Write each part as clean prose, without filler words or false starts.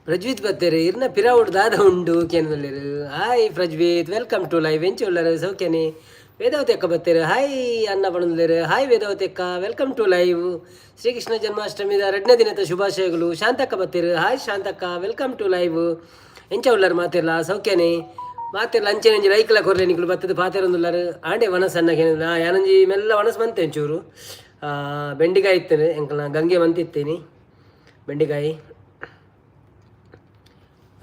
ಪ್ರಜ್ವಿತ್ ಬತ್ತೇರು, ಇರ್ನ ಪಿರಾವುಡ್ ದಾದ ಉಂಡು ಕೇಂದ್ರಲ್ಲೇರು. Hi Prajwith, welcome to live. ಎಂಚ ಉಲ್ಲರು? ಸೌಖ್ಯನೆ? ವೇದಾವತಿ ಅಕ್ಕ ಬತ್ತೇರು. ಹಾಯ್ ಅನ್ನ ಪಣಂದುಲ್ಲೇರು. ಹಾಯ್ ವೇದಾವತಿ ಅಕ್ಕ, welcome to live. Shrikrishna ಜನ್ಮಾಷ್ಟಮಿದ ರಡ್ಡನೇ ದಿನದ ಶುಭಾಶಯಗಳು. ಶಾಂತಕ್ಕ ಬತ್ತೇರು. ಹಾಯ್ ಶಾಂತಕ್ಕ, welcome to live. ಎಂಚ ಉಲ್ಲರು ಮಾತಿರ್ಲ? ಸೌಖ್ಯನೆ? ಮಾತಿರ್ಲ ಅಂಚೆನೆ ಒಂಜಿ ಲೈಕ್ಲ ಕೊರ್ಲೆ. ನಿಕುಲು ಬತ್ತದ ಪಾತೆರೊಂದುಲ್ಲರು. ಆಂಡೆ ವನಸ್ ಅನ್ನ ಕೇಂದ್ರ. ಯಾನೊಂಜಿ ಮೆಲ್ಲ ವನಸ್ ಮಂತೆ, ಒಂಚೂರು ಬೆಂಡಿಕಾಯಿ ಇತ್ತೇನೆ. ಎಂಕಲ್ನ ಗಂಗೆ ಮಂತಿತ್ತೇನಿ ಬೆಂಡಿಕಾಯಿ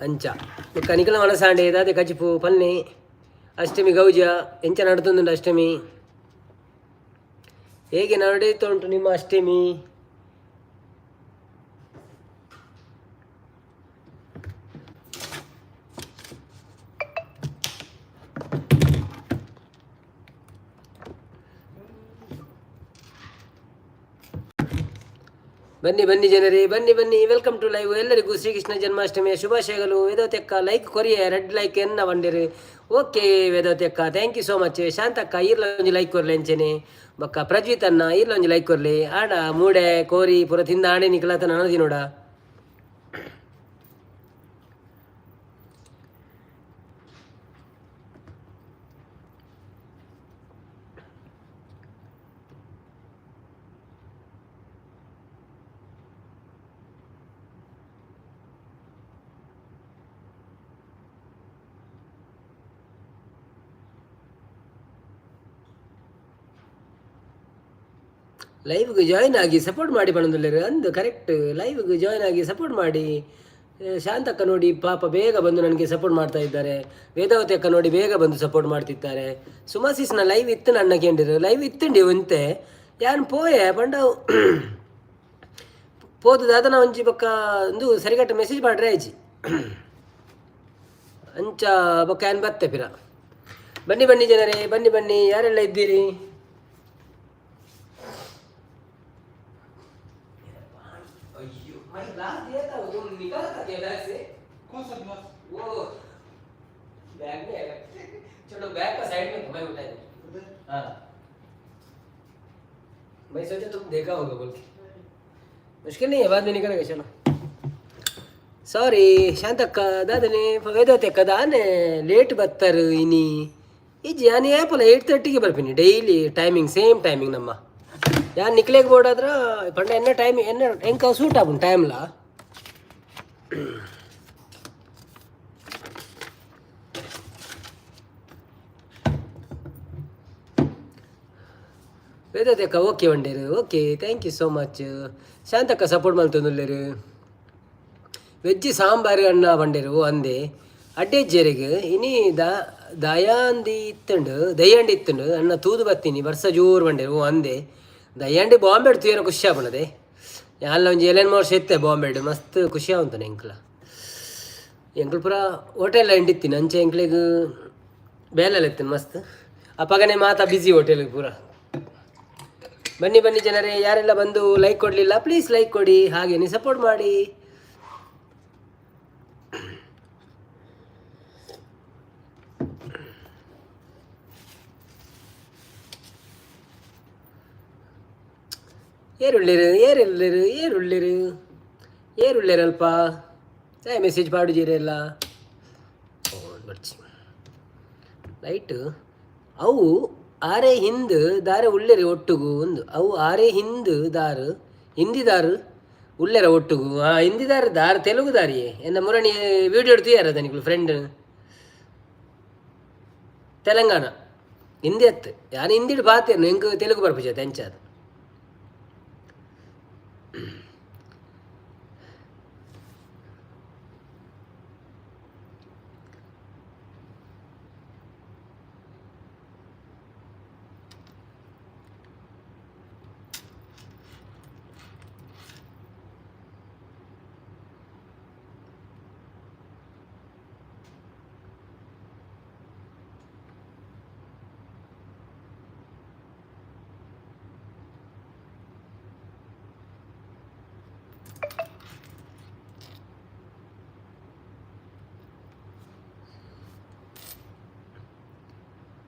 ಅಂಚ. ಬೊಕ್ಕ ನಿಕಲ್ನ ವನಸಾಂಡೆ ದಾದೆ ಕಜಿಪು ಪನ್ನೆ? ಅಷ್ಟಮಿ ಗೌಜ ಎಂಚ ನಡ್ತೊಂದುಂಡು? ಅಷ್ಟಮಿ ಹೇಗೆ ನಡೆಯುತ್ತಾ ಉಂಟು ನಿಮ್ಮ ಅಷ್ಟಮಿ? ಬನ್ನಿ ಬನ್ನಿ ಜನರೇ, ಬನ್ನಿ ಬನ್ನಿ. Welcome to live. ಎಲ್ಲರಿಗೂ ಶ್ರೀಕೃಷ್ಣ ಜನ್ಮಾಷ್ಟಮಿಯ ಶುಭಾಶಯಗಳು. ವೇದಾವತಿ ಅಕ್ಕ ಲೈಕ್ ಕೊರಿಯೆ, ರೆಡ್ ಲೈಕ್ ಎನ್ನ ಬಂದಿರಿ. ಓಕೆ ವೇದಾವತಿ ಅಕ್ಕ, thank you so much. Shantakka, ಈರ್ಲ ಒಂಜಿ ಲೈಕ್ ಕೊರ್ಲೆ. ಅಂಚೆನೆ ಬೊಕ್ಕ ಪ್ರಜ್ವಿತ್ ಅನ್ನ, ಈರ್ಲ ಒಂಜಿ ಲೈಕ್ ಕೊರ್ಲೆ. ಆಡ ಮೂಡೆ ಕೋರಿ ಪೂರ ತಿಂದ ಆಣೆ ನಿಕಲಾತ ನನ ತಿನೋಡ. ಲೈವ್ಗೆ ಜಾಯ್ನ್ ಆಗಿ ಸಪೋರ್ಟ್ ಮಾಡಿ ಪಣಂದುಲ್ಲೇರು. ಅಂದು ಕರೆಕ್ಟ್, ಲೈವ್ಗೆ ಜಾಯ್ನ್ ಆಗಿ ಸಪೋರ್ಟ್ ಮಾಡಿ. ಶಾಂತಕ್ಕ ನೋಡಿ, ಪಾಪ ಬೇಗ ಬಂದು ನನಗೆ ಸಪೋರ್ಟ್ ಮಾಡ್ತಾ ಇದ್ದಾರೆ. ವೇದಾವತಿ ಅಕ್ಕ ನೋಡಿ, ಬೇಗ ಬಂದು ಸಪೋರ್ಟ್ ಮಾಡ್ತಿದ್ದಾರೆ. ಸುಮಾಸಿಸ್ನ ಲೈವ್ ಇತ್ತು ನನ್ನ ಕೇಂದ್ರ ಲೈವ್ ಇತ್ತುಂಡಿ ಒಂತೆ ಯಾನ್ ಪೋಯೆ ಪಂಡ ಪೋದು ದಾದನ ಒಂಜಿ ಬೊಕ್ಕ ಒಂದು ಸರಿಗಟ್ಟ ಮೆಸೇಜ್ ಮಾಡ್ರೆ ಆಯ್ಚಿ ಅಂಚ. ಬೊಕ್ಕ ಯಾನ್ ಬತ್ತೆ ಪಿರ. ಬನ್ನಿ ಬನ್ನಿ ಜನರೇ, ಬನ್ನಿ ಬನ್ನಿ. ಯಾರೆಲ್ಲ ಇದ್ದೀರಿ? अय्यो, मैं ग्लास दिया था, वो तुम निकाला था क्या बैग से? कौन सा ग्लास? वो बैग में है। चलो, बैग का साइड में था, मैं उठाया। हाँ, मैं सोचा तुम देखा होगा बोल के। मुश्किल नहीं है, बाद में निकलेगा। चलो, ಸಾರಿ ಶಾಂತಕ್ಕ. ದಾದನೆ ವೇದಾವತಿ ಅಕ್ಕ, ದಾನೆ ಲೇಟ್ ಬತ್ತರು ಇನಿ? ಇಜ್ಜಿ, ಯಾನ್ ಏಪಲ 8:30ಗೆ ಬರ್ತೀನಿ. ಡೈಲಿ ಟೈಮಿಂಗ್ ಸೇಮ್ ಟೈಮಿಂಗ್ ನಮ್ಮ. ಯಾನ್ ನಿಕ್ಲೆಗ್ ಬೋಡಾದ್ರ ಪಂಡ ಎನ್ನ ಟೈಮ್ ಎನ್ನ ಎಂಕ ಸೂಟ್ ಆಪುಂಡು ಟೈಮ್ಲಾ. ವೇದಾವತಿ ಅಕ್ಕ ಓಕೆ ವಂಡೇರು. Okay, thank you so much. ಶಾಂತಕ್ಕ support ಮಲ್ತೊಂದುಲ್ಲೆರ್. ವೆಜ್ ಸಾಂಬಾರು ಅಣ್ಣ ಬಂಡೇರು. ಅಂದೆ ಅಡ್ಡೆಜ್ಜೆರೆಗ್ ಇನಿ the ದಯಾಂದಿ ಇತ್ತುಂಡು, ದಯ್ಯಾಂಡಿ ಇತ್ತುಂಡು ಅಣ್ಣ, ತೂದು ಬತ್ತೀನಿ, ಬರ್ಸ ಜೋರು ಬಂಡೇರು. ಅಂದೆ ದಯ್ಯಾಂಡಿ ಬಾಂಬೆಡ್ ತೂಯರ ಖುಷಿ ಆಪುಂಡದೆ. ಯಾನ್ಲ ಒಂಜಿ ಏಳೆನ್ ವರ್ಷ ಇತ್ತೆ ಬಾಂಬೆಡ್, ಮಸ್ತ್ ಖುಷಿ ಆವಂತನೆ. ಎಂಕ್ಲ ಎಂಕ್ಲು ಪೂರ ಹೋಟೆಲ್ ಇತ್ತಿನಿ ಅಂಚೆ ಎಂಕ್ಲೆಗ್ ಬೇಲೆಲ್ಲ ಇತ್ತಿನ ಮಸ್ತ್. ಅಪ್ಪಗನೆ ಮಾತಾ ಬ್ಯುಸಿ ಹೋಟೆಲ್ ಪೂರ. ಬನ್ನಿ ಬನ್ನಿ ಜನರೇ. ಯಾರೆಲ್ಲ ಬಂದು ಲೈಕ್ ಕೊಡಲಿಲ್ಲ, ಪ್ಲೀಸ್ ಲೈಕ್ ಕೊಡಿ, ಹಾಗೇನೆ ಸಪೋರ್ಟ್ ಮಾಡಿ. ಏರುಳ್ಳಿರು, ಏರುಳ್ಳಿರು, ಏರುಳ್ಳಿರು, ಏರುಳ್ಳಿರಲ್ಪ? ಮೆಸೇಜ್ ಪಾಡುಜೀರೆಲ್ಲ. ಓ ಬರ್ಚಿ ಲೈಟ್. ಅವು ಆರೆ ಹಿಂದ್ ದಾರೆ ಉಳ್ಳೆರೆ ಒಟ್ಟುಗು ಒಂದು. ಅವು ಆರೆ ಹಿಂದ್ ದಾರು, ಹಿಂದಿದಾರು ಉಳ್ಳೆರ ಒಟ್ಟುಗು. ಆ ಹಿಂದಿದಾರು ದಾರ ತೆಲುಗು ದಾರಿಯೇ ಎನ್ನ ಮುರಣಿ ವಿಡಿಯೋ తీయರ ನಿಕ್ಲು ಫ್ರೆಂಡ್ ತೆಲಂಗಾಣ ಹಿಂದಿ ಅತ್ತು. ಯಾನ್ ಹಿಂದಿಡ್ ಪಾತೆರ್ನು, ಎಂಕ್ ತೆಲುಗು ಬರ್ಪುಜಿ ಅಂಚಾದ್.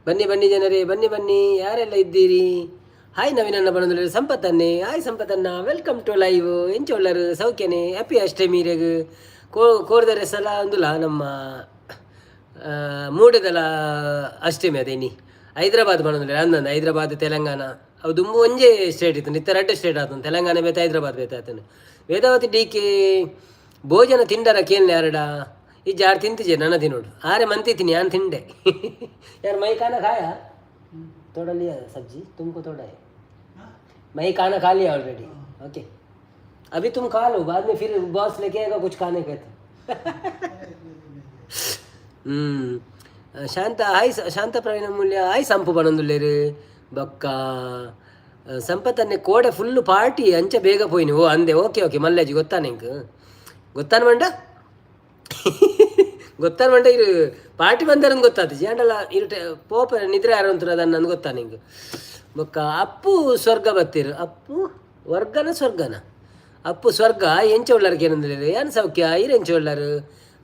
ಬನ್ನಿ ಬನ್ನಿ ಜನರೇ, ಬನ್ನಿ ಬನ್ನಿ. ಯಾರೆಲ್ಲ ಇದ್ದೀರಿ? ಹಾಯ್ ನವೀನಣ್ಣ ಬಣ್ಣದಲ್ಲಿ. ಸಂಪತ್ತನ್ನೇ, ಹಾಯ್ ಸಂಪತ್ತನ್ನ, welcome to live. ಎಂಚ ಉಲ್ಲರು? ಸೌಖ್ಯನೆ? ಹ್ಯಾಪಿ ಅಷ್ಟಮಿ ರೆಗ್. ಕೋರ್ದರೆ ಸಲ ಅಂದುಲ ನಮ್ಮ ಮೂಡೆದಲ ಅಷ್ಟಮಿ ಅದೇ ಇನಿ. ಹೈದ್ರಾಬಾದ್ ಪನೊಂದುಲ್ಲೆರ್. ಅಂದಂದು ಹೈದ್ರಾಬಾದ್, ತೆಲಂಗಾಣ ಅವು ದುಂಬು ಒಂಜೇ ಸ್ಟೇಟ್ ಇತ್ತು. ಇತ್ತೆ ರಡ್ಡ್ ಸ್ಟೇಟ್ ಆತುಂಡು. ತೆಲಂಗಾಣ ಬೇತೆ, ಹೈದ್ರಾಬಾದ್ ಬೇತೆ ಆತುಂಡು. ವೇದಾವತಿ ಡಿ ಕೆ ಭೋಜನ ತಿಂಡರ ಕೇನ್ಲೆ ಆರಡ. ಇಜ್ಜಿ, ಆರ್ ತಿಂತಿಜೆ, ನನ ತಿನ್ನೋಡು. ಆರೆ ಮಂತಿತೀನಿ, ಯಾನ್ ತಿಂಡೆ. यार, मैं खाना खाया, थोड़ा लिया सब्जी तुमको, थोड़ा है। मैं खाना खा लिया ऑलरेडी। ओके, अभी तुम खा लो, बाद में फिर बॉस लेके आएगा कुछ खाने का तो। ಶಾಂತ ಹಾಯ್, ಶಾಂತ ಪ್ರವೀಣ ಮೂಲ್ಯ ಹಾಯ್. ಸಂಪು ಪನೊಂದುಲ್ಲೆರ್. ಬೊಕ್ಕ ಸಂಪತ್ತನ್ನೆ ಕೋಡೆ ಫುಲ್ಲು ಪಾರ್ಟಿ, ಅಂಚ ಬೇಗ ಪೋಯಿನಿ. ಓ ಅಂದೆ, ಓಕೆ ಓಕೆ. ಮಲ್ಲೇಜಿ ಗೊತ್ತಾ ನಿಂಕ್? ಗೊತ್ತಾನ ಮಂಡ, ಗೊತ್ತಾನ ಮಂಡ. ಇರು ಪಾರ್ಟಿ ಬಂದಾರಂದು ಗೊತ್ತಾತು ಅಂಡಲ ಇರು ಪೋಪ ನಿದ್ರೆ ಯಾರು ಅದನ್ನ ನನ್ಗೆ ಗೊತ್ತಾ ನಿಂಗೆ? ಬೊಕ್ಕ ಅಪ್ಪು ಸ್ವರ್ಗ ಬತ್ತೀರು. ಅಪ್ಪು ವರ್ಗನ ಸ್ವರ್ಗನ? ಅಪ್ಪು ಸ್ವರ್ಗ. ಎಂಚ ಉಳ್ಳಾರ ಕೇನೊಂದುಲ್ಲೆರ್. ಏನ್ ಸೌಖ್ಯ, ಇರ್ ಎಂಚ ಉಳ್ಳಾರು?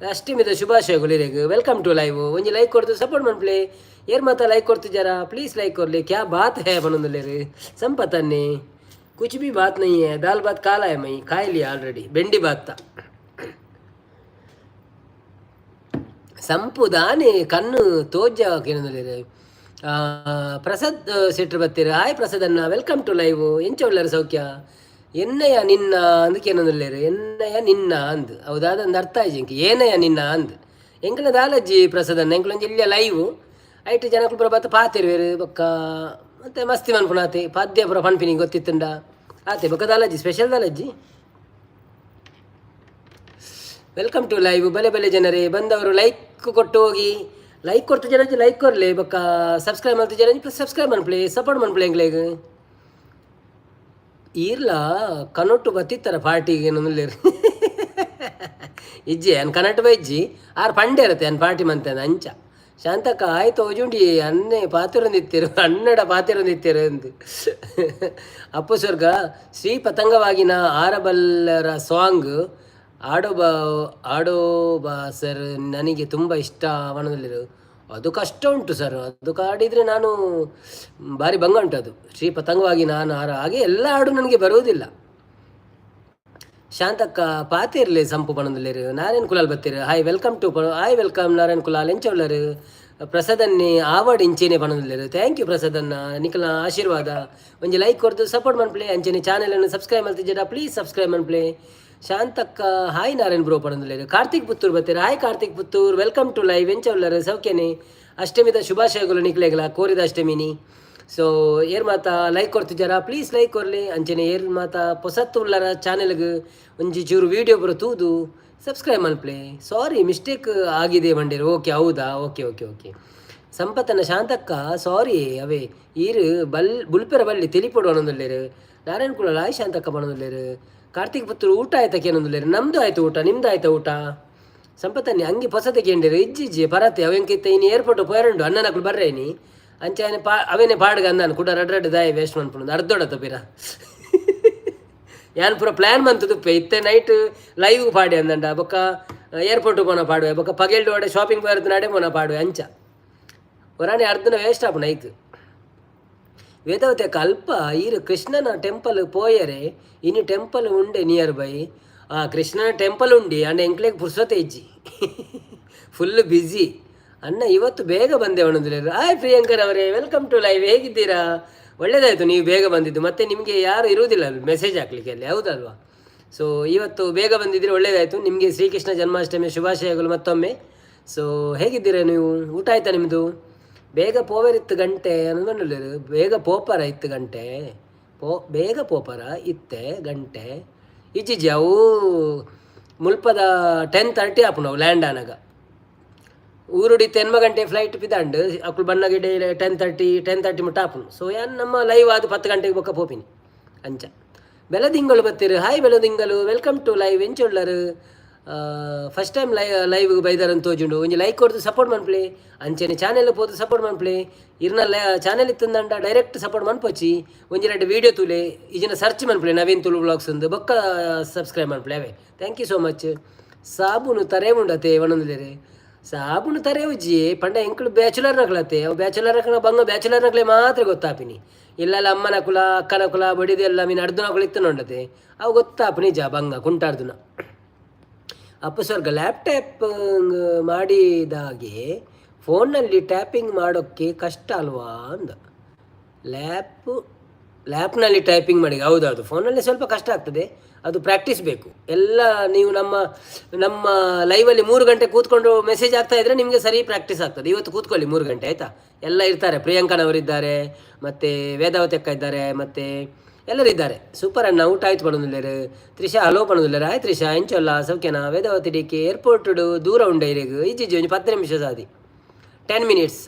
ಅಷ್ಟಮಿದ ಶುಭಾಶಯಗಳು ಇರೆಗ್. Welcome to live. ಒಂಜಿ ಲೈಕ್ ಕೊಡ್ತು ಸಪೋರ್ಟ್ ಮನ್ಪ್ಲೆ. ಏರ್ ಮಾತ ಲೈಕ್ ಕೊಡ್ತಿದ್ದಾರ? ಪ್ಲೀಸ್ ಲೈಕ್ ಕೊರ್ಲಿ. क्या बात है ಪನೊಂದುಲ್ಲೆರ್ ಸಂಪತ್ತನ್ನೇ. कुछ भी बात नहीं है। दाल भात खा है, मैं खा लिया ऑलरेडी। ಬೆಂಡಿ ಭಾತ ಸಂಪು ದಾನೆ ಕಣ್ಣು ತೋಜ ಕೇನೊಂದುಲ್ಲೆರ್. ಪ್ರಸಾದ್ ಶೆಟ್ರು ಬತ್ತೀರು. ಹಾಯ್ ಪ್ರಸಾದ್ ಅಣ್ಣ, welcome to live. ಎಂಚ ಉಳ್ಳಾರ ಸೌಖ್ಯ? ಎನ್ನಯ್ಯ ನಿನ್ನ ಅಂದ್ ಕೇನೊಂದುಲ್ಲೆರ್. ಎನ್ನಯ್ಯ ನಿನ್ನ ಅಂದ್ ಹೌದಾದ ಒಂದು ಅರ್ಥ ಆಯ್ತು. ಏನಯ್ಯ ನಿನ್ನ ಅಂದ್. ಎಂಕಲ ದಾಲಜ್ಜಿ ಪ್ರಸಾದ್ ಅಣ್ಣ, ಎಂಕಲೊಂಜಿ ಇಲ್ಲಿಯ ಲೈವ್ ಐಟ್ ಜನಕುಲು ಪೂರ ಬತ್ತ ಪಾತೆರುವೆರು. ಬೊಕ್ಕ ಮತ್ತೆ ಮಸ್ತಿ ಮನ್ಪುನಾತೆ, ಪದ್ಯ ಪೂರ ಪನ್ಪಿನಿ ಗೊತ್ತಿತ್ತುಂಡ ಆತೆ. ಬೊಕ್ಕ ದಾಲಜ್ಜಿ, ಸ್ಪೆಷಲ್ ದಾಲಜ್ಜಿ. Welcome to live. ಬಲೆ ಬಲೆ ಜನರೇ, ಬಂದವರು ಲೈಕ್ ಕೊಟ್ಟು ಹೋಗಿ. ಲೈಕ್ ಕೊಡ್ತು ಜನ ಲೈಕ್ ಕೊರ್ಲೆ. ಬೊಕ್ಕ ಸಬ್ಸ್ಕ್ರೈಬ್ ಮಲ್ತು ಜನ ಸಬ್ಸ್ಕ್ರೈಬ್ ಮನ್ಪ್ಲೆ, ಸಪೋರ್ಟ್ ಮನ್ಪ್ಲೆ ಎಂಕ್ಲೆಗ್. ಈರ್ಲ ಕನೊಟ್ಟು ಬತ್ತಿತ್ತರ ಪಾರ್ಟಿಗೆ ಏನೊಂದುಲ್ಲೆರ್. ಇಜ್ಜಿ, ಅನ್ ಕನಟ್ ಬೈಜ್ಜಿ. ಆರ್ ಪಂಡೆ ಇರತ್ತೆ ಅನ್ ಪಾರ್ಟಿ ಮಂತೆ ಅಂಚ. ಶಾಂತಕ್ಕ ಆಯ್ತು ಓಜುಂಡಿ ಅನ್ನೆ ಪಾತಿರೊಂದಿತ್ತೆರು, ಅನ್ನಡ ಪಾತಿರೊಂದಿತ್ತೆರು ಅಂದು. ಅಪ್ಪು ಸ್ವರ್ಗ ಶ್ರೀ ಪತಂಗವಾಗಿನ ಆರಬಲ್ಲರ ಸಾಂಗ್ ಆಡೋ ಬಾ ಆಡೋ ಬಾ ಸರ್, ನನಗೆ ತುಂಬ ಇಷ್ಟ ಮನದಲ್ಲಿರು. ಅದು ಕಷ್ಟ ಉಂಟು ಸರ್, ಅದು ಕಾಡಿದರೆ ನಾನು ಭಾರಿ ಭಂಗ ಉಂಟು ಅದು. ಶ್ರೀ ಪತಂಗವಾಗಿ ನಾನು ಆರ ಹಾಗೆ ಎಲ್ಲ ಹಾಡು ನನಗೆ ಬರುವುದಿಲ್ಲ. ಶಾಂತಕ್ಕ ಪಾತಿರ್ಲಿ ಸಂಪು ಪಣಂದುಲ್ಲೆರ್. Narayan Kulal ಬತ್ತೀರು. Hi, welcome to, hi, welcome Narayan Kulal. ಎಂಚ ಉಲ್ಲರು? ಪ್ರಸಾದನ್ನಿ ಆವಡ್ ಇಂಚೇನೆ ಪಣಂದುಲ್ಲೆರ್. Thank you ಪ್ರಸಾದನ್ನ, ನಿಕಲ ಆಶೀರ್ವಾದ. ಒಂಜಿ ಲೈಕ್ ಕೊರ್ದು ಸಪೋರ್ಟ್ ಮನ್ಪ್ಲೆ. ಅಂಚನೆ ಚಾನೆಲ್ ಅನ್ನು ಸಬ್ಸ್ಕ್ರೈಬ್ ಮಲ್ತಿಜ್ಜಡ ಪ್ಲೀಸ್ ಸಬ್ಸ್ಕ್ರೈಬ್ ಮನ್ಪ್ಲೆ. ಶಾಂತಕ್ಕ ಹಾಯ್ ನಾರಾಯಣ್ ಬ್ರೋ ಪಣಂದುಲ್ಲೆರ್. ಕಾರ್ತಿಕ್ ಪುತ್ತೂರ್ ಬತ್ತೀರು. Hi Karthik Puttur, welcome to live. ಎಂಚ ಉಲ್ಲರು ಸೌಖ್ಯನೆ? ಅಷ್ಟಮಿದ ಶುಭಾಶಯಗಳು ನಿಕ್ಲೆಗ್ಲ, ಕೋರಿದ ಅಷ್ಟಮಿನಿ. ಸೊ ಏರ್ ಮಾತ ಲೈಕ್ ಕೊರ್ತಿದ್ದಾರಾ? ಪ್ಲೀಸ್ ಲೈಕ್ ಕೊರ್ಲಿ. ಅಂಚನೆ ಏರ್ ಮಾತ ಪೊಸತ್ತು ಉಲ್ಲರ ಚಾನೆಲ್ಗ್ ಒಂಜಿ ಚೂರು ವೀಡಿಯೋ ಪೂರ ತೂದು ಸಬ್ಸ್ಕ್ರೈಬ್ ಮಲ್ಪ್ಲೆ. ಸಾರಿ, ಮಿಸ್ಟೇಕ್ ಆಗಿದೆ ಬಂಡೇರು. ಓಕೆ, ಹೌದಾ? ಓಕೆ ಓಕೆ ಓಕೆ ಸಂಪತ್ತನ ಶಾಂತಕ್ಕ ಸಾರಿ ಅವೇ. ಈರು ಬಲ್ ಬುಲ್ಪೆರ ಬಲ್ಲಿ ತೆಲಿಪೊಡು ಅನ್ನೊಂದುಲ್ಲೆರ್. ನಾರಾಯಣ ಕುಲಾಲ್ ಆಯ್ ಶಾಂತಕ್ಕ ಪನೊಂದುಲ್ಲೆರ್. ಕಾರ್ತಿಕ್ ಪುತ್ತೂರು ಊಟ ಆಯ್ತಾ ಕೇನೊಂದುಲ್ಲೆರ್. ನಮ್ದು ಆಯ್ತು ಊಟ, ನಿಮ್ದು ಆಯ್ತಾ ಊಟ? ಸಂಪತ್ತನ್ನಿ ಅಂಗಿ ಪೊಸತೆ ಕೇಂಡಿರು. ಇಜ್ಜಿ ಇಜ್ಜಿ, ಪರತೆ ಅವೆಂಕಿತ್ತ ಇನಿ ಏರ್ಪೋರ್ಟ್ ಪೋಯರಂಡು ಅಣ್ಣನಕ್ಲು ಬರ್ರೆ ಇನಿ. ಅಂಚೆ ಪಾ ಅವೇನೆ ಪಾಡ್ಗ ಅಂದಾನು ಕುಡ ರಡ್ ರಡ್ ದಾಯ ವೇಸ್ಟ್ ಮನ್ಪುಂಡು ಅರ್ಧೊಡತ ಪಿರ. ಯಾನ್ ಪೂರ ಪ್ಲ್ಯಾನ್ ಮಂತುದುಪ್ಪೆ. ಇತ್ತೆ ನೈಟ್ ಲೈವ್ ಪಾಡಿ ಅಂದಂಡ, ಬೊಕ್ಕ ಏರ್ಪೋರ್ಟ್ ಪೋನ ಪಾಡುವೆ, ಬೊಕ್ಕ ಪಗೆಲ್ಡು ಒಡೆ ಶಾಪಿಂಗ್ ಪೋಯರ್ದು ನಡೆ ಪೋನ ಪಾಡುವೆ. ಅಂಚ ಒರಾನೆ ಅರ್ಧನ ವೇಸ್ಟ್ ಆಪುಂಡು ಐಕ್. ವೇದಾವತಿ ಅಲ್ಪ ಈರು ಕೃಷ್ಣನ ಟೆಂಪಲ್ ಪೋಯರೆ ಇನ್ನು ಟೆಂಪಲ್ ಉಂಡೆ ನಿಯರ್ ಬೈ? ಆ ಕೃಷ್ಣನ ಟೆಂಪಲ್ ಉಂಡಿ ಅಂಡ ಎಂಕ್ಲೆಗ್ ಪುರ್ಸೊತೆ ಇಜ್ಜಿ, ಫುಲ್ ಬ್ಯುಸಿ. ಅಣ್ಣ ಇವತ್ತು ಬೇಗ ಬಂದೆ ಒಣಂದಿಲ್ಲ. ಹಾಯ್ ಪ್ರಿಯಾಂಕರ್ ಅವರೇ, welcome to live. ಹೇಗಿದ್ದೀರಾ? ಒಳ್ಳೇದಾಯಿತು ನೀವು ಬೇಗ ಬಂದಿದ್ದು. ಮತ್ತೆ ನಿಮಗೆ ಯಾರು ಇರುವುದಿಲ್ಲ ಮೆಸೇಜ್ ಹಾಕ್ಲಿಕ್ಕೆ ಅಲ್ಲಿ, ಹೌದಲ್ವಾ? ಸೊ ಇವತ್ತು ಬೇಗ ಬಂದಿದ್ದರೆ ಒಳ್ಳೇದಾಯಿತು. ನಿಮಗೆ ಶ್ರೀಕೃಷ್ಣ ಜನ್ಮಾಷ್ಟಮಿಯ ಶುಭಾಶಯಗಳು ಮತ್ತೊಮ್ಮೆ. ಸೊ ಹೇಗಿದ್ದೀರಾ ನೀವು? ಊಟ ಆಯ್ತಾ ನಿಮ್ಮದು? ಬೇಗ ಪೋವೆರಿತ್ತು ಗಂಟೆ ಅನ್ನೋದು. ಬೇಗ ಪೋಪರ ಇತ್ತು ಗಂಟೆ ಪೋ, ಬೇಗ ಪೋಪರ ಇತ್ತೆ ಗಂಟೆ. ಇಜ್ಜಿಜ್ಜಿ, ಅವು ಮುಲ್ಪದ 10:30 ಆಪುಂಡು ಅವು ಲ್ಯಾಂಡ್ ಆನಗ. ಊರುಡಿ 8 ಗಂಟೆ ಫ್ಲೈಟ್ ಪಿದಾಂಡ್, ಅಕುಲು ಬನ್ನಗ 10:30, 10:30 ಮುಟ್ಟ ಆಪುಂಡು. ಸೊ ಯಾನ್ ನಮ್ಮ ಲೈವ್ ಆದ್ 10 ಗಂಟೆಗೆ ಬೊಕ್ಕ ಪೋಪಿನಿ ಅಂಚ. ಬೆಲದಿಂಗಳು ಬತ್ತೀರು. Hi Beladingalu, welcome to live. ಎಂಚ ಉಳ್ಳರು? ಫಸ್ಟ್ ಟೈಮ್ ಲೈವ್ ಬೈದಾರ ಅಂತ ತೋಜುಂಡು. ಒಂಜಿ ಲೈಕ್ ಕೊಡ್ದು ಸಪೋರ್ಟ್ ಮನ್ಪ್ಲೆ. ಅಂಚನೆ ಚಾನೆಲ್ ಪೋದು ಸಪೋರ್ಟ್ ಮನ್ಪ್ಲೆ. ಇರ್ನ ಚಾನೆಲ್ ಇತ್ತಂದಂಡ ಡೈರೆಕ್ಟ್ ಸಪೋರ್ಟ್ ಮನ್ಪೊಚ್ಚಿ. ಒಂಜಿ ರಡ್ಡ್ ವೀಡಿಯೋ ತೂಲೆ, ಇಜಿನ ಸರ್ಚ್ ಮನ್ಪ್ಲೆ ನವೀನ್ ತುಳು ವ್ಲಾಗ್ಸ್ ಅಂದ್, ಬೊಕ್ಕ ಸಬ್ಸ್ಕ್ರೈಬ್ ಮನ್ಪ್ಲೆ ಅವೇ. Thank you so much. ಸಾಬೂನು ತರೆ ಉಂಡತೆ ಒಣಂದಿದ್ದಾರೆ. ಸಾಬೂನು ತರೆ ಉಜ್ಜಿ ಪಂಡ ಎಂಕುಲು ಬ್ಯಾಚುಲರ್ ನಕಲತೆ. ಅವು ಬ್ಯಾಚುಲರ್ ನಕಲ ಬಂಗ, ಬ್ಯಾಚುಲರ್ ನಕಲೆ ಮಾತ್ರ ಗೊತ್ತಾಪಿನಿ. ಇಲ್ಲಲ್ಲ ಅಮ್ಮನ ಕುಲ, ಅಕ್ಕನ ಕುಲ ಬಡಿದೆಲ್ಲ ಮೀನು ಅರ್ಧನ ಕುಲ ಇತ್ತು ನೋಡತೆ. ಅವು ಗೊತ್ತಾಪು ನಿಜ ಬಂಗ ಕುಂಟಾರ್ದುನ. ಅಪ್ಪ ಸ್ವರ್ಗ ಲ್ಯಾಪ್ಟಾಪ್ ಮಾಡಿದಾಗೆ ಫೋನಲ್ಲಿ ಟ್ಯಾಪಿಂಗ್ ಮಾಡೋಕ್ಕೆ ಕಷ್ಟ ಅಲ್ವಾ ಅಂದ. ಲ್ಯಾಪ್ನಲ್ಲಿ ಟೈಪಿಂಗ್ ಮಾಡಿ, ಹೌದೌದು, ಫೋನಲ್ಲಿ ಸ್ವಲ್ಪ ಕಷ್ಟ ಆಗ್ತದೆ, ಅದು ಪ್ರಾಕ್ಟೀಸ್ ಬೇಕು ಎಲ್ಲ. ನೀವು ನಮ್ಮ ನಮ್ಮ ಲೈವಲ್ಲಿ 3 ಗಂಟೆ ಕೂತ್ಕೊಂಡು ಮೆಸೇಜ್ ಆಗ್ತಾ ಇದ್ದರೆ ನಿಮಗೆ ಸರಿ ಪ್ರಾಕ್ಟೀಸ್ ಆಗ್ತದೆ. ಇವತ್ತು ಕೂತ್ಕೊಳ್ಳಿ 3 ಗಂಟೆ, ಆಯಿತಾ? ಎಲ್ಲ ಇರ್ತಾರೆ, ಪ್ರಿಯಾಂಕನವರಿದ್ದಾರೆ, ಮತ್ತು ವೇದಾವತಿ ಅಕ್ಕ ಇದ್ದಾರೆ, ಮತ್ತು ಎಲ್ಲರೂ ಇದ್ದಾರೆ. ಸೂಪರ್ ಅಣ್ಣ, ಊಟ ಆಯ್ತು ಪಡೋದಿಲ್ಲೇರು. ತ್ರಿಷಾ ಹಲೋ ಪಡೋದಿಲ್ಲೇರು. ಆಯ್ತು ತ್ರಿಷಾ, ಎಂಚೊಲ್ಲ, ಸೌಖ್ಯನಾ? ವೇದಾವತಿ ಡಿಕೆ, ಏರ್ಪೋರ್ಟ್ ದೂರ ಉಂಡೆ ಇರೆಗ್? ಇಜ್ಜಿ, ಒಂಜಿ 10 ನಿಮಿಷ ಸಾದಿ, 10 ಮಿನಿಟ್ಸ್.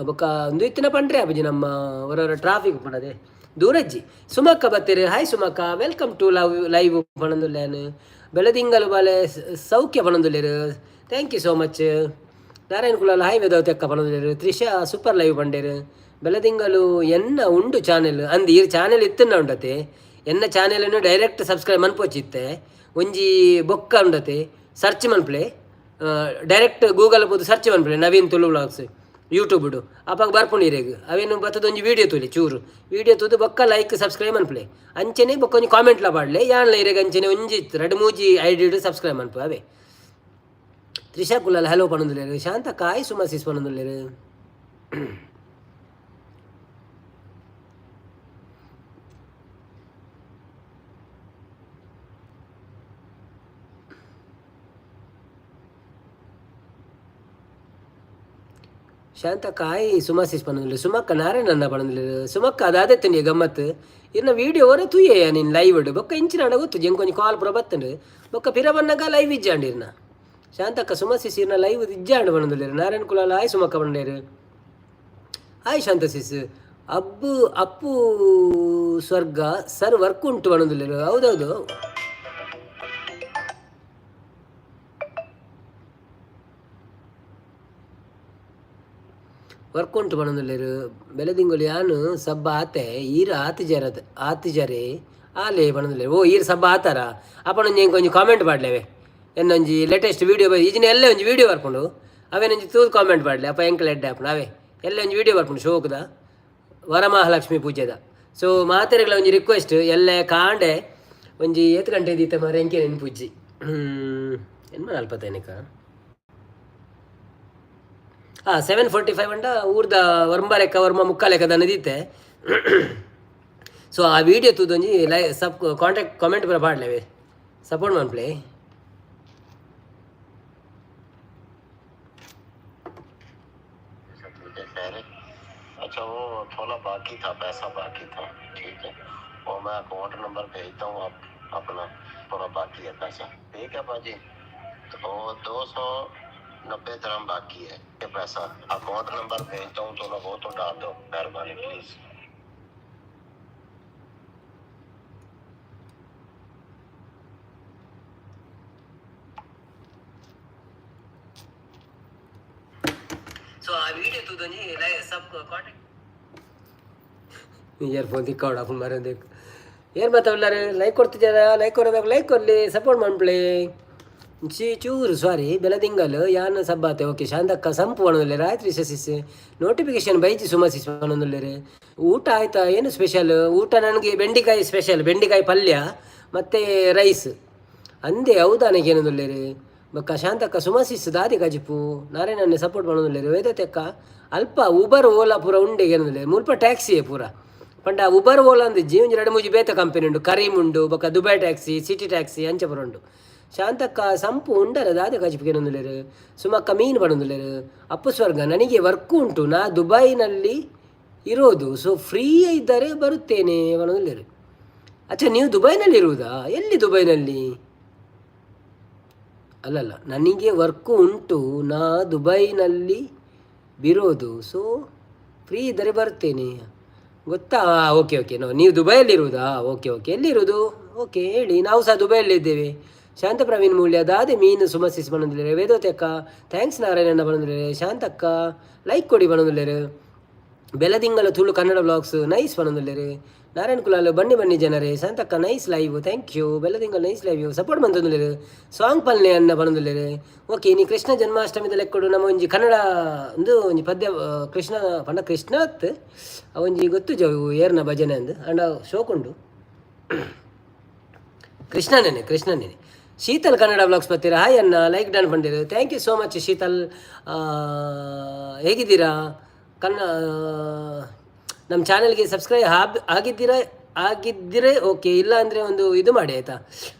ಬೊಕ್ಕ ಒಂದು ಇತ್ತಿನ ಪಂಡ್ರೆ ಅಬುಜಿ ನಮ್ಮ ಹೊರವರ ಟ್ರಾಫಿಕ್ ಪಣದೆ ದೂರಜ್ಜಿ. ಸುಮಕ್ಕ ಬತ್ತೀರಿ, ಹಾಯ್ ಸುಮಕ್ಕ, welcome to love live ಪಣಂದುಲ್ಲೇನು. ಬೆಳದಿಂಗಲು ಬಾಲೆ ಸೌಖ್ಯ ಪಣಂದುಲ್ಲೇರು, thank you so much. Narayana Kulal hi Vedavathi ಅಕ್ಕ ಪಣಂದುಲ್ಲೇರು. ತ್ರಿಷಾ ಸೂಪರ್ ಲೈವ್ ಪಂಡೇರು. ಬೆಳದಿಂಗಲು ಎನ್ನ ಉಂಡು ಚಾನೆಲ್ ಅಂದ್ ಈ ಚಾನೆಲ್ ಇತ್ತನ್ನ ಉಂಡತೆ. ಎನ್ನ ಚಾನೆಲನ್ನು ಡೈರೆಕ್ಟ್ ಸಬ್ಸ್ಕ್ರೈಬ್ ಮನ್ಪೊಚಿತ್ತೆ. ಒಂಜಿ ಬೊಕ್ಕ ಉಂಡತೆ, ಸರ್ಚ್ ಮನ್ಪ್ಲೆ, ಡೈರೆಕ್ಟ್ ಗೂಗಲ್ ಪೋದು ಸರ್ಚ್ ಮನ್ಪ್ಲೆ ನವೀನ್ ತುಳು ವ್ಲಾಗ್ಸ್ ಯೂಟ್ಯೂಬ್ಡು. ಅಪಾಗ ಬರ್ಪುಂಡು ಇರೆಗ್. ಅವೇನು ಬತ್ತದ ಒಂಜಿ ವೀಡಿಯೋ ತೂಲೆ, ಚೂರು ವೀಡಿಯೋ ತೂದು ಬೊಕ್ಕ ಲೈಕ್ ಸಬ್ಸ್ಕ್ರೈಬ್ ಮನ್ಪ್ಲೆ. ಅಂಚನೆ ಬೊಕ್ಕ ಒಂಜಿ ಕಾಮೆಂಟ್ಲ ಪಾಡ್ಲೆ. ಯಾನ್ಲ ಇರೆಗ್ ಅಂಚನೆ ಒಂಜಿ ರಡ್ಡ್ ಮೂಜಿ ಐಡಿಡ್ ಸಬ್ಸ್ಕ್ರೈಬ್ ಮನ್ಪು ಅವೇ. ತ್ರಿಷಾ ಕುಲಾಲ್ ಹಲೋ ಪಣೊಂದುಲ್ಲೆರ್. ಶಾಂತ ಕಾಯ್ ಸುಮಸಿಸ್ ಪಣೊಂದುಲ್ಲೆರ್. ಶಾಂತ ಕಾಯಿ ಸುಮಾಸಿಸ್ ಪಣೊಂದುಲ್ಲೆರ್. ಸುಮಕ್ಕ ನಾರಾಯಣನ್ನ ಪಣೊಂದುಲ್ಲೆರ್. ಸುಮಕ್ಕ ಅದಾದೆ ತಿಂಡಿ ಗಮ್ಮತ್. ಇರ್ನ ವೀಡಿಯೋ ಒರ ತೂಯೆ ನೀನು ಲೈವ್ ಬೊಕ್ಕ ಇಂಚಿನ ಗೊತ್ತು ಎಂಕೊಂಜಿ ಕಾಲ್ ಪೂರ ಬತ್ತುಂಡು. ಬೊಕ್ಕ ಪಿರ ಬನ್ನಗ ಲೈವ್ ಇಜ್ಜಾಂಡ್ ಇರ್ನ. ಶಾಂತಕ್ಕ ಸುಮಸಿಸ್ ಇರ್ನ ಲೈವ್ ಇಜ್ಜಾಂಡ್ ಪಣೊಂದುಲ್ಲೆರ್. ನಾರಾಯಣ ಕುಲಾಲ್ ಆಯ್ ಸುಮಕ್ಕ ಪಂಡೇರು. ಹಾಯ್ ಶಾಂತ ಸಿಸ್. ಅಬ್ಬು ಅಪ್ಪು ಸ್ವರ್ಗ ಸರ್ ವರ್ಕ್ ಉಂಟು ಪಣೊಂದುಲ್ಲೆರ್. ಹೌದೌದು. ವರ್ಕ್ ಉಂಟು ಪಣೊಂದುಲ್ಲೆರ್. ಬೆಲೆದಿಂಗೊಲು ಯಾನು ಸಬ್ಬ ಆತೆ, ಈರ್ ಆತಿಜರದ ಆತಿಜರೆ ಆಲೆ ಪಣೊಂದುಲ್ಲೆರ್. ಓ, ಈರ್ ಸಬ್ಬ ಆತಾರ ಅಪಣೊಂಜಿ ಎಂಕ್ ಒಂಜಿ ಕಾಮೆಂಟ್ ಪಾಡ್ಲೆವೆ. ಎನ್ನೊಂಜಿ ಲೇಟೆಸ್ಟ್ ವೀಡಿಯೋ ಈಜಿನ ಎಲ್ಲೆ ಒಂಜಿ ವೀಡಿಯೋ ಬರ್ಪುಂಡು, ಅವೇನೊಂಜಿ ತೂದು ಕಾಮೆಂಟ್ ಪಾಡ್ಲೆ. ಅಪ್ಪ ಎಂಕಲ್ ಎಡ್ಡೆ ಆಪುಂಡು. ಅವೇ ಎಲ್ಲೆ ಒಂಜಿ ವೀಡಿಯೋ ಬರ್ಪುಂಡು ಶೋಕುದ ವರಮಹಾಲಕ್ಷ್ಮಿ ಪೂಜೆದ. ಸೊ ಮಾತೆರೆಗ್ಲ ಒಂಜಿ ರಿಕ್ವೆಸ್ಟ್, ಎಲ್ಲೆ ಕಾಂಡೆ ಒಂಜಿ ಏತ್ ಗಂಟೆ ದೀತ ಮಾರೆ, ಎಂಕೆ ನೆನ್ಪುಜ್ಜಿ. ಎನ್ಮ ನಲ್ಪತ್ತೈನಕ ಹಾಂ 7:45 ಅಂಡ ಊರ್ದ ವರ್ಮ ಲೆಕ್ಕ ವರ್ಮ ಮುಕ್ಕ ಲೆಕ್ಕ ದೀತೆ. ಸೊ ಆ ವಿಡಿಯೋ ತೂದೊಂಜಿ ಲೈ ಸಬ್ ಕಾಂಟ್ಯಾಕ್ಟ್ ಕಾಮೆಂಟ್ ಪೂರ ಪಾಡ್ಲೆವೆ, ಸಪೋರ್ಟ್ ಮನ್ಪ್ಲೆ. अच्छा ठीक है, खैर है। अच्छा, वो थोड़ा बाकी था, पैसा बाकी था, ठीक है, वो मैं अकाउंट नंबर भेजता हूँ आप अपना, थोड़ा बाकी है पैसा, ठीक है पाजी। तो 290 दरम बाकी है ये पैसा, अकाउंट नंबर भेजता हूँ, थोड़ा वो तो डाल दो, मेहरबानी प्लीज। ಸೊ ಆ ವಿಡಿಯೋ ತೂದೊಂಜಿ ಲೈ ಸಬ್ ಕಾಂಟ್ಯಾಕ್ಟ್ ಇಯರ್ಫೋನ್ ತಿಕ್ಕೋಡ ಮರಂದೇಕು. ಏನು ಮಾತಾಡ್ಲಾರೆ? ಲೈಕ್ ಕೊಡ್ತಿದ್ದಾರ? ಲೈಕ್ ಕೊಡೋದಾಗ ಲೈಕ್ ಕೊಡಲಿ, ಸಪೋರ್ಟ್ ಮಾಡ್ಪ್ಲೆ ಚಿ ಚೂರು. ಸಾರಿ ಬೆಲದಿಂಗಲ್ ಯಾನ್ ಸಬ್ಬಾತೆ. ಓಕೆ ಶಾಂತಕ್ಕ ಸಂಪು ಪಣೊಂದುಲ್ಲೆರ್. ಆಯ್ತು ಸಿಸ್. Notification baiji ಸುಮಸಿಸ್ ಪಣೊಂದುಲ್ಲೆರ್. ಊಟ ಆಯ್ತಾ? ಏನು ಸ್ಪೆಷಲ್ ಊಟ? ನನಗೆ ಬೆಂಡೆಕಾಯಿ ಸ್ಪೆಷಲ್, ಬೆಂಡೆಕಾಯಿ ಪಲ್ಯ ಮತ್ತು ರೈಸ್ ಅಂದೆ. ಹೌದಾ? ನನಗೇನೊಂದುಲ್ಲೆರ್. ಬೊಕ್ಕ ಶಾಂತಕ್ಕ ಸುಮಸಿಸ್ ದಾದಿ ಕಜಿಪು. ನಾರಾಯಣನ್ನೇ ಸಪೋರ್ಟ್ ಪಣೊಂದುಲ್ಲೆರ್. ವೇದತೆಕ್ಕ ಅಲ್ಪ ಉಬರ್ ಓಲಾ ಪೂರ ಉಂಡೆ ಏನೊಂದುಲ್ಲೆರ್. ಮುಲ್ಪ ಟ್ಯಾಕ್ಸಿಯೇ ಪೂರ ಪಂಡ ಉಬರ್ ಓಲಾ ಅಂದಿಜ್ಜಿ, ಒಂಜಿ ರಡ್ಡ್ ಮೂಜಿ ಬೇತೆ ಕಂಪನಿ ಉಂಡು. ಕರೀಮ್ ಉಂಡು, ಬೊಕ್ಕ ದುಬೈ ಟ್ಯಾಕ್ಸಿ, ಸಿಟಿ ಟ್ಯಾಕ್ಸಿ ಅಂಚ ಪೂರ ಉಂಡು. ಶಾಂತಕ್ಕ ಸಂಪು ಉಂಡರ ದಾದೆ ಕಜಿಪು ಕೇನೊಂದುಲ್ಲೆರ್. ಸುಮಕ್ಕ ಮೀನು ಪಣೊಂದುಲ್ಲೆರ್. ಅಪ್ಪು ಸ್ವರ್ಗ ನನಗೆ ವರ್ಕ್ ಉಂಟು, ನಾ ದುಬೈನಲ್ಲಿ ಇರೋದು, ಸೊ ಫ್ರೀ ಇದ್ದರೆ ಬರುತ್ತೇನೆ ಪಣೊಂದುಲ್ಲೆರ್. ಅಚ್ಚಾ, ನೀವು ದುಬೈನಲ್ಲಿ ಇರುವುದಾ? ಎಲ್ಲಿ ದುಬೈನಲ್ಲಿ? ಅಲ್ಲಲ್ಲ, ನನಗೆ ವರ್ಕು ಉಂಟು, ನಾ ದುಬೈನಲ್ಲಿ ಬಿರೋದು, ಸೊ ಫ್ರೀ ಇದ್ದರೆ ಬರ್ತೇನೆ ಗೊತ್ತಾ? ಓಕೆ ಓಕೆ, ನೋ ನೀವು ದುಬೈಯಲ್ಲಿ ಇರುವುದಾ? ಓಕೆ ಓಕೆ, ಎಲ್ಲಿರುವುದು? ಓಕೆ ಹೇಳಿ, ನಾವು ಸಹ ದುಬೈಯಲ್ಲಿ ಇದ್ದೇವೆ. ಶಾಂತ ಪ್ರವೀಣ್ ಮೂಲ್ಯ ದಾದೆ ಮೀನು ಸುಮಸಿಸ್ ಪಣೊಂದುಲ್ಲೆರ್. ವೇದವತಿ ಅಕ್ಕ thanks. ನಾರಾಯಣಣ್ಣ ಪಣೊಂದುಲ್ಲೆರ್. ಶಾಂತಕ್ಕ ಲೈಕ್ ಕೊಡಿ ಪಣೊಂದುಲ್ಲೆರ್. ಬೆಲದಿಂಗಲ ತುಳು ಕನ್ನಡ ಬ್ಲಾಗ್ಸ್ ನೈಸ್ ಪಣೊಂದುಲ್ಲೆರ್. ನಾರಾಯಣ ಕುಲಾಲ್ ಬನ್ನಿ ಬನ್ನಿ ಜನರೇ. ಶಾಂತಕ್ಕ nice live, thank you. Beladingal nice live, support ಮಂತೊಂದುಲ್ಲೆರ್. Song ಪಲ್ನೆ ಅನ್ನ ಪಣೊಂದುಲ್ಲೆರ್. ಓಕೆ, ಇನಿ ಕೃಷ್ಣ ಜನ್ಮಾಷ್ಟಮಿದ ಲೆಕ್ಕಡು ನಮ್ಮ ಒಂಜಿ ಕನ್ನಡ ಒಂದು ಒಂಜಿ ಪದ್ಯ ಕೃಷ್ಣ ಪಂಡ ಕೃಷ್ಣ ಅತ್ ಒಂಜಿ ಗೊತ್ತು ಜವು ಏರ್ನ ಭಜನೆ ಅಂದ್ ಅಂಡ ಶೋಕುಂಡು. ಕೃಷ್ಣನೇನೆ ಕೃಷ್ಣನೇನೆ. ಶೀತಲ್ ಕನ್ನಡ ವ್ಲಾಗ್ಸ್ ಬರ್ತೀರಾ. ಹಾಯ್ ಅಣ್ಣ, ಲೈಕ್ ಡನ್ ಪಂಡಿರು. Thank you so much Sheetal. ಹೇಗಿದ್ದೀರಾ? ನಮ್ಮ ಚಾನಲ್ಗೆ ಸಬ್ಸ್ಕ್ರೈಬ್ ಆಗಿದ್ದೀರಾ? ಆಗಿದ್ದರೆ ಓಕೆ, ಇಲ್ಲ ಅಂದರೆ ಒಂದು ಇದು ಮಾಡಿ, ಆಯಿತಾ?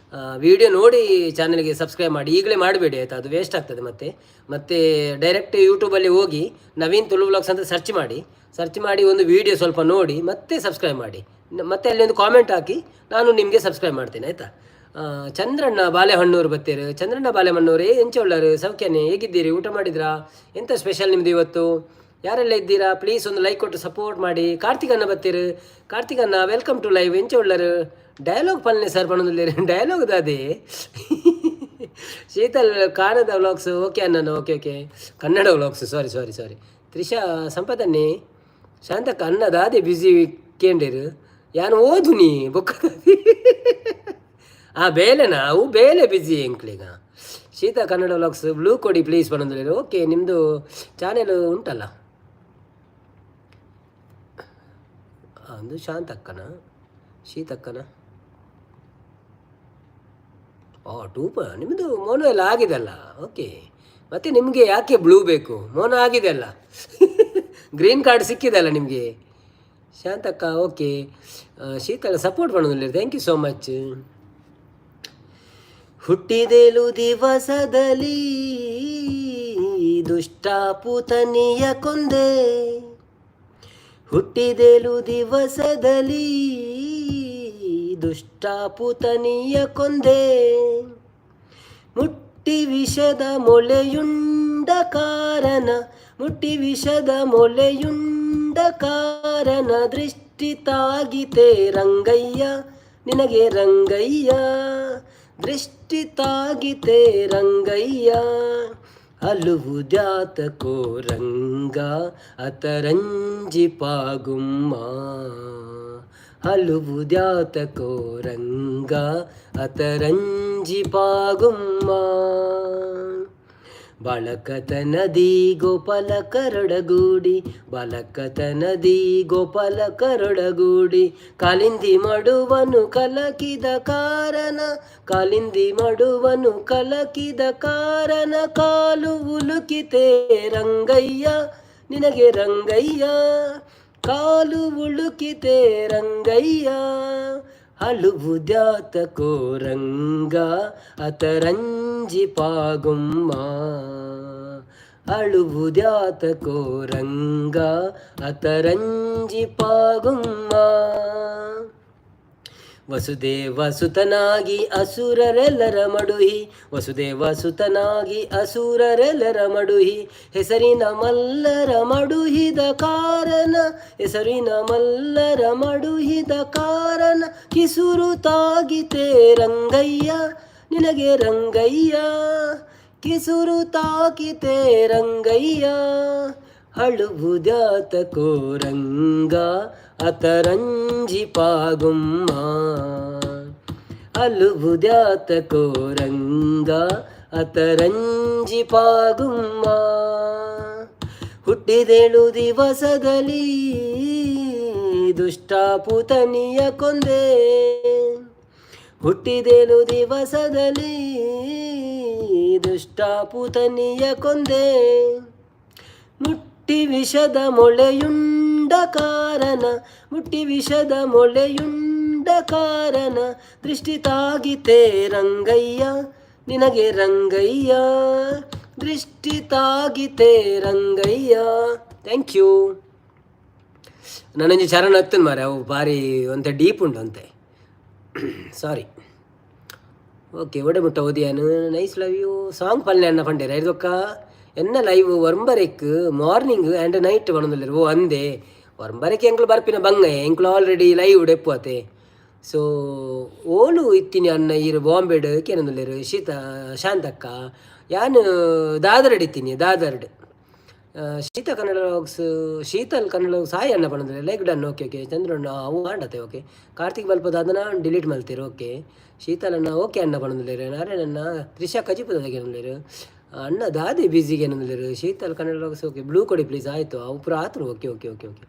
ವಿಡಿಯೋ ನೋಡಿ ಚಾನಲ್ಗೆ ಸಬ್ಸ್ಕ್ರೈಬ್ ಮಾಡಿ. ಈಗಲೇ ಮಾಡಬೇಡಿ, ಆಯಿತಾ? ಅದು ವೇಸ್ಟ್ ಆಗ್ತದೆ. ಮತ್ತೆ ಮತ್ತೆ ಡೈರೆಕ್ಟ್ ಯೂಟ್ಯೂಬಲ್ಲಿ ಹೋಗಿ ನವೀನ್ ತುಳು ವ್ಲಾಗ್ಸ್ ಅಂತ ಸರ್ಚ್ ಮಾಡಿ. ಸರ್ಚ್ ಮಾಡಿ ಒಂದು ವಿಡಿಯೋ ಸ್ವಲ್ಪ ನೋಡಿ, ಮತ್ತೆ ಸಬ್ಸ್ಕ್ರೈಬ್ ಮಾಡಿ. ಮತ್ತೆ ಅಲ್ಲಿ ಒಂದು ಕಾಮೆಂಟ್ ಹಾಕಿ, ನಾನು ನಿಮಗೆ ಸಬ್ಸ್ಕ್ರೈಬ್ ಮಾಡ್ತೇನೆ, ಆಯಿತಾ? ಚಂದ್ರಣ್ಣ ಬಾಳೆಹಣ್ಣೂರು ಬತ್ತೀರು. ಚಂದ್ರಣ್ಣ ಬಾಳೆಹಣ್ಣೂರು, ಎಂಚ ಉಳ್ಳರು? ಸೌಖ್ಯನೇ? ಹೇಗಿದ್ದೀರಿ? ಊಟ ಮಾಡಿದ್ರಾ? ಎಂತ ಸ್ಪೆಷಲ್ ನಿಮ್ಮದು ಇವತ್ತು? ಯಾರೆಲ್ಲ ಇದ್ದೀರಾ, ಪ್ಲೀಸ್ ಒಂದು ಲೈಕ್ ಕೊಟ್ಟು ಸಪೋರ್ಟ್ ಮಾಡಿ. ಕಾರ್ತಿಕ್ ಅಣ್ಣ ಬತ್ತೀರು. ಕಾರ್ತಿಕ್ ಅಣ್ಣ, welcome to live. ಎಂಚ ಉಳ್ಳರು? ಡೈಲಾಗ್ ಪಲ್ನೆ ಸರ್ ಪಣೊಂದುಲ್ಲೇರು. ಡೈಲಾಗ್ ದಾದೆ? ಶೀತಲ್ ಕಾನದ ವ್ಲಾಗ್ಸ್, ಓಕೆ ಅಣ್ಣ. Okay okay, Kannada vlogs. Sorry sorry sorry. Trisha ಸಂಪದನ್ನೇ. ಶಾಂತಕ್ಕ, ಅಣ್ಣ ದಾದೆ ಬ್ಯುಸಿ ಕೇಂಡಿರು. ಯಾನು ಓದುನಿ ಬೊಕ್ಕ. ಆ ಬೇಲೆನಾ? ಅವು ಬೇಲೆ ಬ್ಯುಸಿ ಎಂಕ್ಲಿಗ. ಶೀತ ಕನ್ನಡ ವ್ಲಾಗ್ಸ್, ಬ್ಲೂ ಕೊಡಿ ಪ್ಲೀಸ್ ಪಣೊಂದುಲ್ಲೇರು. ಓಕೆ, ನಿಮ್ಮದು ಚಾನೆಲ್ ಉಂಟಲ್ಲ? ಒಂದು ಶಾಂತಕ್ಕನ, ಶೀತಕ್ಕನ? ಓ, ಟೂಪ ನಿಮ್ಮದು ಮೋನೋ ಎಲ್ಲ ಆಗಿದೆ ಅಲ್ಲ? ಓಕೆ, ಮತ್ತು ನಿಮಗೆ ಯಾಕೆ ಬ್ಲೂ ಬೇಕು? ಮೋನೋ ಆಗಿದೆ ಅಲ್ಲ, ಗ್ರೀನ್ ಕಾರ್ಡ್ ಸಿಕ್ಕಿದೆ ಅಲ್ಲ ನಿಮಗೆ? ಶಾಂತಕ್ಕ, ಓಕೆ. ಶೀತಲ ಸಪೋರ್ಟ್ ಮಾಡೋದಿಲ್ಲ. Thank you so much. ಹುಟ್ಟಿದೇಳು ದಿವಸದಲ್ಲಿ ದುಷ್ಟ ಪೂತನಿಯ ಕೊಂದೆ, ಹುಟ್ಟಿದೇಳು ದಿವಸದಲ್ಲಿ ದುಷ್ಟ ಪೂತನಿಯ ಕೊಂದೆ, ಮುಟ್ಟಿ ವಿಷದ ಮೊಲೆಯುಂಡ ಕಾರಣ, ಮುಟ್ಟಿ ವಿಷದ ಮೊಲೆಯುಂಡ ಕಾರಣ, ದೃಷ್ಟಿ ತಾಗಿತೆ ರಂಗಯ್ಯ ನಿನಗೆ ರಂಗಯ್ಯ, ದೃಷ್ಟಿ ತಾಗಿತೆ ರಂಗಯ್ಯ, ಅಲುವುದ್ಯಾತಕೋ ರಂಗ ಅತರಂಜಿ ಪಾಗುಮ್ಮ, ಅಲುವುದ್ಯಾತಕೋ ರಂಗ ಅತರಂಜಿ ಪಾಗುಮ್ಮ. ಬಾಲಕತನದಿ ಗೋಪಾಲ ಕರಡಗೂಡಿ, ಬಾಲಕತನದಿ ಗೋಪಾಲ ಕರಡಗೂಡಿ, ಕಾಲಿಂದಿ ಮಡುವನು ಕಲಕಿದ ಕಾರಣ, ಕಾಲಿಂದಿ ಮಡುವನು ಕಲಕಿದ ಕಾರಣ, ಕಾಲು ಉಲುಕಿತೆ ರಂಗಯ್ಯ ನಿನಗೆ ರಂಗಯ್ಯ, ಕಾಲು ಉಳುಕಿತೆ ರಂಗಯ್ಯ, ಅಲುವುದ್ಯಾತಕೋ ರಂಗ ಅತರಂಜಿ ಪಾಗುಮ್ಮ, ಅಳುವುದ್ಯಾತಕೋ ರಂಗ ಅತರಂಜಿ ಪಾಗುಮ್ಮ. ವಸುದೇವ ಸುತನಾಗಿ ಅಸುರರೆಲ್ಲರ ಮಡುಹಿ, ವಸುದೇವ ಸುತನಾಗಿ ಅಸುರರೆಲ್ಲರ ಮಡುಹಿ, ಹೆಸರಿನ ಮಲ್ಲರ ಮಡುಹಿದ ಕಾರಣ, ಹೆಸರಿನ ಮಲ್ಲರ ಮಡುಹಿದ ಕಾರಣ, ಕಿಸುರು ತಾಗಿತೆ ರಂಗಯ್ಯ ನಿನಗೆ ರಂಗಯ್ಯ, ಕಿಸುರು ತಾಕಿತೆ ರಂಗಯ್ಯ, ಅಳುವುದ್ಯಾತಕೋ ರಂಗ ಅತರಂಜಿ ಪಾಗುಮ್ಮ, ಅಲುವುದ್ಯಾತಕೋ ರಂಗ ಅತರಂಜಿ ಪಾಗುಮ್ಮ. ಹುಟ್ಟಿದೇಳು ದಿವಸದಲ್ಲಿ ದುಷ್ಟ ಪೂತನಿಯ ಕೊಂದೆ, ಹುಟ್ಟಿದೇಳು ದಿವಸದಲ್ಲಿ ದುಷ್ಟ ಪೂತನಿಯ ಕೊಂದೆ, ಮುಟ್ಟಿ ವಿಷದ ಮೊಳೆಯುಂಡ ಕಾರಣ, ಮುಟ್ಟಿ ವಿಷದ ಮೊಳೆಯುಂಡ ಕಾರಣ, ದೃಷ್ಟಿ ತಾಗಿತೆ ರಂಗಯ್ಯ ನಿನಗೆ ರಂಗಯ್ಯ, ದೃಷ್ಟಿ ತಾಗಿತೆ ರಂಗಯ್ಯ. Thank you. ನನೊಂಜಿ ಚರಣ ಹತ್ತನ್ ಮಾರೆ, ಅವು ಬಾರಿ ಒಂತೆ ಡೀಪ್ ಉಂಟು ಅಂತೆ. ಸಾರಿ. ಓಕೆ, ಒಡೆ ಮುಟ್ಟ ಓದಿಯಾನು. ನೈಸ್ ಲವ್ you song ಪಲ್ಲೆ ಅನ್ನ ಪಂಡೇರ. ಐದೊಕ್ಕ ಎನ್ನ ಲೈವ್ ಒರ್ಂಬರೆಕ್ ಮಾರ್ನಿಂಗ್ ಆ್ಯಂಡ್ ನೈಟ್ ಪನೊಂದುಲ್ಲೆರ್. ಓ ಅಂದೆ, ಒರ್ಂಬರೆಕ್ ಎಂಕ್ಲು ಬರ್ಪಿನ ಬಂಗ, ಎಂಕ್ಲು ಆಲ್ರೆಡಿ ಲೈವ್ ಡೆಪ್ಪು ಅತೆ. ಸೊ ಓಲು ಇತ್ತಿನಿ ಅನ್ನ ಈರು ಬಾಂಬೆಡ್ ಕೇನೊಂದುಲ್ಲೆರ್ ಶೀತ ಶಾಂತಕ್ಕ. ಯಾನ್ ದಾದರ್ಡ್ ಇತ್ತೀನಿ, ದಾದರ್ಡ್. ಶೀತ Kannada vlogs, Sheetal Kannada vlogs, hi ಅಣ್ಣ ಪನೊಂದುಲ್ಲೆರ್. Like done. Okay okay. Chandranna, ಅವು ಆಂಡತೆ. ಓಕೆ. ಕಾರ್ತಿಕ್ ಬಲ್ಪದ ಅದನ್ನ ಡಿಲೀಟ್ ಮಲ್ತೀರು. ಓಕೆ. ಶೀತಲ್ ಅಣ್ಣ, ಓಕೆ ಅಣ್ಣ ಪನೊಂದುಲ್ಲೆರ್. ನಾರಾಯಣಣ್ಣ, ತ್ರಿಷಾ ಕಜಿಪುದ ಕೇನೊಂದುಲ್ಲೆರ್. ಅಣ್ಣ ದಾದೆ ಬ್ಯುಸಿಗೆ ಏನಂದ್ರೆ ಶೀತಲ್ ಕನ್ನಡ ಓಕೆ, ಬ್ಲೂ ಕೊಡಿ ಪ್ಲೀಸ್. ಆಯಿತು, ಅವು ಪೂರ ಆತನು. Okay okay okay okay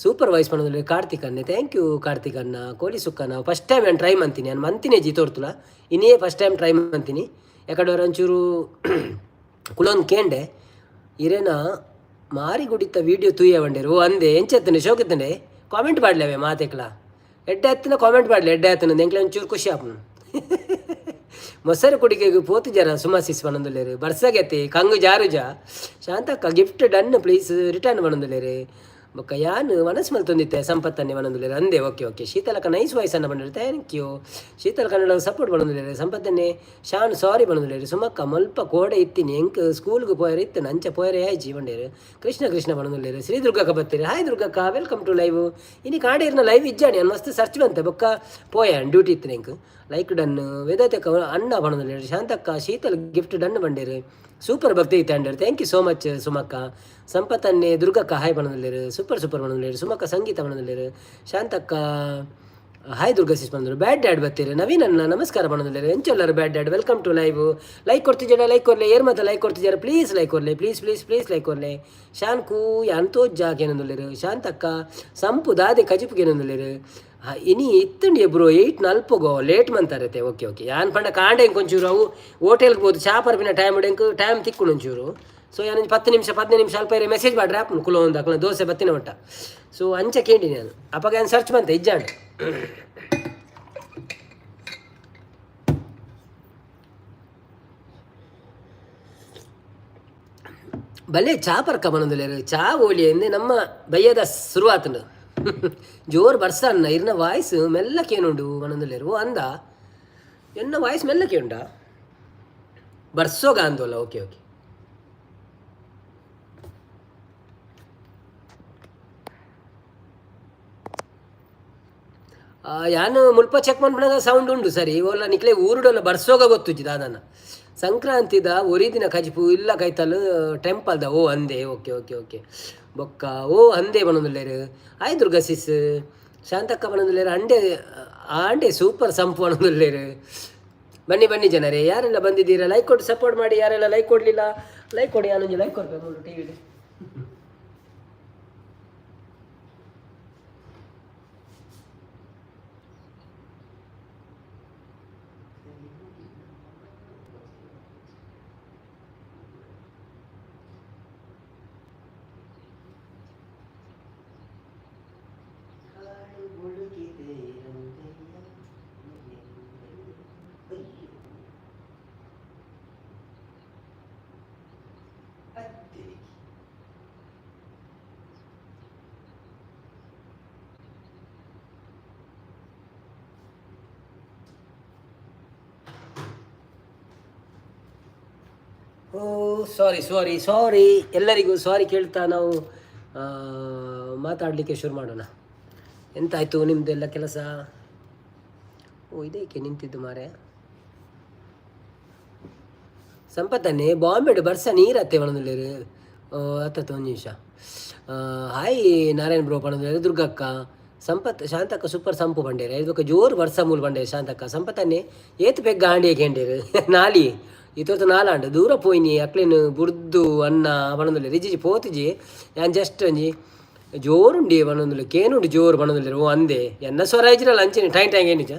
super voice ಪನ್ನೊಂದುಲ್ಲೆರ್ Karthik ಅಣ್ಣೆ. Thank you Karthik ಅಣ್ಣ. ಕೋಳಿ ಸುಕ್ಕನ ಫಸ್ಟ್ ಟೈಮ್ ನಾನು ಟ್ರೈ ಮಂತೀನಿ. ನಾನು ಮಂತಿನೇ ಜಿ ತೋರ್ತುಲ, ಇನ್ನೇ ಫಸ್ಟ್ ಟೈಮ್ ಟ್ರೈ ಮಂತೀನಿ. ಯಾಕಡೆ ಒಂಚೂರು ಕುಲೊಂದು ಕೇಂಡೆ ಇರೇನ ಮಾರಿಗುಡಿತ ವೀಡಿಯೋ ತೂಯ ಬಂಡೇರು. ಓ ಅಂದೆ, ಎಂಚೆತ್ತನೆ ಶೋಕಿತ್ತನೆ ಕಾಮೆಂಟ್ ಮಾಡಲೇವೆ ಮಾತೆಕ್ಲ. ಎಡ್ಡೆ ಹತ್ತಿನ ಕಾಮೆಂಟ್ ಮಾಡಲಿ, ಎಡ್ಡೆ ಹತ್ತಿನ ಎಂಕ್ಲೆ ಒಂಚೂರು ಖುಷಿ ಆಪುನು. ಮೊಸರು ಕುಡಿಕೆಗೆ ಪೋತು ಜರ ಸುಮಾಸಿಸ್ ಪನೊಂದುಲ್ಲೆರ್. ಬರ್ಸಗೆತ್ತಿ ಕಂಗು ಜಾರುಜ. Shantakka gift done, please return ಪನೊಂದುಲ್ಲೆರ್. ಬೊಕ್ಕ ಯಾನ್ ಮನಸ್ಸು ಮಲ್ತೊಂದಿತ್ತೆ ಸಂಪತ್ತನ್ನೇ ಪನೊಂದುಲ್ಲೆರ್. ಅಂದೆ, ಓಕೆ ಓಕೆ. ಶೀತಲಕ ನೈಸ್ ವಾಯ್ಸ್ ಅನ್ನ ಬಂದಿರು. Thank you. Sheetal Kannada support ಪನೊಂದುಲ್ಲೆರ್. ಸಂಪತ್ತನ್ನೇ ಶಾನ್ ಸಾರಿ ಪನೊಂದುಲ್ಲೆರ್. ಸುಮಕ್ಕ ಮುಲ್ಪ ಕೋಡೆ ಇತ್ತೀನಿ, ಎಂಕ್ ಸ್ಕೂಲ್ಗೆ ಪೋಯರೆ ಇತ್ತು, ಅಂಚ ಪೋಯರೆ ಆಯ್ಜಿ ಬಂಡೇರು. ಕೃಷ್ಣ ಕೃಷ್ಣ ಪನೊಂದುಲ್ಲೆರ್. ಶ್ರೀ ದುರ್ಗಕ್ಕ ಬತ್ತೀರಿ. ಹಾಯ್ ದುರ್ಗಕ್ಕ, welcome to live. ಇನಿ ಕಾಡೇರ್ನ ಲೈವ್ ಇಜ್ಜಾಣಿ, ನಾನು ಮಸ್ತ್ ಸರ್ಚ್ ಬಂತೆ, ಬೊಕ್ಕ ಪೋಯ, ಡ್ಯೂಟಿ ಇತ್ತು ಎಂಕ್. Like done. ವೇದಾತಕ್ಕ ಅಣ್ಣ ಪನೊಂದುಲ್ಲೆರ್. ಶಾಂತಕ್ಕ ಶೀತಲ್ ಗಿಫ್ಟ್ ಡನ್ ಬಂಡೇರು. ಸೂಪರ್ ಭಕ್ತಿ ಇತ್ತು. Thank you so much ಸುಮಕ್ಕ. ಸಂಪತ್ತನ್ನೇ ದುರ್ಗಕ್ಕ ಹಾಯ್ ಪನೊಂದುಲ್ಲೆರ್. ಸೂಪರ್ ಸೂಪರ್ ಪನೊಂದುಲ್ಲೆರ್. ಸುಮಕ್ಕ ಸಂಗೀತ ಪನೊಂದುಲ್ಲೆರ್. ಶಾಂತಕ್ಕ ಹಾಯ್, ದುರ್ಗಾ ಸಿಸ್ ಬಂದರು. ಬ್ಯಾಡ್ ಡ್ಯಾಡ್ ಬತ್ತೀರಿ. ನವೀನ್ ಅಣ್ಣ ನಮಸ್ಕಾರ ಪನೊಂದುಲ್ಲೆರ್. ಎಂಚೊಲ್ಲರು bad dad? Welcome to live. Like ಕೊಡ್ತಿದ್ದೀರಾ? ಲೈಕ್ ಕೊರ್ಲೆ. ಏರ್ ಮತ್ತೆ ಲೈಕ್ ಕೊಡ್ತಿದ್ದೀರಾ? ಪ್ಲೀಸ್ ಲೈಕ್ ಕೊರ್ಲೆ. ಪ್ಲೀಸ್ ಪ್ಲೀಸ್ ಪ್ಲೀಸ್ ಲೈಕ್ ಕೊರ್ಲೆ. ಶಾನ್ ಕೂ ಯಾನ್ ತೋಜ್ಜಾಕ್ ಏನೊಂದುಲ್ಲೆರ್. ಶಾಂತಕ್ಕ ಸಂಪು ದಾದೆ ಕಜಿಪುಗೆ ಏನೊಂದುಲ್ಲೆರ್. ಇನಿ ಇತ್ತಂಡಿ ಬ್ರೋ, 8 ನಲ್ಪಗೋ ಲೇಟ್ ಮಂತಾರತೆ. ಓಕೆ ಓಕೆ, ಯಾನ್ ಪಂಡ ಕಾಂಡೆ ಒಂಚೂರು ಅವು ಹೋಟೆಲ್ಗೆ ಹೋದು ಚಾ ಪರ್ಪಿನ ಟೈಮ್ ಎಂಕ್ ಟೈಮ್ ತಿಕ್ಕುಂಡು ಒಂಚೂರು. ಸೊ ಯಾನ್ 10 ನಿಮಿಷ 15 ನಿಮಿಷ ಅಲ್ಪ ಮೆಸೇಜ್ ಮಾಡ್ರೆ ಆಪುಂಡು ಕುಲೋ ಒಂದು ಅಕ್ಲ ದೋಸೆ ಬತ್ತಿನ ಮಟ್ಟ. ಸೊ ಅಂಚ ಕೇಂಡಿ ನಾನು. ಅಪಗ ಯಾನ್ ಸರ್ಚ್ ಬಂತೆ, ಇಜ್ಜಾಂಡ್. ಬಲೆ ಚಾ ಪರ್ಕ ಬನೊಂದುಲ್ಲೆರ್. ಚಾ ಓಲಿ ಎಂದೆ ನಮ್ಮ ಬಯ್ಯದ ಶುರುವಾತಂಡು. ಜೋರು ಬರ್ಸ ಅನ್ನ, ಇರ್ನ ವಾಯ್ಸ್ ಮೆಲ್ಲಕೇನುಂಡು ಪನೊಂದುಲ್ಲೆರ್. ಓ ಅಂದ, ಎನ್ನ ವಾಯ್ಸ್ ಮೆಲ್ಲಕ್ಕೆ ಉಂಡಾ? ಬರ್ಸೋಗ ಅಂದೋಲ್ಲ. ಓಕೆ ಓಕೆ, ಯಾನು ಮುಲ್ಪ ಚೆಕ್ ಮನ್ಪುನಗ ಸೌಂಡ್ ಉಂಡು ಸರಿ. ಓಲ್ಲ ನಿಕ್ಲೆ ಊರುಡಲ್ಲ ಬರ್ಸೋಗ ಗೊತ್ತುಜ್ಜಿ ದಾದನ. ಸಂಕ್ರಾಂತಿದ ಒರಿ ದಿನ ಕಜಿಪು ಇಲ್ಲ ಕೈತಲ್ ಟೆಂಪಲ್ದ. ಓ ಅಂದೆ, ಓಕೆ ಓಕೆ ಓಕೆ. ಬೊಕ್ಕ ಓ ಅಂದೆ ಪನೊಂದುಲ್ಲೆರ್. ಆಯ್ ದುರ್ಗಾ ಸಿಸ್. ಶಾಂತಕ್ಕ ಪನೊಂದುಲ್ಲೆರ್. ಅಂಡೆ ಆಂಡೆ ಸೂಪರ್ ಸಂಪು ಪನೊಂದುಲ್ಲೆರ್. ಬನ್ನಿ ಬನ್ನಿ ಜನರೇ, ಯಾರೆಲ್ಲ ಬಂದಿದ್ದೀರಾ ಲೈಕ್ ಕೊಟ್ಟು ಸಪೋರ್ಟ್ ಮಾಡಿ. ಯಾರೆಲ್ಲ ಲೈಕ್ ಕೊಡಲಿಲ್ಲ ಲೈಕ್ ಕೊಡಿ. ಯಾನೊಂಜಿ ಲೈಕ್ ಕೊಡ್ಬೇಕು ಟಿ ವಿಲಿ. ಓ ಸಾರಿ ಸಾರಿ ಸಾರಿ, ಎಲ್ಲರಿಗೂ ಸಾರಿ ಕೇಳ್ತಾ ನಾವು ಮಾತಾಡಲಿಕ್ಕೆ ಶುರು ಮಾಡೋಣ. ಎಂತಾಯಿತು ನಿಮ್ಮದೆಲ್ಲ ಕೆಲಸ? ಓ, ಇದೇಕೆ ನಿಂತಿದ್ದು ಮಾರೆ? ಸಂಪತ್ತನ್ನೇ ಬಾಂಬೆಡು ಬರ್ಸ ನೀರತ್ತೆ ಪನೊಂದುಲ್ಲೆರ್. ಅತ್ತತ್ತು ಒಂದು ನಿಮಿಷ. ಹಾಯ್ ನಾರಾಯಣ್ ಬ್ರೋ ಪನೊಂದುಲ್ಲೆರ್ ದುರ್ಗಕ್ಕ. ಸಂಪತ್ ಶಾಂತಕ್ಕ ಸೂಪರ್ ಸಂಪು ಬಂಡೇರು. ಇದಕ್ಕೆ ಜೋರು ಬರ್ಸ ಮೂಲು ಬಂಡೇರು. ಶಾಂತಕ್ಕ ಸಂಪತ್ತನ್ನೇ ಏತ್ ಪೆಗ್ಗ ಆಂಡಿಯೇ ಕೇಂಡೇರು. ನಾಲಿ ಇತೊರ್ತು ನಾಲಾಂಡ್ ದೂರ ಪೋಯಿನಿ ಅಕ್ಲೆನ್ ಬುರ್ದು ಅನ್ನ ಪನೊಂದುಲ್ಲೆರ್. ಇಜ್ಜಿಜಿ ಪೋತುಜಿ ಯಾನ್, ಜಸ್ಟ್ ಒಂಜಿ ಜೋರುಂಡಿ ಪನೊಂದುಲ್ಲೆ. ಕೇನುಂಡು ಜೋರು ಪನೊಂದುಲ್ಲೆರ್. ಓ ಅಂದೆ, ಎನ್ನ ಸ್ವರ ಇಜ್ಜಿರಲ್ಲ ಅಂಚೆನೆ ಟೈನ್ ಟೈನ್ ಏನಿಜ.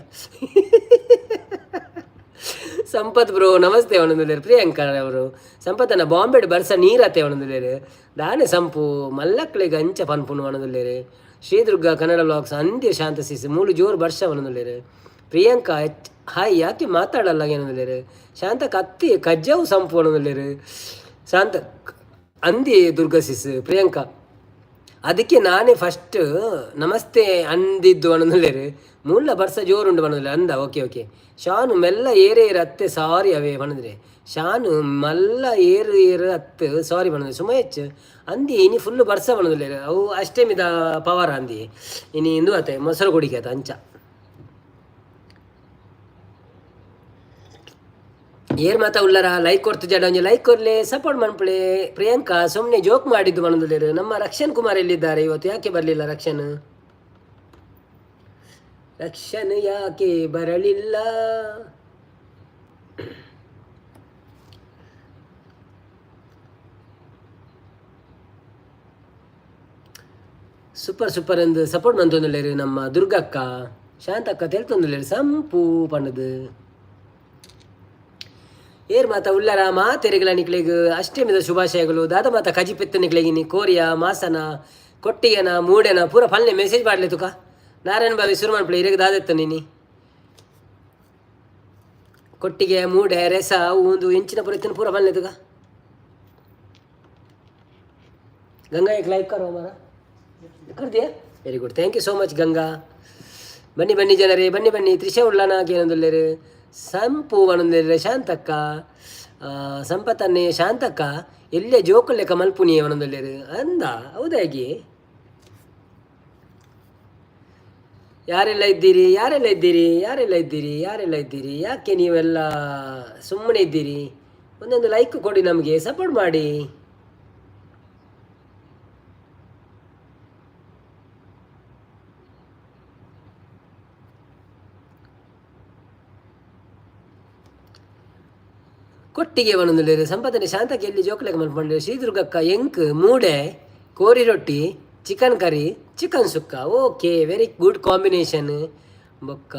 ಸಂಪತ್ ಬ್ರೋ ನಮಸ್ತೆ ಪನೊಂದುಲ್ಲೆರ್ ಪ್ರಿಯಾಂಕಾ ಅವರು. ಸಂಪತ್ತನ ಬಾಂಬೆಡ್ ಬರ್ಸ ನೀರತ್ತೆ ಪನೊಂದುಲ್ಲೆರ್. ದಾನೆ ಸಂಪು ಮಲ್ಲಕ್ಲೆಗ್ ಅಂಚ ಪನ್ಪುನು ಪನೊಂದುಲ್ಲೆರ್. ಶ್ರೀದುರ್ಗ ಕನ್ನಡ ಬ್ಲಾಗ್ಸ್ ಅಂತ್ಯ. ಶಾಂತ ಸಿಸ್ ಮೂಲು ಜೋರು ವರ್ಷ ಪನೊಂದುಲ್ಲೆರ್. ಪ್ರಿಯಾಂಕಾ ಹಾಯ್, ಯಾಕೆ ಮಾತಾಡಲ್ಲ ಏನೊಂದುಲ್ಲೆರ್. ಶಾಂತ ಕತ್ತಿ ಕಜ್ಜಾವು ಸಂಪು ಪನೊಂದುಲ್ಲೆರ್. ಶಾಂತ ಅಂದಿ ದುರ್ಗಾ ಸಿಸ್. ಪ್ರಿಯಾಂಕಾ ಅದಕ್ಕೆ ನಾನೇ ಫಸ್ಟ್ ನಮಸ್ತೆ ಅಂದಿದ್ದು ಪನೊಂದುಲ್ಲೆರ್. ಮೂಲ ಬರ್ಸ ಜೋರುಂಡು ಪನೊಂದುಲ್ಲೆ. ಅಂದ, ಓಕೆ ಓಕೆ. ಶಾನು ಮೆಲ್ಲ ಏರು ಏರು ಅತ್ತೆ ಸಾರಿ ಅವೇ ಪನಂದ್ರೆ. ಶಾನು ಮಲ್ಲ ಏರು ಏರು ಅತ್ತು ಸಾರಿ ಪನೊಂದು. ಸುಮಯಚ್ ಅಂದಿ ಇನಿ ಫುಲ್ ಬರ್ಸ ಪನೊಂದುಲ್ಲೆರ್. ಅವು ಅಷ್ಟೇಮಿದ ಪವರ್ ಅಂದಿ ಇನಿ ಇಂದು ಅತ್ತೆ ಮೊಸರು ಕುಡಿಕೆ ಅತ್ತ ಅಂಚ. ಏರ್ ಮಾತ ಉಲ್ಲರ ಲೈಕ್ ಕೊಡ್ತು ಜಡ, ಒಂಜಿ ಲೈಕ್ ಕೊರ್ಲೆ, ಸಪೋರ್ಟ್ ಮನ್ಪುಲೆ. ಪ್ರಿಯಾಂಕಾ ಸುಮ್ಮನೆ ಜೋಕ್ ಮಾಡಿದ್ದು ಪನೊಂದುಲ್ಲೆರ್. ನಮ್ಮ ರಕ್ಷಣ್ ಕುಮಾರ್ ಎಲ್ಲಿದ್ದಾರೆ? ಇವತ್ತು ಯಾಕೆ ಬರಲಿಲ್ಲ ರಕ್ಷಣ್? ರಕ್ಷಣ್ ಯಾಕೆ ಬರಲಿಲ್ಲ? Super super ಎಂದು ಸಪೋರ್ಟ್ ಮಂತೊಂದುಲ್ಲೆರ್ ನಮ್ಮ ದುರ್ಗಕ್ಕ. ಶಾಂತಕ್ಕ ತೆಲ್ತೊಂದುಲ್ಲೆರ್ ಸಂಪು ಪಂಡುದು. ಏರ್ ಮಾತ ಉಲ್ಲರ ಮಾತೆರೆಗ್ಲ ನಿಕ್ಲೆಗ್ ಅಷ್ಟಮಿದ ಶುಭಾಶಯಗಳು. ದಾದ ಮಾತ ಕಜಿಪೆತ್ತು ನಿಕ್ಲೆಗಿನಿ ಕೋರಿಯ ಮಾಸನ ಕೊಟ್ಟಿಗೆನ ಮೂಡೆನ ಪೂರ ಪಲ್ಲೆ ಮೆಸೇಜ್ ಪಾಡ್ಲೆ ತುಕ. ನಾರಾಯಣ ಬಾವಿ ಸುರು ಮನ್ಪುಲೆ ಇರೆಗ್ ದಾದೆತ್ತ ನೀನಿ ಕೊಟ್ಟಿಗೆ ಮೂಡೆ ರೆಸ ಊಂದು ಎಂಚಿನ ಪೂರ ಇತ್ತಿನ ಪೂರ ಪಲ್ಲೆ ತುಕ. गंगा एक लाइक करो, हमारा कर दिया. Very good, thank you so much Ganga. ಬನ್ನಿ ಬನ್ನಿ ಜನರೇ, ಬನ್ನಿ ಬನ್ನಿ. ತ್ರಿಷ ಉಳ್ಳನ ಏನಂದುಲ್ಲೇರು, ಸಂಪು ವನಂದುಲ್ಲೇರು ಶಾಂತಕ್ಕ. ಸಂಪತ್ತನ್ನೇ ಶಾಂತಕ್ಕ ಎಲ್ಲೇ ಜೋಕುಲ್ಲೆಕ್ಕ ಮಲ್ಪುನಿ ವನಂದುಲ್ಲೇರು ಅಂದ. ಹೌದಾಗಿ ಯಾರೆಲ್ಲ ಇದ್ದೀರಿ? ಯಾರೆಲ್ಲ ಇದ್ದೀರಿ? ಯಾರೆಲ್ಲ ಇದ್ದೀರಿ? ಯಾರೆಲ್ಲ ಇದ್ದೀರಿ? ಯಾಕೆ ನೀವೆಲ್ಲ ಸುಮ್ಮನೆ ಇದ್ದೀರಿ? ಒಂದೊಂದು ಲೈಕ್ ಕೊಡಿ, ನಮಗೆ ಸಪೋರ್ಟ್ ಮಾಡಿ. ಕೊಟ್ಟಿಗೆ ವನಂದುಲ್ಲೇರು ಸಂಪತ್ತನೆ ಶಾಂತಕ್ಕೆ ಎಲ್ಲಿ ಜೋಕುಲೆಗ್ ಮಲ್ಪಂಡು. ಶ್ರೀದುರ್ಗಕ್ಕ ಎಂಕ್ ಮೂಡೆ ಕೋರಿ roti chicken curry chicken sukka. Okay, very good combination. ಬೊಕ್ಕ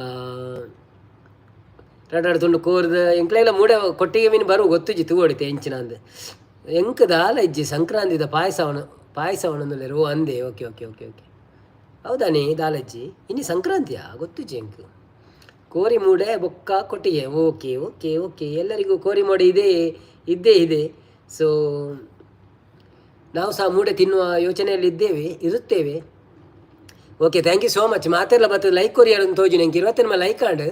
ರಡ್ಡ್ ತುಂಡು ಕೋರ್ದು ಎಂಕ್ಲೆಗ್ಲ ಮೂಡೆ ಕೊಟ್ಟಿಗೆ ಮೀನು ಬರು ಗೊತ್ತುಜಿ ತೂವೊಡಿತೆ ಎಂಚಿನ ಅಂದ್. ಎಂಕ್ ದಾಲ ಇಜ್ಜಿ ಸಂಕ್ರಾಂತಿದ ಪಾಯಸವನ ಪಾಯಸವನಂದುಲ್ಲೆರ್. ಓ ಅಂದೆ, okay okay okay okay. ಹೌದಾನೆ ದಾಲಜ್ಜಿ ಇನಿ ಸಂಕ್ರಾಂತಿಯಾ ಗೊತ್ತುಜಿ ಎಂಕ್. ಕೋರಿ ಮೂಡೆ ಬೊಕ್ಕ ಕೊಟ್ಟಿಗೆ. Okay okay okay. ಎಲ್ಲರಿಗೂ ಕೋರಿ ಮೂಡೆ ಇದೆ ಇದ್ದೇ ಇದೆ. ಸೊ ನಾವು ಸಹ ಮೂಡೆ ತಿನ್ನುವ ಯೋಚನೆಯಲ್ಲಿ ಇದ್ದೇವೆ, ಇರುತ್ತೇವೆ. Okay, thank you so much. ಮಾತೆರ್ಲ ಬತ್ತದ ಲೈಕ್ ಕೊರಿಯರ್ ಅಂತ ತೋಜು ನಂಗೆ 20 like and.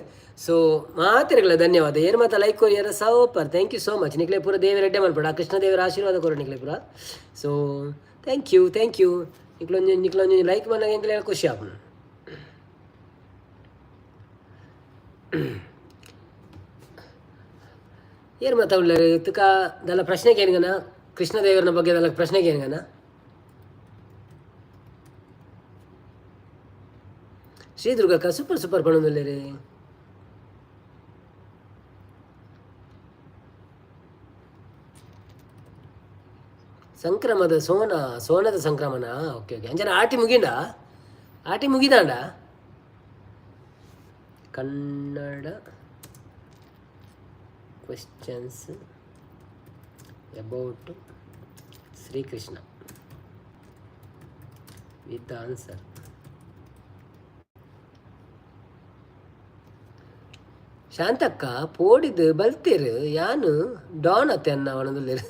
So ಮಾತೆರ್ಗಳ ಧನ್ಯವಾದ. ಏರ್ ಮಾತ like courier super, thank you so much. ನಿಕ್ಲೆ ಪೂರ ದೇವರ ಎಡ್ಡೆ ಮಲ್ಪಡ, ಕೃಷ್ಣ ದೇವರ ಆಶೀರ್ವಾದ ಕೊರು ನಿಕ್ಲೆ ಪೂರ. So thank you, thank you. ನಿಕ್ಲೊಂಜಿ ನಿಕ್ಲೊಂಜಿ like ಬಂದಾಗ ಎಂಕ್ಲೆ ಖುಷಿ ಆಪುಂಡು. ಏರ್ ಮಾತ ಉಳ್ಳರು ತುಕ ದಲ್ಲ ಪ್ರಶ್ನೆ ಕೇನ್ಗನ? ಕೃಷ್ಣದೇವರನ ಬಗ್ಗೆ ದಲ್ಲ ಪ್ರಶ್ನೆ ಕೇನ್ಗನ? ಶ್ರೀ ದುರ್ಗಕ್ಕ ಸೂಪರ್ ಸೂಪರ್ ಪಣೊಂದುಲ್ಲೆರ್. ಸಂಕ್ರಮದ ಸೋನ ಸೋನದ ಸಂಕ್ರಮಣ. Okay okay. ಅಂಚನೆ ಆಟಿ ಮುಗಿಂಡ? ಆಟಿ ಮುಗಿದಾಂಡ? Kannada questions about Shrikrishna with answer. Shantakka ಪೋಡಿದ್ ಬಲ್ತೇರು ಯಾನು ಡಾನ್ ಅತ್ತೆ ಅನ್ನ ಪಣೊಂದುಲ್ಲೆರ್.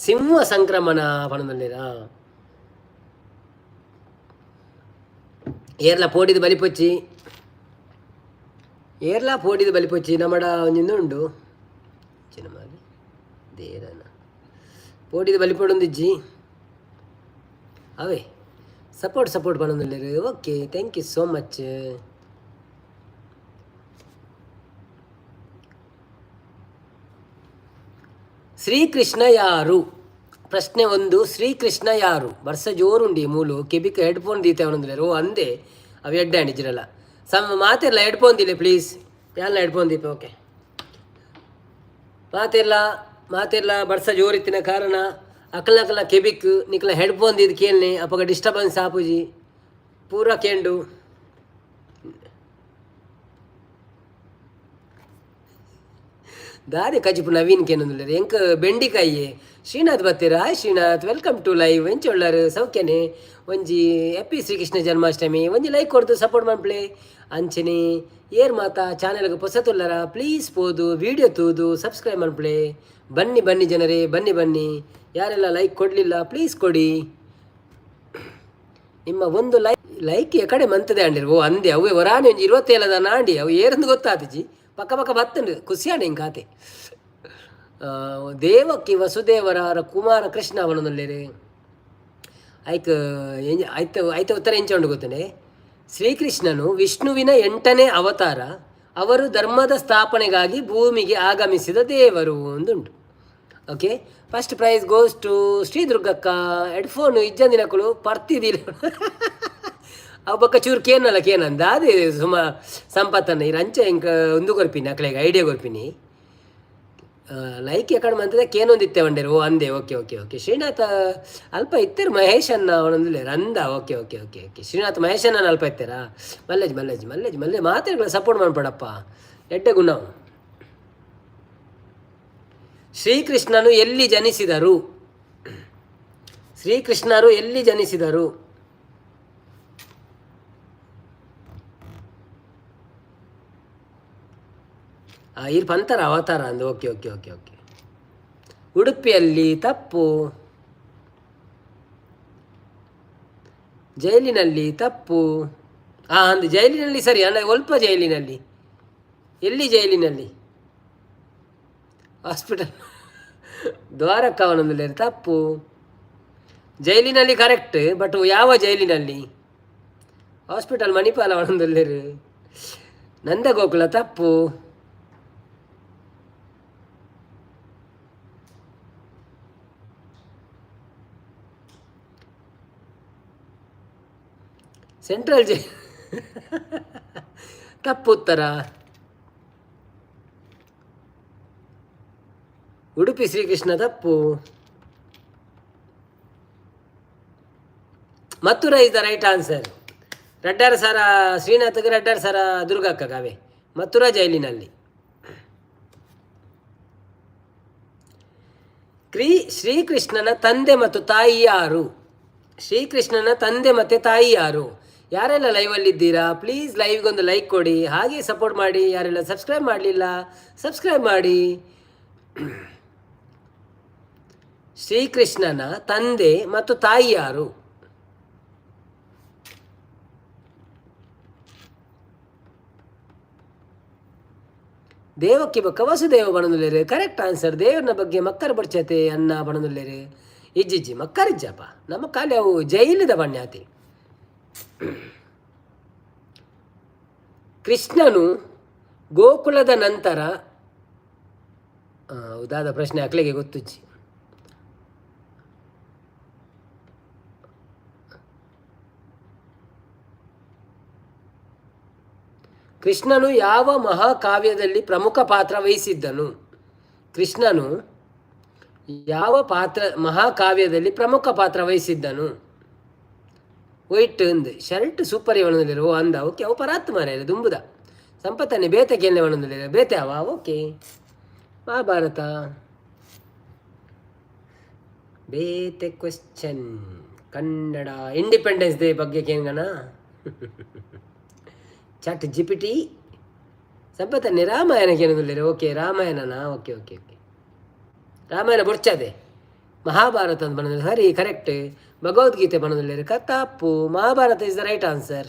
ಸಿಂಹ ಸಂಕ್ರಮಣ ಪಣೊಂದುಲ್ಲೆರ್. ಏರ್ಲ ಪೋಡಿದ್ ಬಲಿಪೊಚ್ಚಿ, ಏರ್ಲ ಪೋಡಿದ್ ಬಲಿಪೊಚ್ಚಿ. ನಮಡ ಒಂಜಿ ಉಂಡು ಚಿನ್ನ ದೇರನ ಪೋಡಿದ್ ಬಲಿಪೊಡೊಂದಿಜ್ಜಿ. ಅವೇ ಸಪೋರ್ಟ್ ಸಪೋರ್ಟ್ ಪಣೊಂದುಲ್ಲೆರ್. Okay, thank you so much. Shrikrishna ಯಾರು? ಪ್ರಶ್ನೆ ಒಂದು, ಶ್ರೀಕೃಷ್ಣ ಯಾರು? ಬರ್ಸ ಜೋರುಂಡಿ ಮೂಲು ಕೆಬಿಕ್ ಹೆಡ್ಫೋನ್ ದೀತೆ ಅವನಂದ್ರೆ. ಓ ಅಂದೆ, ಅವು ಎಡ್ಡೆ ಅಂಡಿಜಿರಲ್ಲ ಸಮ ಮಾತಿರಲ್ಲ. ಹೆಡ್ಫೋನ್ ದಿಲೆ ಪ್ಲೀಸ್, ಯಾಲ್ಲ ಹೆಡ್ಫೋನ್ ದೀಪ. ಓಕೆ, ಮಾತಿರ್ಲ ಮಾತಿರ್ಲ. ಬರ್ಸ ಜೋರಿತ್ತಿನ ಕಾರಣ ಅಕಲ್ನ ಅಕಲ್ನ ಕೆಬಿಕ್ ನಿಕ್ಲ ಹೆಡ್ಫೋನ್ ದೀದ್ ಕೇಳ್ನೆ, ಅಪಗ ಡಿಸ್ಟರ್ಬೆನ್ಸ್ ಆಪುಜಿ ಪೂರ ಕೇಂಡು. ದಾದೆ ಕಜಿಪು ನವೀನ್ ಕೇನೊಂದುಲ್ಲೆರ್. ಎಂಕ್ ಬೆಂಡಿಕಾಯಿ. ಶ್ರೀನಾಥ್ ಬತ್ತೆರ್. Hi Srinath, welcome to live. ಎಂಚ ಉಳ್ಳಾರ್? ಸೌಖ್ಯನೆ? ಒಂಜಿ ಹ್ಯಾಪಿ ಶ್ರೀಕೃಷ್ಣ ಜನ್ಮಾಷ್ಟಮಿ. ಒಂಜಿ ಲೈಕ್ ಕೊರ್ದು ಸಪೋರ್ಟ್ ಮನ್ಪುಲೆ. ಅಂಚನೆ ಏರ್ ಮಾತ ಚಾನೆಲ್ಗ್ ಪೊಸತುಲ್ಲರ ಪ್ಲೀಸ್ ಪೋದು ವಿಡಿಯೋ ತೂದು ಸಬ್ಸ್ಕ್ರೈಬ್ ಮನ್ಪುಲೆ. ಬನ್ನಿ ಬನ್ನಿ ಜನರೇ, ಬನ್ನಿ ಬನ್ನಿ. ಯಾರೆಲ್ಲ ಲೈಕ್ ಕೊಡಲಿಲ್ಲ ಪ್ಲೀಸ್ ಕೊಡಿ. ನಿಮ್ಮ ಒಂದು ಲೈಕ್ ಲೈಕ್ ಕಡೆ ಮಂತದೆ ಅಂಡಿರ್. ಓ ಅಂದೆ, ಅವೇ ಒರಾನೆ ಒಂಜಿ 27ದ ನಾಂಡಿ ಅವು ಏರಂದು ಗೊತ್ತಾತಿಜಿ. ಪಕ್ಕ ಪಕ್ಕ ಬತ್ತುಂಡು ಖುಷಿಯಾಣ ಹಿಂಗಾತೆ. ದೇವಕ್ಕಿ ವಸುದೇವರ ಕುಮಾರ ಕೃಷ್ಣ ಅವನೊಂದುಲ್ಲೆರ್. ಐಕ್ ಐತ ಐತ ಉತ್ತರ ಎಂಚ ಉಂಡು ಗೊತ್ತುಂಡೆ? ಶ್ರೀಕೃಷ್ಣನು ವಿಷ್ಣುವಿನ 8ನೇ ಅವತಾರ. ಅವರು ಧರ್ಮದ ಸ್ಥಾಪನೆಗಾಗಿ ಭೂಮಿಗೆ ಆಗಮಿಸಿದ ದೇವರು ಅಂದುಂಟು. Okay, first prize goes to Shri ದುರ್ಗಕ್ಕ. Headphone ಇಜ್ಜಂದಿನಕುಲು ಪರ್ತಿದಿಲ್ಲ. ಅವು ಬೊಕ್ಕ ಚೂರು ಕೇನಲ್ಲ ಕೇನಂದ ಅದೇ ಸುಮ ಸಂಪತ್ತನ್ನ ಇರ್ ಅಂಚೆ ಇಂಕ ಉಂದು ಕೊರ್ಪಿನಿ, ಅಕ್ಲೆಗ್ ಐಡಿಯಾ ಕೊರ್ಪಿನಿ. ಲೈಕ್ ಎಕಡೆ ಮಂತದ ಕೇನೊಂದಿತ್ತೆ ಒಂಡೇರು. ಓ ಅಂದೆ, ಓಕೆ ಓಕೆ ಓಕೆ. ಶ್ರೀನಾಥ ಅಲ್ಪ ಇತ್ತೆರ್ ಮಹೇಶ್ ಅನ್ನ ಅವನೊಂದಿಲ್ಲ ರಂದ. Okay okay okay okay. Srinath Mahesh ಅನ್ನ ಅಲ್ಪ ಇತ್ತೆರಾ? ಮಲ್ಲೇಜ್ ಮಲ್ಲೇಜ್ ಮಲ್ಲೇಜ್ ಮಲ್ಲೆ ಮಾತೆರ್ಗಳ ಸಪೋರ್ಟ್ ಮಾಡ್ಬೇಡಪ್ಪ, ಎಡ್ಡೆ ಗುಣ. ಶ್ರೀಕೃಷ್ಣನು ಎಲ್ಲಿ ಜನಿಸಿದರು? ಶ್ರೀಕೃಷ್ಣರು ಎಲ್ಲಿ ಜನಿಸಿದರು? ಇರ್ ಪಂತರ ಅವತಾರ ಅಂದು. Okay okay okay okay. ಉಡುಪಿಯಲ್ಲಿ ತಪ್ಪು. ಜೈಲಿನಲ್ಲಿ ತಪ್ಪು. ಹಾಂ ಅಂದು ಜೈಲಿನಲ್ಲಿ ಸರಿ. ಅಣ್ಣ ಒಲ್ಪ ಜೈಲಿನಲ್ಲಿ, ಎಲ್ಲಿ ಜೈಲಿನಲ್ಲಿ? ಹಾಸ್ಪಿಟಲ್ ದ್ವಾರಕವನದಲ್ಲಿ ತಪ್ಪು. ಜೈಲಿನಲ್ಲಿ ಕರೆಕ್ಟ್, ಬಟ್ ಯಾವ ಜೈಲಿನಲ್ಲಿ? ಹಾಸ್ಪಿಟಲ್ ಮಣಿಪಾಲ ಅವನೊಂದಲ್ಲಿ. ನಂದಗೋಕುಲ ತಪ್ಪು. ಸೆಂಟ್ರಲ್ ಜೈ ತಪ್ಪು ಉತ್ತರ. ಉಡುಪಿ ಶ್ರೀಕೃಷ್ಣ ತಪ್ಪು. Mathura is the right answer. ರಡ್ಡಾರ ಸರ ಶ್ರೀನಾಥ್ಗೆ, ರಡ್ಡಾರ ಸರ ದುರ್ಗಕ್ಕ ಕಾವೆ. ಮಥುರಾ ಜೈಲಿನಲ್ಲಿ. ಶ್ರೀಕೃಷ್ಣನ ತಂದೆ ಮತ್ತು ತಾಯಿ ಯಾರು? ಶ್ರೀಕೃಷ್ಣನ ತಂದೆ ಮತ್ತು ತಾಯಿ ಯಾರು? ಯಾರೆಲ್ಲ ಲೈವಲ್ಲಿದ್ದೀರಾ, ಪ್ಲೀಸ್ ಲೈವ್ಗೊಂದು ಲೈಕ್ ಕೊಡಿ, ಹಾಗೆ ಸಪೋರ್ಟ್ ಮಾಡಿ. ಯಾರೆಲ್ಲ ಸಬ್ಸ್ಕ್ರೈಬ್ ಮಾಡಲಿಲ್ಲ, ಸಬ್ಸ್ಕ್ರೈಬ್ ಮಾಡಿ. ಶ್ರೀಕೃಷ್ಣನ ತಂದೆ ಮತ್ತು ತಾಯಿ ಯಾರು? ದೇವಕ್ಕಿ ಬೊಕ್ಕ ವಸುದೇವ ಬಣದುಲ್ಲೇರು. Correct answer. ದೇವರನ ಬಗ್ಗೆ ಮಕ್ಕರ ಬಡ್ಚತೆ ಅನ್ನ ಬಣದುಲ್ಲೇರು. ಇಜ್ಜಿಜ್ಜಿ ಮಕ್ಕರಿಜ್ಜಪ್ಪ, ನಮ್ಮ ಕಾಲಿ ಅವು ಜೈಲಿದ ಬಣ್ಯಾತಿ. ಕೃಷ್ಣನು ಗೋಕುಲದ ನಂತರ ಹೌದಾದ ಪ್ರಶ್ನೆ ಅಕ್ಲೆಗೆ ಗೊತ್ತುಜ್ಜಿ. ಕೃಷ್ಣನು ಯಾವ ಮಹಾಕಾವ್ಯದಲ್ಲಿ ಪ್ರಮುಖ ಪಾತ್ರ ವಹಿಸಿದ್ದನು? ಕೃಷ್ಣನು ಯಾವ ಪಾತ್ರ ಮಹಾಕಾವ್ಯದಲ್ಲಿ ಪ್ರಮುಖ ಪಾತ್ರ ವಹಿಸಿದ್ದನು? ವೈಟ್ ಅಂದ್ ಶರ್ಟ್ ಸೂಪರ್ ಇವನೊಂದಿರು ಅಂದ. ಓಕೆ, ಅವು ಪರಾತ್ ಮಾರ್ರೆ ದುಂಬುದ ಸಂಪತ್ತನ್ನೇ ಬೇತೆ ಕೇಳನೆ ಒಣಂದಿಲ್ಲ ಬೇತೆ ಅವ. ಓಕೆ, ಮಹಾಭಾರತ ಬೇತೆ ಕ್ವಶನ್. ಕನ್ನಡ ಇಂಡಿಪೆಂಡೆನ್ಸ್ ಡೇ ಬಗ್ಗೆ ಕೇಂಗಣ ಚಾಟ್ ಜಿಪಿಟಿ ಸಂಪತ್ತನ್ನೇ ರಾಮಾಯಣ ಕೇಳೋದಿಲ್ಲ. ಓಕೆ, ರಾಮಾಯಣನಾ? ಓಕೆ ಓಕೆ ಓಕೆ, ರಾಮಾಯಣ ಬೊಡ್ಚದೆ. ಮಹಾಭಾರತ ಅಂತ ಬಂದ್ರೆ ಸರಿ, ಕರೆಕ್ಟ್. ಭಗವದ್ಗೀತೆ ಬಂದಿಲ್ಲ, ತಪ್ಪು. Mahabharata is the right answer.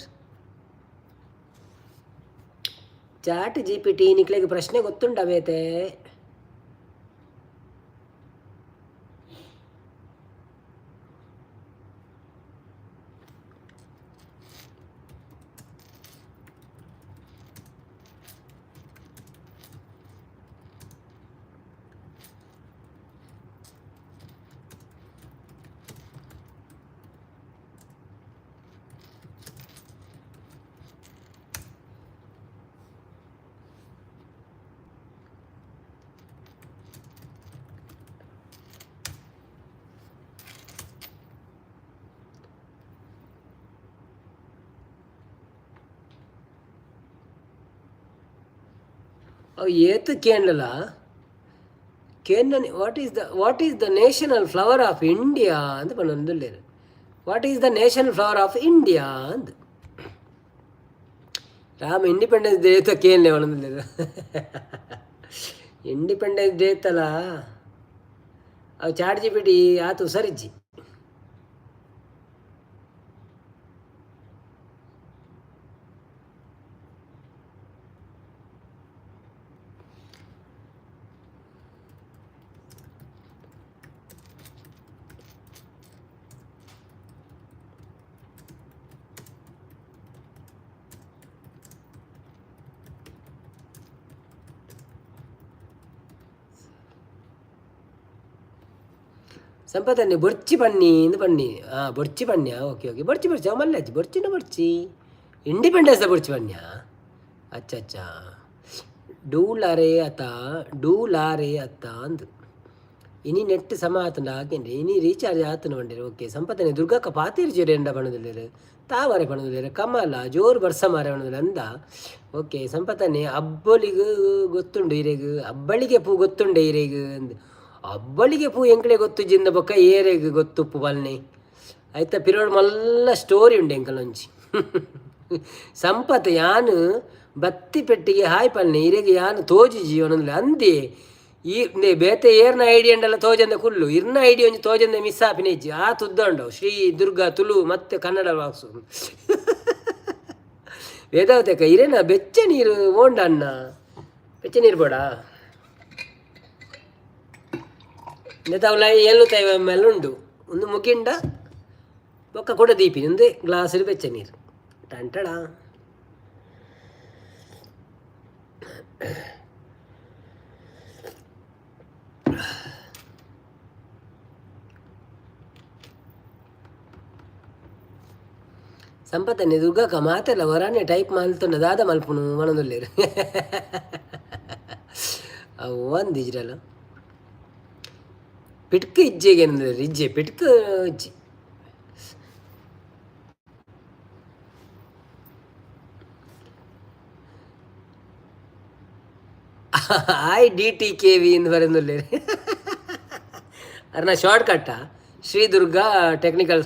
Chat GPT ನಿಕ್ಲೆಗ್ ಪ್ರಶ್ನೆ ಗೊತ್ತುಂಡ ಬೇತೆ? ಅವು ಏತ್ ಕೇಂದ್ರಲ್ಲ ಕೇಂದ್ರ. What is the national flower of India ಅಂತ ಪನ್ನೊಂದುಲ್ಲೆರ್. What is the national flower of India ಅಂದ್. ರಾಮ ಇಂಡಿಪೆಂಡೆನ್ಸ್ ಡೇ ತ ಕೇಂದ್ರ ಪನ್ನೊಂದುಲ್ಲೆರ್. ಇಂಡಿಪೆಂಡೆನ್ಸ್ ಡೇ ಇತ್ತಲ್ಲ, ಅವು ಚಾಟ್ ಜಿಪಿಟಿ ಆತು ಸರಿಜ್ಜಿ. ಸಂಪತ್ತನ್ನೇ ಬೊರ್ಚಿ ಬನ್ನಿ ಇಂದು ಬನ್ನಿ. ಹಾಂ, ಬೊರ್ಚಿ ಬನ್ನಿಯಾ? ಓಕೆ ಓಕೆ, ಬೊರ್ಚಿ ಬೊರ್ಚಿ ಅವು ಮಲ್ಲಾಜಿ ಬೊರ್ಚಿನ ಬೊರ್ಚಿ ಇಂಡಿಪೆಂಡೆನ್ಸ್ ಬೊರ್ಚಿ ಬನ್ನಿಯಾ? ಅಚ್ಚ ಅಚ್ಚ. ಡೂಲಾರೆ ಅತ್ತ, ಡೂಲಾರೆ ಅತ್ತ ಅಂದು. ಇನಿ ನೆಟ್ ಸಮ ಆತಂಡ ಹಾಕೇನ್ರಿ, ಇನಿ ರೀಚಾರ್ಜ್ ಆತನ ಬಂಡೇರು. ಓಕೆ ಸಂಪತ್ತನೆ ದುರ್ಗಕ್ಕ ಪಾತೇರು ಜೇರೆಂಡ ಪಣದಿಲ್ಲೇರು, ತಾವರೆ ಪಣದಿಲ್ಲೇರು, ಕಮಲ ಜೋರು ಬರ್ಸ ಮಾರೆ ಪಣದಿಲ್ಲ ಅಂದ. ಓಕೆ ಸಂಪತ್ತನೆ ಅಬ್ಬಲಿಗೆ ಗೊತ್ತುಂಡು ಇರೆಗ್, ಅಬ್ಬಳಿಗೆ ಪೂ ಗೊತ್ತುಂಡೆ ಇರೆಗ್ ಅಂದ್. ಅಬ್ಬಳಿಗೆ ಪೂ ಎಂಕ್ಲೆ ಗೊತ್ತು ಜಿಂದ ಬೊಕ್ಕ ಏರೆಗ್ ಗೊತ್ತುಪ್ಪು ಬಲ್ನೆ ಆಯ್ತಾ. ಪಿರೋಡ್ ಮಲ್ಲ ಸ್ಟೋರಿ ಉಂಡು ಎಂಕಲೊಂಜಿ. ಸಂಪತ್ ಯಾನ್ ಬತ್ತಿ ಪೆಟ್ಟಿಗೆ ಹಾಯ್ ಪಲ್ನೆ, ಇರೆಗ್ ಯಾನ್ ತೋಜಿಜಿ ಒಂದೊಂದು ಅಂದೆ. ಈ ಬೇತೆ ಏರ್ನ ಐಡಿ ಅಂಡಲ ತೋಜಂದೆ ಕುಲ್ಲು, ಇರ್ನ ಐಡಿ ಒಂಜಿ ತೋಜಂದೆ ಮಿಸ್ ಆಪಿನ ಇಜ್ಜಿ. ಆ ತುದ್ದ ಶ್ರೀ ದುರ್ಗಾ ತುಳು ಮತ್ತೆ ಕನ್ನಡ ಬಾಕ್ಸು. ವೇದಾವತಕ್ಕ ಇರೇನ ಬೆಚ್ಚ ನೀರು ಓಂಡ ಅಣ್ಣ, ಬೆಚ್ಚ ನೀರು ಬೋಡ ನೆತಾವುಲ ಏಳು ತೈವ ಮೇಲೆ ಉಂಡು ಒಂದು ಮುಗಿಂಡ ಬೊಕ್ಕ ಕೂಡ ದೀಪಿ ಒಂದು ಗ್ಲಾಸ್ ಬೆಚ್ಚ ನೀರು ಟಂಟಡ. ಸಂಪತ್ತನೆ ದುರ್ಗಕ್ಕ ಮಾತೆಲ್ಲ ವರಾನೆ ಟೈಪ್ ಮಲ್ತುಂಡ ದಾದ ಮಲ್ಪುನು ಮನದುಲ್ಲೇರು ಅವು ಒಂದಿಜ್ರಲ್ಲ. ಪಿಟ್ಕ ಇಜ್ಜೆಗೆ ಏನಂದ್ರೆ ಇಜ್ಜೆ ಪಿಟ್ಕ ಇಜ್ಜಿ. I D T K V ಎಂದು ಬರೆದುಲ್ಲೇರು ಅರ್ನ ಶಾರ್ಟ್ ಕಟ್ಟ. ಶ್ರೀ ದುರ್ಗಾ ಟೆಕ್ನಿಕಲ್,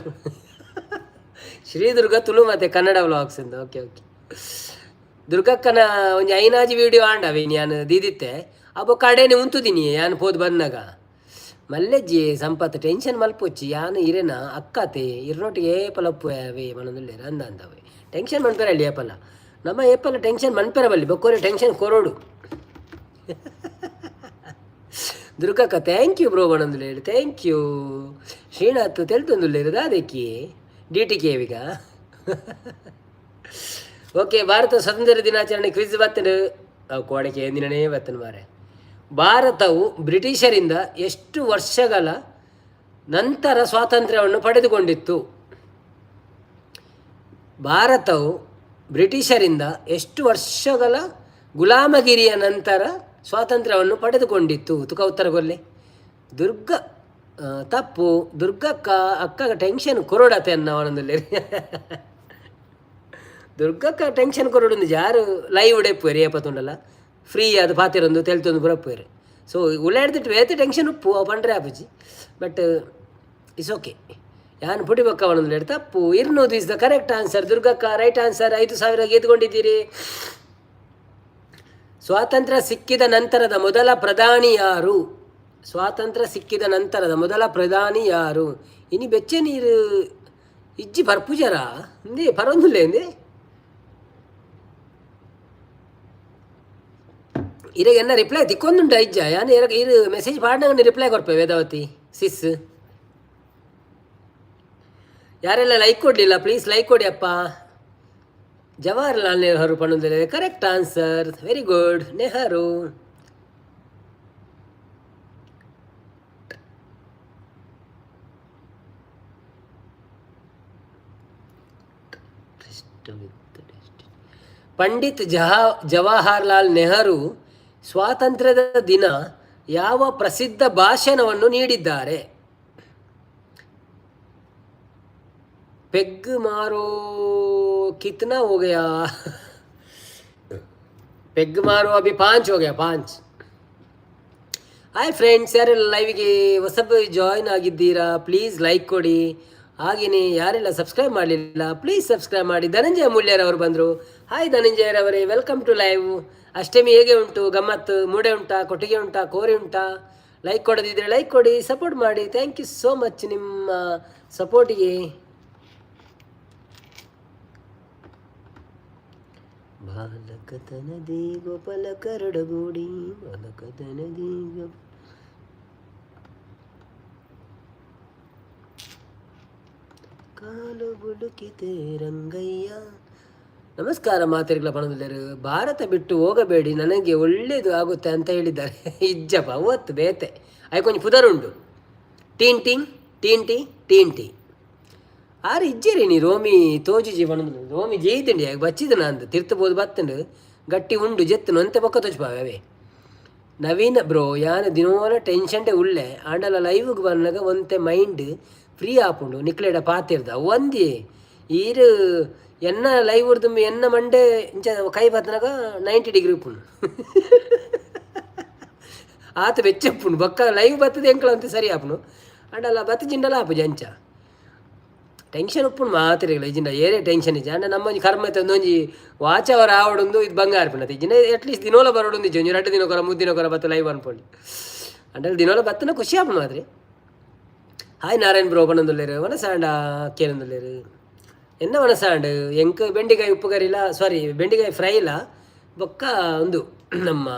ಶ್ರೀ ದುರ್ಗಾ ತುಳು ಮತ್ತು ಕನ್ನಡ ವ್ಲಾಗ್ಸ್ ಇಂದ. ಓಕೆ ಓಕೆ ದುರ್ಗಕ್ಕನ ಒಂಜಿ ಐನಾಜಿ ವೀಡಿಯೋ ಆಂಡವೆ ಯಾನ್ ದೀದಿತ್ತೆ. ಅಬ್ಬೊ ಕಡೆನೆ ಉಂತುದಿನಿ ಯಾನ್ ಪೋದು ಬಂದಾಗ. ಮಲ್ಲೆಜ್ಜಿ ಸಂಪತ್ ಟೆನ್ಷನ್ ಮಲ್ಪೊಚ್ಚಿ, ಯಾನ್ ಇರೆನ ಅಕ್ಕತೆ ಇರ್ನೊಟ್ಟಿಗೆ ಏಪಲ ಉಪ್ಪು ಅವೇ ಮನದುಲ್ಲೇರು ಅಂದ ಅಂದವೆ. ಟೆನ್ಷನ್ ಮನ್ಪೆರ ಅಲ್ಲಿ ಏಪಲ ನಮ್ಮ ಏಪಲ ಟೆನ್ಷನ್ ಮನ್ಪೆರ ಬಲ್ಲಿ ಬೊಕ್ಕೋರೆ ಟೆನ್ಷನ್ ಕೊರೋಡು. ದುರ್ಗಕ್ಕ thank you bro ಬಣಂದುಲೇರು, thank you. Srinath ತೆಲ್ತೊಂದುಲ್ಲೇರು ದಾದಕ್ಕಿ D T K ವಿಗ. Okay Bharat ಸ್ವಾತಂತ್ರ್ಯ ದಿನಾಚರಣೆ ಕ್ವಿಜ್ ಬತ್ತನು ಅವು ಕೋಡೆಗೆ ಎಂದಿನೇ ಬತ್ತನು ಮಾರೆ. ಭಾರತವು ಬ್ರಿಟಿಷರಿಂದ ಎಷ್ಟು ವರ್ಷಗಳ ನಂತರ ಸ್ವಾತಂತ್ರ್ಯವನ್ನು ಪಡೆದುಕೊಂಡಿತ್ತು? ಭಾರತವು ಬ್ರಿಟಿಷರಿಂದ ಎಷ್ಟು ವರ್ಷಗಳ ಗುಲಾಮಗಿರಿಯ ನಂತರ ಸ್ವಾತಂತ್ರ್ಯವನ್ನು ಪಡೆದುಕೊಂಡಿತ್ತು? ತುಕ ಉತ್ತರ ಕೊಲ್ಲೆ. ದುರ್ಗ ತಪ್ಪು. ದುರ್ಗಕ್ಕ ಅಕ್ಕ ಟೆನ್ಷನ್ ಕೊರಡತೆ ಅನ್ನ ಅವನೊಂದಲ್ಲಿ. ದುರ್ಗಕ್ಕ ಟೆನ್ಷನ್ ಕೊರಡು ಯಾರು ಲೈವ್ ಉಡೆಪ್ಪುವೆರ್ ಏಪತ್ತುಂಡಲ್ಲ ಫ್ರೀ ಅದು ಪಾತಿರೊಂದು ತೆಲ್ತೊಂದು ಪುರಪ್ಪುವೆರ್. ಸೊ ಉಳ್ಳಾಡ್ದಿಟ್ಟು ಬೇತೆ ಟೆನ್ಷನ್ ಉಪ್ಪು ಅವು ಪಂಡ್ರೆ ಆಪುಜಿ, ಬಟ್ it's okay. ಯಾನ್ ಪುಡಿ ಬೊಕ್ಕ ಅವನೊಂದು ತಪ್ಪು. ಇರ್ನೂದು is the correct answer. ದುರ್ಗಕ್ಕ right answer. 5000 ಗೆದ್ದುಕೊಂಡಿದ್ದೀರಿ. ಸ್ವಾತಂತ್ರ್ಯ ಸಿಕ್ಕಿದ ನಂತರದ ಮೊದಲ ಪ್ರಧಾನಿ ಯಾರು? ಸ್ವಾತಂತ್ರ್ಯ ಸಿಕ್ಕಿದ ನಂತರದ ಮೊದಲ ಪ್ರಧಾನಿ ಯಾರು? ಇನಿ ಬೆಚ್ಚ ನೀರು ಇಜ್ಜಿ ಪರ್ಪುಜರ ಇಂದೇ ಪರೊಂದುಲ್ಲೆ ಇಂದೇ ಇರೆಗ್ ಎನ್ನ ರಿಪ್ಲೈ ತಿಕ್ಕೊಂದುಂಡ ಇಜ್ಜ? ಯಾನ್ ಇರ ಇರು ಮೆಸೇಜ್ ಪಾಡ್ನಗನೆ ರಿಪ್ಲೈ ಕೊರ್ಪೆ. ವೇದಾವತಿ ಸಿಸ್ ಯಾರೆಲ್ಲ ಲೈಕ್ ಕೊಡಲಿಲ್ಲ ಪ್ಲೀಸ್ ಲೈಕ್ ಕೊಡಿ ಅಪ್ಪ. Jawaharlal Nehru ಪಣುಂದರೆ correct answer, very good Nehru. Pandit Jawaharlal Nehru ಸ್ವಾತಂತ್ರ್ಯದ ದಿನ ಯಾವ ಪ್ರಸಿದ್ಧ ಭಾಷಣವನ್ನು ನೀಡಿದ್ದಾರೆ? पेग मारो कितना हो गया? पेग मारो अभी 5 हो गया, 5. ಹಾಯ್ ಫ್ರೆಂಡ್ಸ್, ಯಾರೆಲ್ಲ ಲೈವ್ಗೆ ಹೊಸಬ ಜಾಯಿನ್ ಆಗಿದ್ದೀರಾ ಪ್ಲೀಸ್ ಲೈಕ್ ಕೊಡಿ. ಹಾಗೆಯೇ ಯಾರೆಲ್ಲ ಸಬ್ಸ್ಕ್ರೈಬ್ ಮಾಡಲಿಲ್ಲ ಪ್ಲೀಸ್ ಸಬ್ಸ್ಕ್ರೈಬ್ ಮಾಡಿ. ಧನಂಜಯ ಮೂಲ್ಯರವರು ಬಂದರು. ಹಾಯ್ ಧನಂಜಯರವರೇ, welcome to live. ಅಷ್ಟಮಿ ಹೇಗೆ ಉಂಟು ಗಮ್ಮತ್ತು? ಮೂಡೆ ಉಂಟಾ, ಕೊಟ್ಟಿಗೆ ಉಂಟಾ, ಕೋರಿ ಉಂಟಾ? ಲೈಕ್ ಕೊಡದಿದ್ದರೆ ಲೈಕ್ ಕೊಡಿ, ಸಪೋರ್ಟ್ ಮಾಡಿ. Thank you so much ನಿಮ್ಮ ಸಪೋರ್ಟಿಗೆ. ಬಾಲಕತನದಿ ಗೋಪಾಲ ಕರಡಗೂಡಿ ಬಾಲಕತನದಿ ಗೋಪಾಲ ಕಾಲು ಬುಡುಕಿತೆ ರಂಗಯ್ಯ. ನಮಸ್ಕಾರ ಮಾತೆರ್ಗಳ ಪಣದಲ್ಲರು. ಭಾರತ ಬಿಟ್ಟು ಹೋಗಬೇಡಿ, ನನಗೆ ಒಳ್ಳೆಯದು ಆಗುತ್ತೆ ಅಂತ ಹೇಳಿದ್ದಾರೆ. ಇಜ್ಜಪ್ಪ ಅವತ್ತು ಬೇತೆ ಆಯ್ ಕೊಂಚ ಪುದರುಂಡು ಟೀನ್ ಟಿಂಗ್ ಟೀನ್ ಟಿ ಟೀನ್ ಟಿ ಆರು ಇಜ್ಜೇರಿ ನೀ ರೋಮಿ ತೋಜಿಜಿ ಪಣದು ರೋಮಿ ಜೈತಂಡಿ ಬಚ್ಚಿದ ನಂದು ತಿರ್ತಬೋದು ಬತ್ತಂಡು. ಗಟ್ಟಿ ಉಂಡು ಜೆತ್ತು ಒಂತೆ ಬೊಕ್ಕ ತೊಜ್ಪಾವೆ ಅವೇ. ನವೀನ ಬ್ರೋ, ಯಾನ್ ದಿನೋಲ ಟೆನ್ಷನ್ಡೆ ಉಲ್ಲೆ, ಆಂಡಲ ಲೈವ್ಗೆ ಬನ್ನಗ ಒಂತೆ ಮೈಂಡ್ ಫ್ರೀ ಆಪುಂಡು ನಿಕ್ಲೆಡ ಪಾತೆರ್ದ. ಒಂದಿ ಈರ್ ಎನ್ನ ಲೈವ್ ಉರ್ದು ಎನ್ನ ಮಂಡೆ ಇಂಚ ಕೈ ಬತ್ತನಾಗ 90 ಡಿಗ್ರಿ ಉಪ್ಪುಂಡು, ಆತ ಬೆಚ್ಚಪ್ಪುಂಡು. ಬೊಕ್ಕ ಲೈವ್ ಬತ್ತದ ಎಂಕಲ ಅಂತ ಸರಿ ಆಪುಂಡು. ಆಂಡಲ ಬತ್ತ ಜಿಂಡಲ ಆಪುಜಿ. ಅಂಚ ಟೆನ್ಷನ್ ಉಪ್ಪುಂಡು ಮಾತ್ರೆಗಳ ಇಜ್ಜಿಂಡ ಏರೇ ಟೆನ್ಷನ್ ಇಜ್ಜಿ. ಅಂಡ ನಮ್ಮ ಒಂಜಿ ಕರ್ಮ ಇತ್ತೆ, ಒಂದೊಂಜಿ ವಾಚ್ ಅವರ್ ಆವಡೊಂದು ಇದು ಬಂಗಾರ ಪುಂಡತೆ. ಇಜ್ಜಿಂಡ ಅಟ್ಲೀಸ್ಟ್ ದಿನೋಲ ಬರೋಡೊಂದು ಇಜ್ಜಿ. ಒಂಜಿ 2 ದಿನಕ್ಕೊರ 3 ದಿನಕ್ಕೊರ ಬತ್ತು ಲೈವ್ ಅನ್ಪೊಂಡು. ಅಂಡಲ್ ದಿನೋಲ ಬತ್ತನ ಖುಷಿ ಆಪುಂಡು ಮಾತ್ರೆ. ಹಾಯ್ ನಾರಾಯಣ್ ಬ್ರೋ ಪನೊಂದುಲ್ಲೆರ್. ವನಸಾಂಡ ಕೇನೊಂದುಲ್ಲೆರ್. ಎನ್ನ ವನಸಾಂಡ್? ಎಂಕ್ ಬೆಂಡಿಕಾಯಿ ಉಪ್ಪು ಕರಿಲ, ಸಾರಿ, ಬೆಂಡಿಕಾಯಿ ಫ್ರೈಲ ಬೊಕ್ಕ ಒಂದು ನಮ್ಮ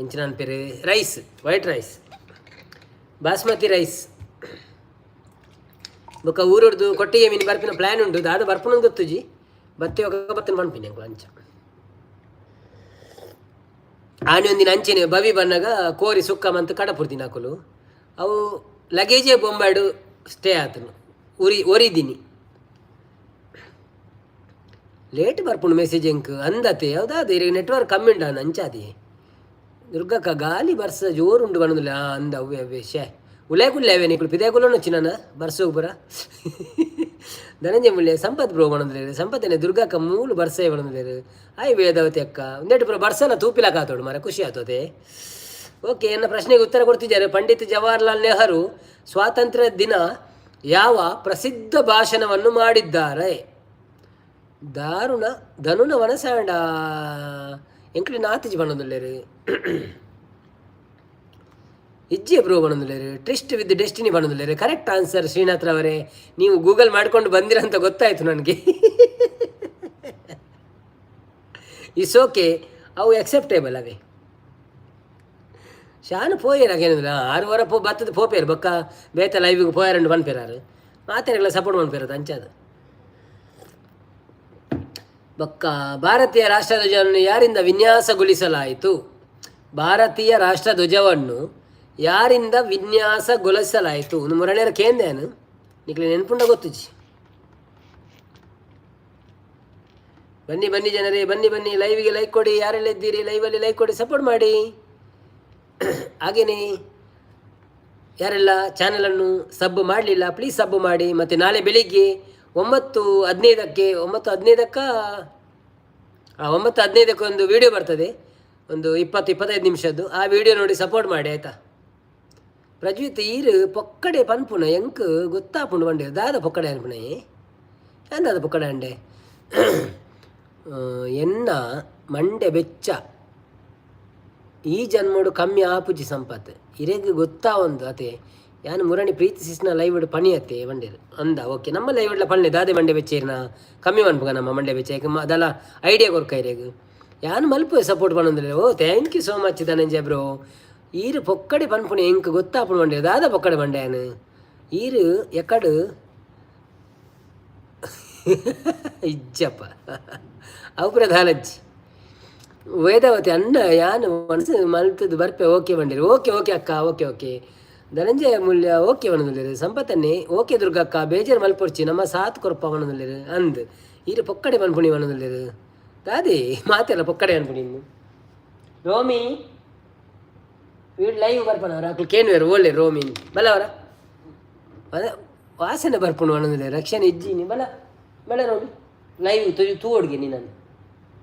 ಎಂಚಿನ ಪೇರು rice, white rice, basmati rice. ಬೊಕ್ಕ ಊರುಡ್ದು ಕೊಟ್ಟಿಗೆ ಮೀನು ಬರ್ಪಿನ ಪ್ಲ್ಯಾನ್ ಉಂಟು. ದಾದ ಬರ್ಪುನ ಗೊತ್ತುಜಿ. ಬತ್ತೆ ఒక ಬತ್ತಿನ ಪನ್ಪಿನಿ ಎಂಕುಲು ಅಂಚ. ಆನೆ ಒಂದಿನ ಅಂಚೆನೆ ಬವಿ ಬನ್ನಗ ಕೋರಿ ಸುಕ್ಕ ಮಂತ್ ಕಡಪುರ್ದಿನ ಅಕುಲು. ಅವು ಲಗೇಜೇ ಬೊಂಬಾಯ್ಡು ಸ್ಟೇ ಆತನು ಉರಿ ಒರಿದಿನಿ. ಲೇಟ್ ಬರ್ಪುಂಡು ಮೆಸೇಜ್ ಎಂಕ್ ಅಂದತೆ. ಹೌದಾದ ನೆಟ್ವರ್ಕ್ ಕಮ್ಮಿ ಉಂಡ ಅಂಚಾದಿ. ದುರ್ಗಕ್ಕ, ಗಾಲಿ ಬರ್ಸ ಜೋರುಂಡು ಬನ್ನದಿಲ್ಲ ಅಂದ. ಅವ್ವೆ ಅವ್ವೆ, ಶೇ ಉಲೇ ಕುಲ್ಲೆ ಅವೆ ನಿಕುಲು ಪಿದೆ ಕುಲ್ಲೊನು వచ్చినాನ ಬರ್ಸೋಗ್ ಪುರ. ಧನಂಜಯ ಮುಲ್ಯ, ಸಂಪತ್ ಬ್ರೋ ಬನ್ನೊಂದುಲ್ಲೆರ್. ಸಂಪತ್ತನೆ ದುರ್ಗಕ್ಕ ಮೂಲು ಬರ್ಸೆ ಬನ್ನೊಂದುಲ್ಲೆರ್. ಆಯ್ ವೇದಾವತಿ ಅಕ್ಕ. ಉಂದೆಟ್ ಪೂರ ಬರ್ಸಲ ತೂಪಿಲಕ ಆತೋಡು ಮಾರ, ಖುಷಿ ಆತೋದೆ. ಓಕೆ, ಎನ್ನ ಪ್ರಶ್ನೆಗೆ ಉತ್ತರ ಕೊಡ್ತಿದ್ದಾರೆ. ಪಂಡಿತ್ ಜವಾಹರ್ಲಾಲ್ ನೆಹರು ಸ್ವಾತಂತ್ರ್ಯ ದಿನ ಯಾವ ಪ್ರಸಿದ್ಧ ಭಾಷಣವನ್ನು ಮಾಡಿದ್ದಾರೆ? ದಾರುಣ ಧನುನ ವನಸಾಂಡ ಎಂಕಲೆ ನಾತಿಜಿ ಬನ್ನೊಂದುಲ್ಲೆರ್. ಇಜ್ಜಿ ಬ್ರೋ ಬನ್ನೊಂದುಲ್ಲೆರ್. ಟ್ರಿಸ್ಟ್ ವಿತ್ ಡೆಸ್ಟಿನಿ ಬನ್ನೊಂದುಲ್ಲೆರ್. ಕರೆಕ್ಟ್ ಆನ್ಸರ್ ಶ್ರೀನಾಥ್ರವರೇ. ನೀವು ಗೂಗಲ್ ಮಾಡ್ಕೊಂಡು ಬಂದಿರಂತ ಗೊತ್ತಾಯ್ತು ನನಗೆ. It's okay, ಅವು ಅಕ್ಸೆಪ್ಟೇಬಲ್ ಅವೇ. ಶಾನ್ ಪೋಯೇರ್ ಆಗೇನಿಲ್ಲ. 6 ವರ ಪೋ ಬತ್ತದ ಪೋಪೇರು. ಬೊಕ್ಕ ಬೇತ ಲೈವಿಗೆ ಪೋಯಾರಂಡು ಪನ್ಪೇರಾರು. ಮಾತೆರೆಗ್ಲ ಸಪೋರ್ಟ್ ಮನ್ಪೇರದು ಅಂಚಾದ. ಬೊಕ್ಕ ಭಾರತೀಯ ರಾಷ್ಟ್ರಧ್ವಜವನ್ನು ಯಾರಿಂದ ವಿನ್ಯಾಸಗೊಳಿಸಲಾಯಿತು? ಭಾರತೀಯ ರಾಷ್ಟ್ರಧ್ವಜವನ್ನು ಯಾರಿಂದ ವಿನ್ಯಾಸಗೊಳಿಸಲಾಯಿತು? ಒಂದು ಮುರಳಿಯರ ಕೇಂದ್ಯಾನು ನಿಕ್ಲೆ ನೆನ್ಪುಂಡ ಗೊತ್ತುಜಿ. ಬನ್ನಿ ಬನ್ನಿ ಜನರೇ, ಬನ್ನಿ ಬನ್ನಿ. ಲೈವ್ಗೆ ಲೈಕ್ ಕೊಡಿ. ಯಾರೆಲ್ಲ ಇದ್ದೀರಿ ಲೈವಲ್ಲಿ, ಲೈಕ್ ಕೊಡಿ, ಸಪೋರ್ಟ್ ಮಾಡಿ. ಹಾಗೆಯೇ ಯಾರೆಲ್ಲ ಚಾನಲನ್ನು ಸಬ್ ಮಾಡಲಿಲ್ಲ, ಪ್ಲೀಸ್ ಸಬ್ ಮಾಡಿ. ಮತ್ತು ನಾಳೆ ಬೆಳಿಗ್ಗೆ 9:15ಕ್ಕೆ, 9:15ಕ್ಕ, 9:15ಕ್ಕೆ ಒಂದು ವಿಡಿಯೋ ಬರ್ತದೆ, ಒಂದು 20-25 ನಿಮಿಷದ್ದು. ಆ ವಿಡಿಯೋ ನೋಡಿ ಸಪೋರ್ಟ್ ಮಾಡಿ, ಆಯಿತಾ? ಪ್ರಜ್ವಿತ್, ಈರು ಪೊಕ್ಕಡೆ ಪನ್ಪುನ ಎಂಕ್ ಗೊತ್ತಾಪುಂಡು ಪಂಡೆ. ದಾದ ಪೊಕ್ಕಡೆ ಅನ್ಪುನ? ಎಂದಾದ ಪೊಕ್ಕಡೆ ಅಂಡೆ? ಎನ್ನ ಮಂಡೆ ಬೆಚ್ಚ ಈ ಜನ್ಮಡು ಕಮ್ಮಿ ಆಪುಜಿ ಸಂಪತ್. ಇರೆಗ್ ಗೊತ್ತಾ ಒಂದು ಅತೆ ಯಾನ್ ಮುರಣಿ ಪ್ರೀತಿ ಸಿಸ್ನ ಲೈವ್ ಪಣಿಯತ್ತೆ ಬಂಡೇರು ಅಂದ. ಓಕೆ, ನಮ್ಮ ಲೈವ್ ಪಣ್ಣೆ ದಾದೆ ಮಂಡೆ ಬೆಚ್ಚೇರ್ನ ಕಮ್ಮಿ ಮನ್ಪುಗ ನಮ್ಮ ಮಂಡೆ ಬೆಚ್ಚ ಅದಲ್ಲ ಐಡಿಯಾ ಕೊರ್ಕ ಇರೆಗ್. ಯಾನ್ ಮಲ್ಪು ಸಪೋರ್ಟ್ ಪನ್ನೊಂದುಲ್ಲೆ. ಓ, thank you so much Dhananjaya bro. ಈರು ಪೊಕ್ಕಡೆ ಪನ್ಪುಣೆ ಎಂಕ್ ಗೊತ್ತಾಪುಣು ಬಂಡೆ. ದಾದ ಪೊಕ್ಕಡೆ ಬಂಡೆ? ಈರು ಎಕಡು ಇಜ್ಜಪ್ಪ ಅವು ಪ್ರಧಾನಜ್ಜಿ. ವೇದಾವತಿ ಅಣ್ಣ, ಯಾನು ಮನಸ್ಸು ಮಲ್ತದ್ದು ಬರ್ಪೆ ಓಕೆ ಬಂಡಿರಿ. ಓಕೆ ಓಕೆ ಅಕ್ಕ, okay okay. Dhananjaya Moolya okay ಪನೊಂದುಲ್ಲೆರ್. ಸಂಪತ್ತನ್ನೇ ಓಕೆ. ದುರ್ಗಕ್ಕ, ಬೇಜಾರು ಮಲ್ಪೊರ್ಚಿ, ನಮ್ಮ ಸಾತ್ ಕೊರ್ಪ ಪನೊಂದುಲ್ಲೆರ್. ಅಂದ್ ಈರು ಪೊಕ್ಕಡೆ ಪನ್ಪುಣಿ ಪನೊಂದುಲ್ಲೆರ್. ದಾದಿ ಮಾತೆಲ್ಲ ಪೊಕ್ಕಡೆ ಪನ್ಪುಣಿ? Romi weed live ಬರ್ಪನವರ? ಅಕ್ಲು ಕೇನುವೆರ್ ಓಲೆ ರೋಮಿ ಬಲವರ ಅದೇ ವಾಸನೆ ಬರ್ಪುಂಡು ಪನೊಂದುಲ್ಲೆರ್. ರಕ್ಷಣೆ ಇಜ್ಜಿನಿ. ಬಲ ಬಲ ರೋಮಿ, ಲೈವ್ ತೂ ತೂವೊಡ್ಗೆ ನೀನನ್ನು.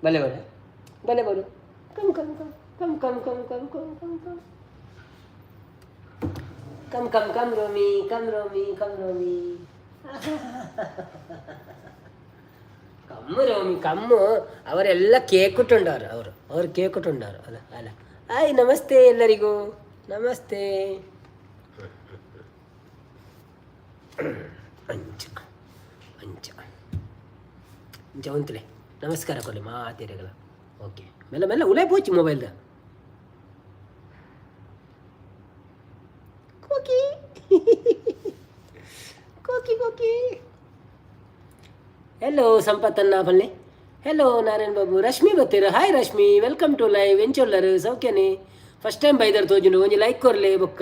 ಬಲೆ ಬಲೆ ಬಲೆ ಬರು. Come come come come come come come come come come come come come Romi, come Romi, come Romi, come Romi, come. ಅವರೆಲ್ಲ ಕೇಕುಟ್ಟುಂಡವರು ಅವರು ಅವರು ಕೇಕುಟ್ಟುಂಡವರು ಅಲ್ಲ ಅಲ್ಲ. ಹಾಯ್, ನಮಸ್ತೆ ಎಲ್ಲರಿಗೂ ನಮಸ್ತೆ. ಅಂಚ ಅಂಚ ಅಂಚ ಉಂತಲೆ ನಮಸ್ಕಾರ ಕೊಲೆ ಮಾತೆರೆಗಳ. ಓಕೆ, ಮೆಲ್ಲ ಮೆಲ್ಲ ಉಲೇ ಪೋಚಿ ಮೊಬೈಲ್ದ. ಕೋಕಿ ಕೋಕಿ ಕೋಕಿ. ಹೆಲೋ ಸಂಪತ್ತನ್ನ ಪಲ್ಲೆ. ಹೆಲೋ ನಾರಾಯಣ್ ಬಾಬು. ರಶ್ಮಿ ಬತ್ತೀರ. Hi Rashmi, welcome to live. ಎಂಚೊಲ್ಲರು ಸೌಖ್ಯನೇ? ಫಸ್ಟ್ ಟೈಮ್ ಬೈದರ್ ತೋಜುಂಡು. ಒಂಜಿ ಲೈಕ್ ಕೊರ್ಲೆ, ಬೊಕ್ಕ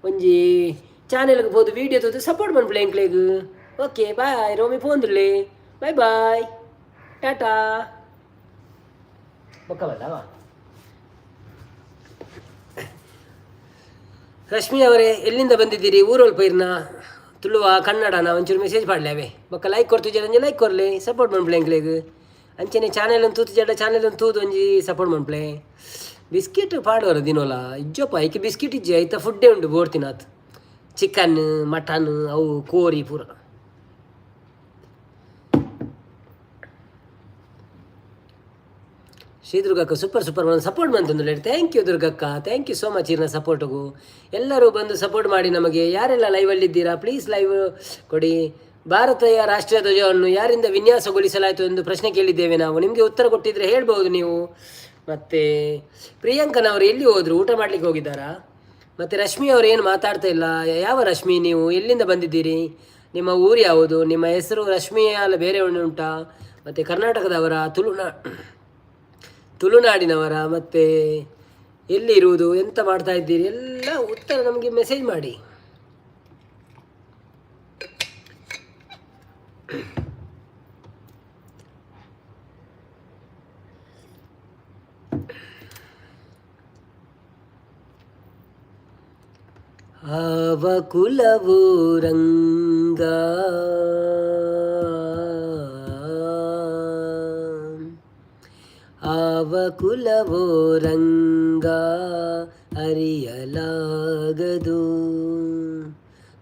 ಒಂಜಿ ಚಾನೆಲ್ಗೆ ಪೋದು ವೀಡಿಯೋ ತೋದು ಸಪೋರ್ಟ್ ಮನ್ಪುಲೆ ಎಂಕ್ಲೆಗ್. ಓಕೆ, ಬಾಯ್ ರೋಮಿ, ಪೋಂದುಲ್ಲೆ. Bye bye, tata. ಬೊಕ್ಕ ಬಲ್ಲವಾ. ರಶ್ಮಿ ಅವರೇ, ಎಲ್ಲಿಂದ ಬಂದಿದ್ದೀರಿ? ಊರೊಲ್ಪ ಇರ್ನ? ತುಳುವ ಕನ್ನಡನ ಒಂಚೂರು ಮೆಸೇಜ್ ಪಾಡ್ಲೆ. ಬೊಕ್ಕ ಲೈಕ್ ಕೊಡ್ತಿಜ್ಜಡ ಒಂಜಿ ಲೈಕ್ ಕೊರ್ಲೆ, ಸಪೋರ್ಟ್ ಮನ್ಪುಲೆ ಎಂಕ್ಲೆಗ್. ಅಂಚನೆ ಚಾನೆಲ್ ತೂತು ಜಡ ಚಾನೆಲ್ ತೂದು ಒಂಜಿ ಸಪೋರ್ಟ್ ಮನ್ಪುಲೆ. ಬಿಸ್ಕೆಟ್ ಪಾಡುವರ ದಿನೋಲ? ಇಜ್ಜಪ್ಪ, ಐಕೆ ಬಿಸ್ಕೆಟ್ ಇಜ್ಜಿ, ಐತ ಫುಡ್ಡೇ ಉಂಡು ಬೋಡ್ತಿನಾತ್. ಚಿಕನ್, ಮಟನ್, ಅವು ಕೋರಿ ಪೂರ. ಶ್ರೀ ದುರ್ಗಕ್ಕ ಸೂಪರ್ ಸೂಪರ್ ಸಪೋರ್ಟ್ ಮಂತಂದು. Thank you ದುರ್ಗಕ್ಕ, thank you so much ಇರ್ನ ಸಪೋರ್ಟ್ಗೂ. ಎಲ್ಲರೂ ಬಂದು ಸಪೋರ್ಟ್ ಮಾಡಿ ನಮಗೆ. ಯಾರೆಲ್ಲ ಲೈವಲ್ಲಿದ್ದೀರಾ, ಪ್ಲೀಸ್ ಲೈವ್ ಕೊಡಿ. ಭಾರತೀಯ ರಾಷ್ಟ್ರೀಯ ಧ್ವಜವನ್ನು ಯಾರಿಂದ ವಿನ್ಯಾಸಗೊಳಿಸಲಾಯಿತು ಎಂದು ಪ್ರಶ್ನೆ ಕೇಳಿದ್ದೇವೆ ನಾವು. ನಿಮಗೆ ಉತ್ತರ ಕೊಟ್ಟಿದ್ರೆ ಹೇಳ್ಬೋದು ನೀವು. ಮತ್ತು ಪ್ರಿಯಾಂಕನವರು ಎಲ್ಲಿ ಹೋದರು? ಊಟ ಮಾಡಲಿಕ್ಕೆ ಹೋಗಿದ್ದಾರಾ? ಮತ್ತು ರಶ್ಮಿ ಅವರು ಏನು ಮಾತಾಡ್ತಾ ಇಲ್ಲ. ಯಾವ ರಶ್ಮಿ ನೀವು? ಎಲ್ಲಿಂದ ಬಂದಿದ್ದೀರಿ? ನಿಮ್ಮ ಊರು ಯಾವುದು? ನಿಮ್ಮ ಹೆಸರು ರಶ್ಮಿ ಅಲ್ಲ, ಬೇರೆ ಉಂಟಾ? ಮತ್ತು ಕರ್ನಾಟಕದವರ, ತುಳುನಾಡಿನವರ? ಮತ್ತು ಎಲ್ಲಿ ಇರುವುದು, ಎಂತ ಮಾಡ್ತಾ ಇದ್ದೀರಿ, ಎಲ್ಲ ಉತ್ತರ ನಮಗೆ ಮೆಸೇಜ್ ಮಾಡಿ. ಆವ ಕುಲವು ರಂಗ, ಆವ ಕುಲವೋ ರಂಗ ಅರಿಯಲಾಗದು.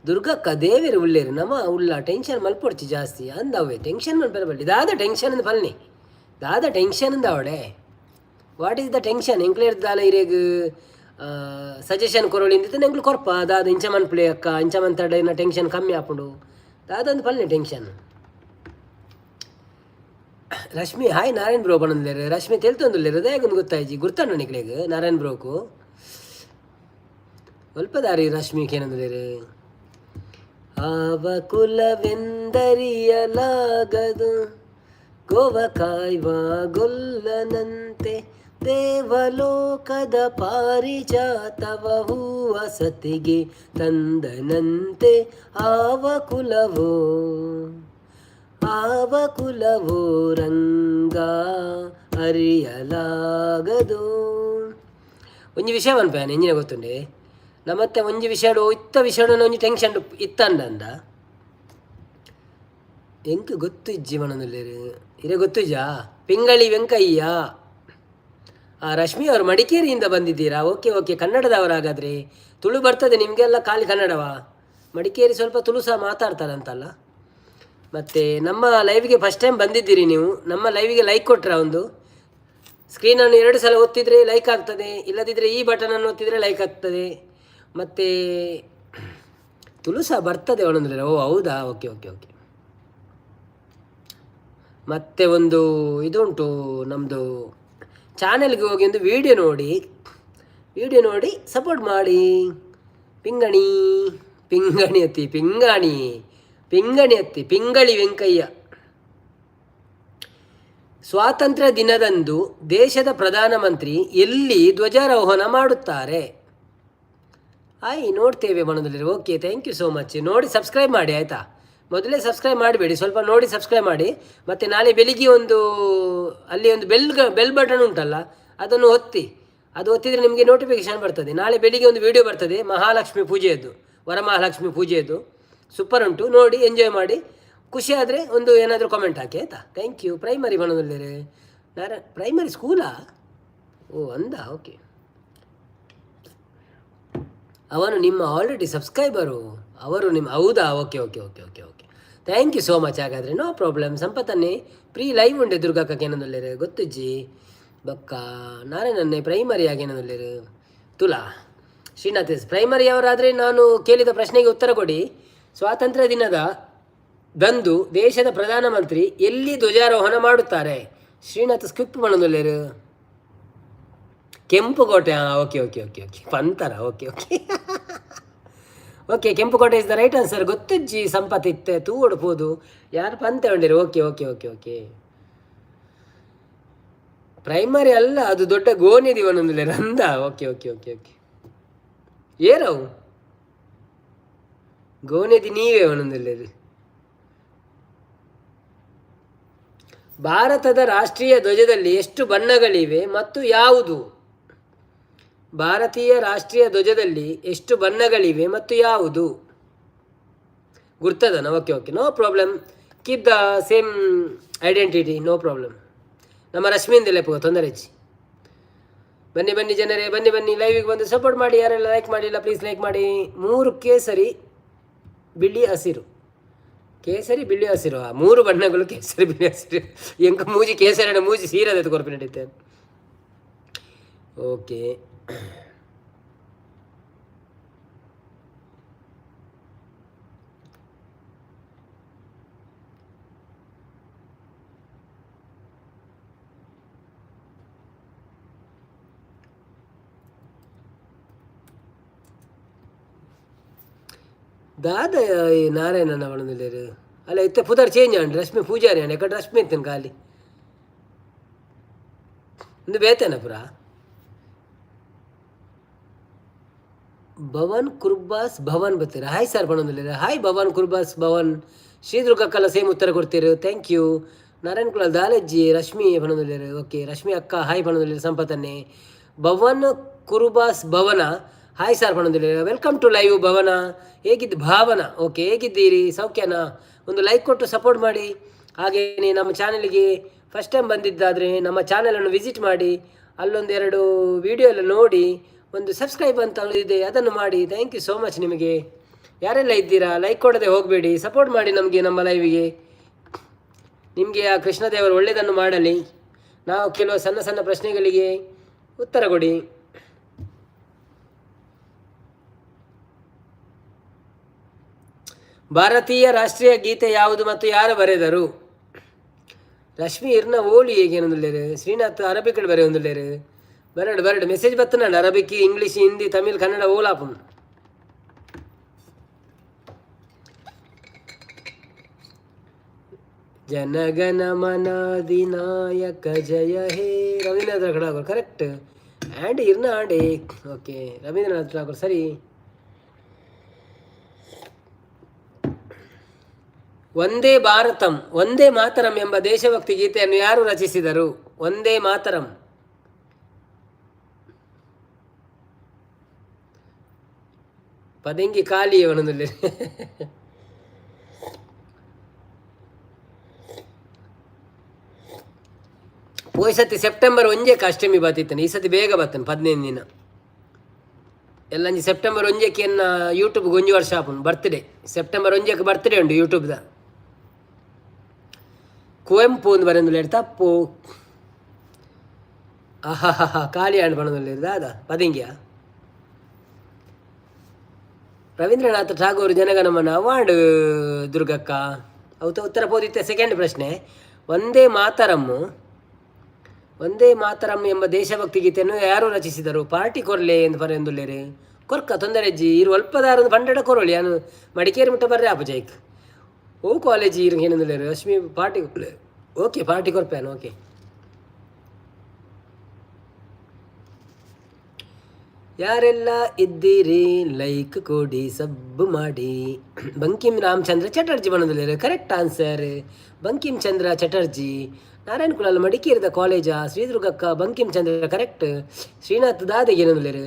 ದುರ್ಗಕ್ಕ, ದೇವೇರು ಉಳ್ಳೇರು, ನಮ್ಮ ಉಲ್ಲ. ಟೆನ್ಷನ್ ಮಲ್ಪೊಡ್ಚಿ ಜಾಸ್ತಿ ಅಂದವೇ. ಟೆನ್ಷನ್ ಮಲ್ಪೆರ ಬಲ್ಲಿ. ದಾದ ಟೆನ್ಷನ್ ಅಂದ್ ಪಲ್ನಿ, ದಾದ ಟೆನ್ಷನ್ ಅಂದ ಅವಡೆ. What is the tension? ಎಂಕ್ಲೇರ್ ದಾಲ ಇರೇಗ್ ಸಜೆಷನ್ ಕೊರೊಳಿ ಇಂದಿತ್ತೆ ಎಂಕ್ಲು ಕೊರ್ಪ. ದಾದ ಇಂಚ ಮನ್ಪುಲೆ ಅಕ್ಕ, ಇಂಚ ಮಂತಡ ಟೆನ್ಷನ್ ಕಮ್ಮಿ ಆಪುಂಡು. ದಾದ ಅಂದ್ ಪಲ್ನಿ tension. Rashmi hi Narayan bro ಪನೊಂದುಲ್ಲೆರ್. ರಶ್ಮಿ ತೆಲ್ತೊಂದುಲ್ಲೆರ್, ದಾಯೆಗ್ ಗೊತ್ತಾಯ್ಜಿ. ಗುರ್ತಂಡ ನಿಕ್ಲೆಗ್ ನಾರಾಯಣ್ ಬ್ರೋಕು? ಒಲ್ಪ ದಾರಿ ರಶ್ಮಿ ಕೇನೊಂದುಲ್ಲೆರ್. ಆವ ಕುಲವೆಂದರಿಯಲಾಗದು, ಗೋವ ಕಾಯ್ವ ಗೊಲ್ಲನಂತೆ, ದೇವಲೋಕದ ಪಾರಿಜಾತವ ಹೂವ ಸತಿಗೆ ತಂದನಂತೆ, ಆವ ಕುಲವೋ, ಆವ ಕುಲವೋ ರಂಗ ಅರಿಯಲಾಗದು. ಒಂಜಿ ವಿಷಯ ಪನ್ಪೆ ಎಂಜಿನ ಗೊತ್ತುಂಡೆ? ನಮ್ಮತ್ತೆ ಒಂಜಿ ವಿಷಯಡು ಇತ್ತ ವಿಷಯಡು ಒಂಜಿ ಟೆನ್ಷನ್ ಇತ್ತಂಡ ಎಂಕ್ ಗೊತ್ತು ಇಜ್ಜಿ ಮನೊಂದುಲ್ಲೆರ್. ಇರೆ ಗೊತ್ತುಜ್ಜಾ? ಪಿಂಗಳಿ ವೆಂಕಯ್ಯ. ಆ ರಶ್ಮಿ ಅವರು ಮಡಿಕೇರಿಯಿಂದ ಬಂದಿದ್ದೀರಾ? Okay okay, ಕನ್ನಡದವರಾಗಾದರೆ. ತುಳು ಬರ್ತದೆ ನಿಮಗೆಲ್ಲ? ಖಾಲಿ ಕನ್ನಡವಾ? ಮಡಿಕೇರಿ ಸ್ವಲ್ಪ ತುಳು ಸಹ ಮಾತಾಡ್ತಾರಂತಲ್ಲ. ಮತ್ತು ನಮ್ಮ ಲೈವ್ಗೆ ಫಸ್ಟ್ ಟೈಮ್ ಬಂದಿದ್ದೀರಿ ನೀವು. ನಮ್ಮ ಲೈವಿಗೆ ಲೈಕ್ ಕೊಟ್ರ? ಒಂದು ಸ್ಕ್ರೀನನ್ನು ಎರಡು ಸಲ ಒತ್ತಿದರೆ ಲೈಕ್ ಆಗ್ತದೆ, ಇಲ್ಲದಿದ್ದರೆ ಈ ಬಟನನ್ನು ಒತ್ತಿದರೆ ಲೈಕ್ ಆಗ್ತದೆ. ಮತ್ತು ತುಳು ಸಹ ಬರ್ತದೆ ಒಂದೊಂದ್ರೆ. ಓ ಹೌದಾ? Okay okay okay. ಮತ್ತು ಒಂದು ಇದುಂಟು, ನಮ್ಮದು ಚಾನೆಲ್ಗೆ ಹೋಗಿ ಒಂದು ವಿಡಿಯೋ ನೋಡಿ, ವಿಡಿಯೋ ನೋಡಿ ಸಪೋರ್ಟ್ ಮಾಡಿ. ಪಿಂಗಣಿ ಪಿಂಗಣಿ ಅತ್ತಿ, ಪಿಂಗಾಣಿ ಪಿಂಗಣಿ ಅತ್ತಿ, ಪಿಂಗಳಿ ವೆಂಕಯ್ಯ. ಸ್ವಾತಂತ್ರ್ಯ ದಿನದಂದು ದೇಶದ ಪ್ರಧಾನಮಂತ್ರಿ ಎಲ್ಲಿ ಧ್ವಜಾರೋಹಣ ಮಾಡುತ್ತಾರೆ? ಆಯ್ ನೋಡ್ತೇವೆ ಮನದಲ್ಲಿ. Okay, thank you so much. ನೋಡಿ ಸಬ್ಸ್ಕ್ರೈಬ್ ಮಾಡಿ ಆಯಿತಾ? ಮೊದಲೇ ಸಬ್ಸ್ಕ್ರೈಬ್ ಮಾಡಬೇಡಿ, ಸ್ವಲ್ಪ ನೋಡಿ ಸಬ್ಸ್ಕ್ರೈಬ್ ಮಾಡಿ. ಮತ್ತು ನಾಳೆ ಬೆಳಿಗ್ಗೆ ಒಂದು ಅಲ್ಲಿ ಒಂದು ಬೆಲ್ ಬೆಲ್ ಬಟನ್ ಉಂಟಲ್ಲ, ಅದನ್ನು ಒತ್ತಿ. ಅದು ಒತ್ತಿದರೆ ನಿಮಗೆ ನೋಟಿಫಿಕೇಶನ್ ಬರ್ತದೆ. ನಾಳೆ ಬೆಳಿಗ್ಗೆ ಒಂದು ವಿಡಿಯೋ ಬರ್ತದೆ, ಮಹಾಲಕ್ಷ್ಮಿ ಪೂಜೆಯದ್ದು, ವರಮಹಾಲಕ್ಷ್ಮಿ ಪೂಜೆಯದ್ದು. ಸೂಪರ್ ಉಂಟು, ನೋಡಿ ಎಂಜಾಯ್ ಮಾಡಿ. ಖುಷಿ ಆದರೆ ಒಂದು ಏನಾದರೂ ಕಾಮೆಂಟ್ ಹಾಕಿ ಆಯಿತಾ? Thank you. Primary ಮನದಲ್ಲಿರೆ ನಾರ ಪ್ರೈಮರಿ ಸ್ಕೂಲಾ? ಓ ಅಂದ, ಓಕೆ. ಅವನು ನಿಮ್ಮ ಆಲ್ರೆಡಿ ಸಬ್ಸ್ಕ್ರೈಬರು ಅವರು ನಿಮ್ಮ. ಹೌದಾ? Okay okay okay okay okay, thank you so much. ಹಾಗಾದರೆ ನೋ ಪ್ರಾಬ್ಲಮ್. ಸಂಪತ್ತನ್ನೇ ಪ್ರೀ ಲೈವ್ ಉಂಡೆ ದುರ್ಗಕ್ಕಕ್ಕೆ ಏನೊಂದುಲ್ಲೇರು ಗೊತ್ತುಜ್ಜಿ. ಬಕ್ಕ ನಾರಾಯಣನ್ನೇ ಪ್ರೈಮರಿ ಆಗೇನೊಂದುಲ್ಲೇರು. ತುಲಾ ಶ್ರೀನಾಥ್ ಎಸ್ ಪ್ರೈಮರಿ ಅವರಾದರೆ ನಾನು ಕೇಳಿದ ಪ್ರಶ್ನೆಗೆ ಉತ್ತರ ಕೊಡಿ. ಸ್ವಾತಂತ್ರ್ಯ ದಿನದ ದಂದು ದೇಶದ ಪ್ರಧಾನಮಂತ್ರಿ ಎಲ್ಲಿ ಧ್ವಜಾರೋಹಣ ಮಾಡುತ್ತಾರೆ? ಶ್ರೀನಾಥ್ ಸ್ಕಿಪ್ ಮಾಡೋದಿಲ್ಲೇರು. ಕೆಂಪುಕೋಟೆ. ಹಾಂ, ಓಕೆ ಓಕೆ ಓಕೆ ಓಕೆ, ಪಂತರ. ಓಕೆ ಓಕೆ ಓಕೆ, ಕೆಂಪುಕೋಟೆ is the right answer. ಗೊತ್ತಿಜ್ಜಿ ಸಂಪತ್ ಇತ್ತೆ ತೂವೊಡು ಪೋದು ಯಾರು ಪಂತೆ ಉಂಡಿರು. Okay okay okay okay, primary ಅಲ್ಲ ಅದು, ದೊಡ್ಡ ಗೋಣಿ ದಿವನೊಂದುಲ್ಲೆ ರಂದ. ಓಕೆ ಓಕೆ ಓಕೆ ಓಕೆ, ಏರವು ಗೋನೆದಿ ನೀವೇ ಒಂದೊಂದುಲ್ಲೇರು. ಭಾರತದ ರಾಷ್ಟ್ರೀಯ ಧ್ವಜದಲ್ಲಿ ಎಷ್ಟು ಬಣ್ಣಗಳಿವೆ ಮತ್ತು ಯಾವುದು? ಭಾರತೀಯ ರಾಷ್ಟ್ರೀಯ ಧ್ವಜದಲ್ಲಿ ಎಷ್ಟು ಬಣ್ಣಗಳಿವೆ ಮತ್ತು ಯಾವುದು? ಗುರ್ತದನ? Okay okay, no problem. Keep the same identity, no problem. ನಮ್ಮ ರಶ್ಮಿಯಿಂದ ಲೆಪ್ಪ ತೊಂದರೆ ಹೆಚ್ಚಿ. ಬನ್ನಿ ಬನ್ನಿ ಜನರೇ, ಬನ್ನಿ ಬನ್ನಿ, ಲೈವಿಗೆ ಬಂದು ಸಪೋರ್ಟ್ ಮಾಡಿ. ಯಾರೆಲ್ಲ ಲೈಕ್ ಮಾಡಿಲ್ಲ, ಪ್ಲೀಸ್ ಲೈಕ್ ಮಾಡಿ. ಮೂರು ಕೇಸರಿ, ಬಿಳಿ, ಹಸಿರು. ಕೇಸರಿ, ಬಿಳಿ, ಹಸಿರು, ಆ ಮೂರು ಬಣ್ಣಗಳು ಕೇಸರಿ, ಬಿಳಿ, ಹಸಿರು. ಎಂಕ ಮೂಜಿ ಕೇಸರಿ, ಮೂಜಿ ಸೀರದ ಕೊರ್ಪಿ ನಡೀತೆ. ಓಕೆ, ದಾದ ಈ ನಾರಾಯಣನ ಅವನದಿಲ್ಲೇರು ಅಲ್ಲ, ಇತ್ತೆ ಪುದರ್ ಚೇಂಜ್ ಆಂಡ್ ರಶ್ಮಿ ಪೂಜಾರಿ ಆಂಡ್. ಎಕಡೆ ರಶ್ಮಿ ಇತ್ತೇನು ಖಾಲಿ ಒಂದು ಬೇತೇನ ಪುರ. ಭವನ್ ಕುರ್ಬಾಸ್ ಭವನ್ ಬರ್ತೀರ. ಹಾಯ್ ಸರ್ ಬಣ್ಣದಿಲ್ಲ. ಹಾಯ್ ಭವನ್ ಕುರ್ಬಾಸ್ ಭವನ್. ಶ್ರೀದುರ್ಗಕ್ಕೆಲ್ಲ ಸೇಮ್ ಉತ್ತರ ಕೊಡ್ತೀರು, thank you. Narayana Kulal ದಾಲಜ್ಜಿ ರಶ್ಮಿ ಬಣ್ಣದಿಲ್ಲೇರು. ಓಕೆ, ರಶ್ಮಿ ಅಕ್ಕ ಹಾಯ್ ಬಣ್ಣದಿಲ್ಲ. ಸಂಪತನ್ನೇ ಭವನ್ ಕುರುಬಾಸ್ ಭವನ ಹಾಯ್ ಸರ್ ಬಣ್ಣದಿಲ್ಲ. Welcome to live Bhavan. ಹೇಗಿದ್ದು Bhavana? Okay, ಹೇಗಿದ್ದೀರಿ? ಸೌಖ್ಯನಾ? ಒಂದು ಲೈಕ್ ಕೊಟ್ಟು ಸಪೋರ್ಟ್ ಮಾಡಿ. ಹಾಗೆಯೇ ನಮ್ಮ ಚಾನಲ್ಗೆ ಫಸ್ಟ್ ಟೈಮ್ ಬಂದಿದ್ದಾದರೆ ನಮ್ಮ ಚಾನಲನ್ನು ವಿಸಿಟ್ ಮಾಡಿ, ಅಲ್ಲೊಂದೆರಡು ವಿಡಿಯೋ ಎಲ್ಲ ನೋಡಿ, ಒಂದು ಸಬ್ಸ್ಕ್ರೈಬ್ ಅಂತ ಇದೆ, ಅದನ್ನು ಮಾಡಿ. Thank you so much ನಿಮಗೆ. ಯಾರೆಲ್ಲ ಇದ್ದೀರಾ, ಲೈಕ್ ಕೊಡದೆ ಹೋಗಬೇಡಿ, ಸಪೋರ್ಟ್ ಮಾಡಿ ನಮಗೆ ನಮ್ಮ ಲೈವಿಗೆ. ನಿಮಗೆ ಆ ಕೃಷ್ಣದೇವರು ಒಳ್ಳೆಯದನ್ನು ಮಾಡಲಿ. ನಾವು ಕೆಲವು ಸಣ್ಣ ಸಣ್ಣ ಪ್ರಶ್ನೆಗಳಿಗೆ ಉತ್ತರ ಕೊಡಿ. ಭಾರತೀಯ ರಾಷ್ಟ್ರೀಯ ಗೀತೆ ಯಾವುದು ಮತ್ತು ಯಾರು ಬರೆದರು? ರಶ್ಮಿ ಇರ್ನ ಓಲಿ ಹೇಗೇನೊಂದುಲ್ಲೇರು. ಶ್ರೀನಾಥ್ ಅರಬಿಕ್ ಬರೆಯೊಂದುಲ್ಲೇರು. ಬರಡು ಬರಡು ಮೆಸೇಜ್ ಬತ್ತನಾಡು. ಅರಬಿಕ್, ಇಂಗ್ಲೀಷ್, ಹಿಂದಿ, ತಮಿಳ್, ಕನ್ನಡ ಓಲಾಪುಂ. ಜನಗಣ ಮನಾಧಿನಾಯಕ ಜಯ ಹೇ. ರವೀಂದ್ರನಾಥ್ ಠಾಗೂರ್ ಕರೆಕ್ಟ್. ಆ್ಯಂಡ್ ಇರ್ನ ಆಂಡೆ. ಓಕೆ, ರವೀಂದ್ರನಾಥ್ ಠಾಗೂರ್ ಸರಿ. ವಂದೇ ಭಾರತಂ, ವಂದೇ ಮಾತರಂ ಎಂಬ ದೇಶಭಕ್ತಿ ಗೀತೆಯನ್ನು ಯಾರು ರಚಿಸಿದರು? ವಂದೇ ಮಾತರಂ. ಪದಂಗಿ ಖಾಲಿ ಅವನದಲ್ಲಿ. ಪೋಯ್ ಸತಿ ಸೆಪ್ಟೆಂಬರ್ ಒಂಜೆಕ್ಕೆ ಅಷ್ಟಮಿ ಬತ್ತಿತ್ತಾನೆ. ಈ ಸತಿ ಬೇಗ ಬತ್ತಾನೆ, 15 ದಿನ. ಎಲ್ಲಂಜಿ ಸೆಪ್ಟೆಂಬರ್ ಒಂಜೆಕ್ಕೆ ಎನ್ನ ಯೂಟ್ಯೂಬ್ ಒಂಜಿ ವರ್ಷ ಆಪುಂಡು. ಬರ್ತ್ಡೇ ಸೆಪ್ಟೆಂಬರ್ ಒಂಜೆಕ್ಕೆ ಬರ್ತ್ಡೇ ಉಂಡು ಯೂಟ್ಯೂಬ್ದ. ಕುವೆಂಪು ಒಂದು ಬರೆಯೊಂದುಲ್ಲೇರು, ತಪ್ಪು. ಆಹಾ, ಖಾಲಿ ಆಂಡ್ ಪಣೊಂದುಲ್ಲೇರು. ದಾದ ಪದಿಂಗಿಯ ರವೀಂದ್ರನಾಥ ಠಾಗೂರ್ ಜನಗಣಮನ ಅವಾರ್ಡ್. ದುರ್ಗಕ್ಕ ಅವತ ಉತ್ತರ ಪೋದಿತ್ತೆ. ಸೆಕೆಂಡ್ ಪ್ರಶ್ನೆ, ವಂದೇ ಮಾತರಮ್ಮು, ವಂದೇ ಮಾತರಂ ಎಂಬ ದೇಶಭಕ್ತಿ ಗೀತೆಯನ್ನು ಯಾರು ರಚಿಸಿದರು? ಪಾರ್ಟಿ ಕೊರ್ಲೆ ಎಂದು ಬರೆಯೊಂದುಲ್ಲೇರು. ಕೊರ್ಕ ತೊಂದರೆ ಅಜ್ಜಿ ಇರು ಅಲ್ಪದಾರ ಪಂಡೆಡ ಕೊರೊಳಿ. ಯಾನು ಮಡಿಕೇರಿ ಮುಟ್ಟ ಬರ್ರೆ ಆಪು ಜೈಕ್ ಓ ಕಾಲೇಜ್ ಇರು ಏನಂದುಲ್ಲೇರು. ರಶ್ಮಿ ಪಾರ್ಟಿ, ಓಕೆ, ಪಾರ್ಟಿ ಕೊರ್ಪೇನು. ಓಕೆ, ಯಾರೆಲ್ಲ ಇದ್ದೀರಿ, ಲೈಕ್ ಕೊಡಿ, ಸಬ್ ಮಾಡಿ. ಬಂಕಿಂ ರಾಮಚಂದ್ರ ಚಟರ್ಜಿ ಬಣ್ಣದಲ್ಲಿ ಕರೆಕ್ಟ್ ಆನ್ಸರ್. ಬಂಕಿಂ ಚಂದ್ರ ಚಟರ್ಜಿ. ನಾರಾಯಣ ಕುಲಾಲ್ ಮಡಿಕೇರಿದ ಕಾಲೇಜಾ? ಶ್ರೀದುರ್ಗಕ್ಕ ಬಂಕಿಂ ಚಂದ್ರ ಕರೆಕ್ಟ್. ಶ್ರೀನಾಥ್ ದಾದೆಗೆ ಏನಂದ್ರೆ,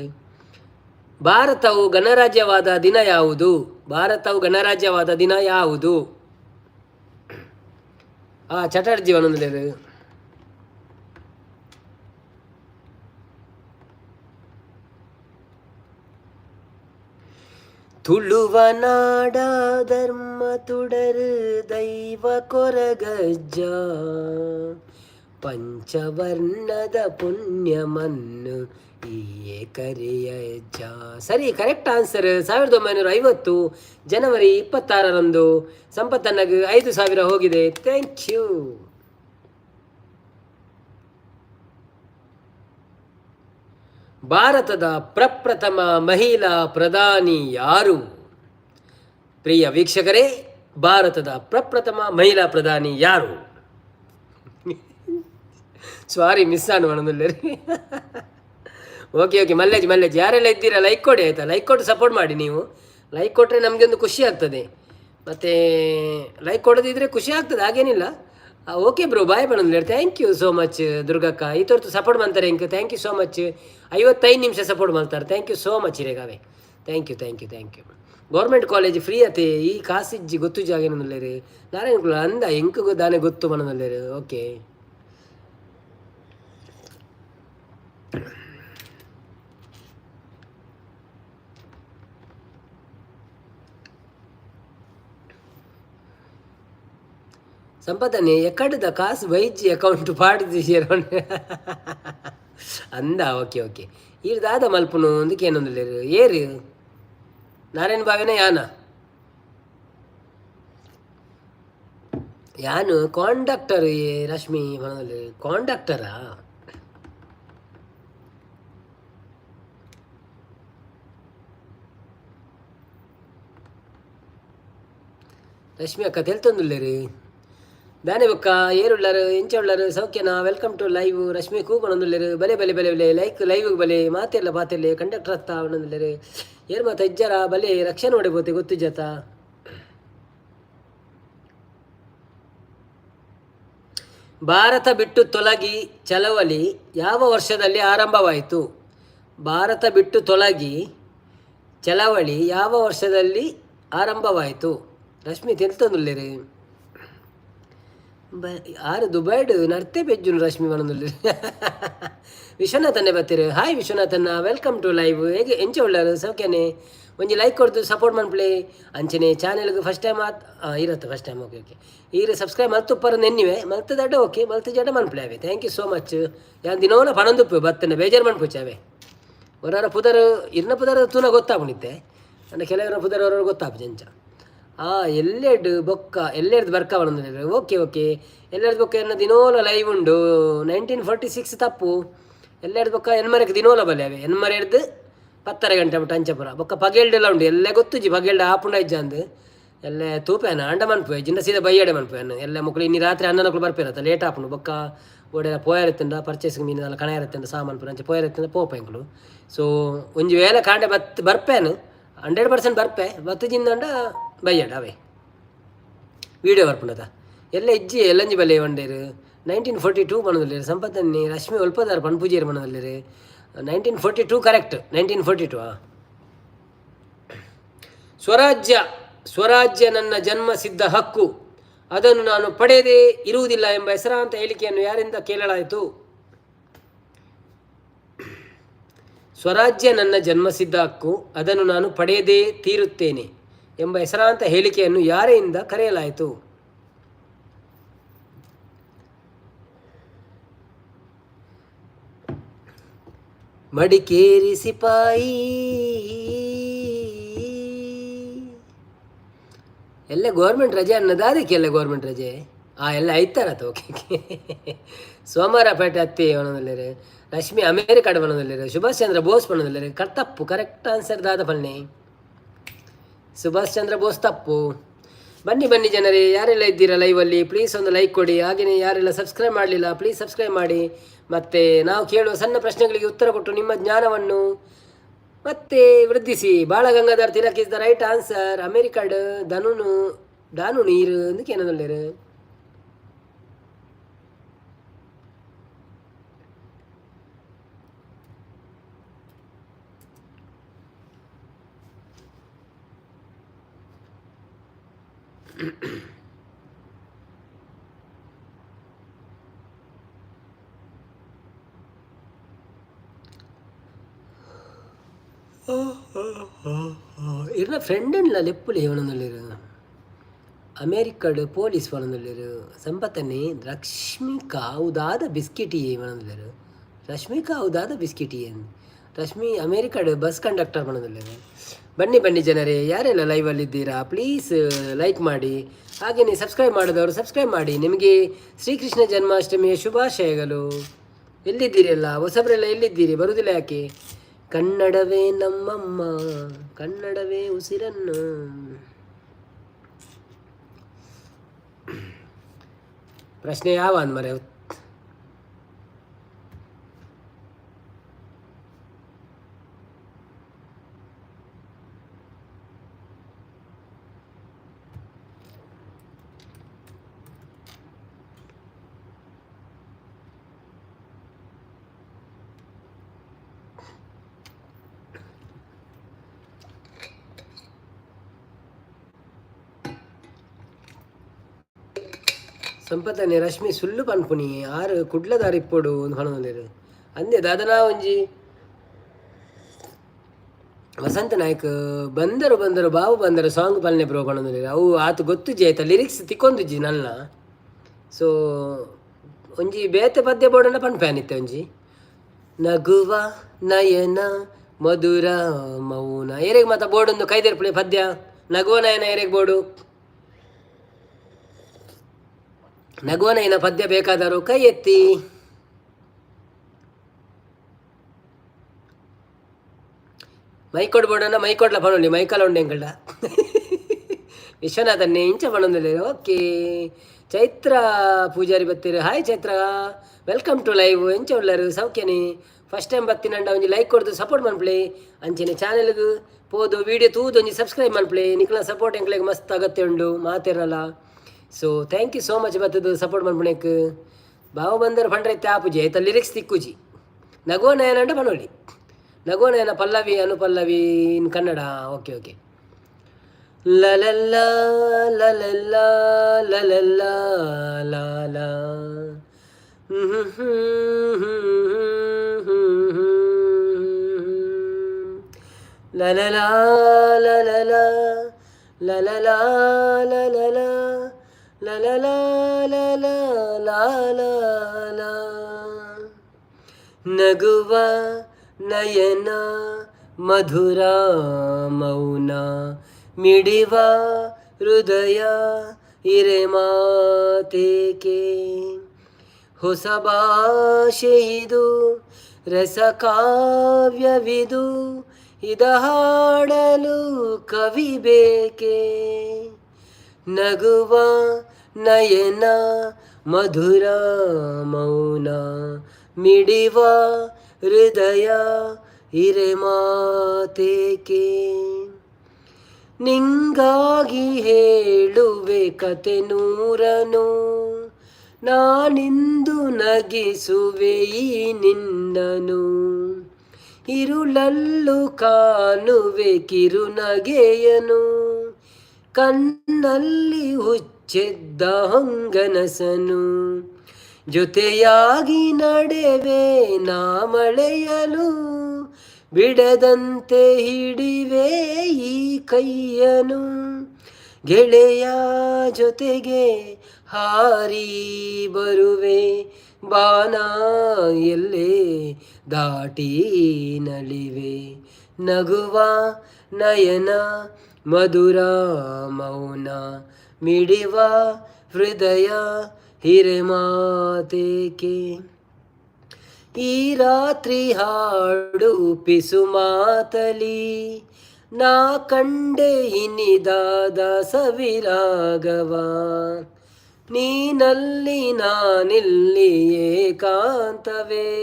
ಭಾರತವು ಗಣರಾಜ್ಯವಾದ ದಿನ ಯಾವುದು? ಭಾರತವು ಗಣರಾಜ್ಯವಾದ ದಿನ ಯಾವುದು? ಆ ಚಟರ್ಜಿ ಒಂದೊಂದು. ತುಳುವನಾಡ ಧರ್ಮ ತುಡರು ದೈವ ಕೊರಗಜ್ಜ, ಪಂಚವರ್ಣದ ಪುಣ್ಯಮನ್ನು ಈಯೇ ಕರೆಯಜ್ಜ. ಸರಿ, ಕರೆಕ್ಟ್ ಆನ್ಸರ್. 1950 ಜನವರಿ 26ರಂದು. ಸಂಪತ್ತನ್ನಗೆ 5,000 ಹೋಗಿದೆ. Thank you. ಭಾರತದ ಪ್ರಪ್ರಥಮ ಮಹಿಳಾ ಪ್ರಧಾನಿ ಯಾರು? ಪ್ರಿಯ ವೀಕ್ಷಕರೇ, ಭಾರತದ ಪ್ರಪ್ರಥಮ ಮಹಿಳಾ ಪ್ರಧಾನಿ ಯಾರು? ಸಾರಿ, ಮಿಸ್ ಆನು. ಓಕೆ ಓಕೆ, ಮಲ್ಲೇಜ್ ಮಲ್ಲೇಜ್. ಯಾರೆಲ್ಲ ಇದ್ದೀರಾ, ಲೈಕ್ ಕೊಡಿ, ಆಯಿತಾ? ಲೈಕ್ ಕೊಟ್ಟು ಸಪೋರ್ಟ್ ಮಾಡಿ. ನೀವು ಲೈಕ್ ಕೊಟ್ಟರೆ ನಮಗೆ ಒಂದು ಖುಷಿ ಆಗ್ತದೆ. ಮತ್ತು ಲೈಕ್ ಕೊಡದಿದ್ದರೆ ಖುಷಿ ಆಗ್ತದೆ, ಹಾಗೇನಿಲ್ಲ. ಓಕೆ ಬ್ರೋ, ಬಾಯ್ ಪಣಂದ್ರೆ. Thank you so much ದುರ್ಗಕ್ಕ, ಈ ತೋರ್ತು ಸಪೋರ್ಟ್ ಮಾಡ್ತಾರೆ ಇಂಕ್. Thank you so much. 55 ನಿಮಿಷ ಸಪೋರ್ಟ್ ಮಾಡ್ತಾರೆ. Thank you so much ಇರೇಗಾವೆ. Thank you, thank you, thank you. Government college free ಅತೆ, ಈ ಕಾಸಿಜ್ಜಿ ಗೊತ್ತು ಜಾಗೇನಲ್ಲೇರು ನಾರಾಯಣ ಕುಲ ಅಂದ ಎಂಕ್ ದಾನೆ ಗೊತ್ತು ಮನದಲ್ಲೇರು. ಓಕೆ, ಸಂಪದನೆ ಎಕ್ಕಡದ ಕಾಸು ಬೈಜಿ ಅಕೌಂಟ್ ಪಾಡ್ದು ಅಂದ. ಓಕೆ ಓಕೆ, ಈರ್ ದಾದ ಮಲ್ಪುನು ಅಂದಕ್ಕೆ ಏರು ನಾರಾಯಣ ಬಾವಿನ ಯಾನ ಯಾನು ಕಾಂಡಕ್ಟರ್ ರಶ್ಮಿ ಕಾಂಡಕ್ಟರಾ? ರಶ್ಮಿ ಅಕ್ಕ ತೆಲ್ತೊಂದುಲ್ಲೇರು ದಾನೆ ಬೊಕ್ಕ ಏರುಳ್ಳರು ಎಂಚ ಉಳ್ಳರು ಸೌಖ್ಯನಾ? Welcome to live. Rashmi ಕೂಪಣೊಂದುಲ್ಲೆರು. ಬಲೆ ಬಲೆ ಬಲೆ ಬಲೆ ಲೈಕ್ ಲೈವ್ ಬಲೆ ಮಾತೆಲ್ಲ ಪಾತೆಲ್ಲೆ ಕಂಡಕ್ಟರ್ ಅತ್ತ ಅವನೊಂದುಲ್ಲೆರು. ಏರ್ ಮಾತ ಇಜ್ಜರ ಬಲೆ ರಕ್ಷಣೆ ಹೊಡೆಬೋತೆ ಗೊತ್ತು ಜತ. ಭಾರತ ಬಿಟ್ಟು ತೊಲಗಿ ಚಳವಳಿ ಯಾವ ವರ್ಷದಲ್ಲಿ ಆರಂಭವಾಯಿತು? ಭಾರತ ಬಿಟ್ಟು ತೊಲಗಿ ಚಳವಳಿ ಯಾವ ವರ್ಷದಲ್ಲಿ ಆರಂಭವಾಯಿತು? ರಶ್ಮಿ ತೆಲ್ತೊಂದುಲ್ಲೆರು. ಆರು ದುಬೈಡ್ ನರ್ತೆ ಪೆಜ್ಜುನು ರಶ್ಮಿ ಮನದಲ್ಲಿ. ವಿಶ್ವನಾಥನ್ನೇ ಬತ್ತೀರು. ಹಾಯ್ ವಿಶ್ವನಾಥನ್ನ, welcome to live. ಹೇಗೆ ಎಂಚ ಉಳ್ಳಾರು ಸೌಖ್ಯನೆ? ಒಂಜಿ ಲೈಕ್ ಕೊಡ್ದು ಸಪೋರ್ಟ್ ಮನ್ಪುಲೆ. ಅಂಚನೆ ಚಾನೆಲ್ಗೆ ಫಸ್ಟ್ ಟೈಮ್ ಆತ್ ಇರತ್ತೆ ಫಸ್ಟ್ ಟೈಮ್. ಓಕೆ ಓಕೆ, ಈರು ಸಬ್ಸ್ಕ್ರೈಬ್ ಮಲ್ತುಪ್ಪರ ನೆನ್ನಿವೆ ಮಲ್ತು ದಡ್ಡ. ಓಕೆ, ಮಲ್ತು ಜಡ ಮನ್ಪುಲೆ ಅವೆ. Thank you so much. ಯಾನ್ ದಿನೋಲ ಪಣಂದುಪ್ಪು ಬತ್ತನೆ ಬೇಜಾರು ಮನ್ಪುಚಾವೆ. ಹೊರರ ಪುದರ್ ಇರ್ನ ಪುದರ್ ತೂನ ಗೊತ್ತಾಪುಣಿತ್ತೆ ಅಂದ್ರೆ ಕೆಲವರ ಪುದರ್ ಹೊರರು ಗೊತ್ತಾಪು ಅಂಚ. ಎಲ್ಲೆಡ್ ಬೊಕ್ಕ ಎಲ್ಲೆಡ್ದು ಬರ್ಕ ಬಂದ್ರೆ. ಓಕೆ ಓಕೆ, ಎಲ್ಲೆಡ್ದು ಬೊಕ್ಕ ಎನ್ನ ದಿನೋಲ ಲೈವ್ ಉಂಡು. 1946 ತಪ್ಪು. ಎಲ್ಲೆಡ್ದು ಬೊಕ್ಕ ಎನ್ಮರೆಕ್ ದಿನೋಲ ಬಲೆ ಅವೆ. ಎನ್ಮರೆ ಹಿಡ್ದು 10:30 ಗಂಟೆ ಬಿಟ್ಟು ಅಂಚಪುರ ಬೊಕ್ಕ ಪಗೆಲ್ಡೆಲ್ಲ ಉಂಡು. ಎಲ್ಲ ಗೊತ್ತುಜಿ ಪಗೆಲ್ಡ ಆಪುಂಡ ಇಜ್ಜ ಅಂದು. ಎಲ್ಲ ತೂಪೇನ ಅಂಡ ಮನ್ಪುವೆ ಜಿಂಡ ಸೀದಾ ಬೈಯಡೆ ಮನ್ಪುವೆ. ಎಲ್ಲ ಮಕ್ಕಳು ಇನ್ನಿ ರಾತ್ರಿ ಅನ್ನನಕ್ಳು ಬರ್ಪೇರತ್ತ ಲೇಟ್ ಆಪುಂಡು. ಬೊಕ್ಕ ಓಡೆ ಪೋಯರೆತ್ತಂಡ ಪರ್ಚೇಸ್ ಮೀನದಲ್ಲ ಕಣಯರೆತ್ತಂಡ ಸಾಮಾನು ಪೂರ ಅಂಚ ಪೋಯರೆತ್ತಂಡ ಪೋಪೆಂಕ್ಲು. ಸೊ ಒಂಜಿ ವೇಳೆ ಕಾಂಡೆ ಬತ್ ಬರ್ಪೇನು 100% ಬರ್ಪೆ ಬತ್ತು ಜಿಂದಂಡ ಬೈಯಡ ಅವೇ ವೀಡಿಯೋ ಬರ್ಪುಂಡದ ಎಲ್ಲ ಇಜ್ಜಿ ಎಲ್ಲಂಜಿ ಬಲೆ ವಂಡೇರು. 1942 ಪಣದಲ್ಲೇರು ಸಂಪತ್ತನ್ನಿ ರಶ್ಮಿ ಒಲ್ಪದಾರ ಪನ್ಪೂಜೇರು ಪಣದಲ್ಲೇರು. 1942 ಕರೆಕ್ಟ್, 1942. ಸ್ವರಾಜ್ಯ ಸ್ವರಾಜ್ಯ ನನ್ನ ಜನ್ಮ ಸಿದ್ಧ ಹಕ್ಕು, ಅದನ್ನು ನಾನು ಪಡೆಯದೇ ಇರುವುದಿಲ್ಲ ಎಂಬ ಹೆಸರಾಂತ ಹೇಳಿಕೆಯನ್ನು ಯಾರಿಂದ ಕೇಳಲಾಯಿತು? ಸ್ವರಾಜ್ಯ ನನ್ನ ಜನ್ಮಸಿದ್ಧ ಹಕ್ಕು, ಅದನ್ನು ನಾನು ಪಡೆಯದೇ ತೀರುತ್ತೇನೆ ಎಂಬ ಹೆಸರಾಂತ ಹೇಳಿಕೆಯನ್ನು ಯಾರಿಂದ ಕರೆಯಲಾಯಿತು? ಮಡಿಕೇರಿ ಸಿಪಾಯಿ ಎಲ್ಲ ಗೌರ್ಮೆಂಟ್ ರಜೆ ಅನ್ನೋದಾದಕ್ಕೆ ಎಲ್ಲ ಗೌರ್ಮೆಂಟ್ ರಜೆ ಎಲ್ಲ ಐತಾರತ್ತ. ಓಕೆ, ಸೋಮವಾರ ಪೇಟೆ ಅತ್ತಿ ಒಣದಲ್ಲೇರು. ರಶ್ಮಿ ಅಮೇರಿಕಾಡ್ ಬಣದಲ್ಲೇರು. ಸುಭಾಷ್ ಚಂದ್ರ ಬೋಸ್ ಬಣದಲ್ಲೇರು. ತಪ್ಪು, ಕರೆಕ್ಟ್ ಆನ್ಸರ್ ದಾದ ಪಲ್ನೆ. ಸುಭಾಷ್ ಚಂದ್ರ ಬೋಸ್ ತಪ್ಪು. ಬನ್ನಿ ಬನ್ನಿ ಜನರೇ, ಯಾರೆಲ್ಲ ಇದ್ದೀರಾ ಲೈವಲ್ಲಿ ಪ್ಲೀಸ್ ಒಂದು ಲೈಕ್ ಕೊಡಿ. ಹಾಗೆಯೇ ಯಾರೆಲ್ಲ ಸಬ್ಸ್ಕ್ರೈಬ್ ಮಾಡಲಿಲ್ಲ ಪ್ಲೀಸ್ ಸಬ್ಸ್ಕ್ರೈಬ್ ಮಾಡಿ. ಮತ್ತು ನಾವು ಕೇಳುವ ಸಣ್ಣ ಪ್ರಶ್ನೆಗಳಿಗೆ ಉತ್ತರ ಕೊಟ್ಟು ನಿಮ್ಮ ಜ್ಞಾನವನ್ನು ಮತ್ತೆ ವೃದ್ಧಿಸಿ. Balagangadhar Tilak is the right answer. ಅಮೆರಿಕಾಡ್ ಧನುನು ದಾನು ನೀರು ಅಂದಕ್ಕೆ ಏನದಲ್ಲೇರು. ಇರ್ನ ಫ್ರೆಂಡ್ಲ ಲೆಪ್ಪುಲಿ ಏವನೊಂದುಲ್ಲೆರ್ ಅಮೇರಿಕಡ್ ಪೊಲೀಸ್ ಪನೊಂದುಲ್ಲೆರ್. ಸಂಪತ್ತನೆ ರಶ್ಮಿಕಾ ಅವು ಬಿಸ್ಕಿಟ್ ಪನೊಂದುಲ್ಲೆರ್. ರಶ್ಮಿಕಾ ಅವು ಬಿಸ್ಕಿಟ್. ರಶ್ಮಿ ಅಮೇರಿಕಡ್ ಬಸ್ ಕಂಡಕ್ಟರ್ ಪನೊಂದುಲ್ಲೆರ್. ಬನ್ನಿ ಬನ್ನಿ ಜನರೇ, ಯಾರೆಲ್ಲ ಲೈವಲ್ಲಿದ್ದೀರಾ ಪ್ಲೀಸ್ ಲೈಕ್ ಮಾಡಿ. ಹಾಗೆಯೇ ಸಬ್ಸ್ಕ್ರೈಬ್ ಮಾಡಿದವರು ಸಬ್ಸ್ಕ್ರೈಬ್ ಮಾಡಿ. ನಿಮಗೆ ಶ್ರೀಕೃಷ್ಣ ಜನ್ಮಾಷ್ಟಮಿಯ ಶುಭಾಶಯಗಳು. ಎಲ್ಲಿದ್ದೀರಲ್ಲ ಹೊಸಬರೆಲ್ಲ, ಎಲ್ಲಿದ್ದೀರಿ? ಬರುವುದಿಲ್ಲ ಯಾಕೆ? ಕನ್ನಡವೇ ನಮ್ಮಮ್ಮ, ಕನ್ನಡವೇ ಉಸಿರನ್ನು. ಪ್ರಶ್ನೆ ಯಾವ ಅಂದ್ಮರೆ? ಸಂಪತ್ತನೆ ರಶ್ಮಿ ಸುಳ್ಳು ಪನ್ಪುನಿ ಆರು ಕುಡ್ಲದಾರ ಇಪ್ಪೊಡು ಒಂದು ಪನೊಂದುಲ್ಲೆರ್. ಅಂದೆ ದಾದನಾ ಒಂಜಿ. ವಸಂತ ನಾಯ್ಕ್, ಬಂದರು ಬಂದರು ಬಾವು ಬಂದರು ಸಾಂಗ್ ಪಲ್ನೆ ಬ್ರೋ ಪನೊಂದುಲ್ಲೆರ್. ಅವು ಆತ್ ಗೊತ್ತುಜ್ಜಿ ಆಯ್ತಾ, ಲಿರಿಕ್ಸ್ ತಿಕ್ಕೊಂದುಜ್ಜಿ ನನ್ನ. ಸೊ ಒಂಜಿ ಬೇತೆ ಪದ್ಯ ಬೋಡಂಡ ಪನ್ಪೆ. ಒಂಜಿ ನಗುವ ನಯನ ಮಧುರ ಮೌನ ಏರೆಗ್ ಮಾತ ಬೋಡೊಂದು ಕೈದೆರ್ಪುಲೆ. ಪದ್ಯ ನಗುವ ನಯನ ಏರೆಗ್ ಬೋಡು? ನಗುವ ನಯನ ಪದ್ಯ ಬೇಕಾದರು ಕೈ ಎತ್ತಿ. ಮೈಕೊಡ್ ಬೋಡಣ್ಣ, ಮೈಕೊಡ್ಲ ಪನೊಲಿ. ಮೈಕಲ ಉಂಡು ಎಂಕಲ್ಡ. ವಿಶ್ವನಾಥನ್ನೇ ಇಂಚ ಪನೊಂದುಲ್ಲೆರ್. ಓಕೆ, ಚೈತ್ರ ಪೂಜಾರಿ ಬತ್ತೀರು. Hi Chaitra, welcome to live. ಎಂಚ ಉಲ್ಲರು, ಸೌಖ್ಯನಿ? ಫಸ್ಟ್ ಟೈಮ್ ಬತ್ತಿನಂಡ ಒಂಜಿ ಲೈಕ್ ಕೊಡ್ದು ಸಪೋರ್ಟ್ ಮನ್ಪುಲೆ. ಅಂಚನೆ ಚಾನೆಲ್ಗ್ ಪೋದು ವೀಡಿಯೋ ತೂದು ಒಂಜಿ ಸಬ್ಸ್ಕ್ರೈಬ್ ಮನ್ಪುಲೆ. ನಿಕ್ಲ ಸಪೋರ್ಟ್ ಎಂಕ್ಲೆಗ್ ಮಸ್ತ್ ಅಗತ್ಯ ಉಂಡು ಮಾತೆರಲ. So thank you so much ಬತ್ತದು support ಮನ್ಪುನೆಕ್. ಬಾವ ಬಂದರ್ ಪಂಡ್ರೆ ಆಪುಜಿ ಐತ ಲಿರಿಕ್ಸ್ ತಿಕ್ಕುಜಿ. ನಗುವ ನಯನಂಡ ಪನೊಲಿ. ನಗುವ ನಯನ ಪಲ್ಲವಿ ಅನುಪಲ್ಲವಿ ಇನ್ ಕನ್ನಡ. Okay okay. ಲಲಲ್ಲ ಲಲಲ್ಲ ಲಲಲ್ಲ ಲಾಲ ಲಲಲಾ ಲಲಲ ಲಲಲಾ ಲಲಲ ಲಲಲಾ ಲಲಲಾ. ನಗುವ ನಯನ ಮಧುರ ಮೌನ ಮಿಡಿವ ಹೃದಯ ಇರೆ ಮಾತೇಕೆ. ಹೊಸ ಭಾಷೆಯಿದು, ರಸಕಾವ್ಯವಿದು, ಇದ ಹಾಡಲು ಕವಿ ಬೇಕೆ? ನಗುವ ನಯನ ಮಧುರ ಮೌನ ಮಿಡಿವ ಹೃದಯ ಇರೆ ಮಾತೇಕೆ. ನಿಂಗಾಗಿ ಹೇಳುವೆ ಕತೆ ನೂರನು, ನಾನಿಂದು ನಗಿಸುವೆ ಈ ನಿನ್ನನು. ಇರುಳಲ್ಲು ಕಾಣುವೆ ಕಿರುನಗೆಯನು, ಕಣ್ಣಲ್ಲಿ ಹುಚ್ಚೆದ್ದ ಹೊಂಗನಸನು. ಜೊತೆಯಾಗಿ ನಡೆವೆ ನಾ ಮಳೆಯಲು, ಬಿಡದಂತೆ ಹಿಡಿವೆ ಈ ಕೈಯನು. ಗೆಳೆಯ ಜೊತೆಗೆ ಹಾರಿ ಬರುವೆ ಬಾನ ಎಲ್ಲೆ ದಾಟಿ ನಲಿವೆ. ನಗುವ ನಯನ ಮಧುರ ಮೌನ ಮಿಡಿವ ಹೃದಯ ಹಿರೆಮಾತೇಕೆ. ಈ ರಾತ್ರಿ ಹಾಡು ಪಿಸು ಮಾತಲಿ, ನಾ ಕಂಡೆ ಇನಿದಾದ ಸವಿರಾಗವ. ನೀನಲ್ಲಿ ನಾನಿಲ್ಲಿ ಏಕಾಂತವೇ,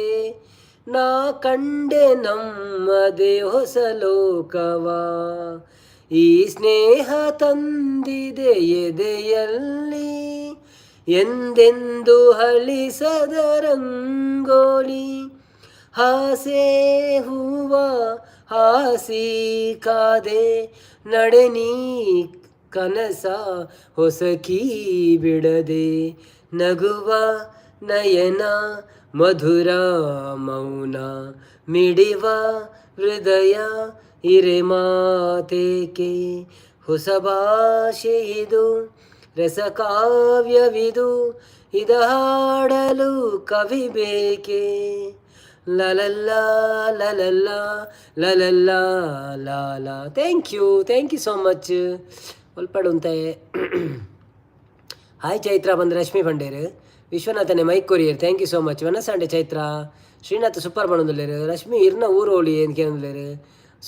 ನಾ ಕಂಡೆ ನಮ್ಮದೇ ಹೊಸ ಲೋಕವ. ಈ ಸ್ನೇಹ ತಂದಿದೆ ಎದೆಯಲ್ಲಿ ಎಂದೆಂದು ಅಳಿಸದ ರಂಗೋಲಿ. ಹಾಸೆ ಹೂವ ಹಾಸಿ ಕಾದೆ ನಡೆ ನೀ ಕನಸ ಹೊಸಕಿ ಬಿಡದೆ. ನಗುವ ನಯನ ಮಧುರ ಮೌನ ಮಿಡಿವ ಹೃದಯ ಇರೆ ಮಾತೇಕೆ. ಹೊಸ ಭಾಷೆ ಇದು, ರಸಕಾವ್ಯವಿದು, ಇದ ಹಾಡಲು ಕವಿ ಬೇಕೆ? ಲಲಲ್ಲ ಲಲಲ್ಲ ಲಲಲ್ಲ ಲಾಲ. Thank you, thank you so much. ಒಲ್ಪಡುಂತೆ. Hi Chaitra ಬಂದು Rashmi ಪಂಡೇರು. ವಿಶ್ವನಾಥನೆ mic courier, thank you so much. ವನಸಾಂಡೆ Chaitra. Srinath super ಪಣೊಂದುಲ್ಲೆರ್. Rashmi ಇರ್ನ ಊರು ಓಲಿ ಏನು ಕೇಳೊಂದುಲ್ಲೆರ್.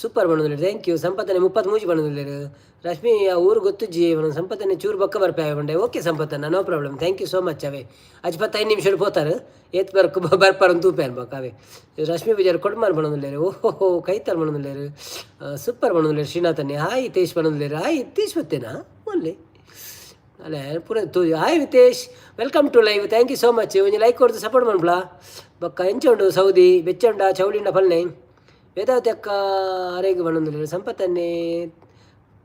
ಸೂಪರ್ ಪಣೊಂದುಲ್ಲೆರ್, thank you. ಸಂಪತ್ತನೆ 33 ಪಣೊಂದುಲ್ಲೆರ್. ರಶ್ಮಿ ಆ ಊರು ಗೊತ್ತುಜ್ಜಿ. ಸಂಪತ್ತನೆ ಚೂರು ಬೊಕ್ಕ ಬರ್ಪೆ ಪಂಡೆ. ಓಕೆ ಸಂಪತ್ತನ್ನ, no problem, thank you so much. ಅವೇ ಅಜ್ 15 ನಿಮಿಷ ಪೋತಾರೆ, ಏತ್ ಬರ್ಕು ಬರ್ಪಾರ ತೂಪೇನ್ ಬೊಕ್ಕ. ಅವೇ ರಶ್ಮಿ ಪೂಜಾರಿ ಕೊಡ್ಮಾರ್ ಪಣೊಂದುಲ್ಲೆರ್. ಓಹೋ, ಕೈತಾಲ್ ಪಣೊಂದುಲ್ಲೆರ್. ಸೂಪರ್ ಪಣೊಂದುಲ್ಲೆರ್ ಶ್ರೀನಾಥನ್ನೇ. ಹಾಯ್ ಹಿತೇಶ್ ಪಣೊಂದುಲ್ಲೆರ್. ಹಾಯ್ ಹಿತೇಶ್ ಬತ್ತೇನಾ ಒಲ್ಲೆ ಅಲ್ಲ ಪೂರ ತೂ. Hi Hitesh, welcome to live, thank you so much. ಒಂಜಿ ಲೈಕ್ ಕೊಡ್ದು ಸಪೋರ್ಟ್ ಮನ್ಪುಲ. ಬೊಕ್ಕ ಎಂಚ ಉಂಡು ಸೌದಿ, ಬೆಚ್ಚ ಉಂಡ ಚೌಳಿಂಡ ಪಲ್ನೆ. ವೇದಾವತಿ ಅಕ್ಕ ಆರೋಗ್ಯ ಪಣೊಂದುಲ್ಲೆರ್. ಸಂಪತ್ತನ್ನೇ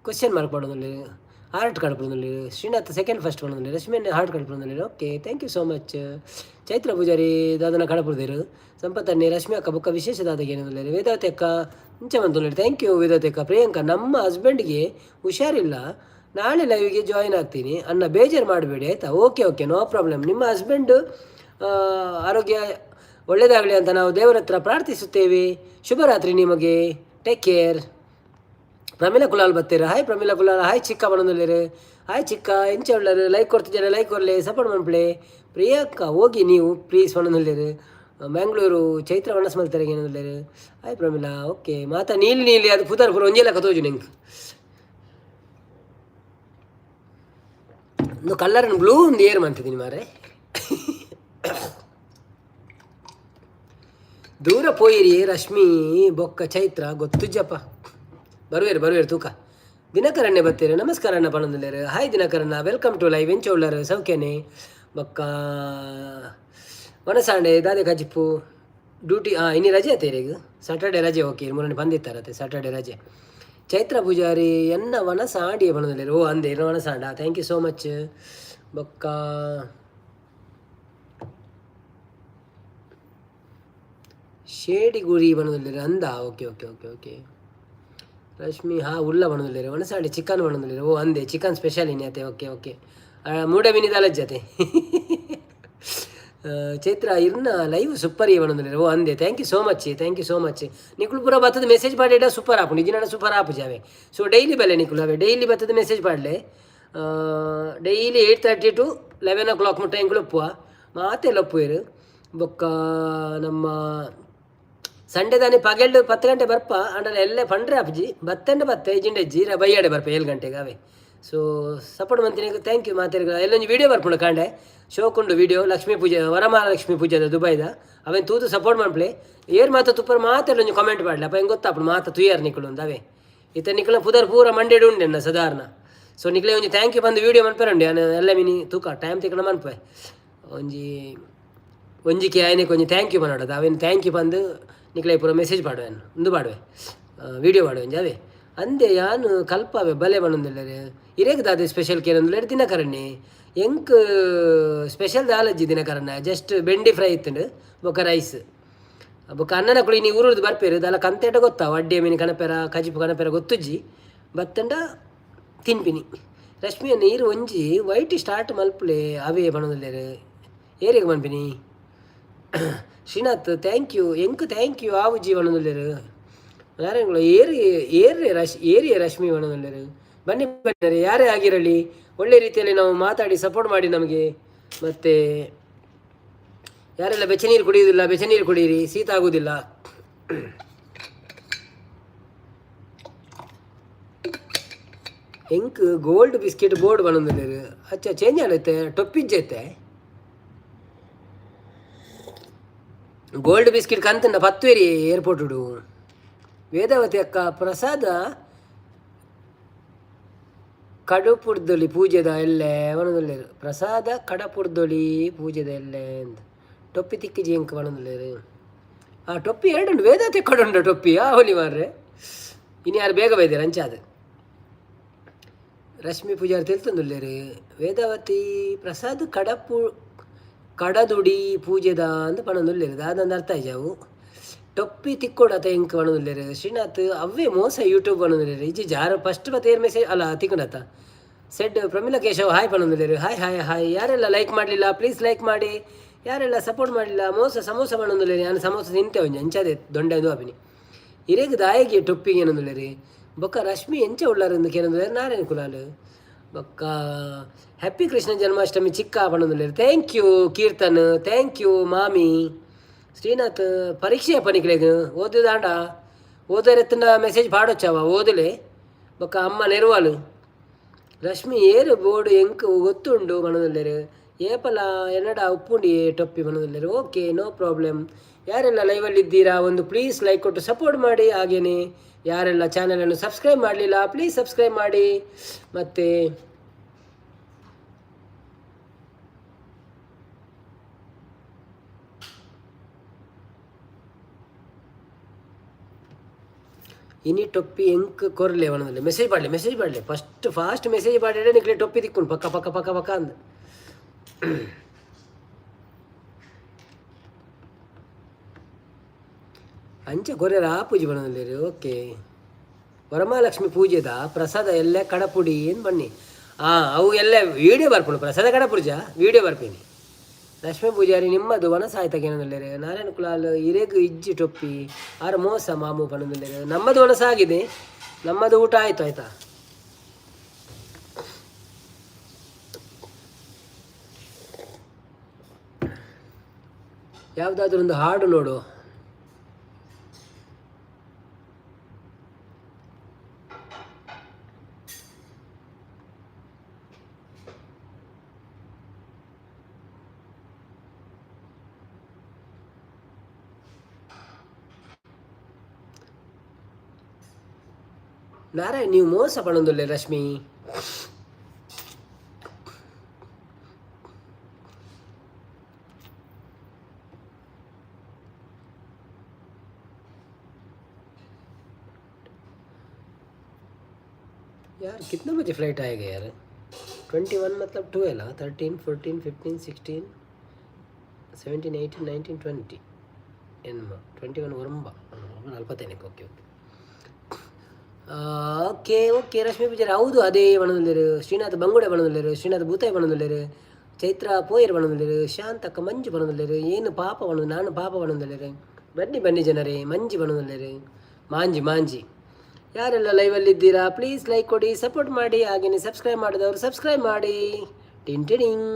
ಕ್ವಶನ್ ಮಾರ್ಕ್ ಪಣೊಂದುಲ್ಲೆರ್. ಹಾರ್ಟ್ ಕಡಪುಂದುಲ್ಲೆರ್. ಶ್ರೀನಾಥ್ ಸೆಕೆಂಡ್ ಫಸ್ಟ್ ಪನೊಂದುಲ್ಲೆರ್. ರಶ್ಮಿ ಹಾರ್ಟ್ ಕಡಪುಂದುಲ್ಲೆರ್. Okay, thank you so much. Chaitra Poojary ದಾದನ ಕಡಪುರ್ದೆರ್. ಸಂಪತ್ತಣ್ಣೆ, ರಶ್ಮಿ ಅಕ್ಕ ಬೊಕ್ಕ ವಿಶೇಷ ದಾದಗೆ ಏನಂದುಲ್ಲೆರ್. ವೇದಾವತಿ ಅಕ್ಕ ಇಂಚ ಮಂತೊಂದುಲ್ಲೆರ್. Thank you Vedavathi ಅಕ್ಕ. ಪ್ರಿಯಾಂಕಾ, ನಮ್ಮ ಹಸ್ಬೆಂಡ್ಗೆ ಹುಷಾರಿಲ್ಲ, ನಾಳೆ ಲೈವ್ಗೆ ಜಾಯಿನ್ ಆಗ್ತೀನಿ ಅನ್ನ, ಬೇಜಾರು ಮಾಡಬೇಡಿ ಆಯಿತಾ? Okay okay, no problem. ನಿಮ್ಮ ಹಸ್ಬೆಂಡ್ ಆರೋಗ್ಯ ಒಳ್ಳೆಯದಾಗಲಿ ಅಂತ ನಾವು ದೇವರ ಹತ್ರ ಪ್ರಾರ್ಥಿಸುತ್ತೇವೆ. ಶುಭರಾತ್ರಿ ನಿಮಗೆ, ಟೇಕ್ ಕೇರ್. ಪ್ರಮೀಲಾ ಕುಲಾಲ್ ಬತ್ತೀರ. ಹಾಯ್ ಪ್ರಮೀಲಾ ಕುಲಾಲ್. ಹಾಯ್ ಚಿಕ್ಕ ಬನೊಂದುಲ್ಲೆರ್. ಹಾಯ್ ಚಿಕ್ಕ, ಎಂಚ ಉಳ್ಳರು? ಲೈಕ್ ಕೊಡ್ತಿದ್ದಾರೆ, ಲೈಕ್ ಕೊರ್ಲೆ, ಸಪೋರ್ಟ್ ಮನ್ಪುಲೆ. ಪ್ರಿಯಾಂಕ, ಹೋಗಿ ನೀವು ಪ್ಲೀಸ್ ಪನೊಂದುಲ್ಲೆರ್. ಮ್ಯಾಂಗ್ಳೂರು ಚೈತ್ರ ವನಸ್ ಮಲ್ತಾರೆ ಏನೊಂದುಲ್ಲೆರ್. ಹಾಯ್ ಪ್ರಮೀಲಾ. ಓಕೆ, ಮಾತಾ ನೀಲಿ ನೀಲಿ ಅದು ಪುದರ್ ಪೂರ ಒಂಜೇ ಲೆಕ್ಕ ತೋಜು ನಿಂಕ್. ಒಂದು ಕಲ್ಲರ್ ಬ್ಲೂ ಒಂದು ಏರ್ ಮಂತಿದ್ದೀನಿ ಮಾರೆ. ದೂರ ಪೋಯಿರಿ ರಶ್ಮಿ ಬೊಕ್ಕ ಚೈತ್ರ, ಗೊತ್ತುಜ್ಜಪ್ಪ. ಬರುವೇರು ಬರುವೇರು ತೂಕ. ದಿನಕರಣ್ಣೆ ಬತ್ತೀರ. ನಮಸ್ಕಾರ ಅಣ್ಣ ಪನೊಂದುಲ್ಲೆರ್. ಹಾಯ್ ದಿನಕರಣ್ಣ, welcome to live. ಎಂಚ ಉಳ್ಳರು, ಸೌಖ್ಯನೆ? ಬೊಕ್ಕ ವನಸಾಂಡೆ ದಾದೆ ಕಜಿಪ್ಪು ಡ್ಯೂಟಿ? ಹಾಂ, ಇನ್ನು ರಜೆ ಆಯ್ತು ಇರೆಗ್? ಸ್ಯಾಟರ್ಡೆ ರಜೆ. ಓಕೆ, ಮೂರನೇ ಬಂದಿತ್ತಾರತ್ತೆ, ಸ್ಯಾಟರ್ಡೆ ರಜೆ. ಚೈತ್ರ ಪೂಜಾರಿ ಎನ್ನ ವನಸಾಂಡಿ ಪನೊಂದುಲ್ಲೆರ್. ಓ ಅಂದೆ ಇರ್ನ ವನಸಾಂಡ. Thank you so much. ಬೊಕ್ಕ ಶೇಡಿಗುರಿ ಪನೊಂದುಲ್ಲೆರ್. ಅಂದ, okay okay okay okay. Rashmi ಹಾ ಉಲ್ಲ ಪನೊಂದುಲ್ಲೆರ್. ವನಸಾಂಡೆ ಚಿಕನ್ ಪನೊಂದುಲ್ಲೆರ್. ಓ ಅಂದೆ, ಚಿಕನ್ ಸ್ಪೆಷಲ್ ಇನಿ ಅತೆ. ಓಕೆ ಓಕೆ, ಮೂಡೆ ಮಿನಿ ದಾಲಜ್ಜತೆ. ಚೈತ್ರ, ಇರ್ನ ಲೈವ್ ಸೂಪರ್ ಪನೊಂದುಲ್ಲೆರ್. ಓ ಅಂದೆ, thank you so much, thank you so much. ನಿಕುಲು ಪೂರ ಬತ್ತದ ಮೆಸೇಜ್ ಪಾಡೇಡ ಸೂಪರ್ ಆಪುಂಡು. ಇಜಿನಡ ಸೂಪರ್ ಆಪುಜಿ ಅವೆ. ಸೊ ಡೈಲಿ ಬಲ್ಲೆ ನಿಕುಲು ಅವೆ, ಡೈಲಿ ಬತ್ತದ ಮೆಸೇಜ್ ಪಾಡ್ಲೆ. Daily 8:30 to 11 o'clock ಮುಟ್ಟ ಎಂಕುಲು ಉಪ್ಪುವ, ಮಾತೆಲ್ಲ ಒಪ್ಪುವೆರು. ಬೊಕ್ಕ ನಮ್ಮ ಸಂಡೆ ದಾನಿ ಪಗೆಲ್ಡ್ 10 ಗಂಟೆ ಬರ್ಪ ಅಂಡಲ ಎಲ್ಲೆ ಪಂಡ್ರೆ ಆಪುಜಿ. ಬತ್ತಂಡ ಬತ್ತೆ, ಇಜಿಂಡ ಇಜ್ಜಿ, ಬಯ್ಯಾಡೆ ಬರ್ಪ 7 ಗಂಟೆಗೆ ಅವೇ. ಸೊ ಸಪೋರ್ಟ್ ಮಂತಿನ thank you ಮಾತೆರ್ಗ್. ಎಲ್ಲೊಂಜಿ ವಿಡಿಯೋ ಬರ್ಪುಂಡು ಕಾಂಡೆ, ಶೋಕುಂಡು ವಿಡಿಯೋ. ಲಕ್ಷ್ಮೀ ಪೂಜೆ, ವರಮಹಾಲಕ್ಷ್ಮಿ ಪೂಜೆದ ದುಬೈದ. ಅವೆನ್ ತೂದು ಸಪೋರ್ಟ್ ಮನ್ಪುಲೆ. ಏರ್ ಮಾತ ತುಪ್ಪರ್ ಮಾತೆರ್ಲ ಒಂಜಿ ಕಾಮೆಂಟ್ ಪಾಡ್ಲೆ. ಅಪ್ಪ ಹೆಂಗೆ ಗೊತ್ತಾಪುಂಡು ಮಾತ ತುಯರ್ ನಿಕುಲು ಅಂದ್ ಅವೇ. ಇತ್ತೆ ನಿಕುಲ್ನ ಪುದರ್ ಪೂರ ಮಂಡೆಡ್ ಉಂಡೆನ್ನ ಸಾಧಾರಣ. ಸೊ ನಿಕ್ಲೆ ಒಂಜಿ thank you ಬಂದು ವೀಡಿಯೋ ಮನ್ಪೆರೆ ಉಂಡು ಯಾನ್ ಎಲ್ಲ ಮಿನಿ ತೂಕ, ಟೈಮ್ ತಿಕ್ಕಣ ಮನ್ಪೆ. ಒಂಜಿ ಒಂಜಿಕೆ ಆಯ್ನೆಕ್ ಒಂಜಿ thank you ಪನೊಡದ ಅವೇನು. Thank you ಪಂದು ನಿಕ್ಲೆ ಪೂರ ಮೆಸೇಜ್ ಪಾಡುವೆ, ಉಂದು ಪಾಡುವೆ, ವೀಡಿಯೋ ಪಾಡುವೆ ಒಂಜಿ ಅವೇ. ಅಂದೆ ಯಾನ್ ಕಲ್ಪಾವೆ ಬಲೆ ಪನೊಂದುಲ್ಲೆರ್. ಇರೆಗ್ ದಾದ ಸ್ಪೆಷಲ್ ಕೇನೊಂದುಲ್ಲೆರ್ ದಿನಕರಣ್ಣೆ. ಎಂಕ್ ಸ್ಪೆಷಲ್ ದಾಲಜ್ಜಿ ದಿನಕರಣ್ಣ, ಜಸ್ಟ್ ಬೆಂಡಿ ಫ್ರೈ ಇತ್ತುಂಡು, ಬೊಕ್ಕ ರೈಸ್. ಬೊಕ್ಕ ಅಣ್ಣನಕುಲು ಇನಿ ಊರುರ್ದು ಬರ್ಪೇರು, ದಾಲ ಕಂತೇಟ ಗೊತ್ತಾ, ವಡ್ಡೆ ಮೀನು ಕನಪೆರ, ಕಜಿಪು ಕನಪೆರ ಗೊತ್ತುಜ್ಜಿ. ಬತ್ತಂಡ ತಿನ್ಪಿನಿ. ರಶ್ಮಿಯ ನೀರು ಒಂಜಿ ವೈಟ್ ಸ್ಟಾರ್ಟ್ ಮಲ್ಪುಲೆ ಅವೇ ಪನೊಂದುಲ್ಲೆರ್. ಏರೆಗ್ ಪನ್ಪಿನಿ? Srinath, thank you. ಎಂಕ್ thank you ಆವುಜಿ ಪನೊಂದುಲ್ಲೆರ್. ನಾರಾಯಣ ಏರಿ ಏರ್ರೆ ರಶ್ ಏರಿಯ ರಶ್ಮಿ ಪನೊಂದುಲ್ಲೆರ್. ಬನ್ನಿ ಬನ್ನಿ, ಯಾರೇ ಆಗಿರಲಿ ಒಳ್ಳೆ ರೀತಿಯಲ್ಲಿ ನಾವು ಮಾತಾಡಿ ಸಪೋರ್ಟ್ ಮಾಡಿ ನಮಗೆ. ಮತ್ತು ಯಾರೆಲ್ಲ ಬೆಚ್ಚ ನೀರು ಕುಡಿಯುವುದಿಲ್ಲ, ಬೆಚ್ಚ ನೀರು ಕುಡಿಯಿರಿ, ಶೀತ ಆಗುವುದಿಲ್ಲ. ಎಂಕ್ ಗೋಲ್ಡ್ ಬಿಸ್ಕೆಟ್ ಬೋರ್ಡ್ ಪನೊಂದುಲ್ಲೆರ್. ಅಚ್ಚ, ಚೇಂಜ್ ಆಲೈತೆ, ಟೊಪ್ಪಿಜ್ಜೈತೆ. ಗೋಲ್ಡ್ ಬಿಸ್ಕೆಟ್ ಕಂತಂಡ ಪತ್ವೇರಿ ಏರ್ಪೋರ್ಟ್. ವೇದಾವತಿ ಅಕ್ಕ, ಪ್ರಸಾದ ಕಡುಪುರ್ದೊಲಿ ಪೂಜೆದ ಎಲ್ಲೆ ಪನೊಂದುಲ್ಲೆರ್. ಪ್ರಸಾದ ಕಡಪುರ್ದೊಲಿ ಪೂಜೆದ ಎಲ್ಲೆ ಅಂದ್. ಟೊಪ್ಪಿ ತಿಕ್ಕಿಜಿ ಎಂಕ್ ಪನೊಂದುಲ್ಲೆರ್. ಆ ಟೊಪ್ಪಿ ಎರಡುಂಡು ವೇದಾವತಿ ಕಡುಂಡು ಟೊಪ್ಪಿ. ಆ ಹೋಲಿ ಮಾರ್ರೆ, ಇನ್ನು ಯಾರು ಬೇಗ ಬೈದೇರು ಅಂಚಾದ. ರಶ್ಮಿ ಪೂಜಾರಿ ತೆಲ್ತೊಂದುಲ್ಲೆರ್. ವೇದಾವತಿ, ಪ್ರಸಾದ್ ಕಡಪು ಕಡದುಡಿ ಪೂಜೆದ ಅಂದ್ ಪನೊಂದುಲ್ಲೆರ್. ದಾದಂದ್ ಅರ್ಥ ಆಯ್ಜಾವು. ಟೊಪ್ಪಿ ತಿಕ್ಕೊಡತ ಎಂಕ್ ಪನೊಂದುಲ್ಲೆರ್. ಶ್ರೀನಾಥ್, ಅವ್ವೇ ಮೋಸ ಯೂಟ್ಯೂಬ್ ಪನೊಂದುಲ್ಲೆರ್. ಇಜ್ಜಿ ಜಾರ ಫಸ್ಟ್ ಬತ್ತ ಏರ್ ಮೆಸೇಜ್ ಅಲ್ಲ ತಿಕ್ಕುಂಡತ್ತ. ಸೆಡ್ ಪ್ರಮೀಲಾ ಕೇಶವ್ ಹಾಯ್ ಪನೊಂದುಲ್ಲೆರ್. Hi hi hi. ಯಾರೆಲ್ಲ ಲೈಕ್ ಮಾಡಲಿಲ್ಲ, ಪ್ಲೀಸ್ ಲೈಕ್ ಮಾಡಿ. ಯಾರೆಲ್ಲ ಸಪೋರ್ಟ್ ಮಾಡಲಿಲ್ಲ. ಮೋಸ ಸಮೋಸ ಪನೊಂದುಲ್ಲೆರ್. ಯಾನ್ ಸಮೋಸ ತಿಂತೆ ಒಂಜಿ ಅಂಚಾದೆ ದೊಂಡೆ ಅದು ಆಪಿನಿ. ಇರೆಗ್ ದಾಯೆಗೆ ಟೊಪ್ಪಿಗೆ ಏನೊಂದುಲ್ಲೆರ್. ಬೊಕ್ಕ ರಶ್ಮಿ ಎಂಚ ಉಳ್ಳಾರ್ ಅಂದ್ ಕೇನೊಂದುಲ್ಲೆರ್ ನಾರಾಯಣ ಕುಲಾಲ್. ಬೊಕ್ಕ ಹ್ಯಾಪಿ ಕೃಷ್ಣ ಜನ್ಮಾಷ್ಟಮಿ ಚಿಕ್ಕ ಪನೊಂದುಲ್ಲೆರ್. Thank you Keerthan, thank you ಮಾಮಿ. ಶ್ರೀನಾಥ್, ಪರೀಕ್ಷೆ ಪನಿಕ್ಲೆಗ್ ಓದುದಾಂಡ ಓದರೆತ್ತನ ಮೆಸೇಜ್ ಪಾಡೊಚ್ಚವ, ಓದಲೆ. ಬೊಕ್ಕ ಅಮ್ಮ ನೆರವಾಲು. ರಶ್ಮಿ ಏರು ಬೋರ್ಡು ಎಂಕ್ ಗೊತ್ತುಂಡು ಪನೊಂದುಲ್ಲೆರ್. ಏಪಲ ಎನ್ನಡ ಉಪ್ಪುಂಡಿ ಟೊಪ್ಪಿ ಪನೊಂದುಲ್ಲೆರ್. Okay, no problem. ಯಾರೆಲ್ಲ ಲೈವಲ್ಲಿ ಇದ್ದೀರಾ, ಒಂದು ಪ್ಲೀಸ್ ಲೈಕ್ ಕೊಟ್ಟು ಸಪೋರ್ಟ್ ಮಾಡಿ. ಹಾಗೇನೆ ಯಾರೆಲ್ಲ ಚಾನಲನ್ನು ಸಬ್ಸ್ಕ್ರೈಬ್ ಮಾಡಲಿಲ್ಲ, ಪ್ಲೀಸ್ ಸಬ್ಸ್ಕ್ರೈಬ್ ಮಾಡಿ. ಮತ್ತು ಇನಿ ಟೊಪ್ಪಿ ಎಂಕ್ ಕೊರ್ಲೆ ಒಣದಲ್ಲಿ ಮೆಸೇಜ್ ಪಾಡಲೆ, ಮೆಸೇಜ್ ಪಾಡಲೆ. ಫಸ್ಟ್ ಫಾಸ್ಟ್ ಮೆಸೇಜ್ ಪಾಡಿದ್ರೆ ನಿಕ್ಲೆ ಟೊಪ್ಪಿ ತಿಕ್ಕೊಂಡು ಪಕ್ಕ ಪಕ್ಕ ಪಕ್ಕ ಪಕ್ಕ ಅಂದ್. ಅಂಚೆ ಕೊರ್ಯರ ಆ ಪೂಜೆ ಬಣ್ಣದಲ್ಲಿ. ಓಕೆ, ವರಮಹಾಲಕ್ಷ್ಮಿ ಪೂಜೆದ ಪ್ರಸಾದ ಎಲ್ಲ ಕಡಪುಡಿ ಏನು ಬನ್ನಿ. ಹಾಂ, ಅವು ಎಲ್ಲ ವೀಡಿಯೋ ಬರ್ಪುಂಡು. ಪ್ರಸಾದ ಕಡಪುರ್ಜ ವೀಡಿಯೋ ಬರ್ಪೀನಿ. ಲಕ್ಷ್ಮೀ ಪೂಜಾರಿ ನಿಮ್ಮದು ವನಸ ಆಯ್ತಾಗೇನಂದ್ರೆ. ನಾರಾಯಣ ಕುಲಾಲ್ ಇರೆಗ್ ಇಜ್ಜಿ ಟೊಪ್ಪಿ ಆರ ಮೋಸ ಮಾಮು ಪಣಂದುಲ್ಲೆರ್. ನಮ್ಮದು ವನಸ ಆಗಿದೆ, ನಮ್ಮದು ಊಟ ಆಯ್ತು, ಆಯ್ತಾ? ಯಾವುದಾದ್ರೂ ಒಂದು ಹಾಡು ನೋಡು. ನಾರಾಯಣ್, ನೀವು ಮೋಸ ಪಣೊಂದುಲ್ಲೆ ರಶ್ಮಿ. यार कितना बजे फ्लाइट आएगा यार? 21 मतलब 12, 13, 14, 15, 16, 17, 18, 19, 20 ಎನ್ಮ 21 ಒರಂಬ ನಲ್ವತ್ತೈದಕ್ಕೆ. Okay okay okay okay. Rashmi Pujari ಹೌದು, ಅದೇ ಬಣ್ಣದಲ್ಲಿರು. ಶ್ರೀನಾಥ್ ಬಂಗುಡೆ ಬಣ್ಣದಲ್ಲಿರು. ಶ್ರೀನಾಥ್ ಭೂತಾಯಿ ಬಣ್ಣದಲ್ಲಿರು. ಚೈತ್ರ ಪೋಯರ್ ಬಣ್ಣದಲ್ಲಿರು. ಶಾಂತಕ್ಕ ಮಂಜು ಬಣ್ಣದಲ್ಲಿರು. ಏನು ಪಾಪ ಬಣ್ಣ, ನಾನು ಪಾಪ ಬಣ್ಣದಲ್ಲಿರು. ಬನ್ನಿ ಬನ್ನಿ ಜನರೇ. ಮಂಜು ಬಣ್ಣದಲ್ಲಿರು. ಮಾಂಜಿ ಮಾಂಜಿ, ಯಾರೆಲ್ಲ ಲೈವಲ್ಲಿದ್ದೀರಾ ಪ್ಲೀಸ್ ಲೈಕ್ ಕೊಡಿ, ಸಪೋರ್ಟ್ ಮಾಡಿ. ಹಾಗೆಯೇ ಸಬ್ಸ್ಕ್ರೈಬ್ ಮಾಡಿದವರು ಸಬ್ಸ್ಕ್ರೈಬ್ ಮಾಡಿ. ಟಿನ್ ಟಿಡಿಂಗ್.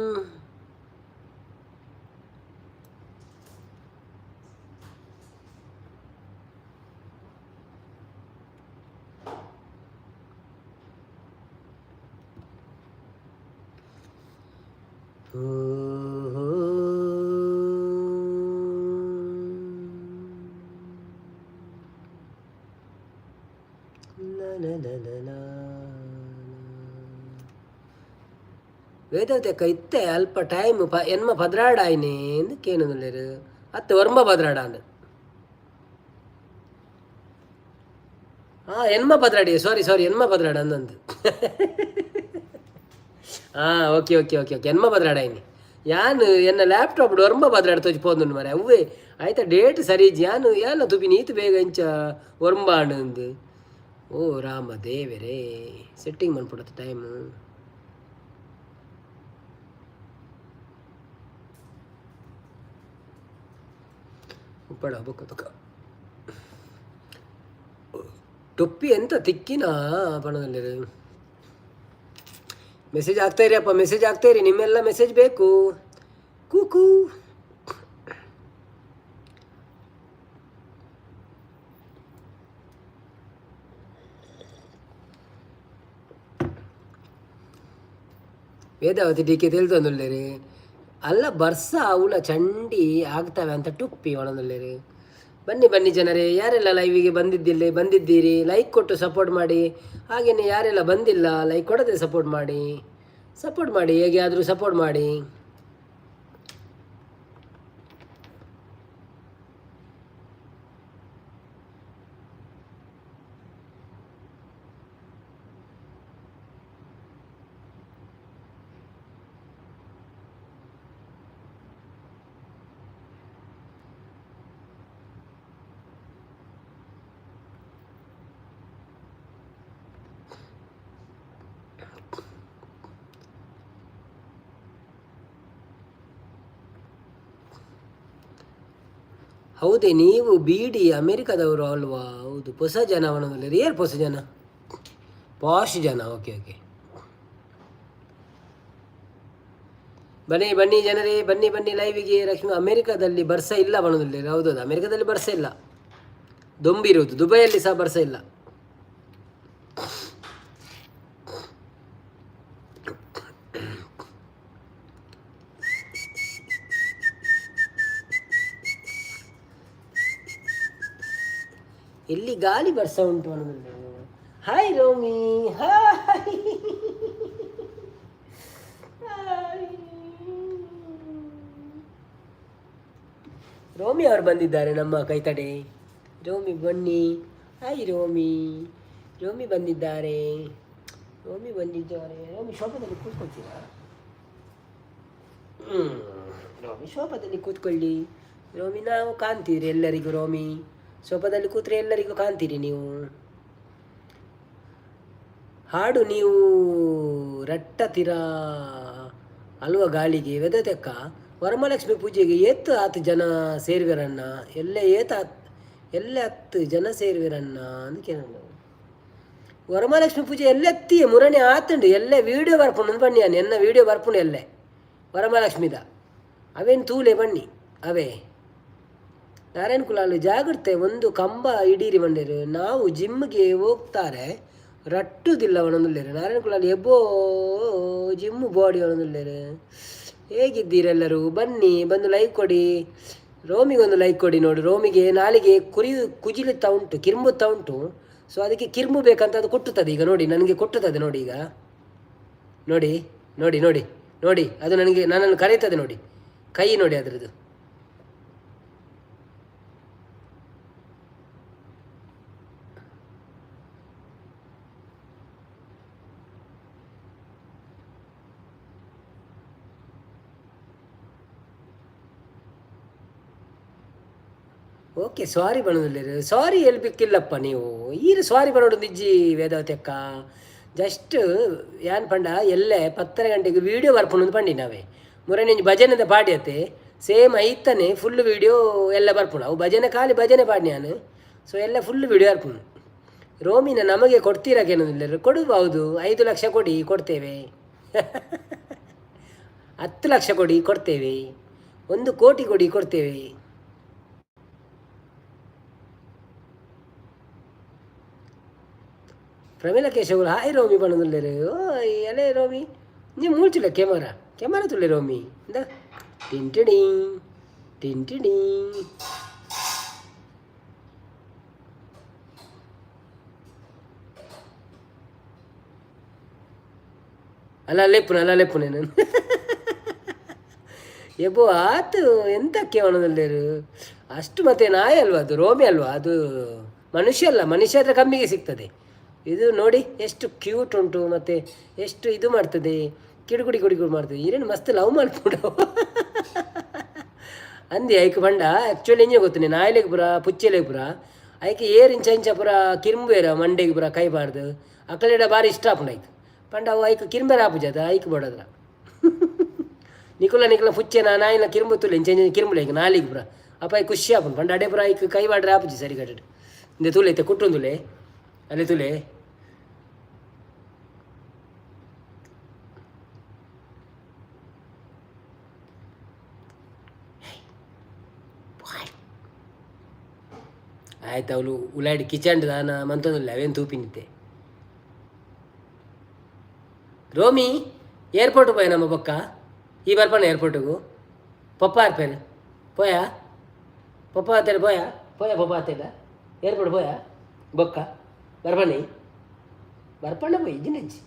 ವೇದಾವತಿ ಅಕ್ಕ ಇತ್ತೆ ಅಲ್ಪ ಟೈಮ್ ಪ ಎನ್ಮ ಪದ್ರಾಡ್ ಆಯ್ನೆ ಎಂದು ಕೇನೊಂದುಲ್ಲೆರ್. ಅತ್ತೆ ಒರ್ಂಬ ಪದ್ರಾಡ್ ಆಂಡ್. ಹಾಂ, ಎನ್ಮ ಪದ್ರಾಡಿ, ಸಾರಿ ಸಾರಿ, ಎನ್ಮ ಪದ್ರಾಡ್ ಅಂದಂದು. ಹಾಂ, ಓಕೆ ಓಕೆ ಓಕೆ ಓಕೆ, ಎನ್ಮ ಪದ್ರಾಡ್ ಆಯ್ನಿ. ಯಾನ್ ಎನ್ನ ಲ್ಯಾಪ್ಟಾಪ್ ಒರ್ಂಬ ಪದ್ರಾಡ್ ತೋಜಿ ಪೋಂದುಂಡು ಮಾರ್ರೆ. ಅವ್ವೇ ಆಯ್ತಾ, ಡೇಟ್ ಸರಿ ಇಜ್ಜಿ. ಯಾನ್ ಯಾನ ತುಪಿನಿ ಈತ್ ಬೇಗ ಇಂಚ ಒರ್ಂಬ ಆಂಡ್ ಅಂದ್. ಓ ರಾಮ ದೇವರೇ, ಸೆಟ್ಟಿಂಗ್ ಮನ್ಪುಡತ್ತ ಟೈಮು. ಉಪ್ಪಡ ಬೊಕ್ಕ ತುಕ ಟೊಪ್ಪಿ ಎಂತ ತಿಕ್ಕಿನ ಪಣದಲ್ಲಿ. ಮೆಸೇಜ್ ಆಗ್ತಾ ಇರಿ ಅಪ್ಪ, ಮೆಸೇಜ್ ಆಗ್ತಾ ಇರಿ. ನಿಮ್ಮೆಲ್ಲ ಮೆಸೇಜ್ ಬೇಕು. Kuku Vedavathi D K ತಿಳಿದೊಂದುಲ್ಲೇರಿ. ಅಲ್ಲ, ಬರ್ಸ ಅವಳ ಚಂಡಿ ಆಗ್ತವೆ ಅಂತ ಟುಪ್ಪಿ ಒಣದುಲ್ಲೇರಿ. ಬನ್ನಿ ಬನ್ನಿ ಜನರೇ, ಯಾರೆಲ್ಲ ಲೈವಿಗೆ ಬಂದಿದ್ದಿಲ್ಲ ಬಂದಿದ್ದೀರಿ, ಲೈಕ್ ಕೊಟ್ಟು ಸಪೋರ್ಟ್ ಮಾಡಿ. ಹಾಗೆಯೇ ಯಾರೆಲ್ಲ ಬಂದಿಲ್ಲ, ಲೈಕ್ ಕೊಡದೆ ಸಪೋರ್ಟ್ ಮಾಡಿ, ಸಪೋರ್ಟ್ ಮಾಡಿ, ಹೇಗೆ ಆದರೂ ಸಪೋರ್ಟ್ ಮಾಡಿ. ಹೌದೇ, ನೀವು ಬೀಡಿ ಅಮೆರಿಕದವರು ಅಲ್ವಾ? ಹೌದು. ಹೊಸ ಜನ ಅವನದಲ್ಲಿ ಏರ್ ಹೊಸ ಜನ, ಪಾಶ್ ಜನ. ಓಕೆ ಓಕೆ, ಬನ್ನಿ ಬನ್ನಿ ಜನರೇ, ಬನ್ನಿ ಬನ್ನಿ ಲೈವಿಗೆ. ಲಕ್ಷ್ಮಿ, ಅಮೆರಿಕದಲ್ಲಿ ಬರ್ಸ ಇಲ್ಲ ಬಣದಲ್ಲಿ. ಹೌದೌದು, ಅಮೆರಿಕದಲ್ಲಿ ಬರ್ಸ ಇಲ್ಲ, ದೊಂಬಿರುವುದು. ದುಬೈಯಲ್ಲಿ ಸಹ ಬರ್ಸ ಇಲ್ಲ. ಎಲ್ಲಿ ಗಾಳಿ ಬರ್ಸ ಉಂಟು ಅನ್ನೋದು. Hi Romi, hi. ರೋಮಿ ಅವರು ಬಂದಿದ್ದಾರೆ ನಮ್ಮ ಕೈತಡೆ. ರೋಮಿ ಬನ್ನಿ. ಹಾಯ್ ರೋಮಿ. ರೋಮಿ ಬಂದಿದ್ದಾರೆ, ರೋಮಿ ಬಂದಿದ್ದಾರೆ. ರೋಮಿ, ಸೋಫಾದಲ್ಲಿ ಕೂತ್ಕೊಳ್ತೀರಾ? ಹ್ಞೂ ರೋಮಿ, ಸೋಫಾದಲ್ಲಿ ಕೂತ್ಕೊಳ್ಳಿ ರೋಮಿ. ನಾವು ಕಾಣ್ತೀರಿ ಎಲ್ಲರಿಗೂ. ರೋಮಿ, ಸೋಫಾದಲ್ಲಿ ಕೂತ್ರೆ ಎಲ್ಲರಿಗೂ ಕಾಣ್ತೀರಿ ನೀವು. ಹಾಡು ನೀವು ರಟ್ಟತಿರ ಅಲ್ವ ಗಾಳಿಗೆ ವೆದತೆಕ್ಕ. ವರಮಹಾಲಕ್ಷ್ಮಿ ಪೂಜೆಗೆ ಏತ್ ಆತು ಜನ ಸೇರುವಿರಣ್ಣ? ಎಲ್ಲೇ ಏತ್ ಆತ್, ಎಲ್ಲೆ 10 ಜನ ಸೇರುವಿರಣ್ಣ ಅಂತ ಕೇಳ. ವರಮಹಾಲಕ್ಷ್ಮಿ ಪೂಜೆ ಎಲ್ಲೆತ್ತಿ ಮುರಣಿ ಆತುಂಡು. ಎಲ್ಲೆ ವೀಡಿಯೋ ಬರ್ಪುಂಡು ಬನ್ನಿ. ಎನ್ನ ವೀಡಿಯೋ ಬರ್ಪುಂಡು ಎಲ್ಲೆ ವರಮಹಾಲಕ್ಷ್ಮಿದ. ಅವೇನು ತೂಲೆ ಬನ್ನಿ ಅವೇ. ನಾರಾಯಣ ಕುಲಾಲ್, ಜಾಗ್ರತೆ, ಒಂದು ಕಂಬ ಹಿಡೀರಿ ಬಂಡೇರು. ನಾವು ಜಿಮ್ಗೆ ಹೋಗ್ತಾರೆ ರಟ್ಟುದಿಲ್ಲ ಒಣದುಲ್ಲೇರು. ನಾರಾಯಣ ಕುಲಾಲ್ ಎಬ್ಬೋ ಜಿಮ್ ಬಾಡಿ ಒಣದುಲ್ಲೇರು. ಹೇಗಿದ್ದೀರೆಲ್ಲರೂ? ಬನ್ನಿ, ಬಂದು ಲೈಕ್ ಕೊಡಿ. ರೋಮಿಗೊಂದು ಲೈಕ್ ಕೊಡಿ. ನೋಡಿ, ರೋಮಿಗೆ ನಾಲಿಗೆ ಕುರಿ ಕುಜಿಲುತ್ತಾ ಉಂಟು, ಕಿರ್ಮುತ್ತಾ ಉಂಟು. ಸೊ ಅದಕ್ಕೆ ಕಿರ್ಮು ಬೇಕಂತ ಅದು ಕೊಟ್ಟುತ್ತದೆ. ಈಗ ನೋಡಿ, ನನಗೆ ಕೊಟ್ಟುತ್ತದೆ ನೋಡಿ. ಈಗ ನೋಡಿ ನೋಡಿ ನೋಡಿ ನೋಡಿ, ಅದು ನನಗೆ ನನ್ನನ್ನು ಕರೀತದೆ ನೋಡಿ. ಕೈ ನೋಡಿ ಅದರದ್ದು. ಓಕೆ, ಸಾರಿ ಬಣ್ಣದಲ್ಲಿ ಸಾರಿ ಹೇಳ್ಬೇಕಿಲ್ಲಪ್ಪ ನೀವು. ಈರು ಸಾರಿ ಬರೋಡು ನಿಜ್ಜಿ ವೇದಾವತಿ ಅಕ್ಕ. ಜಸ್ಟ್ ಯಾನ್ ಪಂಡ, ಎಲ್ಲೆ 10:30 ಗಂಟೆಗೆ ವೀಡಿಯೋ ಬರ್ಪುಂಡು ಪಂಡಿ. ನಾವೇ ಮುರಣಿಂಜಿ ಭಜನೆದ ಪಾಡ್ಯತೆ ಸೇಮ್ ಐತನೆ ಫುಲ್ ವೀಡಿಯೋ ಎಲ್ಲ ಬರ್ಪುಂಡು. ಅವು ಭಜನೆ ಖಾಲಿ ಭಜನೆ ಪಾಡಿ ನಾನು. ಸೊ ಎಲ್ಲ ಫುಲ್ ವೀಡಿಯೋ ಬರ್ಪುಂಡು. ರೋಮಿನ ನಮಗೆ ಕೊಡ್ತೀರಾ ಕೇಳೋದಿಲ್ಲ. ಕೊಡಬಹುದು. 5 ಲಕ್ಷ ಕೊಡಿ, ಕೊಡ್ತೇವೆ. 10 ಲಕ್ಷ ಕೊಡಿ, ಕೊಡ್ತೇವೆ. 1 ಕೋಟಿ ಕೊಡಿ, ಕೊಡ್ತೇವೆ. ಪ್ರಮೀಳಾ ಕೇಶವರು ಹಾಯ್ ರೋಮಿ ಪಣದುಲ್ಲೇರು. ಓಯ್ ಅಲೆ ರೋಮಿ, ನೀವು ಮೂಲ್ಚಿಲ್ಲ ಕ್ಯಾಮರಾ, ಕ್ಯಾಮರಾ ತುಳ್ಳೆ ರೋಮಿ. ಇಂದ ಟಿಂಟಿಡಿ ಟಿಂಟಿಡಿ. ಅಲ್ಲ ಲೆಪ್ಪುನ, ಅಲ್ಲ ಲೆಪ್ಪುನ ನಾನು ಎಬ್ಬೋ ಆತು. ಎಂತಕ್ಕೆ ಅವನದಲ್ಲೇರು ಅಷ್ಟು? ಮತ್ತೆ ನಾಯಿ ಅಲ್ವಾ ಅದು, ರೋಮಿ ಅಲ್ವಾ ಅದು, ಮನುಷ್ಯ ಅಲ್ಲ. ಮನುಷ್ಯ ಆದರೆ ಕಮ್ಮಿಗೆ ಸಿಗ್ತದೆ. ಇದು ನೋಡಿ ಎಷ್ಟು ಕ್ಯೂಟ್ ಉಂಟು, ಮತ್ತು ಎಷ್ಟು ಇದು ಮಾಡ್ತದೆ, ಕಿಡುಗುಡಿ ಕುಡಿಗುಡಿ ಮಾಡ್ತದೆ. ಇರೇನು ಮಸ್ತ್ ಲವ್ ಮಾಡ್ಬಿಡು ಅಂದಿ. ಐಕ್ ಪಂಡ ಆ್ಯಕ್ಚುಲಿ ಎಂಜ ಗೊತ್ತುನೆ, ನಾಯಿಲೆಗ್ ಪೂರ ಪುಚ್ಚೆಲೆಗ್ ಪೂರ ಐಕ್ ಏರ್ ಇಂಚ ಇಂಚ ಪೂರ ಕಿರ್ಂಬೇರ ಮಂಡೆಗೆ ಪೂರ ಕೈ ಬಾರ್ದು ಅಕಲೆಡ ಬಾರಿ ಇಷ್ಟ ಆಪುಂಡು ಐಕ್. ಪಂಡ ಅವು ಐಕ್ ಕಿರ್ಂಬೇರ ಆಪುಜದ ಐಕ್ ಬೋಡದ್ರ. ನಿಕುಲ ನಿಕುಲ ಪುಚ್ಚೆನ ನಾಯಿನ ಕಿರ್ಂಬು ತುಲೆ ಇಂಚ ಇಂಚ ಕಿರ್ಂಬುಲೆ ಐಕ್ ನಾಲಿಗೆ ಪೂರ. ಅಪ್ಪ ಐಕ್ ಖುಷಿ ಆಪುಂಡು. ಪಂಡ ಅಡೆ ಪೂರ ಐಕ್ ಕೈ ಬಾಡ್ರೆ ಆಪುಜಿ ಸರಿ ಕಟ್ಟಡ್. ಇಂದೆ ತುಲೆ ಇತ್ತೆ ಕುಟ್ಟೊಂದುಲೆ ಅಲ್ಲೇ ತುಲೆ. ಆಯ್ತು, ಅವಳು ಉಲಾಡಿ ಕಿಚನ್ ದಾನ ಮಂತೊಂದುಲ್ಲೆ, ಅವೇನು ತೂಪಿನಿತ್ತೆ. ರೋಮಿ, ಏರ್ಪೋರ್ಟ್ ಪೋಯ ನಮ್ಮ ಬೊಕ್ಕ? ಈ ಬರ್ಪಣ ಏರ್ಪೋರ್ಟಿಗೂ ಪಪ್ಪ ಆರ್ಪೇರು ಪೋಯ? ಪಪ್ಪ ಆತೇರು ಪೋಯ? ಪೋಯ ಪಪ್ಪ ಆತೇಡ ಏರ್ಪೋರ್ಟ್ ಪೋಯ? ಬೊಕ್ಕ ಬರ್ಪಣಿ ಬರ್ಪಣ ಪೋಯ್ ಇಜ್ಜಿನಜ್ಜಿ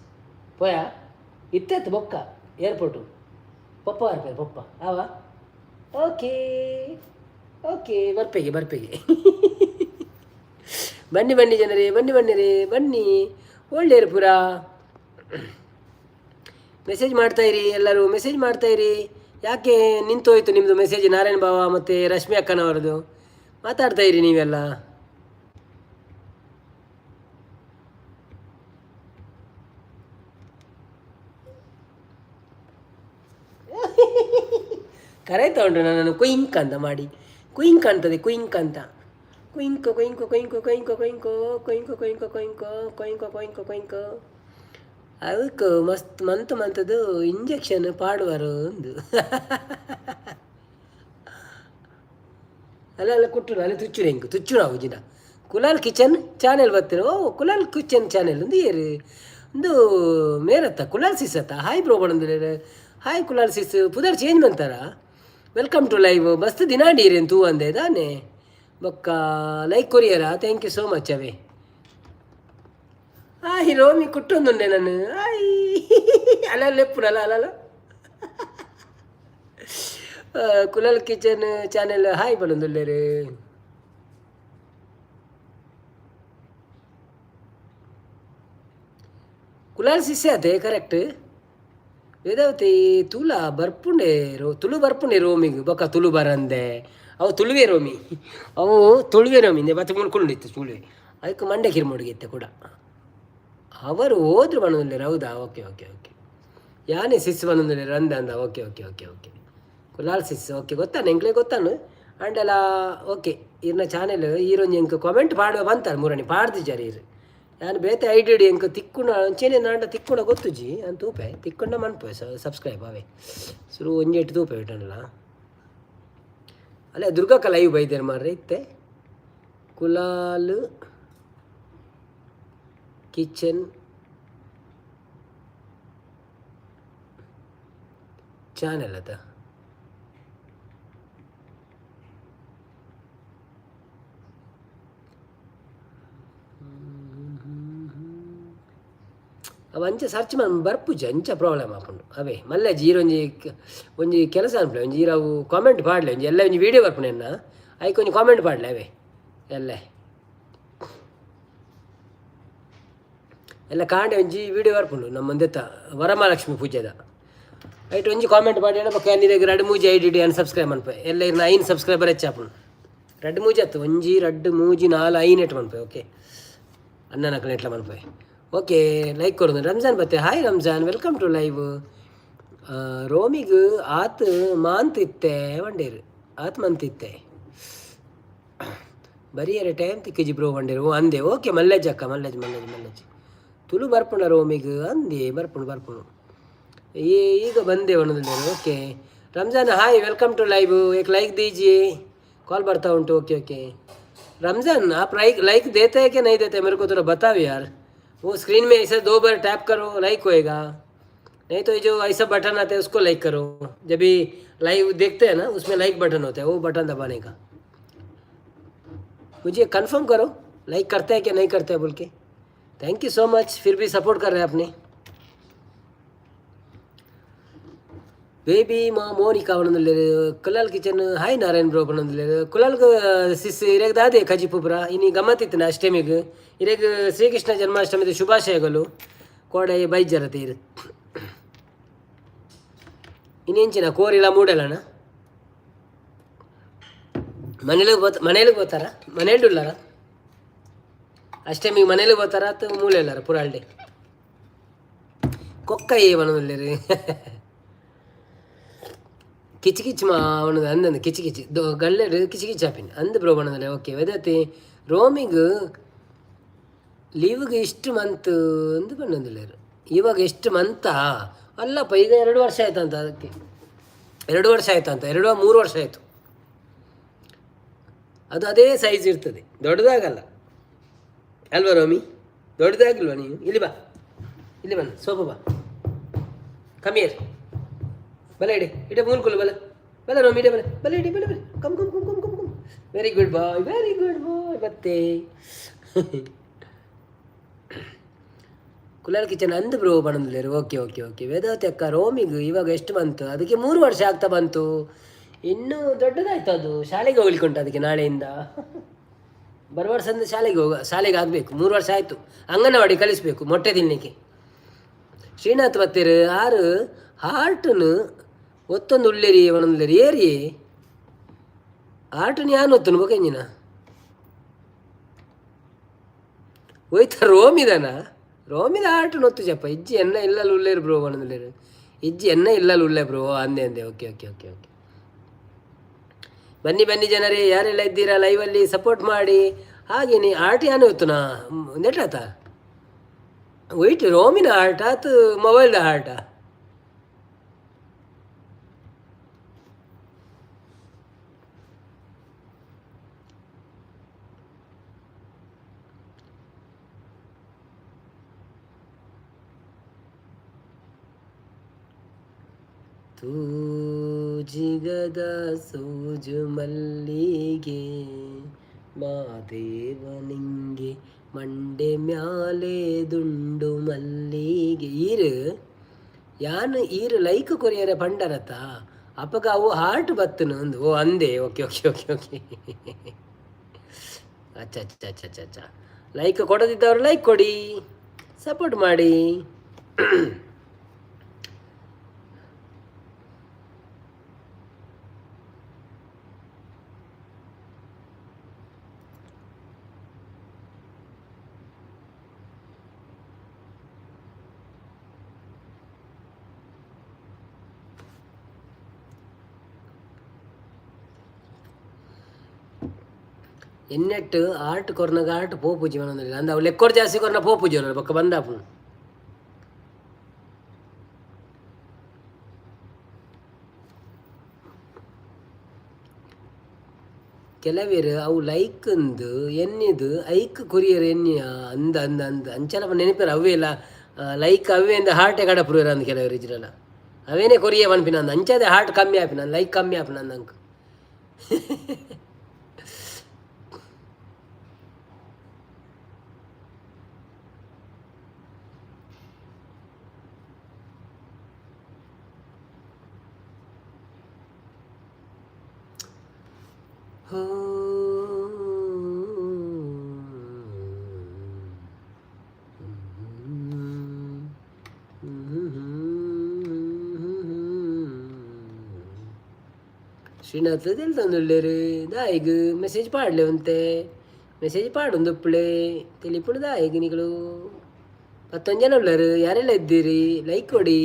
ಪೋಯ ಇತ್ತೆತ್ತು ಬೊಕ್ಕ ಏರ್ಪೋರ್ಟು ಪಪ್ಪ ಆರ್ಪೇರು ಪಪ್ಪ ಆವ? ಓಕೆ ಓಕೆ, ಬರ್ಪೆಗೆ ಬರ್ಪೆಗೆ. ಬನ್ನಿ ಬನ್ನಿ ಜನರೇ, ಬನ್ನಿ ಬನ್ನಿ ರೇ, ಬನ್ನಿ. ಒಳ್ಳೆಯರು ಪೂರ ಮೆಸೇಜ್ ಮಾಡ್ತಾಯಿರಿ. ಎಲ್ಲರೂ ಮೆಸೇಜ್ ಮಾಡ್ತಾಯಿರಿ. ಯಾಕೆ ನಿಂತೋಯ್ತು ನಿಮ್ಮದು ಮೆಸೇಜ್? ನಾರಾಯಣ ಬಾವ ಮತ್ತು ರಶ್ಮಿ ಅಕ್ಕನವರದು. ಮಾತಾಡ್ತಾ ಇರಿ ನೀವೆಲ್ಲ. ಕರೆ ಉಂಟು ನನ್ನನ್ನು ಕುಯಿಂಕ್ ಅಂತ ಮಾಡಿ. ಕುಯಿಂಕ್ ಅಂತದೆ, ಕುಯಿಂಕ್ ಅಂತ. ಕುಯಿಂಕೋ ಕುಯಿಂಕೋ ಕುಯಿಂಕೋ ಕುಯಿಂಕೋ ಕುಯಿಂಕೋ ಕುಯಿಂಕೋ ಕುಯಿಂಕೋ ಕುಯಿಂಕೋ ಕುಯಿಂಕೋ ಕುಯಿಂಕೋ ಕುಯಿಂಕೋ. ಅದಕ್ಕೆ ಮಸ್ತ್ ಮಂತ್ ಮಂತದ್ದು ಇಂಜೆಕ್ಷನ್ ಪಾಡುವರು ಒಂದು. ಅಲ್ಲ ಅಲ್ಲ ಕುಟ್ಟು ಅಲ್ಲಿ ತುಚ್ಚುಡು ಹೆಂಗೆ ತುಚ್ಚು ನಾವು ಜಿನ. ಕುಲಾಲ್ ಕಿಚನ್ ಚಾನೆಲ್ ಬರ್ತೀರ? ಓ, ಕುಲಾಲ್ ಕಿಚನ್ ಚಾನೆಲ್ ಒಂದು ಏರು ಒಂದು ಮೇರತ್ತ ಕುಲಾಲ್ ಸಿಸ್ ಅತ್ತ. ಹಾಯ್ ಬ್ರೋ ಬಂದ್ರೆ. Hi Kulal sis. ಪುದರ್ ಚೇಂಜ್ ಮಂತಾರ? Welcome to live. ಮಸ್ತ್ ದಿನಾಂಡೀರೇನು ತೂ ಅಂದೆ ದಾನೆ. ಬೊಕ್ಕ ಲೈಕ್ ಕೊರಿಯರಾ? Thank you so much away. ಆಯ್ ರೋಮಿ, ಕುಟ್ಟೊಂದುಂಡೆ ನಾನು. ಆಯ್ ಅಲ್ಲ ಲೆಪ್ಪುನ ಅಲ್ಲ ಅಲ್ಲ ಅಲ್ಲ. ಕುಲಾಲ್ ಕಿಚನ್ ಚಾನೆಲ್ ಹಾಯ್ ಬಲೊಂದುಲ್ಲೇರು. ಕುಲಾಲ್ ಸಿಸ್ಸೆ ಅದೇ ಕರೆಕ್ಟ್. ವೇದಾವತಿ ತುಲ ಬರ್ಪುಂಡೆ ರೋ, ತುಳು ಬರ್ಪುಂಡೆ ರೋಮಿಗ್. ಬೊಕ್ಕ ತುಳು ಬರಂದೆ, ಅವು ತುಳುವೆ ರೋಮಿ, ಅವು ತುಳುವೆ ರೋಮಿ. ಬತ್ತೆ ಮೂಲು ಕುಳ್ಳಿತ್ತು ತುಳುವೆ, ಅದಕ್ಕೆ ಮಂಡೆ ಕಿರ್ಮುಡಿಗೆ ಕೂಡ. ಅವರು ಹೋದ್ರು ಬಣ್ಣದಲ್ಲಿ. ಹೌದಾ? Okay okay okay. ಯಾನೇ ಸಿಸ್ ಬಂದೊಂದಿಲ್ಲ ಅಂದ ಅಂದ. Okay okay okay okay. Kulal sis okay, ಗೊತ್ತಾನು ಎಂಕ್ಲೆ ಗೊತ್ತಾನು ಅಂಡಲ. ಓಕೆ, ಇರ್ನ ಚಾನೆಲ್ ಈರೊಂಜಿ ಎಂಕ್ ಕಾಮೆಂಟ್ ಪಾಡುವ ಬಂತಾರೆ ಮುರಣಿ ಪಾಡ್ದಿಜಾರ ಇರು. ಯಾನ್ ಬೇತೆ ಐಡಿ ಎಂಕ್ ತಿಕ್ಕುನ ಅಂಚೆನೆ ನಾಂಡ ತಿಕ್ಕುಣ ಗೊತ್ತುಜಿ ಅಂತ ತೂಪೆ, ತಿಕ್ಕುಂಡ ಮನ್ಪೆ ಸಬ್ಸ್ಕ್ರೈಬ್ ಅವೇ. ಸುರು ಒಂಜಿ ಎಟ್ಟು ತೂಪೆ ಇಟ್ಟನಲ್ಲ. ಅಲ್ಲೇ ದುರ್ಗಕ್ಕ ಲೈವ್ ಬೈದೇರು ಮಾರ್ರೆ ಇತ್ತೆ. ಕುಲಾಲ್ ಕಿಚನ್ ಚಾನೆಲ್ ಅದ. ಅವ ಅಂಚ ಸರ್ಚ್ ಮನ್ ಬರ್ಪುಜಿ, ಅಂಚ ಪ್ರಾಬ್ಲಮ್ ಆಪುಂಡು ಅವೇ. ಮಲ್ಲೆ ಜೀರೊಂಜಿ ಒಂಜಿ ಕೆಲಸ ಅನ್ಪಲೆ, ಒಂಜಿ ಈರವು ಕಾಮೆಂಟ್ ಪಾಡ್ಲೆ, ಒಂಜಿ ಎಲ್ಲ ಒಂಜಿ ವೀಡಿಯೋ ಬರ್ಪುಂಡು ಎನ್ನ, ಐಕ್ ಒಂಜಿ ಕಾಮೆಂಟ್ ಪಾಡ್ಲೆ ಅವೇ. ಎಲ್ಲ ಎಲ್ಲ ಕಾಂಡೆ ಒಂಜಿ ವೀಡಿಯೋ ಬರ್ಪುಂಡು ನಮ್ಮ ಒಂದೆತ್ತ ವರಮಹಾಲಕ್ಷ್ಮಿ ಪೂಜೆದ. ಐಟ್ ಒಂಜಿ ಕಾಮೆಂಟ್ ಪಾಡಿ ಬೊಕ್ಕ ನೀರೆಗ್ ರಡ್ಡ್ ಮೂಜಿ I D D unsubscribe ಮನ್ಪೆ. ಎಲ್ಲ ಇರ್ನ ಐನ್ ಸಬ್ಸ್ಕ್ರೈಬರ್ ಹೆಚ್ಚಾಪುಂಡು. ರಡ್ಡ್ ಮೂಜಿ ಅತ್ತು, ಒಂಜಿ ರಡ್ಡ್ ಮೂಜಿ ನಾಲ್ ಐನ್ ಎಟ್ ಮನ್ಪೆ. ಓಕೆ, ಅಣ್ಣನ ಎಟ್ಲ ಮನ್ಪೆ. ಓಕೆ, ಲೈಕ್ ಕೊಡೋದು. ರಂಜಾನ್ ಬತ್ತೆ. Hi Ramzan, welcome to live. ರೋಮಿಗ್ ಆತ್ ಮಾಂತ್ ಇತ್ತೆ ವಂಡೇರು, ಆತ್ ಮಂತ್ ಇತ್ತೆ ಬರಿಯರೆ ಟೈಮ್ ತಿಕ್ಕಿಜಿ ಬ್ರೋ ವಂಡೇರು. ಓ ಅಂದೆ. ಓಕೆ ಮಲ್ಲೇಜ್ ಅಕ್ಕ, ಮಲ್ಲೇಜ್ ಮಲ್ಲೇಜ್ ಮಲ್ಲೇಜ್. ತುಳು ಬರ್ಪುಂಡ ರೋಮಿಗ್? ಅಂದೆ, ಬರ್ಪುಂಡು ಬರ್ಪುಂಡು. ಈಗ ಬಂದೆ ಒಣದಲ್ಲಿ. Okay Ramzan, hi, welcome to live. एक लाइक दीजिए, कॉल बढ़ता उंटु. ओके ओके रमज़ान, आप लाइक लाइक देते हैं कि नहीं देते? मेरे को थोड़ा बताओ यार. वो स्क्रीन में ऐसे दो बार टैप करो, लाइक होएगा. नहीं तो ये जो ऐसा बटन आता है, उसको लाइक करो. जब भी लाइव देखते हैं ना, उसमें लाइक बटन होता है, वो बटन दबाने का. मुझे कंफर्म करो, लाइक करते हैं कि नहीं करते हैं बोल के. Thank you so much, फिर भी सपोर्ट कर रहे हैं आपने. ಬೇಬಿ ಮಾ ಮೋನಿಕಾ ಪಣೊಂದುಲ್ಲೆರ್. Kulal kitchen hi Narayan bro ಪಣೊಂದುಲ್ಲೆರ್. ಕುಲಾಲ್ ಸಿಸ್, ಇರೆಗ್ ದಾದೆ ಕಜಿಪು ಪುರ ಇನಿ ಗಮ್ಮತ್ತಿತ್ತಿನ ಅಷ್ಟಮಿಗ್? ಇರೆಗ್ ಶ್ರೀಕೃಷ್ಣ ಜನ್ಮಾಷ್ಟಮಿದ ಶುಭಾಶಯಗಳು. ಕೋಡೆ ಬೈಜರತೆ ಇರು. ಇನ್ನೆಂಚಿನ ಕೋರಿಲ ಮೂಡಲನ ಮನೇಲಿ ಬೋತ, ಮನೇಲಿ ಬೋತಾರ, ಮನೇಲಿ ಉಳ್ಳಾರ? ಅಷ್ಟಮಿಗೆ ಮನೇಲಿ ಬೋತಾರ ಅಥವಾ ಮೂಲೆ ಉಳ್ಳಾರ ಪುರಾಲ್ಡೆ? ಕೊಕ್ಕ ಏ ಪಣೊಂದುಲ್ಲೆರ್. ಕಿಚಿ ಕಿಚ್ ಮಾ ಅವನದು ಅಂದಂದು ಕಿಚಿ ಕಿಚಿ ದೋ ಗಲ್ಲೆಡ್ ಕಿಚಿ ಕಿಚ್ ಆಪಿನ್ ಅಂದ್ ಬ್ರೋ ಬಣದಲೆ. ಓಕೆ ವೆದತಿ, ರೋಮಿಗ್ ಲೀವ್ಗೆ ಇಷ್ಟು ಮಂತ್ ಅಂದು ಬಣ್ಣಂದಿಲ್ಲೇರು. ಇವಾಗ ಎಷ್ಟು ಮಂತಾ? ಅಲ್ಲಪ್ಪ, ಈಗ 2 ವರ್ಷ ಆಯ್ತಂತ ಅದಕ್ಕೆ. 2 ವರ್ಷ ಆಯ್ತಂತ, 2-3 ವರ್ಷ ಆಯಿತು. ಅದು ಅದೇ ಸೈಜ್ ಇರ್ತದೆ, ದೊಡ್ಡದಾಗಲ್ಲ ಅಲ್ವಾ ರೋಮಿ? ದೊಡ್ಡದಾಗಿಲ್ವಾ ನೀನು? ಇಲ್ಲಿ ಬಾ, ಇಲ್ಲಿ ಬನ್ನ ಸೋಪು ಬಾ. ಕಮಿಯರ್ ಬಲ ಇಡಿ, ಇಡೆ ಮೂಲ್ಕೊಲ್ಲ. ಬಲ ಬಲ ರೋಮಿ, ಇಡೆ ಬಲ ಬಲ, ಇಡಿ ಬಲ ಬಲ. Come come come come come come. Very good boy, very good boy. ಮತ್ತೆ ಕುಲಾಲ್ ಕಿಚನ್ ಅಂದು ಬ್ರೋ ಬಣಂದ್ಲೇರು. ಓಕೆ ಓಕೆ ಓಕೆ ವೇದಾವತಿ ಅಕ್ಕ, ರೋಮಿಗ್ ಇವಾಗ ಎಷ್ಟು ಬಂತು? ಅದಕ್ಕೆ 3 ವರ್ಷ ಆಗ್ತಾ ಬಂತು. ಇನ್ನೂ ದೊಡ್ಡದಾಯ್ತು ಅದು, ಶಾಲೆಗೆ ಹೋಗ್ಲಿಕ್ಕುಂಟು ಅದಕ್ಕೆ. ನಾಳೆಯಿಂದ ಬರುವ ವರ್ಷದಿಂದ ಶಾಲೆಗೆ ಹೋಗ, ಶಾಲೆಗೆ ಆಗಬೇಕು. 3 ವರ್ಷ ಆಯಿತು, ಅಂಗನವಾಡಿ ಕಲಿಸಬೇಕು ಮೊಟ್ಟೆ ತಿನ್ನಲಿಕ್ಕೆ. ಶ್ರೀನಾಥ್ ಬತ್ತೆರು ಆರು ಹಾರ್ಟನ್ನು ಒತ್ತೊಂದು ಉಳ್ಳೇರಿ ಒಂದೊಂದುಲ್ಲೇರಿ ಏರಿ ಆಟನ್ ಯಾನ್ ಒತ್ತನು ಬೊಕ ಹೋಯ್ತ ರೋಮಿದನ ರೋಮಿದ ಆಟನ್ ಒತ್ತು ಚಪ್ಪ ಇಜ್ಜಿ ಎನ್ನ ಇಲ್ಲಲ್ಲಿ ಉಳ್ಳೇರು ಬ್ರೋ ಒಂದೊಂದುಲ್ಲೇರು. ಇಜ್ಜಿ ಎನ್ನ ಇಲ್ಲಲ್ಲಿ ಉಳ್ಳೆ ಬ್ರೋ ಅಂದೆ ಅಂದೆ. ಓಕೆ ಓಕೆ ಓಕೆ ಓಕೆ ಬನ್ನಿ ಬನ್ನಿ ಜನರೇ, ಯಾರೆಲ್ಲ ಇದ್ದೀರಾ ಲೈವಲ್ಲಿ ಸಪೋರ್ಟ್ ಮಾಡಿ. ಹಾಗೇನೆ ಆಟ ಯಾನು ಹೊತ್ತುನಾ ನೆಟ್ಟಾತ ವೈಟ್ ರೋಮಿನ ಆಟ ಆತು ಮೊಬೈಲ್ದ ಆಟ. ತೂಜಿಗದ ಸೂಜು ಮಲ್ಲಿಗೆ ಮಾದೇವ ನಿಂಗೆ ಮಂಡೆ ಮ್ಯಾಲೆ ದುಂಡು ಮಲ್ಲಿಗೆ. ಈರು ಯಾನ್ ಈರು ಲೈಕ್ ಕೊರಿಯರೆ ಪಂಡರತ ಅಪಗ ಅವು ಹಾರ್ಟ್ ಬತ್ತನು ಅಂದು. ಓ ಅಂದೆ. ಓಕೆ ಓಕೆ ಓಕೆ ಓಕೆ ಅಚ್ಚ ಅಚ್ಚ ಅಚ್ಚ ಅಚ್ಚ ಅಚ್ಚ. ಲೈಕ್ ಕೊಡದಿದ್ದವರು ಲೈಕ್ ಕೊಡಿ, ಸಪೋರ್ಟ್ ಮಾಡಿ. ಎನ್ನೆಟ್ಟು ಆರ್ಟ್ ಕೊರ್ನಗ ಆರ್ಟ್ ಪೋಪುಜಿ ಮನೊಂದಿಲ್ಲ ಅಂದ ಅವು ಲೆಕ್ಕೋರ್ ಜಾಸ್ತಿ ಕೊರ್ನ ಪೋಪುಜಿ ಅವ್ರು ಬೊಕ್ಕ ಬಂದಾಪು. ಕೆಲವೇರು ಅವು ಲೈಕ್ ಅಂದು ಎನ್ನಿದು ಐಕ್ ಕೊರಿಯರ್ ಎನ್ನಿ ಅಂದ ಅಂದ ಅಂದ ಅಂಚಲ ನೆನಪೇರು ಅವೇ ಇಲ್ಲ ಲೈಕ್ ಅವೇ ಅಂದ ಹಾರ್ಟೆ ಕಡಪುರು ಅಂದ್ ಕೆಲವರು ಇಜ್ರಲ್ಲ ಅವೇನೇ ಕೊರಿಯ ಪನ್ಪಿನ ಅಂದ ಅಂಚದೆ ಹಾರ್ಟ್ ಕಮ್ಮಿ ಆಪಿನ ಲೈಕ್ ಕಮ್ಮಿ ಆಪಿನ ಅಂಕ. ಶ್ರೀನಾಥ್ ತೆಲ್ತೊಂದುಲ್ಲೆರ್ ದಾಯೆಗ್ ಮೆಸೇಜ್ ಪಾಡ್ಲೆ ಒಂತೆ ಮೆಸೇಜ್ ಪಾಡೊಂದುಪ್ಪುಲೆ ತೆಲಿಪುಂಡು ದಾಯೆಗ್ ನಿಕುಲು ಪತ್ತೊಂಜಿ ಜನ ಉಲ್ಲರ್ ಯಾರೆಲ್ಲ ಇದ್ದೀರಿ ಲೈಕ್ ಕೊಡಿ.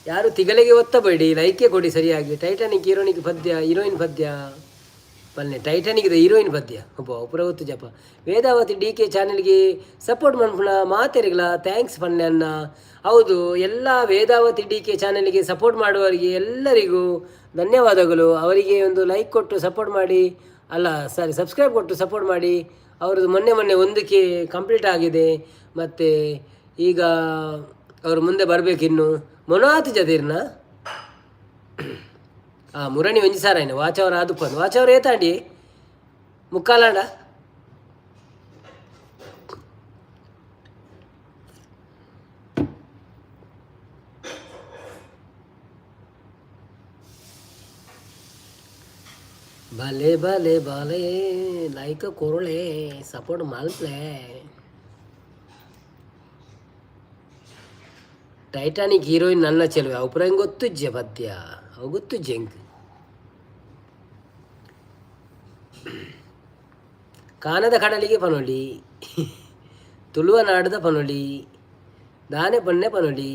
ಯಾರು ತಿಗಲೆಗೆ ಒತ್ತಬೇಡಿ, ಲೈಕೇ ಕೊಡಿ ಸರಿಯಾಗಿ. ಟೈಟಾನಿಕ್ ಹೀರೋನಿಗೆ ಪದ್ಯ, ಹೀರೋಯಿನ್ ಪದ್ಯ ಪಲ್ನೆ ಟೈಟಾನಿಕ್ ಹೀರೋಯಿನ್ ಪದ್ಯ ಒಬ್ಬ ಒಬ್ಬರ ಗೊತ್ತು ಜಪ. ವೇದಾವತಿ ಡಿ ಕೆ ಚಾನೆಲ್ಗೆ ಸಪೋರ್ಟ್ ಮನ್ಪುನ ಮಾತೆರಿಗಳ thanks ಪನ್ನೆ ಅನ್ನ. ಹೌದು, ಎಲ್ಲ ವೇದಾವತಿ ಡಿ ಕೆ ಚಾನೆಲ್ಗೆ ಸಪೋರ್ಟ್ ಮಾಡುವವರಿಗೆ ಎಲ್ಲರಿಗೂ ಧನ್ಯವಾದಗಳು. ಅವರಿಗೆ ಒಂದು ಲೈಕ್ ಕೊಟ್ಟು ಸಪೋರ್ಟ್ ಮಾಡಿ, ಅಲ್ಲ ಸಾರಿ, ಸಬ್ಸ್ಕ್ರೈಬ್ ಕೊಟ್ಟು ಸಪೋರ್ಟ್ ಮಾಡಿ. ಅವರದ್ದು ಮೊನ್ನೆ ಮೊನ್ನೆ ಒಂದಕ್ಕೆ ಕಂಪ್ಲೀಟ್ ಆಗಿದೆ. ಮತ್ತು ಈಗ ಅವರು ಮುಂದೆ ಬರಬೇಕಿನ್ನು. ಮೊನಾತ್ ಜದಿರ್ನ ಆ ಮುರಣಿ ಒಂಜಿ ಸಾರಾಯಿನ ವಾಚವರ ಆದುಪ್ಪಂದು ವಾಚವರ ಏತಾಂಡಿ ಮುಕ್ಕಾಲಾಂಡ. ಭಲೆ ಭಲೆ ಭಲೆ ಲೈಕ್ ಕೊರಳೆ ಸಪೋರ್ಟ್ ಮಲ್ಪ್ಲೆ. ಟೈಟಾನಿಕ್ ಹೀರೋಯಿನ್ ನನ್ನ ಚೆಲುವೆ ಅವು ಪೂರ ಗೊತ್ತುಜ್ಜೆ ಪದ್ಯ ಅವು ಗೊತ್ತುಜ್ಜೆ ಎಂಕ್. ಕಾನದ ಕಡಲಿಗೆ ಪನೊಲಿ, ತುಳುವ ನಾಡದ ಪನೊಲಿ, ದಾನೆ ಪನ್ನೆ ಪನೊಲಿ,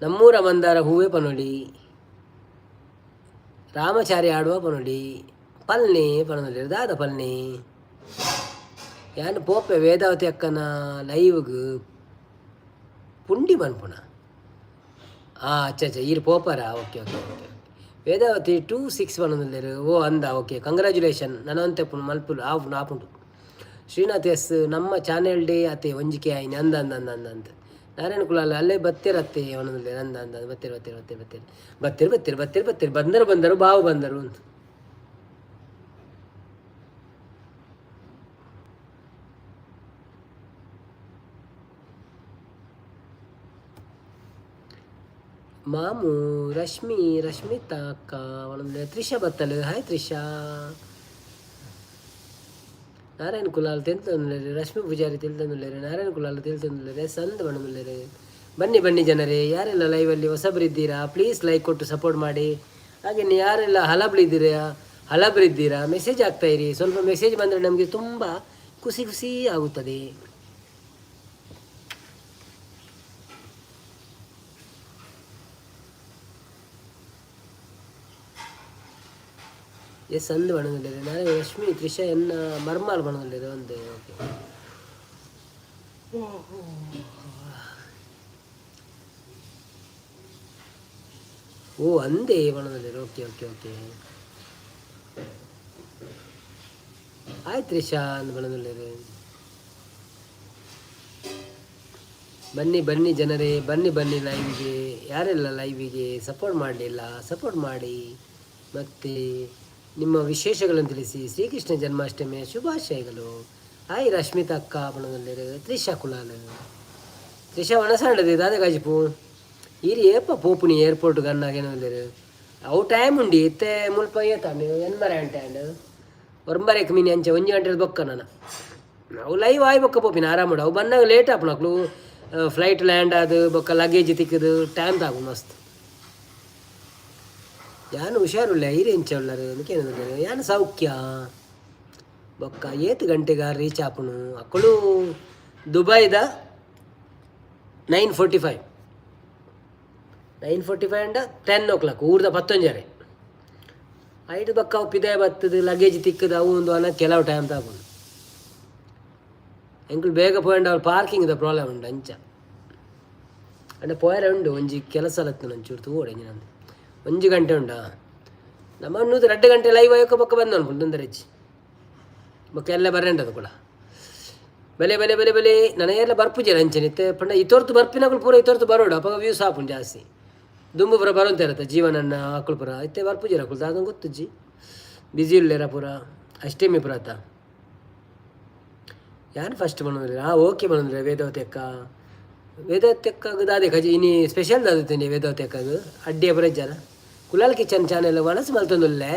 ನಮ್ಮೂರ ಮಂದಾರ ಹೂವೆ ಪನೊಲಿ, ರಾಮಚಾರಿ ಆಡುವ ಪನೊಲಿ, ಪಲ್ನೆ ಪನೊಲಿ ದಾದ ಪಲ್ನೆ. ಯಾನ್ ಪೋಪೆ ವೇದಾವತಿ ಅಕ್ಕನ ಲೈವ್ಗ್ ಪುಂಡಿ ಮನ್ಪುಣ. ಆ ಅಚ್ಚ ಅಚ್ಚ ಈರ್ ಪೋಪರಾ, ಓಕೆ ಓಕೆ ಓಕೆ. ವೇದಾವತಿ 26 ಪನೊಂದುಲ್ಲೆರ್. ಓ ಅಂದ, ಓಕೆ, ಕಂಗ್ರ್ಯಾಚುಲೇಷನ್. ನನವಂತೆ ಮಲ್ಪುಲು ಆವು ಆಪುಂಡು. ಶ್ರೀನಾಥ್ ಎಸ್ ನಮ್ಮ ಚಾನೆಲ್ ಡೇ ಅತೆ ಒಂಜಿಕೆ ಆಯ್ನೆ ಅಂದ ಅಂದ ಅಂದ ಅಂದ ಅಂದ. ನಾರಾಯಣ ಕುಲಾಲ್ ಅಲ್ಲೇ ಬತ್ತೆರತ್ತೆ ಪನೊಂದುಲ್ಲೆರ್. ಅಂದ ಅಂದ ಬತ್ತೆರ್ ಬತ್ತೆರ್ ಬತ್ತೆರ್ ಬತ್ತೆರ್ ಬತ್ತೆರ್ ಬತ್ತೆರ್ ಬತ್ತೆರ್ ಬತ್ತೆರ್ ಬಂದರು ಬಂದರು ಬಾವು ಬಂದರು ಅಂತ. ಮಾಮು ರಶ್ಮಿ ರಶ್ಮಿತಾ ಅಕ್ಕ ಪನೊಂದುಲ್ಲೆರ್. ತ್ರಿಷಾ ಬತ್ತಲ್, ಹಾಯ್ ತ್ರಿಷಾ. ನಾರಾಯಣ ಕುಲಾಲ್ ತೆಲ್ತೊಂದುಲ್ಲೆರ್. ರಶ್ಮಿ ಪೂಜಾರಿ ತೆಲ್ತೊಂದುಲ್ಲೆರ್. ನಾರಾಯಣ ಕುಲಾಲ್ ತೆಲ್ತೊಂದುಲ್ಲೆರ್. ಸಂದ್ ಪನೊಂದುಲ್ಲೆರ್. ಬನ್ನಿ ಬನ್ನಿ ಜನರೇ, ಯಾರೆಲ್ಲ ಲೈವಲ್ಲಿ ಹೊಸಬರಿದ್ದೀರಾ ಪ್ಲೀಸ್ ಲೈಕ್ ಕೊಟ್ಟು ಸಪೋರ್ಟ್ ಮಾಡಿ. ಹಾಗೆಯೇ ಯಾರೆಲ್ಲ ಹಲಬ್ರಿದ್ದೀರಾ ಹಲಬ್ರಿದ್ದೀರಾ ಮೆಸೇಜ್ ಆಗ್ತಾ ಇರಿ. ಸ್ವಲ್ಪ ಮೆಸೇಜ್ ಬಂದರೆ ನಮಗೆ ತುಂಬ ಖುಷಿ ಖುಷಿ ಆಗುತ್ತದೆ. ಎಸ್ ಅಂದ್ ಪನೊಂದುಲ್ಲೆರ್. ನಾರಾಯಣ ರಶ್ಮಿ ತ್ರಿಷಾ ಎನ್ನ ಮರ್ಮಾಲ್ ಪನೊಂದುಲ್ಲೆರ್. ಒಂದು ಓಕೆ. ಓ ಅಂದೇ ಪನೊಂದುಲ್ಲೆರ್. Okay okay okay. ಆಯ್ತು ತ್ರಿಷಾ ಅಂದ್ ಪನೊಂದುಲ್ಲೆರ್. ಬನ್ನಿ ಬನ್ನಿ ಜನರೇ, ಬನ್ನಿ ಬನ್ನಿ ಲೈವಿಗೆ. ಯಾರೆಲ್ಲ ಲೈವಿಗೆ ಸಪೋರ್ಟ್ ಮಾಡಲಿಲ್ಲ ಸಪೋರ್ಟ್ ಮಾಡಿ. ಮತ್ತು ನಿಮ್ಮ ವಿಶೇಷಗಳನ್ನು ತಿಳಿಸಿ. ಶ್ರೀಕೃಷ್ಣ ಜನ್ಮಾಷ್ಟಮಿಯ ಶುಭಾಶಯಗಳು. ಹಾಯ್ ರಶ್ಮಿತಾ ಅಕ್ಕ ಪನೊಂದುಲ್ಲೆರ್. ತ್ರಿಷಾ ಕುಲಾಲ್, ತ್ರಿಷಾ ವನಸಾಂಡದೆ ದಾದ ಕಾಜಿಪು ಈರ್ ಏಪ ಪೋಪುನಿ ಏರ್ಪೋರ್ಟ್ ಗನ್ನಾಗೇನೊಂದುಲ್ಲೆರ್. ಅವು ಟೈಮ್ ಉಂಡಿ ಇತ್ತೆ ಮುಲ್ಪ ಏತಾಂಡ್ ಎನ್ಮರೆ ಗಂಟೆ ಆಂಡ್. ಒರಂಬರೆಕ್ ಮಿನಿ ಅಂಚೆ ಒಂಜಿ ಗಂಟೆ ಬೊಕ್ಕ ನನ. ಅವು ಲೈವ್ ಆಯ್ ಬೊಕ್ಕ ಪೋಪಿನ ಆರಾಮಡು. ಅವು ಬನ್ನಾಗ ಲೇಟ್ ಆಪುಂಡು. ಅಕ್ಲು ಫ್ಲೈಟ್ ಲ್ಯಾಂಡ್ ಆದ್ ಬೊಕ್ಕ ಲಗೇಜ್ ತಿಕ್ಕದು ಟೈಮ್ ತಾಗು ಮಸ್ತ್. ಯಾನ್ ಹುಷಾರುಳ್ಳೆ, ಐರೆ ಎಂಚ ಉಲ್ಲರು ಅಂದ್ ಯಾನ್ ಸೌಖ್ಯ. ಬೊಕ್ಕ ಏತ್ ಗಂಟೆಗ ರೀಚ್ ಆಪುನು? ಅಕುಲು ದುಬೈದ 9:45, 9:45 ಅಂಡ 10 o'clock, ಊರ್ದ ಪತ್ತೊಂಜರೆ. ಐದು ಬೊಕ್ಕ ಅವು ಪಿದಾಯ ಬತ್ತದು, ಲಗೇಜ್ ತಿಕ್ಕದು, ಅವು ಒಂದು ಅನ್ನ ಕೆಲವು ಟೈಮ್ ತಾಪುಂಡು. ಎಂಕುಲು ಬೇಗ ಪೋಯಂಡ ಅವ್ರು ಪಾರ್ಕಿಂಗ್ ದ ಪ್ರಾಬ್ಲಮ್ ಉಂಡು ಅಂಚ. ಅಂಡ ಪೋಯರೆ ಉಂಡು, ಒಂಜಿ ಕೆಲಸ ಲತ್ತುಂಡು, ಒಂಚೂರು ತೂವೊಡು. ಎಂಜಿನ ಒಂಜಿ ಗಂಟೆ ಉಂಡಾ? ನಮ್ಮ ನೂದು 2 ಗಂಟೆ ಲೈವ್ ಆಯ್ಕ ಬೊಕ್ಕ ಬಂದು ಅನ್ಕೊಂಡು ತೊಂದರೆ ಹೆಚ್ಚಿ. ಬೊಕ್ಕ ಎಲ್ಲ ಬರಂಡದು ಕೂಡ. ಬಲೆ ಬಲೆ ಬಲೆ ಬಲೆ, ನನಗೆಲ್ಲ ಬರ್ಪುಜೆರ್ ಅಂಚನೆ ಇತ್ತೆ. ಪಂಡ ಇತೊರ್ತು ಬರ್ಪಿನಕುಲು ಪೂರ ಇತೊರ್ತು ಬರೋಡು, ಅಪಗ ವ್ಯೂಸ್ ಆಪುಂಡು ಜಾಸ್ತಿ. ದುಂಬು ಪೂರ ಬರೋಂತ ಇರತ್ತೆ ಜೀವನನ್ನ ಅಕುಲು ಪೂರ. ಇತ್ತೆ ಬರ್ಪುಜೆರ್ ಅಕುಲು, ದಾದ ಗೊತ್ತುಜ್ಜಿ. ಬ್ಯುಸಿ ಉಲ್ಲೇರ ಪೂರ, ಅಷ್ಟೇಮಿ ಪೂರ ಆತ. ಯಾರು ಫಸ್ಟ್ ಬಂದ್ರೆ? ಹಾಂ, ಓಕೆ, ಬಂದ್ರೆ ವೇದಾವತಿ ಅಕ್ಕ. ವೇದಾವತಿ ಅಕ್ಕಗ್ ದಾದೆ ಕಜಿ ಇನಿ ಸ್ಪೆಷಲ್ ದಾದ ತಿಂಡಿ ವೇದಾವತಿ ಅಕ್ಕಗ್? ಅಡ್ಡಿ ಬರಜ್ಜಾನ? ಕುಲಾಲ್ ಕಿಚನ್ ಚಾನೆಲ್ ವನಸ್ ಮಲ್ತೊಂದುಲ್ಲೆ,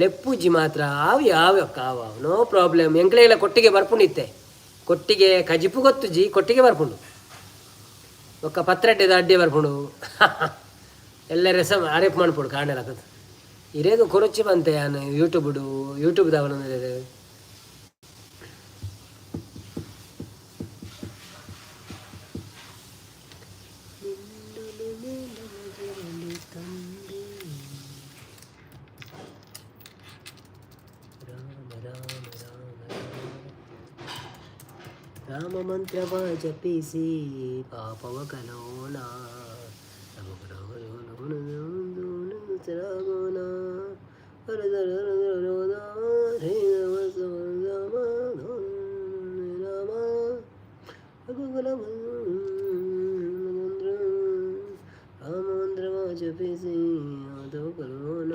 ಲೆಪ್ಪುಜಿ ಮಾತ್ರ. ಆವಿ ಆವಿ ಅಕ್ಕ, ಆವ, ನೋ ಪ್ರಾಬ್ಲಮ್. ಎಂಕ್ಲೆಗೆಲ್ಲ ಕೊಟ್ಟಿಗೆ ಬರ್ಪುಂಡಿತ್ತೆ. ಕೊಟ್ಟಿಗೆ ಕಜಿಪು ಗೊತ್ತುಜಿ, ಕೊಟ್ಟಿಗೆ ಬರ್ಪುಂಡು. ಬೊಕ್ಕ ಪತ್ರಡ್ಡೆದ ಅಡ್ಡೆ ಬರ್ಪುಂಡು. ಎಲ್ಲ ರಸಮ್ ಅರೇಪ್ ಮನ್ಪೊಡು ಕಾಂಡೆಲಕತ್. ಇರೇಗ ಕೊರೊಚ್ಚಿ ಬಂತೆ ಯಾನ್ ಯೂಟ್ಯೂಬ್ಡು, ಯೂಟ್ಯೂಬ್ ದಾವನ. ರಾಮ ರಾಮ ರಾಮ ರಾಮ ಮಂತ್ರವ ಜಪಿಸಿ ಪಾಪವ ಕಲೋಣ. ರಾಮ ಮಂತ್ರವ ಜಪಿಸಿ ಆದವ ಕಲೋಣ.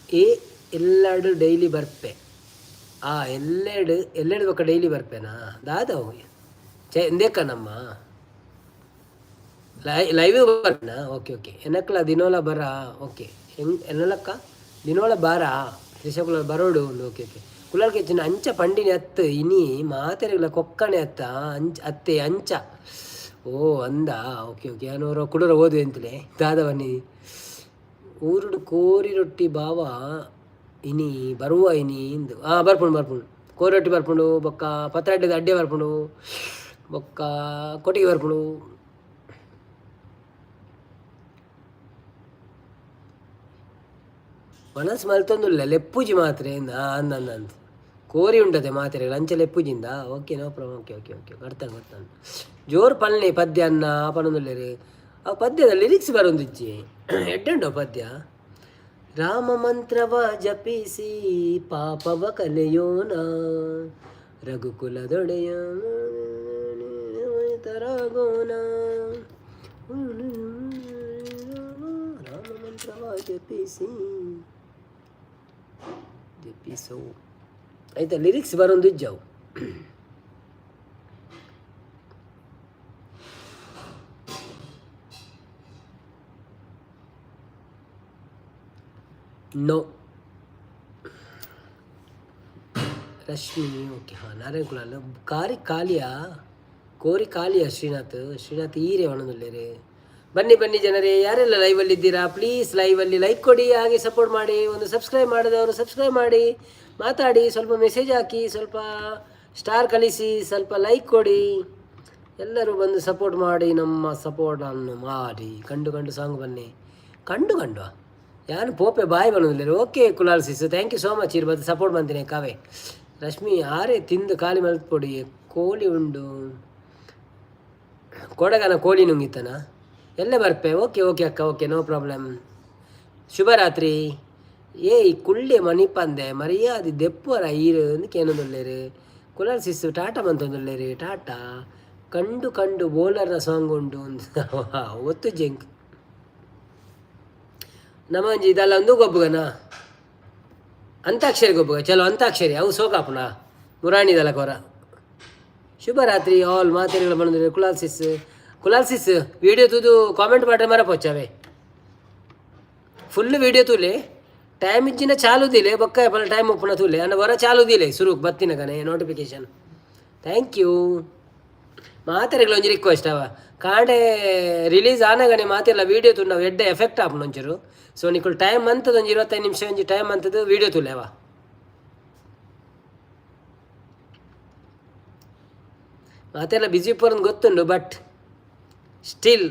ಏ ಎಲ್ಲಾಡು ಡೈಲಿ ಬರ್ಪೆ. ಆ ಎಲ್ಲೆಡು ಎಲ್ಲೆಡು ಬೊಕ್ಕ ಡೈಲಿ ಬರ್ಪೆನಾ ದಾದವು ಚೆ ಎಂದೇಕ ನಮ್ಮ ಲೈವ್ ಬರ್ಪೆನಾ? ಓಕೆ ಓಕೆ, ಎನಕ್ಲ ದಿನೋಲ ಬರ. ಓಕೆ, ಹೆಂಗ್ ಎನ್ನಲಕ್ಕ ದಿನೋಲ ಬಾರ ತ್ರಿಶಕುಲ ಬರೋಡು ಒಂದು. ಓಕೆ ಓಕೆ, ಕುಲಾಲ್ ಕೆಚ್ಚಿನ ಅಂಚ ಪಂಡಿನಿ ಅತ್ತು ಇನಿ ಮಾತೆರೆಗ್ಲ ಕೊಕ್ಕಣೆ ಅತ್ತ ಅಂಚ ಅತ್ತೆ ಅಂಚ. ಓ ಅಂದ. ಓಕೆ ಓಕೆ, ಯಾನೋರ ಕುಡೋರ ಓದು ಎಂತಲೇ ದಾದವನಿ. ಊರುಡು ಕೋರಿ ರೊಟ್ಟಿ ಬಾವ ಇನಿ ಬರುವ ಇನಿ ಇಂದು. ಹಾಂ, ಬರ್ಪುಂಡು ಬರ್ಪುಂಡು. ಕೋರಿ ರೊಟ್ಟಿ ಬರ್ಪುಂಡು, ಬೊಕ್ಕ ಪತ್ರಡ್ಡೆದ ಅಡ್ಡೆ ಬರ್ಪುಂಡು, ಬೊಕ್ಕ ಕೊಟ್ಟಿಗೆ ಬರ್ಪುಂಡು. ಮನಸ್ಸು ಮಲ್ತೊಂದುಲ್ಲ, ಲೆಪ್ಪುಜಿ ಮಾತ್ರ. ಅಂದ ಅಂದ ಅಂದ ಕೋರಿ ಉಂಡದೆ ಮಾತ್ರೆ ಅಂಚ ಲೆಪ್ಪುಜಿಂದ. Okay, no problem. Okay okay okay, ಅರ್ಥ ಗೊತ್ತಾಂಡ್. ಜೋರು ಪಲ್ನೆ ಪದ್ಯ ಅನ್ನ ಪನೊಂದುಲ್ಲೆರ್. ಆ ಪದ್ಯದ ಲಿರಿಕ್ಸ್ ಬರೊಂದಿಜ್ಜಿ. ಎಡ್ಡೆ ಪದ್ಯ. ರಾಮ ಮಂತ್ರವ ಜಪಿಸಿ ಪಾಪವ ಕಲೆಯೋಣ, ರಘುಕುಲದೊಡೆಯ ತರಾಗೋಣ. ರಾಮ ಮಂತ್ರವ ಜಪಿಸಿ ಜಪಿಸೋ. ಆಯ್ತಾ, ಲಿರಿಕ್ಸ್ ಬರೊಂದಿಜ್ಜವು. ನೋ ರಶ್ಮಿ. ಓಕೆ, ಹಾಂ, ನಾರಾಯಣ ಕುಲಾಲ್ ಕಾರಿ ಕಾಲಿಯ ಕೋರಿ ಕಾಲಿಯ. ಶ್ರೀನಾಥ್, ಶ್ರೀನಾಥ್ ಈರೇ ಒಣದುಲ್ಲೇರು. ಬನ್ನಿ ಬನ್ನಿ ಜನರೇ, ಯಾರೆಲ್ಲ ಲೈವಲ್ಲಿ ಇದ್ದೀರಾ, ಪ್ಲೀಸ್ ಲೈವಲ್ಲಿ ಲೈಕ್ ಕೊಡಿ, ಹಾಗೆ ಸಪೋರ್ಟ್ ಮಾಡಿ. ಒಂದು ಸಬ್ಸ್ಕ್ರೈಬ್ ಮಾಡಿದವರು ಸಬ್ಸ್ಕ್ರೈಬ್ ಮಾಡಿ, ಮಾತಾಡಿ, ಸ್ವಲ್ಪ ಮೆಸೇಜ್ ಹಾಕಿ, ಸ್ವಲ್ಪ ಸ್ಟಾರ್ ಕಳಿಸಿ, ಸ್ವಲ್ಪ ಲೈಕ್ ಕೊಡಿ. ಎಲ್ಲರೂ ಬಂದು ಸಪೋರ್ಟ್ ಮಾಡಿ, ನಮ್ಮ ಸಪೋರ್ಟನ್ನು ಮಾಡಿ. ಕಂಡು ಕಂಡು ಸಾಂಗ್ ಬನ್ನಿ. ಕಂಡು ಕಂಡು ಯಾರು ಪೋಪೆ ಬಾಯ್ ಬಂದಿಲ್ಲ. Okay Kulal ಸಿಸು, thank you so much. ಇರ್ಬೋದು ಸಪೋರ್ಟ್ ಬಂತೀನಿ ಕಾವೆ. ರಶ್ಮಿ ಆರೆ ತಿಂದು ಖಾಲಿ ಮಲ್ಪೊಡಿ. ಕೋಳಿ ಉಂಡು ಕೊಡಗನ ಕೋಳಿ ನುಂಗಿತನ ಎಲ್ಲ ಬರ್ಪೆ. ಓಕೆ ಓಕೆ ಅಕ್ಕ, ಓಕೆ, ನೋ ಪ್ರಾಬ್ಲಮ್. ಶುಭರಾತ್ರಿ. ಏಯ್ ಕುಳ್ಳೆ ಮಣಿಪಂದೆ ಮರ್ಯಾದೆ ದೆಪ್ಪುವರ ಈರು ಅಂದ್ ಕೇನೊಂದುಲ್ಲೆರ್. ಕುಲಾಲ್ ಸಿಸ್ಸು ಟಾಟಾ ಮಂತೊಂದುಲ್ಲೆರ್, ಟಾಟಾ. ಕಂಡು ಕಂಡು ಬೋಲರ್ನ ಸಾಂಗ್ ಉಂಡು ಒತ್ತು ಜೆಂಕ್. ನಮಂಜಿ ಇದೆಲ್ಲ ಒಂದು ಗೊಬ್ಬುಗನ. ಅಂತಾಕ್ಷರಿ ಗೊಬ್ಬ. ಚಲೋ, ಅಂತಾಕ್ಷರಿ ಅವು ಸೋಕಾಪುಣ ಮುರಾಣಿದಲ್ಲ ಕೊರ. ಶುಭರಾತ್ರಿ ಆಲ್ ಮಾತೆರೆಗಳ ಬಂದ್ರೆ. ಕುಲಾಲ್ ಸಿಸ್, ಕುಲಾಲ್ ಸಿಸ್, ವಿಡಿಯೋ ತೂದು ಕಾಮೆಂಟ್ ಮಾಡ್ರೆ ಮರ ಪೋಚಾವೆ. ಫುಲ್ ವಿಡಿಯೋ ತೂಲೆ, ಟೈಮ್ ಇಜ್ಜಿನ ಚಾಲು ದಿಲೆ ಬೊಕ್ಕ ಪಲ ಟೈಮ್ ಉಪ್ಪುನ ತೂಲೆ ಅನ್ನ ವರ ಚಾಲು ದಿಲೆ ಸುರುಕ್ ಬತ್ತಿನ ಕನೆ notification. Thank you ಮಾತೆರೆಗಳ. ಒಂಜಿ ರಿಕ್ವೆಸ್ಟ್ ಅವ, ಕಾಂಡೆ ರಿಲೀಸ್ ಆನಗನೆ ಮಾತೆಲ್ಲ ವೀಡಿಯೋ ತೂಂಡ ಎಡ್ಡೆ ಎಫೆಕ್ಟ್ ಆಪುಂಡು ಒಂಚೂರು. ಸೊ ನಿಕುಲು ಟೈಮ್ ಅಂತದ ಒಂಜಿ 25 ನಿಮಿಷ ಒಂಜಿ ಟೈಮ್ ಅಂತದ್ದು ವೀಡಿಯೋ ತೂಲೆ ಅವ. ಮಾತೆಲ್ಲ ಬಿಸಿ ಪೋರಂದು ಗೊತ್ತುಂಡು, ಬಟ್ ಸ್ಟಿಲ್.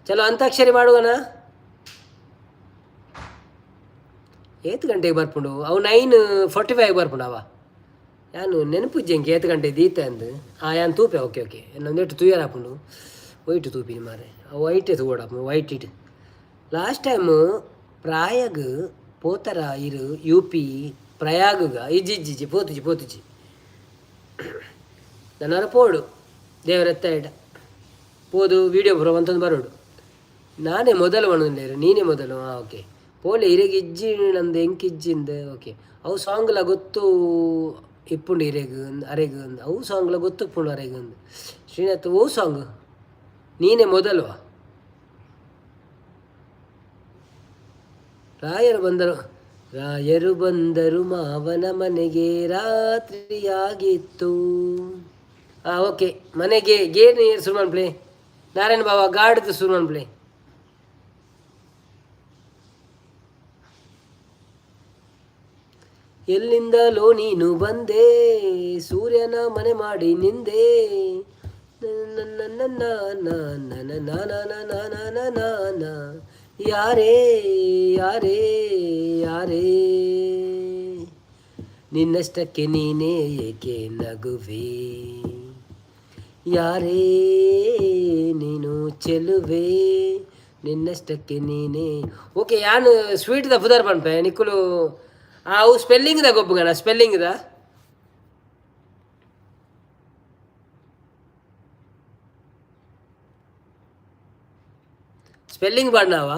ಚಲೋ, ಅಂತಾಕ್ಷರಿ ಮಾಡುವನ. ಏತ್ ಗಂಟೆಗೆ ಬರ್ಪುಂಡು ಅವು? 9:45 ಬರ್ಪುಂಡು ಅವ. ಯಾನು ನೆನಪುಜ್ಜಿ ಎಂಕ್ ಏತ್ ಗಂಟೆ ದೀತೆ ಅಂದು. ಆ ಯಾನ್ ತೂಪೆ. ಓಕೆ ಓಕೆ, ನಂದೆಟ್ಟು ತೂಯರ ಆಪುಂಡು. ವೈಟ್ ತೂಪಿನಿ ಮಾರೆ, ಅವು ವೈಟೇ ತೂವೊಡಾಪುಂಡು. White it last time Prayag ಪೋತರ ಇರು? ಯು ಪಿ ಪ್ರಯಾಗಗ? ಇಜ್ಜಿ ಇಜ್ಜಿ ಇಜ್ಜಿ, ಪೋತುಜಿ ಪೋತುಜಿ. ನನ್ನರ ಪೋಡು ದೇವರತ್ತ ಇಡ ಪೋದು ವೀಡಿಯೋ ಬರೋ ಅಂತಂದು ಬರೋಡು. ನಾನೇ ಮೊದಲು ಪನೊಂದುಲ್ಲೆರ್, ನೀನೇ ಮೊದಲು. ಹಾಂ, ಓಕೆ. ಪೋಲೆ, ಇರೆಗ್ ಇಜ್ಜಿ ನಂದು, ಎಂಕ್ ಇಜ್ಜಿಂದ್. ಓಕೆ, ಅವು ಸಾಂಗ್ಲ ಗೊತ್ತು ಇಪ್ಪುಂಡು ಇರೆಗ್ ಅರೆಗ್. ಅವು ಸಾಂಗ್ಲ ಗೊತ್ತು ಇಪ್ಪುಂಡು ಅರೆಗ್ ಅಂದ್. ಶ್ರೀನಾಥ್, ಓ ಸಾಂಗ್ ನೀನೇ ಮೊದಲು? ರಾಯರು ಬಂದರು, ರಾಯರು ಬಂದರು ಮಾವನ ಮನೆಗೆ, ರಾತ್ರಿಯಾಗಿತ್ತು. ಹಾಂ, ಓಕೆ. ಮನೆಗೆ ಗೇರ್ ಶುರು ಮನ್ಪ್ಲೆ. ನಾರಾಯಣ ಬಾಬಾ ಗಾಡ್ದು ಶುರು ಮನ್ಪ್ಲೆ. ಎಲ್ಲಿಂದಲೋ ನೀನು ಬಂದೆ, ಸೂರ್ಯನ ಮನೆ ಮಾಡಿ ನಿಂದೆ. ನನ್ನ ನನ್ನ ಯಾರೇ ಯಾರೇ ಯಾರೇ, ನಿನ್ನಷ್ಟಕ್ಕೆ ನೀನೇ ಏಕೆ ನಗುವೆ? ಯಾರೇ ನೀನು ಚೆಲುವೆ, ನಿನ್ನಷ್ಟಕ್ಕೆ ನೀನೇ. ಓಕೆ, ಯಾನು ಸ್ವೀಟ್ದ ಪುದರ್ ಪನ್ಪೆ, ನಿಕ್ಕುಲು ಅವು ಸ್ಪೆಲ್ಲಿಂಗ್ದ ಗೊಬ್ಬುಗನ, ಸ್ಪೆಲ್ಲಿಂಗ್ದ. ಸ್ಪೆಲ್ಲಿಂಗ್ ಪಾಡ್ನಾವ.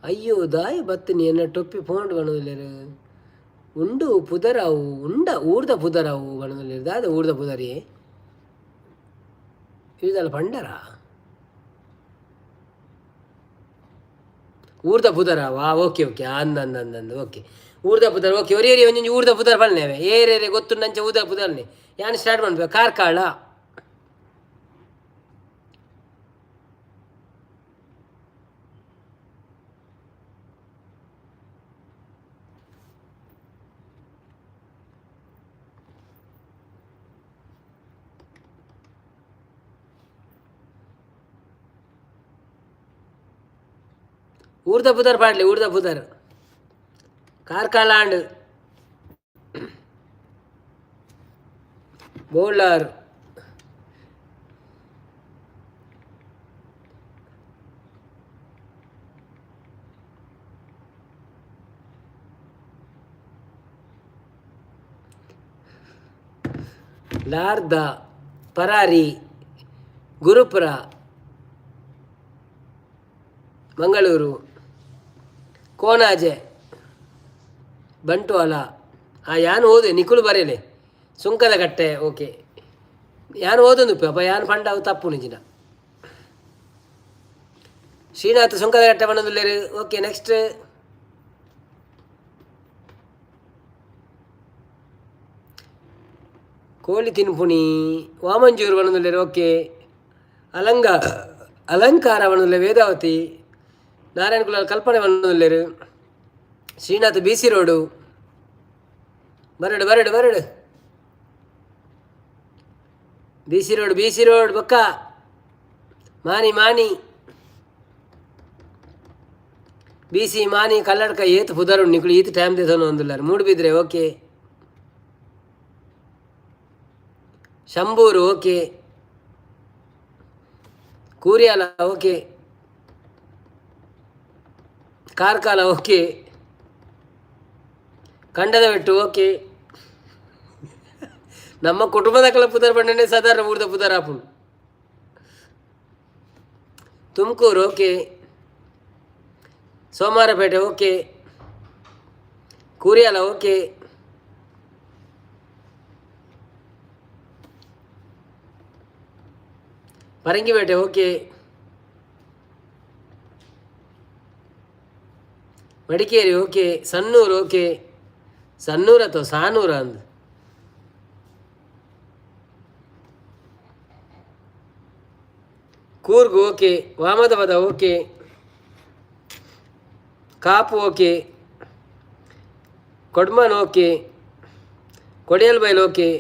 ಅಯ್ಯೋ, ದಾಯ ಬತ್ತಿನಿ ಎನ್ನ ಟೊಪ್ಪಿ ಪೋಂಡು ಪನೊಂದುಲ್ಲೆರ್. ಉಂಡು ಪುದರಾವು, ಉಂಡ ಊರ್ದ ಪುದರಾವು ಪನೊಂದುಲ್ಲೆರ್. ದಾದ ಊರ್ದ ಪುದರಿ ಇದಲ್ಲ ಪಂಡರ ಊರ್ದ ಪುದರಾವಾ? ಓಕೆ ಓಕೆ, ಅಂದ ಅಂದ ಅಂದ ಅಂದ. ಓಕೆ, ಊರ್ದ ಪುದರ್. ಓಕೆ, ಒರಿ ಒರಿ ಒಂಜೊಂಜಿ ಊರ್ದ ಪುದರ್ ಪನ್ನೇವೆ. ಏರೇರೆ ಗೊತ್ತುಂಡಂಚ ಊರ್ದ ಪುದರ್ನೆ. ಯಾನ್ ಸ್ಟಾರ್ಟ್ ಮನ್ಪೆ. ಕಾರ್ಕಳ, ಊರ್ದ ಪುದರ್ ಪಾಡ್ಲಿ. ಊರ್ದ ಪುದರ್ ಕಾರ್ಕಳ ಆಂಡ್, ಬೋಳಾರ್, ಲಾರ್ದ, ಪರಾರಿ, ಗುರುಪುರ, ಮಂಗಳೂರು, ಕೋನಾಜೆ, ಬಂಟ್ವಾಳ. ಆ ಯಾನ್ ಓದು, ನಿಕುಲು ಬರೇಲೆ. ಸುಂಕದಕಟ್ಟೆ. ಓಕೆ, ಯಾನ್ ಓದೊಂದು ಅಪ್ಪ, ಯಾನ್ ಪಂಡ ಅವು ತಪ್ಪು ನಿಜಿನ. ಶ್ರೀನಾಥ್ ಸುಂಕದಕಟ್ಟೆ ಪನೊಂದುಲ್ಲೆರ್. Okay, next. ಕೋಳಿ ತಿನ್ಪುಣಿ ವಾಮಂಜೂರು ಪನೊಂದುಲ್ಲೆರ್. ಓಕೆ, ಅಲಂಗ ಅಲಂಕಾರ ಪನೊಂದುಲ್ಲೆ ವೇದಾವತಿ. ನಾರಾಯಣ ಕುಲಾಲ್ ಕಲ್ಪನೆ ಪನೊಂದುಲ್ಲೆರ್. Srinath B C road. ಬರಡು ಬರಡು ಬರಡು. B C road, B C road ಬೊಕ್ಕ ಮಾನಿ ಮಾನಿ ಬಿ ಸಿ ಮಾನಿ ಕಲ್ಲಡ್ಕ ಏತ್ ಪುದರ್ ನಿಕುಲು ಈತ್ time ದೇಸೋನು ಒಂದುಲ್ಲಾರ. Moodbidri okay. Shambur okay. Kooriyala okay. Karkala okay. Kandadabettu okay. ನಮ್ಮ ಕುಟುಂಬದ ಕಲ ಪುದರ್ ಬಂಡನೆ ಸಾಧಾರಣ ಊರ್ದ ಪುದರ್ ಆಪುಂಡು. Tumakuru okay. Somwarpet okay. Kooriyala okay. Farangipete okay. Madikeri okay. Sannur okay. Sannur ಅಥವಾ ಸಾನೂರ ಅಂದ್. Coorg okay. Vamadapadavu okay. Kapu okay. Kodumon okay. Kodialbail okay.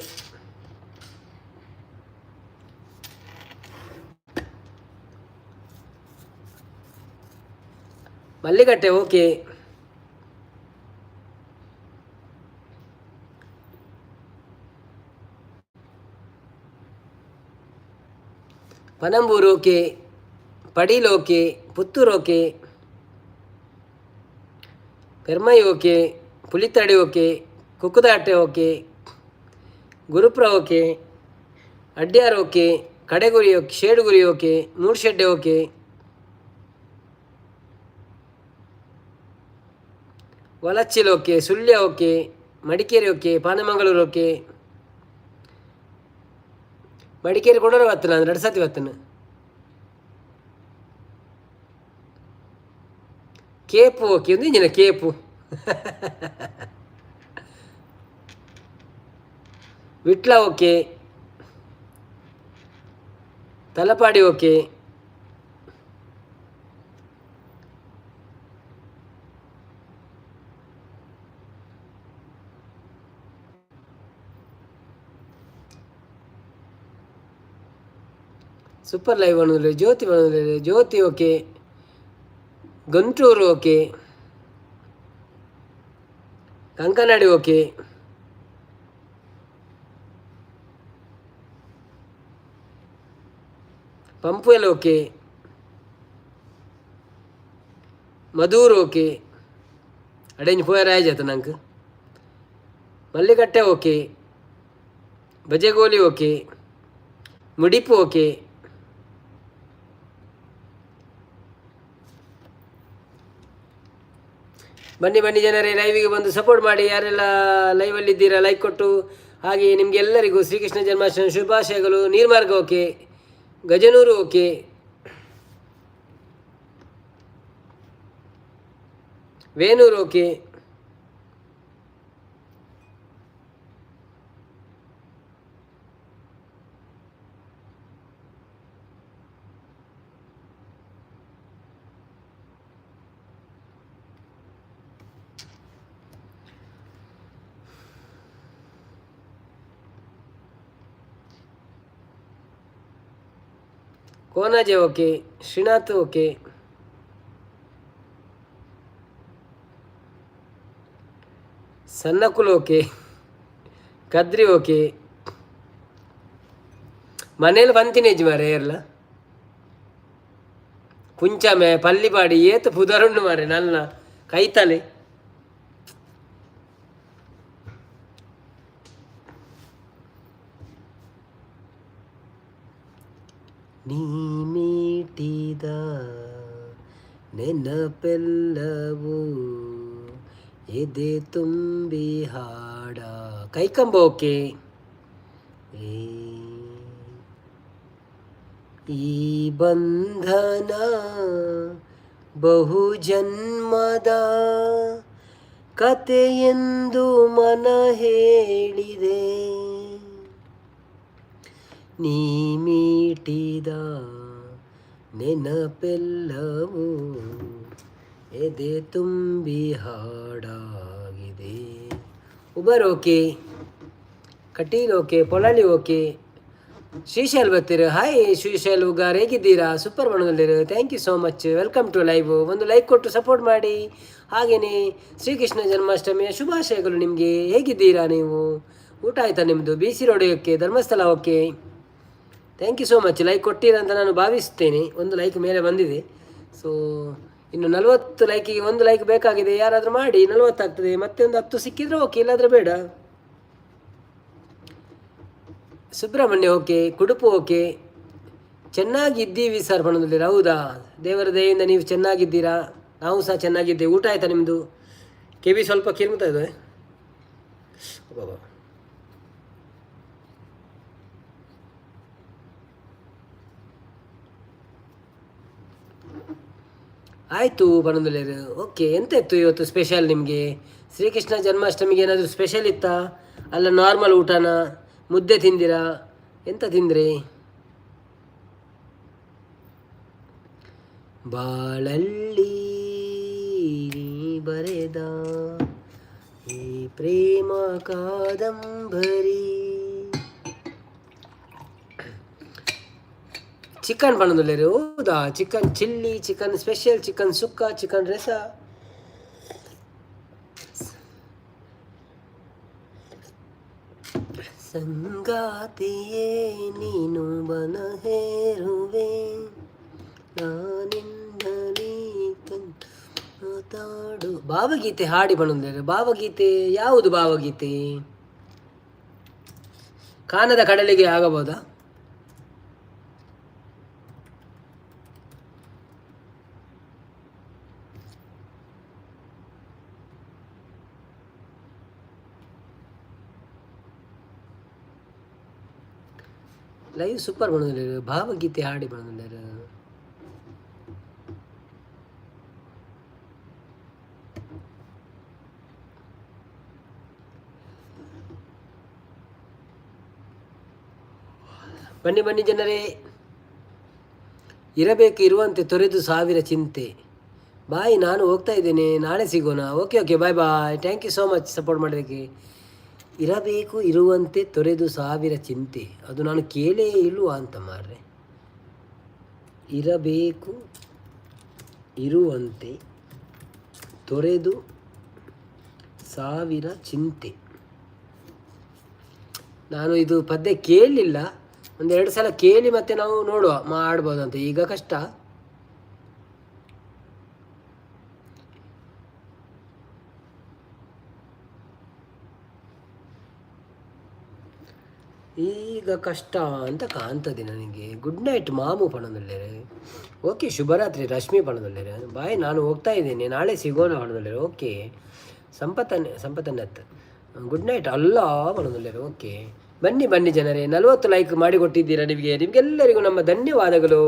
Mallikatte okay. Panambur okay. Padil okay. Puttur okay. Permai okay. Pulithadi okay. Kukkudatte okay. Gurupura okay. Adyar okay. Kadeguri okay. Sheduguri okay. Moodubidri okay. Valachil okay. Sullia okay. Madikeri okay. Panemangalore okay. Madikeri ಕೊಡೋರು ಬತ್ತನ ಎರಡು ಸತಿ ಬತ್ತನ. Kepu okay. ಒಂದು ಇಂಜಿನ Kepu. Vitla okay. Talapady okay. Super live ಅನ್ನೋದಿಲ್ಲ. ಜ್ಯೋತಿ ಅನ್ನೋದಿಲ್ಲ. Jyothi okay. Guntur okay. Kankanady okay. Pumpwell okay. Madhur okay. ಅಡೇಂಜ್ ಪೋಯರ್ ಆಯ್ತು ನಂಗೆ. Mallikatte okay. Bajegoli okay. Mudipu okay. ಬನ್ನಿ ಬನ್ನಿ ಜನರೇ, ಲೈವಿಗೆ ಬಂದು ಸಪೋರ್ಟ್ ಮಾಡಿ. ಯಾರೆಲ್ಲ ಲೈವಲ್ಲಿದ್ದೀರಾ ಲೈಕ್ ಕೊಟ್ಟು, ಹಾಗೆ ನಿಮಗೆಲ್ಲರಿಗೂ ಶ್ರೀಕೃಷ್ಣ ಜನ್ಮಾಷ್ಟಮಿ ಶುಭಾಶಯಗಳು. Neermarga okay. Gajanur okay. Venur okay. Konaje okay. Srinath okay. Sannakul okay. Kadri okay. ಮನೇಲಿ ಬಂತಿನೇಜ್ ಮಾರೆ ಏರ್ಲ ಕುಂಚಮೆ ಪಲ್ಲಿಪಾಡಿ ಏತ್ ಪುದರುಂಡು ಮಾರೆ ನನ್ನ ಕೈತಲೆ. ನೀ ಮೀಟಿದ ನೆನಪೆಲ್ಲವೂ ಎದೆ ತುಂಬಿ ಹಾಡ. ಕೈಕಂಬ ಓಕೆ. ಈ ಬಂಧನ ಬಹುಜನ್ಮದ ಕತೆಯೆಂದು ಮನ ಹೇಳಿದೆ. ನೀ ಮೀಟಿದ ನೆನಪೆಲ್ಲವೂ ಎದೆ ತುಂಬಿ ಹಾಡಾಗಿದೆ. Ubar okay, Kateel okay, Polali okay. Shrishail ಬರ್ತೀರ. ಹಾಯ್ ಶ್ರೀಶೈಲ್ ಉಗಾರ್, ಹೇಗಿದ್ದೀರಾ? ಸೂಪರ್ ಮಾಡೋದಲ್ಲಿರು. Thank you so much, welcome to live. ಒಂದು ಲೈಕ್ ಕೊಟ್ಟು ಸಪೋರ್ಟ್ ಮಾಡಿ. ಹಾಗೆಯೇ ಶ್ರೀಕೃಷ್ಣ ಜನ್ಮಾಷ್ಟಮಿಯ ಶುಭಾಶಯಗಳು ನಿಮಗೆ. ಹೇಗಿದ್ದೀರಾ ನೀವು? ಊಟ ಆಯಿತಾ ನಿಮ್ಮದು? B C road okay, Dharmasthala okay. Thank you so much. Like ಕೊಟ್ಟಿರ ಅಂತ ನಾನು ಭಾವಿಸುತ್ತೇನೆ. ಒಂದು ಲೈಕ್ ಮೇಲೆ ಬಂದಿದೆ. ಸೊ ಇನ್ನು 40 ಲೈಕಿಗೆ ಒಂದು ಲೈಕ್ ಬೇಕಾಗಿದೆ. ಯಾರಾದರೂ ಮಾಡಿ, 40 ಆಗ್ತದೆ. ಮತ್ತೆ ಒಂದು 10 ಸಿಕ್ಕಿದ್ರೆ ಓಕೆ, ಇಲ್ಲಾದರೆ ಬೇಡ. Subrahmanya okay, Kudupu okay. ಚೆನ್ನಾಗಿದ್ದೀವಿ ಸರ್ ಬಣ್ಣದಲ್ಲಿ. ಹೌದಾ? ದೇವರ ದಯೆಯಿಂದ ನೀವು ಚೆನ್ನಾಗಿದ್ದೀರಾ? ನಾವು ಸಹ ಚೆನ್ನಾಗಿದ್ದೇವೆ. ಊಟ ಆಯಿತಾ ನಿಮ್ಮದು? ಕೆವಿ ಸ್ವಲ್ಪ ಕಿರುಮುತ್ತಾ ಇದೆ. ಬಾಬಾ ಆಯಿತು ಬಣ್ಣದಲ್ಲಿರು. ಓಕೆ, ಎಂತ ಇತ್ತು ಇವತ್ತು ಸ್ಪೆಷಲ್ ನಿಮಗೆ? ಶ್ರೀಕೃಷ್ಣ ಜನ್ಮಾಷ್ಟಮಿಗೆ ಏನಾದರೂ ಸ್ಪೆಷಲ್ ಇತ್ತಾ? ಅಲ್ಲ ನಾರ್ಮಲ್ ಊಟನ? ಮುದ್ದೆ ತಿಂದಿರಾ? ಎಂತ ತಿಂದ್ರಿ? ಬಾಳಲ್ಲಿ ಬರೆದ ಈ ಪ್ರೇಮ ಕಾದಂಬರಿ. ಚಿಕನ್ ಬಣ್ಣದಲ್ಲಿರು. ಹೌದಾ? Chicken chilli, chicken special, chicken sukka, chicken ರಸ. ಸಂಗಾತಿಯೇ ನೀನು ಬನ ಹೇರುವೆ, ನಾನಿಂದಲೇ ಮಾತಾಡು. ಭಾವಗೀತೆ ಹಾಡಿ ಬಂದರೆ. ಭಾವಗೀತೆ ಯಾವುದು? ಭಾವಗೀತೆ ಕಾನದ ಕಡಲಿಗೆ ಆಗಬಹುದಾ? ಲೈವ್ ಸೂಪರ್ ಬಂದಿದ್ದಾರೆ. ಭಾವಗೀತೆ ಹಾಡಿ ಬಂದಿದ್ದಾರೆ. ಬನ್ನಿ ಬನ್ನಿ ಜನರೇ. ಇರಬೇಕು ಇರುವಂತೆ ತೊರೆದು ಸಾವಿರ ಚಿಂತೆ. ಬಾಯ್, ನಾನು ಹೋಗ್ತಾ ಇದ್ದೇನೆ, ನಾಳೆ ಸಿಗೋಣ. Okay okay, bye bye. Thank you so much support ಮಾಡೋದಕ್ಕೆ. ಇರಬೇಕು ಇರುವಂತೆ ತೊರೆದು ಸಾವಿರ ಚಿಂತೆ, ಅದು ನಾನು ಕೇಳೇ ಇಲ್ವಾ ಅಂತ ಮಾರ್ರೆ. ಇರಬೇಕು ಇರುವಂತೆ ತೊರೆದು ಸಾವಿರ ಚಿಂತೆ. ನಾನು ಇದು ಪದ್ಯ ಕೇಳಲಿಲ್ಲ. ಒಂದೆರಡು ಸಲ ಕೇಳಿ ಮತ್ತೆ ನಾವು ನೋಡುವ ಮಾಡ್ಬೋದಂತ. ಈಗ ಕಷ್ಟ. ಈಗ ಕಷ್ಟ ಅಂತ ಕಾಣ್ತದೆ ನನಗೆ. ಗುಡ್ ನೈಟ್ ಮಾಮು ಪಣದಲ್ಲೇರೆ. ಓಕೆ, ಶುಭರಾತ್ರಿ ರಶ್ಮಿ ಪಣದಲ್ಲೇರೆ. ಬಾಯ್, ನಾನು ಹೋಗ್ತಾ ಇದ್ದೇನೆ, ನಾಳೆ ಸಿಗೋಣ ಪಣದಲ್ಲೇರೆ. ಓಕೆ, ಸಂಪತ್ತನ್ನೇ ಸಂಪತ್ತನ್ನತ್ ಗುಡ್ ನೈಟ್ ಅಲ್ಲ ಪಣದಲ್ಲೇರೆ. ಓಕೆ, ಬನ್ನಿ ಬನ್ನಿ ಜನರೇ. 40 ಲೈಕ್ ಮಾಡಿಕೊಟ್ಟಿದ್ದೀರಾ ನಿಮಗೆ, ನಿಮಗೆಲ್ಲರಿಗೂ ನಮ್ಮ ಧನ್ಯವಾದಗಳು.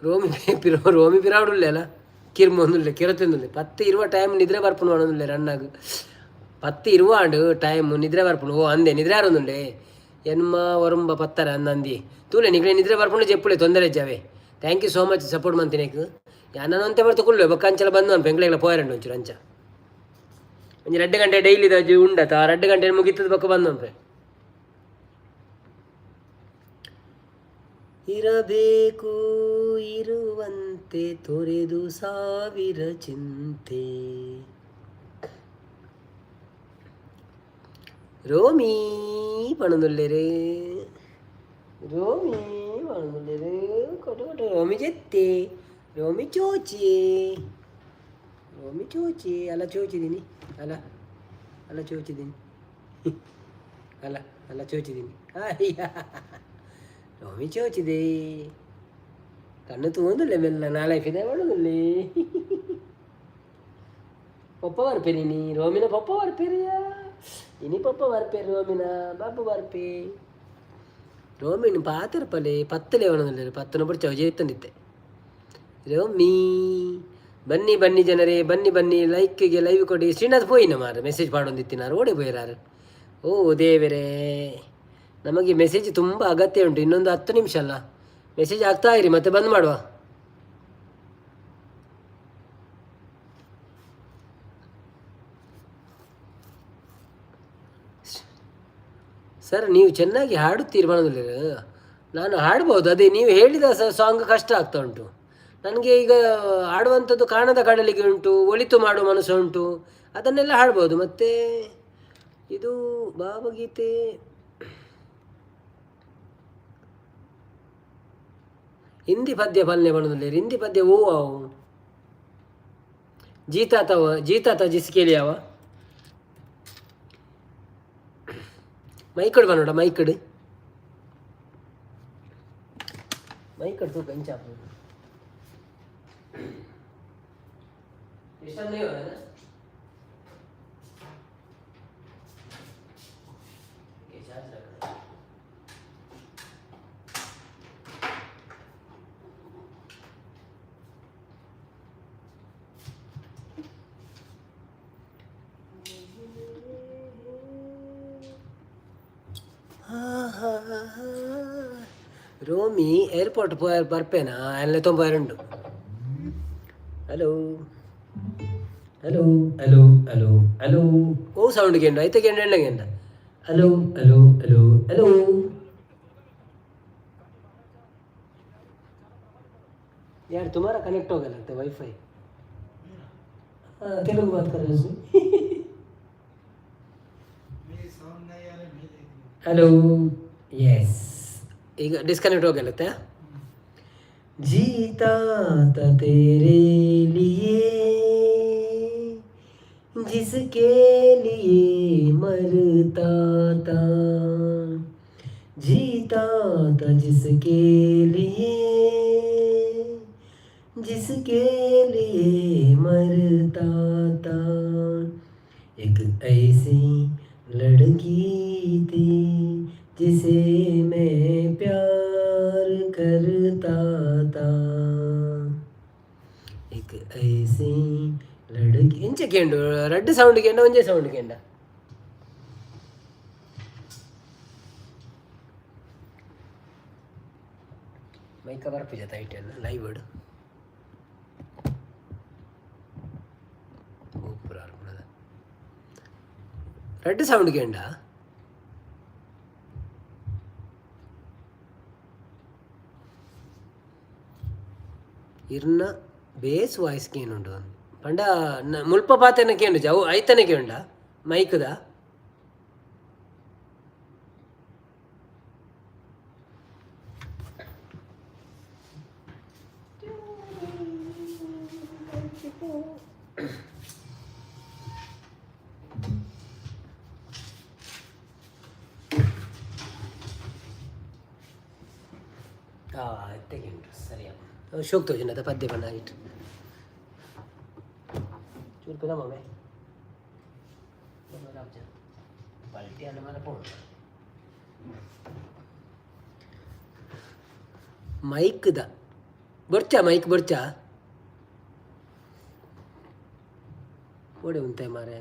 ರೋಮಿ ಪಿರೋ ರೋಮಿ ಪಿರಾವುಡುಲ್ಲೆ ಅಲ್ಲ, ಕಿರ್ಮೊಂದುಲ್ಲೆ, ಕಿರತೊಂದುಲ್ಲೆ. 10:20 ಟೈಮ್ ನಿದ್ರೆ ಬರ್ಪುಂಡು ಪನೊಂದುಲ್ಲೆ ರನ್ನಾಗ್. 10:20 ಆಂಡ್ ಟೈಮ್ ನಿದ್ರೆ ಬರ್ಪುಂಡು. ಓ ಅಂದೆ ನಿದ್ರೆ ಆರೊಂದುಂಡೆ. ಎನ್ಮ ಒರುಂಬ ಪತ್ತರ ಅಂದಂದಿ ತೂಲೆ ನಿಗ್ಲೆ ನಿದ್ರೆ ಬರ್ಪುಂಡು ಜೆಪ್ಪುಲೆ, ತೊಂದರೆ ಇಜ್ಜಾವೆ. Thank you so much support ಮಂತಿನೇಕ್. ಯಾನನ ಒಂತೆ ಬರ್ತು ಕುಲ್ಲೆ ಬೊಕ್ಕ ಅಂಚಲ ಬಂದು ಅನ್ಪ ಎಂಕ್ಲೆಗ್ಲ ಪೋಯರಂಡು ಒಂಚೂರು ಅಂಚ. ಒಂಜಿ 2 ಗಂಟೆ ಡೈಲಿ ಉಂಡತ, ಆ 2 ಗಂಟೆ ಮುಗಿತದ ಬೊಕ್ಕ ಬಂದು ಅನ್ಪೆ. ಇರಬೇಕು ಇರುವಂತೆ ತೊರೆದು ಸಾವಿರ ಚಿಂತೆ. ರೋಮಿ ಪಣದುಲ್ಲೆರೆ, ರೋಮಿ ಪಣದುಲ್ಲೆರೆ. ಕೊಟ್ಟು ಕೊಟ್ಟು ರೋಮಿ ಜೆತ್ತೆ, ರೋಮಿ ಚೋಚಿ, ರೋಮಿ ಚೋಚಿ. ಅಲ್ಲ ಚೋಚಿದ್ದೀನಿ, ಅಲ್ಲ ಅಲ್ಲ ಚೋಚಿದ್ದೀನಿ, ಅಲ್ಲ ಅಲ್ಲ ಚೋಚಿದ್ದೀನಿ. ಅಯ್ಯ ರೋಮಿ ಚೋಚಿದೆ. ಕಣ್ಣು ತೂಂದುಲ್ಲೆ ಮೆಲ್ಲ ನಾಳೆ ಫಿದೆ ಮಾಡೋದಿಲ್ಲಿ. ಪಪ್ಪ ಬರ್ಪೇರಿ ನೀ ರೋಮಿನ ಪಪ್ಪ ಬರ್ಪೇರಿಯಾ? ಇನಿ ಪಪ್ಪ ಬರ್ಪೇರಿ ರೋಮಿನ ಬಾಬು ಬರ್ಪೆ. ರೋಮಿನ ಪಾತಿರ್ಪಲೆ ಪತ್ತಲೆ ಅವನದಲ್ಲಿ ಪತ್ತನ ಬಿಡ್ಚ ಜೇತಂದಿತ್ತೆ. ರೋಮಿ, ಬನ್ನಿ ಬನ್ನಿ ಜನರೇ, ಬನ್ನಿ ಬನ್ನಿ, ಲೈಕ್ಗೆ ಲೈವ್ ಕೊಡಿ. ಶ್ರೀನಾಥ್ ಪೋಯಿನ ಮಾರ ಮೆಸೇಜ್ ಪಾಡೊಂದಿತ್ತಿನಾರು ಓಡಿ ಪೋಯಿರಾರು. ಓ ದೇವರೇ, ನಮಗೆ ಮೆಸೇಜ್ ತುಂಬ ಅಗತ್ಯ ಉಂಟು. ಇನ್ನೊಂದು 10 ನಿಮಿಷ ಅಲ್ಲ, ಮೆಸೇಜ್ ಆಗ್ತಾ ಇರಿ, ಮತ್ತೆ ಬಂದ್ ಮಾಡುವ. ಸರ್, ನೀವು ಚೆನ್ನಾಗಿ ಹಾಡುತ್ತೀರಿ ಬರೋದಿಲ್ಲ. ನಾನು ಹಾಡ್ಬೋದು, ಅದೇ ನೀವು ಹೇಳಿದ ಸಾಂಗ್ ಕಷ್ಟ ಆಗ್ತಾ ಉಂಟು ನನಗೆ. ಈಗ ಹಾಡುವಂಥದ್ದು ಕಾಣದ ಕಡಲಿಗೆ ಉಂಟು, ಒಳಿತು ಮಾಡುವ ಮನಸ್ಸು ಉಂಟು, ಅದನ್ನೆಲ್ಲ ಹಾಡ್ಬೋದು. ಮತ್ತು ಇದು ಭಾವಗೀತೆ. ಹಿಂದಿ ಪದ್ಯ ಪಲ್ಯ ಬಣ್ಣದಲ್ಲಿ ಹಿಂದಿ ಪದ್ಯ ಓ ಅವು ಜೀತಾ ತವ ಜೀತಾ ತ ಜಿಸ್ಕೇಲಿ ಅವ ಮೈಕಡ್ ಬನ್ನೋಡ ಮೈಕಡ್ ಮೈಕಡ್ ತೂಕ ಇಂಚಾಪ ಇಷ್ಟ नहीं हो रहा है ना? ये चार्ज रखना। ರೋಮಿ ಏರ್ಪೋರ್ಟ್ ಪೋಯ್ ಬರ್ಪೇನಾ ಅಲ್ಲೇ ತೊಂಬ. Hello hello hello hello hello. ಓ ಸೌಂಡ್ ಗೆಂಡು ಐತೆ ಗೆಂಡು ಎಣ್ಣ ಗೆಂಡ. Hello hello hello hello. यार, तुम्हारा कनेक्ट हो गया लगता है वाईफाई। हाँ, तेलुगु बात कर रहे हो। हेलो, यस, ಈಗ डिस्कनेक्ट हो गया लगता है। जीता था तेरे लिए, जिसके लिए मरता था, जीता था जिसके लिए, जिसके लिए मरता था, एक ऐसी लड़की थी जिसे मैं प्यार करता था, एक ऐसी ಲಡುಕಿ. ಇಂಚ ಕೇಂಡು ರಡ್ಡು ಸೌಂಡ್ ಕೇಂಡ, ಒಂಜೇ ಸೌಂಡ್ ಕೇಂಡ. ಮೈಕ ಬರ್ಪುಜ ಐಟ್ ಲೈವ್ ರಡ್ಡು ಸೌಂಡ್ ಕೇಂಡ. ಇರ್ನ ಬೇಸ್ ವಾಯ್ಸ್ ಕೇನುಂಡು ಪಂಡ ಮುಲ್ಪ ಪಾತೆನ ಕೇಂಡು ಅವು ಐತನೆ ಕೇಂಡ ಮೈಕ್ದ. ತೆಗೆಂಡು ಸರಿಯಾ ಶೋಕ್ ತೋಜಿನ ಪದ್ಯ ಬಣ್ಣ ಇಟ್ಟು ಚೂರು ಪಿಲ ಮಮ್ಮೆ ಪಲ್ಟಿ ಅನ್ನ ಮೇಲೆ ಪೋಣ. ಮೈಕ್ದ ಬರ್ಚಾ ಮೈಕ್ ಬರ್ಚಾ ಓಡೆ ಉಂತೆ ಮಾರೆ.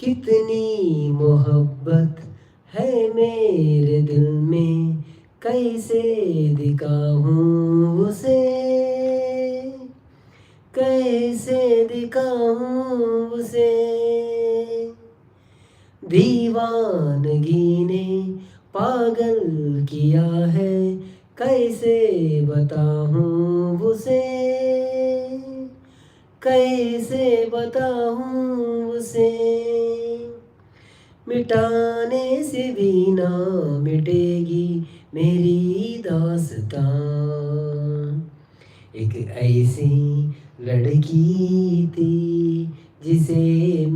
कितनी मोहब्बत है मेरे दिल में, कैसे दिखाऊं उसे, कैसे दिखाऊं उसे। दीवानगी ने पागल किया है, कैसे बताऊं उसे, कैसे बताऊं उसे। मिटाने से भी ना मिटेगी मेरी दास्तां, एक ऐसी लड़की थी जिसे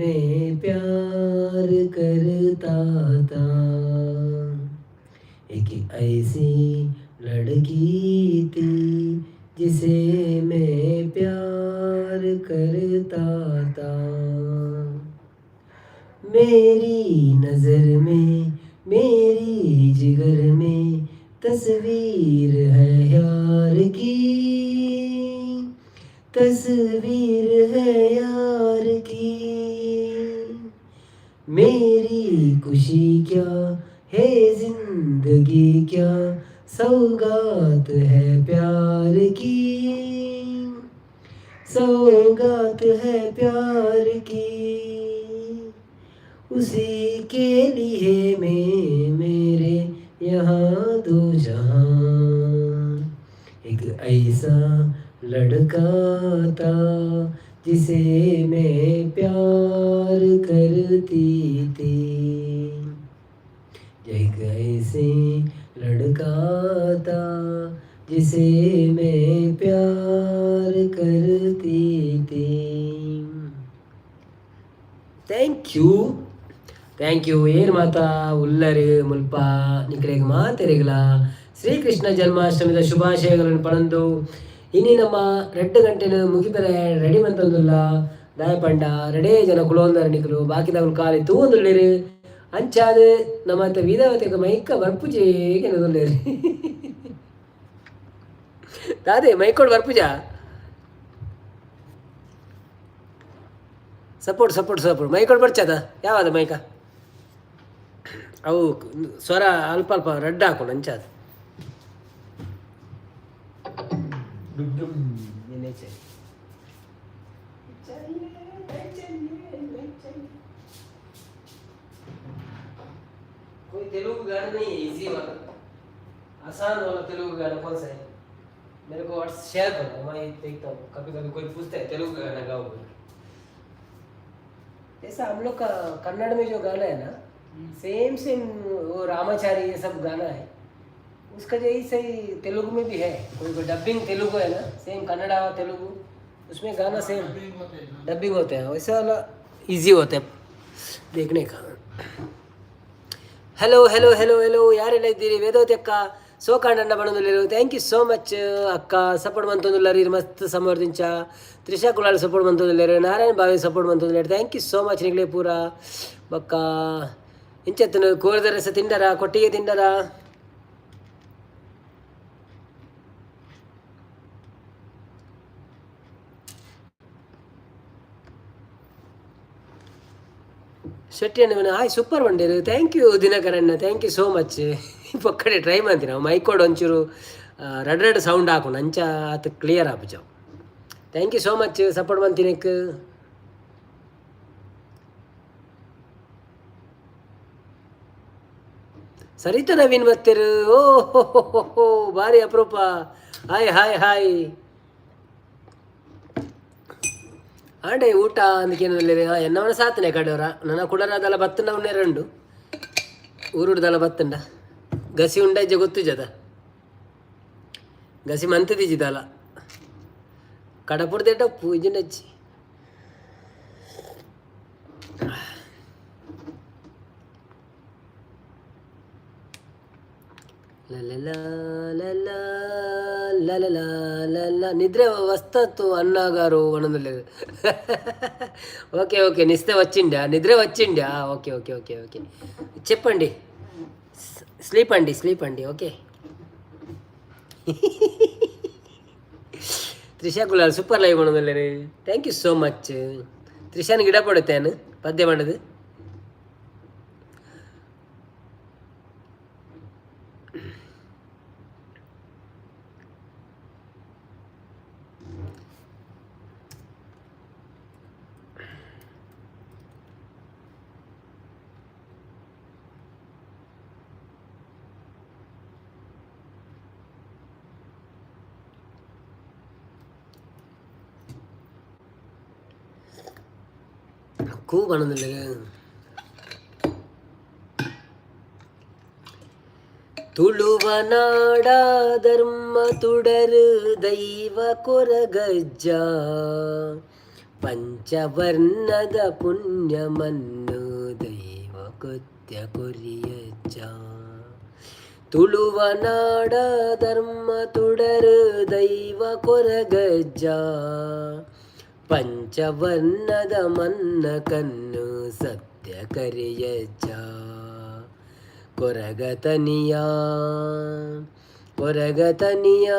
मैं प्यार करता करता था। एक ऐसी लड़की थी जिसे मैं प्यार करता था। मेरी नजर में, मेरी जिगर में तस्वीर है यार की, तस्वीर है यार की। मेरी खुशी क्या है, जिंदगी क्या, सौगात है प्यार की, सौगात है प्यार की। उसी के लिए मैं मेरे यहाँ दो जहां। एक ऐसा लड़का था जिसे मैं प्यार करती थी। एक ऐसे लड़का था जिसे मैं प्यार करती थी। Thank you, thank you. ಏರ್ ಮಾತಾ ಉಲ್ಲರು ಮುಲ್ಪ ನಿಕ್ಲೆಗ್ ಮಾತೆರೆಗ್ಲ ಶ್ರೀಕೃಷ್ಣ ಜನ್ಮಾಷ್ಟಮಿದ ಶುಭಾಶಯಗಳನ್ನು ಪಣಂದು ಇನಿ ನಮ್ಮ 2 ಗಂಟೆನ ಮುಗಿಪೆರೆ ರೆಡಿ ಮಂತೊಂದುಲ್ಲ. ದಾಯ ಪಂಡ ರೆಡೇ ಜನ ಕುಲೊಂದರ ನಿಕುಲು, ಬಾಕಿದಕುಲು ಖಾಲಿ ತೂವೊಂದುಲ್ಲೆರ್. ಅಂಚಾದ್ ನಮ್ಮತ್ತ ವೀದಾವತಿಗ ಮೈಕ ಬರ್ಪುಜೆ ಕೆನದುಲ್ಲೆರ್. ದಾದೆ ಮೈಕೋಡ್ ಬರ್ಪುಜಾ? Support, support, support. ಮೈಕೋಡ್ ಬರ್ಚದ ಯಾವದ ಮೈಕ? ಅವು ಸ್ವರ ಅಲ್ಪ ಅಲ್ಪ ರಡ್ಡ್ ಹಾಕೊಂಡು ಅಂಚಾದ. ಡುಮ್ ಡುಮ್ ಏನೇ चाहिए, नहीं चाहिए, नहीं चाहिए। कोई तेलुगु गाना नहीं है इजी वाला, आसान वाला तेलुगु गाना कौन सा है? मेरे को व्हाट्स शेयर करो, मैं देखता हूँ। कभी कभी कोई पूछता है, तेलुगु गाना गाओ बोल के। ऐसा हम लोग का कन्नड़ में जो गाना है ना, सेम सेम वो रामाचारी ये सब गाना है, उसका जो सही तेलुगु में भी है। कोई कोई डबिंग तेलुगु है ना, सेम कन्नड़ा तेलुगु, उसमें गाना सेम डबिंग होते हैं। वैसा वाला इजी होता है देखने का। Hello, hello, hello, hello. ಯಾರೆಲ್ಲ ಇದ್ದೀರಿ? ವೇದವತಿ ಅಕ್ಕ ಸೋಕಾಂಡಣ್ಣ ಬಣದುಲ್ಲೆರು. Thank you so much ಅಕ್ಕ. ಸಪೋರ್ಟ್ ಮಂತೊಂದುಲ್ಲಾರು ಇರ್ ಮಸ್ತ್ ಸಮರ್ದಿಂಚ. ತ್ರಿಷಾ ಕುಲಾಲ್ ಸಪೋರ್ಟ್ ಮಂತೊಂದುಲ್ಲೆರು. ನಾರಾಯಣ ಬಾವಿ support ಮಂತೊಂದುಲ್ಲೆರು. Thank you so much ನಿಕ್ಲೆ ಪೂರ. ಬೊಕ್ಕ ಇಂಚೆತ್ತನು? ಕೋರಿದ ರಸ ತಿಂಡರ? ಕೊಟ್ಟಿಗೆ ತಿಂಡರ? ಶೆಟ್ಟಿ ಅಣ್ಣ ಹಾಯ್, ಸೂಪರ್ ಬಂಡೇರು. Thank you ದಿನಕರಣ್ಣ, thank you so much. ಪಕ್ಕಡೆ try ಮಾಡ್ತೀನಿ ನಾವು. ಮೈಕೋಡ್ ಒಂಚೂರು ರೆಡ್ ರೆಡ್ ಸೌಂಡ್ ಹಾಕೊಂಡು ಅಂಚ ಆತ ಕ್ಲಿಯರ್ ಆಪುಜಾವ್. Thank you so much support ಮಂತಿನಕ್. Sarita Naveen ಮತ್ತೆರು. ಓ ಹೋ ಹೋ ಹೋ, ಭಾರಿ ಅಪರೂಪ. Hi, hi, hi. ಆಂಡೆ ಊಟ ಅಂದಕೇನು? ಎನ್ನವನ ಸಾತನೆ ಕಡೆಯವರ ನನ್ನ ಕುಡರಾದಲ್ಲ ಬತ್ತಂಡ ಉನ್ನೆರಂಡು ಊರುಡ್ದಲ್ಲ ಬತ್ತಂಡ ಗಸಿ ಉಂಡಜ್ಜೆ ಗೊತ್ತು ಜದ ಗಸಿ ಮಂತದಿಜಿದಲ್ಲ ಕಡಪುಡ್ದೇಟ ಪೂಜಿನಚ್ಚಿ. నిద్ర వస్తత్తు అన్నగారు వనందులేదు. ఓకే ఓకే, నిస్తే వచ్చిండా? నిద్ర వచ్చిండా? ఓకే ఓకే ఓకే ఓకే, చెప్పండి. స్లీప్ అండి, స్లీప్ అండి. Okay. Trisha Kulal super live ಮಾಡೋದಿಲ್ಲ. Thank you so much. ತ್ರಿಷಾನ್ ಗಿಡ ಪಡುತ್ತೇನು ಪದ್ಯ ಮಾಡೋದು. ಕೂ ಬಣ್ಣದಿಲ್ಲ. ತುಳುವನಾಡ ಧರ್ಮ ತುಡರು ದೈವ ಕೊರಗಜ್ಜ, ಪಂಚವರ್ಣದ ಪುಣ್ಯಮನ್ನು ದೈವ ಕೊತ್ತಿನಜ್ಜ. ಸತ್ಯ ಕೊರಿಯಜ್ಜ. ತುಳುವ ನಾಡ ಧರ್ಮ ತುಡರು ದೈವ ಕೊರಗಜ್ಜ. ಪಂಚವರ್ಣದ ಮನ್ನ ಕಣ್ಣು ಸತ್ಯ ಕರಿಯಜ್ಜ. ಕೊರಗತನಿಯ ಕೊರಗತನಿಯ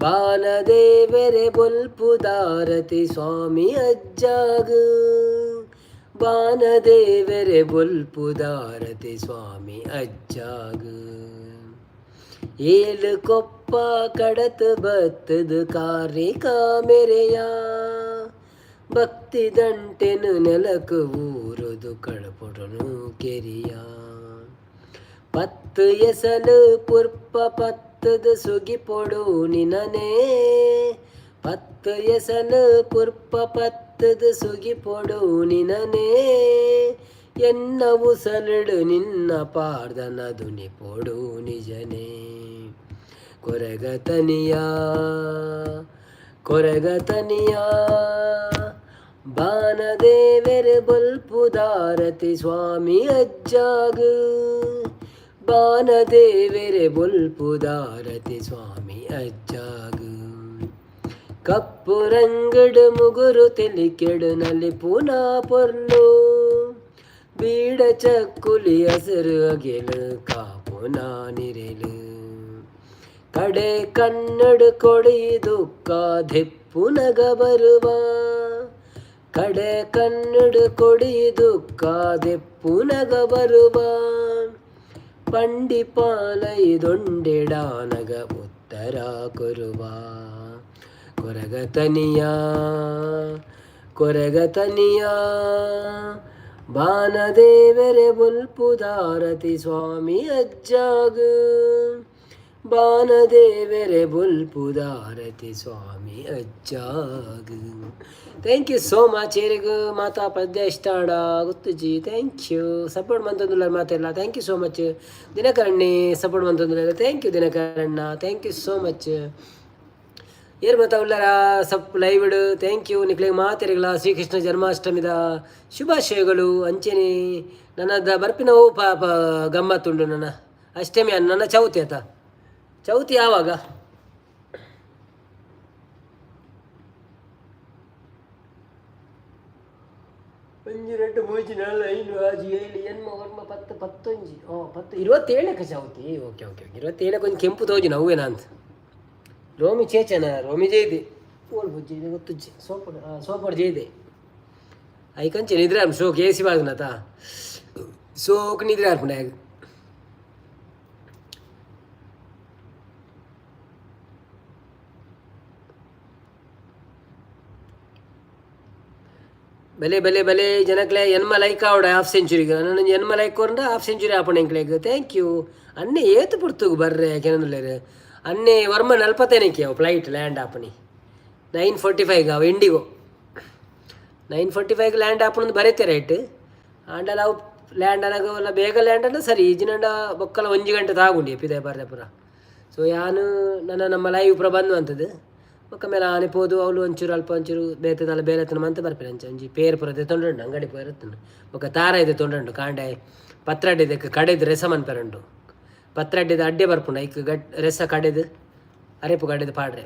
ಬಾನದೇವೆರೆ ಬೊಲ್ಪುದಾರತಿ ಸ್ವಾಮಿ ಅಜ್ಜಾಗ. ಬಾನದೇವೆರೆ ಬೊಲ್ಪುದಾರತಿ ಸ್ವಾಮಿ ಅಜ್ಜಾಗ. ಏಳು ಕೊಪ್ಪ ಕಡತ ಬತ್ತದ ಕಾರ್ಣಿಕ ಮೆರೆಯ. ಭಕ್ತಿ ದಂಟೆನು ನೆಲಕು ಊರುದು ಕಳಪೊಡನು ಕೆರಿಯ. ಪತ್ತು ಎಸಲು ಪುರ್ಪ ಪತ್ತದ ಸುಗಿಪೊಡು ನಿನನೇ. ಪತ್ತು ಎಸಲು ಪುರ್ಪ ಪತ್ತದ ಸುಗಿಪೊಡು ನಿನನೇ. ಎನ್ನ ಉಸಲುಡು ನಿನ್ನ ಪಾರ್ದನ ದುನಿಪೊಡು ನಿಜನೇ. ಕೊರಗತನಿಯ ಕೊರಗತನಿಯ ಬಾನದೇವೆರೆ ಬೊಲ್ಪುದಾರತಿ ಸ್ವಾಮಿ ಅಜ್ಜಾಗ. ಬಾನದೇವೆರೆ ಬೊಲ್ಪುದಾರತಿ ಸ್ವಾಮಿ ಅಜ್ಜಾಗ. ಕಪ್ಪು ರಂಗಡು ಮುಗುರು ತೆಲಿಕೆಡು ನಲಿಪುನ ಪೊರ್ಲು. ಬೀಡ ಚಕ್ಕುಲಿ ಹಸರು ಅಗೆಲು ಕಾಪುನ ನಿರೆಲು. ಕಡೆ ಕನ್ನಡ ಕೊಡಿ ದುಃಖ ದಿಪ್ಪುನಗ ಬರುವ. ಕಡೆ ಕನ್ನಡ ಕೊಡಿ ದುಃಖ ದೆಪ್ಪುನಗ ಬರುವ. ಪಂಡಿಪಾಲೈದೊಂಡೆಡಾನಗ ಉತ್ತರ ಕೊರುವ. ಕೊರಗತನಿಯ ಕೊರಗತನಿಯ ಬಾನದೇವೆರೆ ಬೊಲ್ಪುದಾರತಿ ಸ್ವಾಮಿ ಅಜ್ಜಾಗ. ಬಾನದೇವೆರೆ ಬೊಲ್ಪುದಾರತಿ ಸ್ವಾಮಿ ಅಜ್ಜಾಗ. Thank you so much. ಏರಿಗೂ ಮಾತಾ ಪದ್ಯ ಇಷ್ಟ ಆಡ ಗೊತ್ತುಜಿ. Thank you. Support ಮಂತೊಂದುಲ್ಲ ಮಾತೆಲ್ಲ. Thank you so much. ದಿನಕರಣ್ಣೆ ಸಪೋರ್ಟ್ ಮಂತೊಂದುಲ್ಲ. Thank you ದಿನಕರಣ್ಣ, thank you so much. ಏರ್ ಮಾತಾ ಉಳ್ಳಾರ ಸಪ್ ಲೈವ್. Thank you. ನಿಕ್ಲೆಗ್ ಮಾತೆರೆಗ್ಲ ಶ್ರೀಕೃಷ್ಣ ಜನ್ಮಾಷ್ಟಮಿದ ಶುಭಾಶಯಗಳು. ಅಂಚೆನೆ ನನ್ನದ ಬರ್ಪಿನವು ಪಾಪ ಗಮ್ಮತ್ತುಂಡು. ನನ್ನ ಅಷ್ಟಮಿ ನನ್ನ ಚೌತಿ ಆತ. ಚೌತಿ ಯಾವಾಗ? ಒಂಜಿ ಎರಡು ಮೂಜಿ ನಾಲ್ ಐದು ಆಜಿ ಏಳು ಎನ್ಮ ಒರ್ಮ ಪತ್ತು ಪತ್ತೊಂಜಿ ಓ ಪತ್ತು 27ಕ್ಕೆ ಚೌತಿ. ಓಕೆ ಓಕೆ ಓಕೆ, 27ಕ್ಕೆ ಒಂಜಿ ಕೆಂಪು ತೋಜುನ ಅವ್ವೇನಾ ಅಂತ. ರೋಮಿ ಚೇಚನ ರೋಮಿ ಜೈದೆ ಓಲ್ ಬುಜ್ಜಿ ಇದು ಗೊತ್ತುಜ್ಜಿ. ಸೋಪಡ್ ಸೋಪಡ್ ಜೈದೆ ಐಕಂಚೆ ನಿದ್ರೆ ಆರ್ಮ ಶೋಕ್ ಏಸಿ ಬಾಗ್ನತ ಸೋಕ್ ನಿದ್ರೆ ಆರ್ಪುಂಡ. ಬಲೆ ಬಲೆ ಬಲೆ ಜನಕ್ಲೆ ಎನ್ಮ ಲೈಕ್ ಆವಡ ಹಾಫ್ ಸೆಂಚುರಿಗೆ. ನನ್ನ ಎನ್ಮ ಲೈಕ್ ಕೊರಂಡ ಹಾಫ್ ಸೆಂಚುರಿ ಆಪಣ ಎಂಕ್ಲೆಗ್. Thank you. ಅನ್ನೆ ಏತು ಪುರ್ತುಗು ಬರ್ರೆ ಕೆನಂದುಲ್ಲೇರು. ಅನ್ನೆ ವರ್ಮ ನಲ್ಪತ್ತೇನಕ್ಕೆ ಅವು ಫ್ಲೈಟ್ ಲ್ಯಾಂಡ್ ಆಪಣಿ 9:45 ಅವು ಇಂಡಿಗೋ 9:45 ಲ್ಯಾಂಡ್ ಆಪಣಂದು ಬರೀತೆ ರೈಟ್. ಆಂಡಲ ಅವು ಲ್ಯಾಂಡ್ ಅನಾಗ ಬೇಗ ಲ್ಯಾಂಡ್ ಅನ್ನ ಸರಿ ಈಜಿನಂಡ ಬೊಕ್ಕಲ ಒಂಜಿ ಗಂಟೆ ತಾಗುಂಡಿ ಪಿದಾಯ್ ಬರ್ರೆ ಪೂರ. ಸೊ ಯಾನು ನನ್ನ ನಮ್ಮ ಲೈವ್ ಪೂರ ಬಂದು ಅಂತದ್ದು ಬೊಕ್ಕ ಮೇಲೆ ಆನೆ ಪೋದು ಅವಳು ಒಂಚೂರು ಅಲ್ಪ ಒಂಚೂರು ಬೇತದಲ್ಲ ಬೇಲೆತ್ತನ ಮಂತ ಬರ್ಪೇನೆ. ಅಂಚ ಒಂಜಿ ಪೇರ್ ಪೂರ ತೊಂಡ್ರಂಡು ಅಂಗಡಿ ಪೋಯಿರತ್ತನು. ಬೊಕ್ಕ ತಾರ ಇದೆ ತೊಂಡ್ರಂಡು ಕಾಂಡೆ ಪತ್ರಡ್ಡೆ ಕಡೆದು ರೆಸ ಮನ್ಪೆರಂಡು. ಪತ್ರಡ್ಡೆದ ಅಡ್ಡೆ ಬರ್ಪುಂಡು ಐಕ್ ಗಟ್ ರೆಸ ಕಡೆದು ಅರೆಪು ಕಡೆದು ಪಾಡ್ರೆ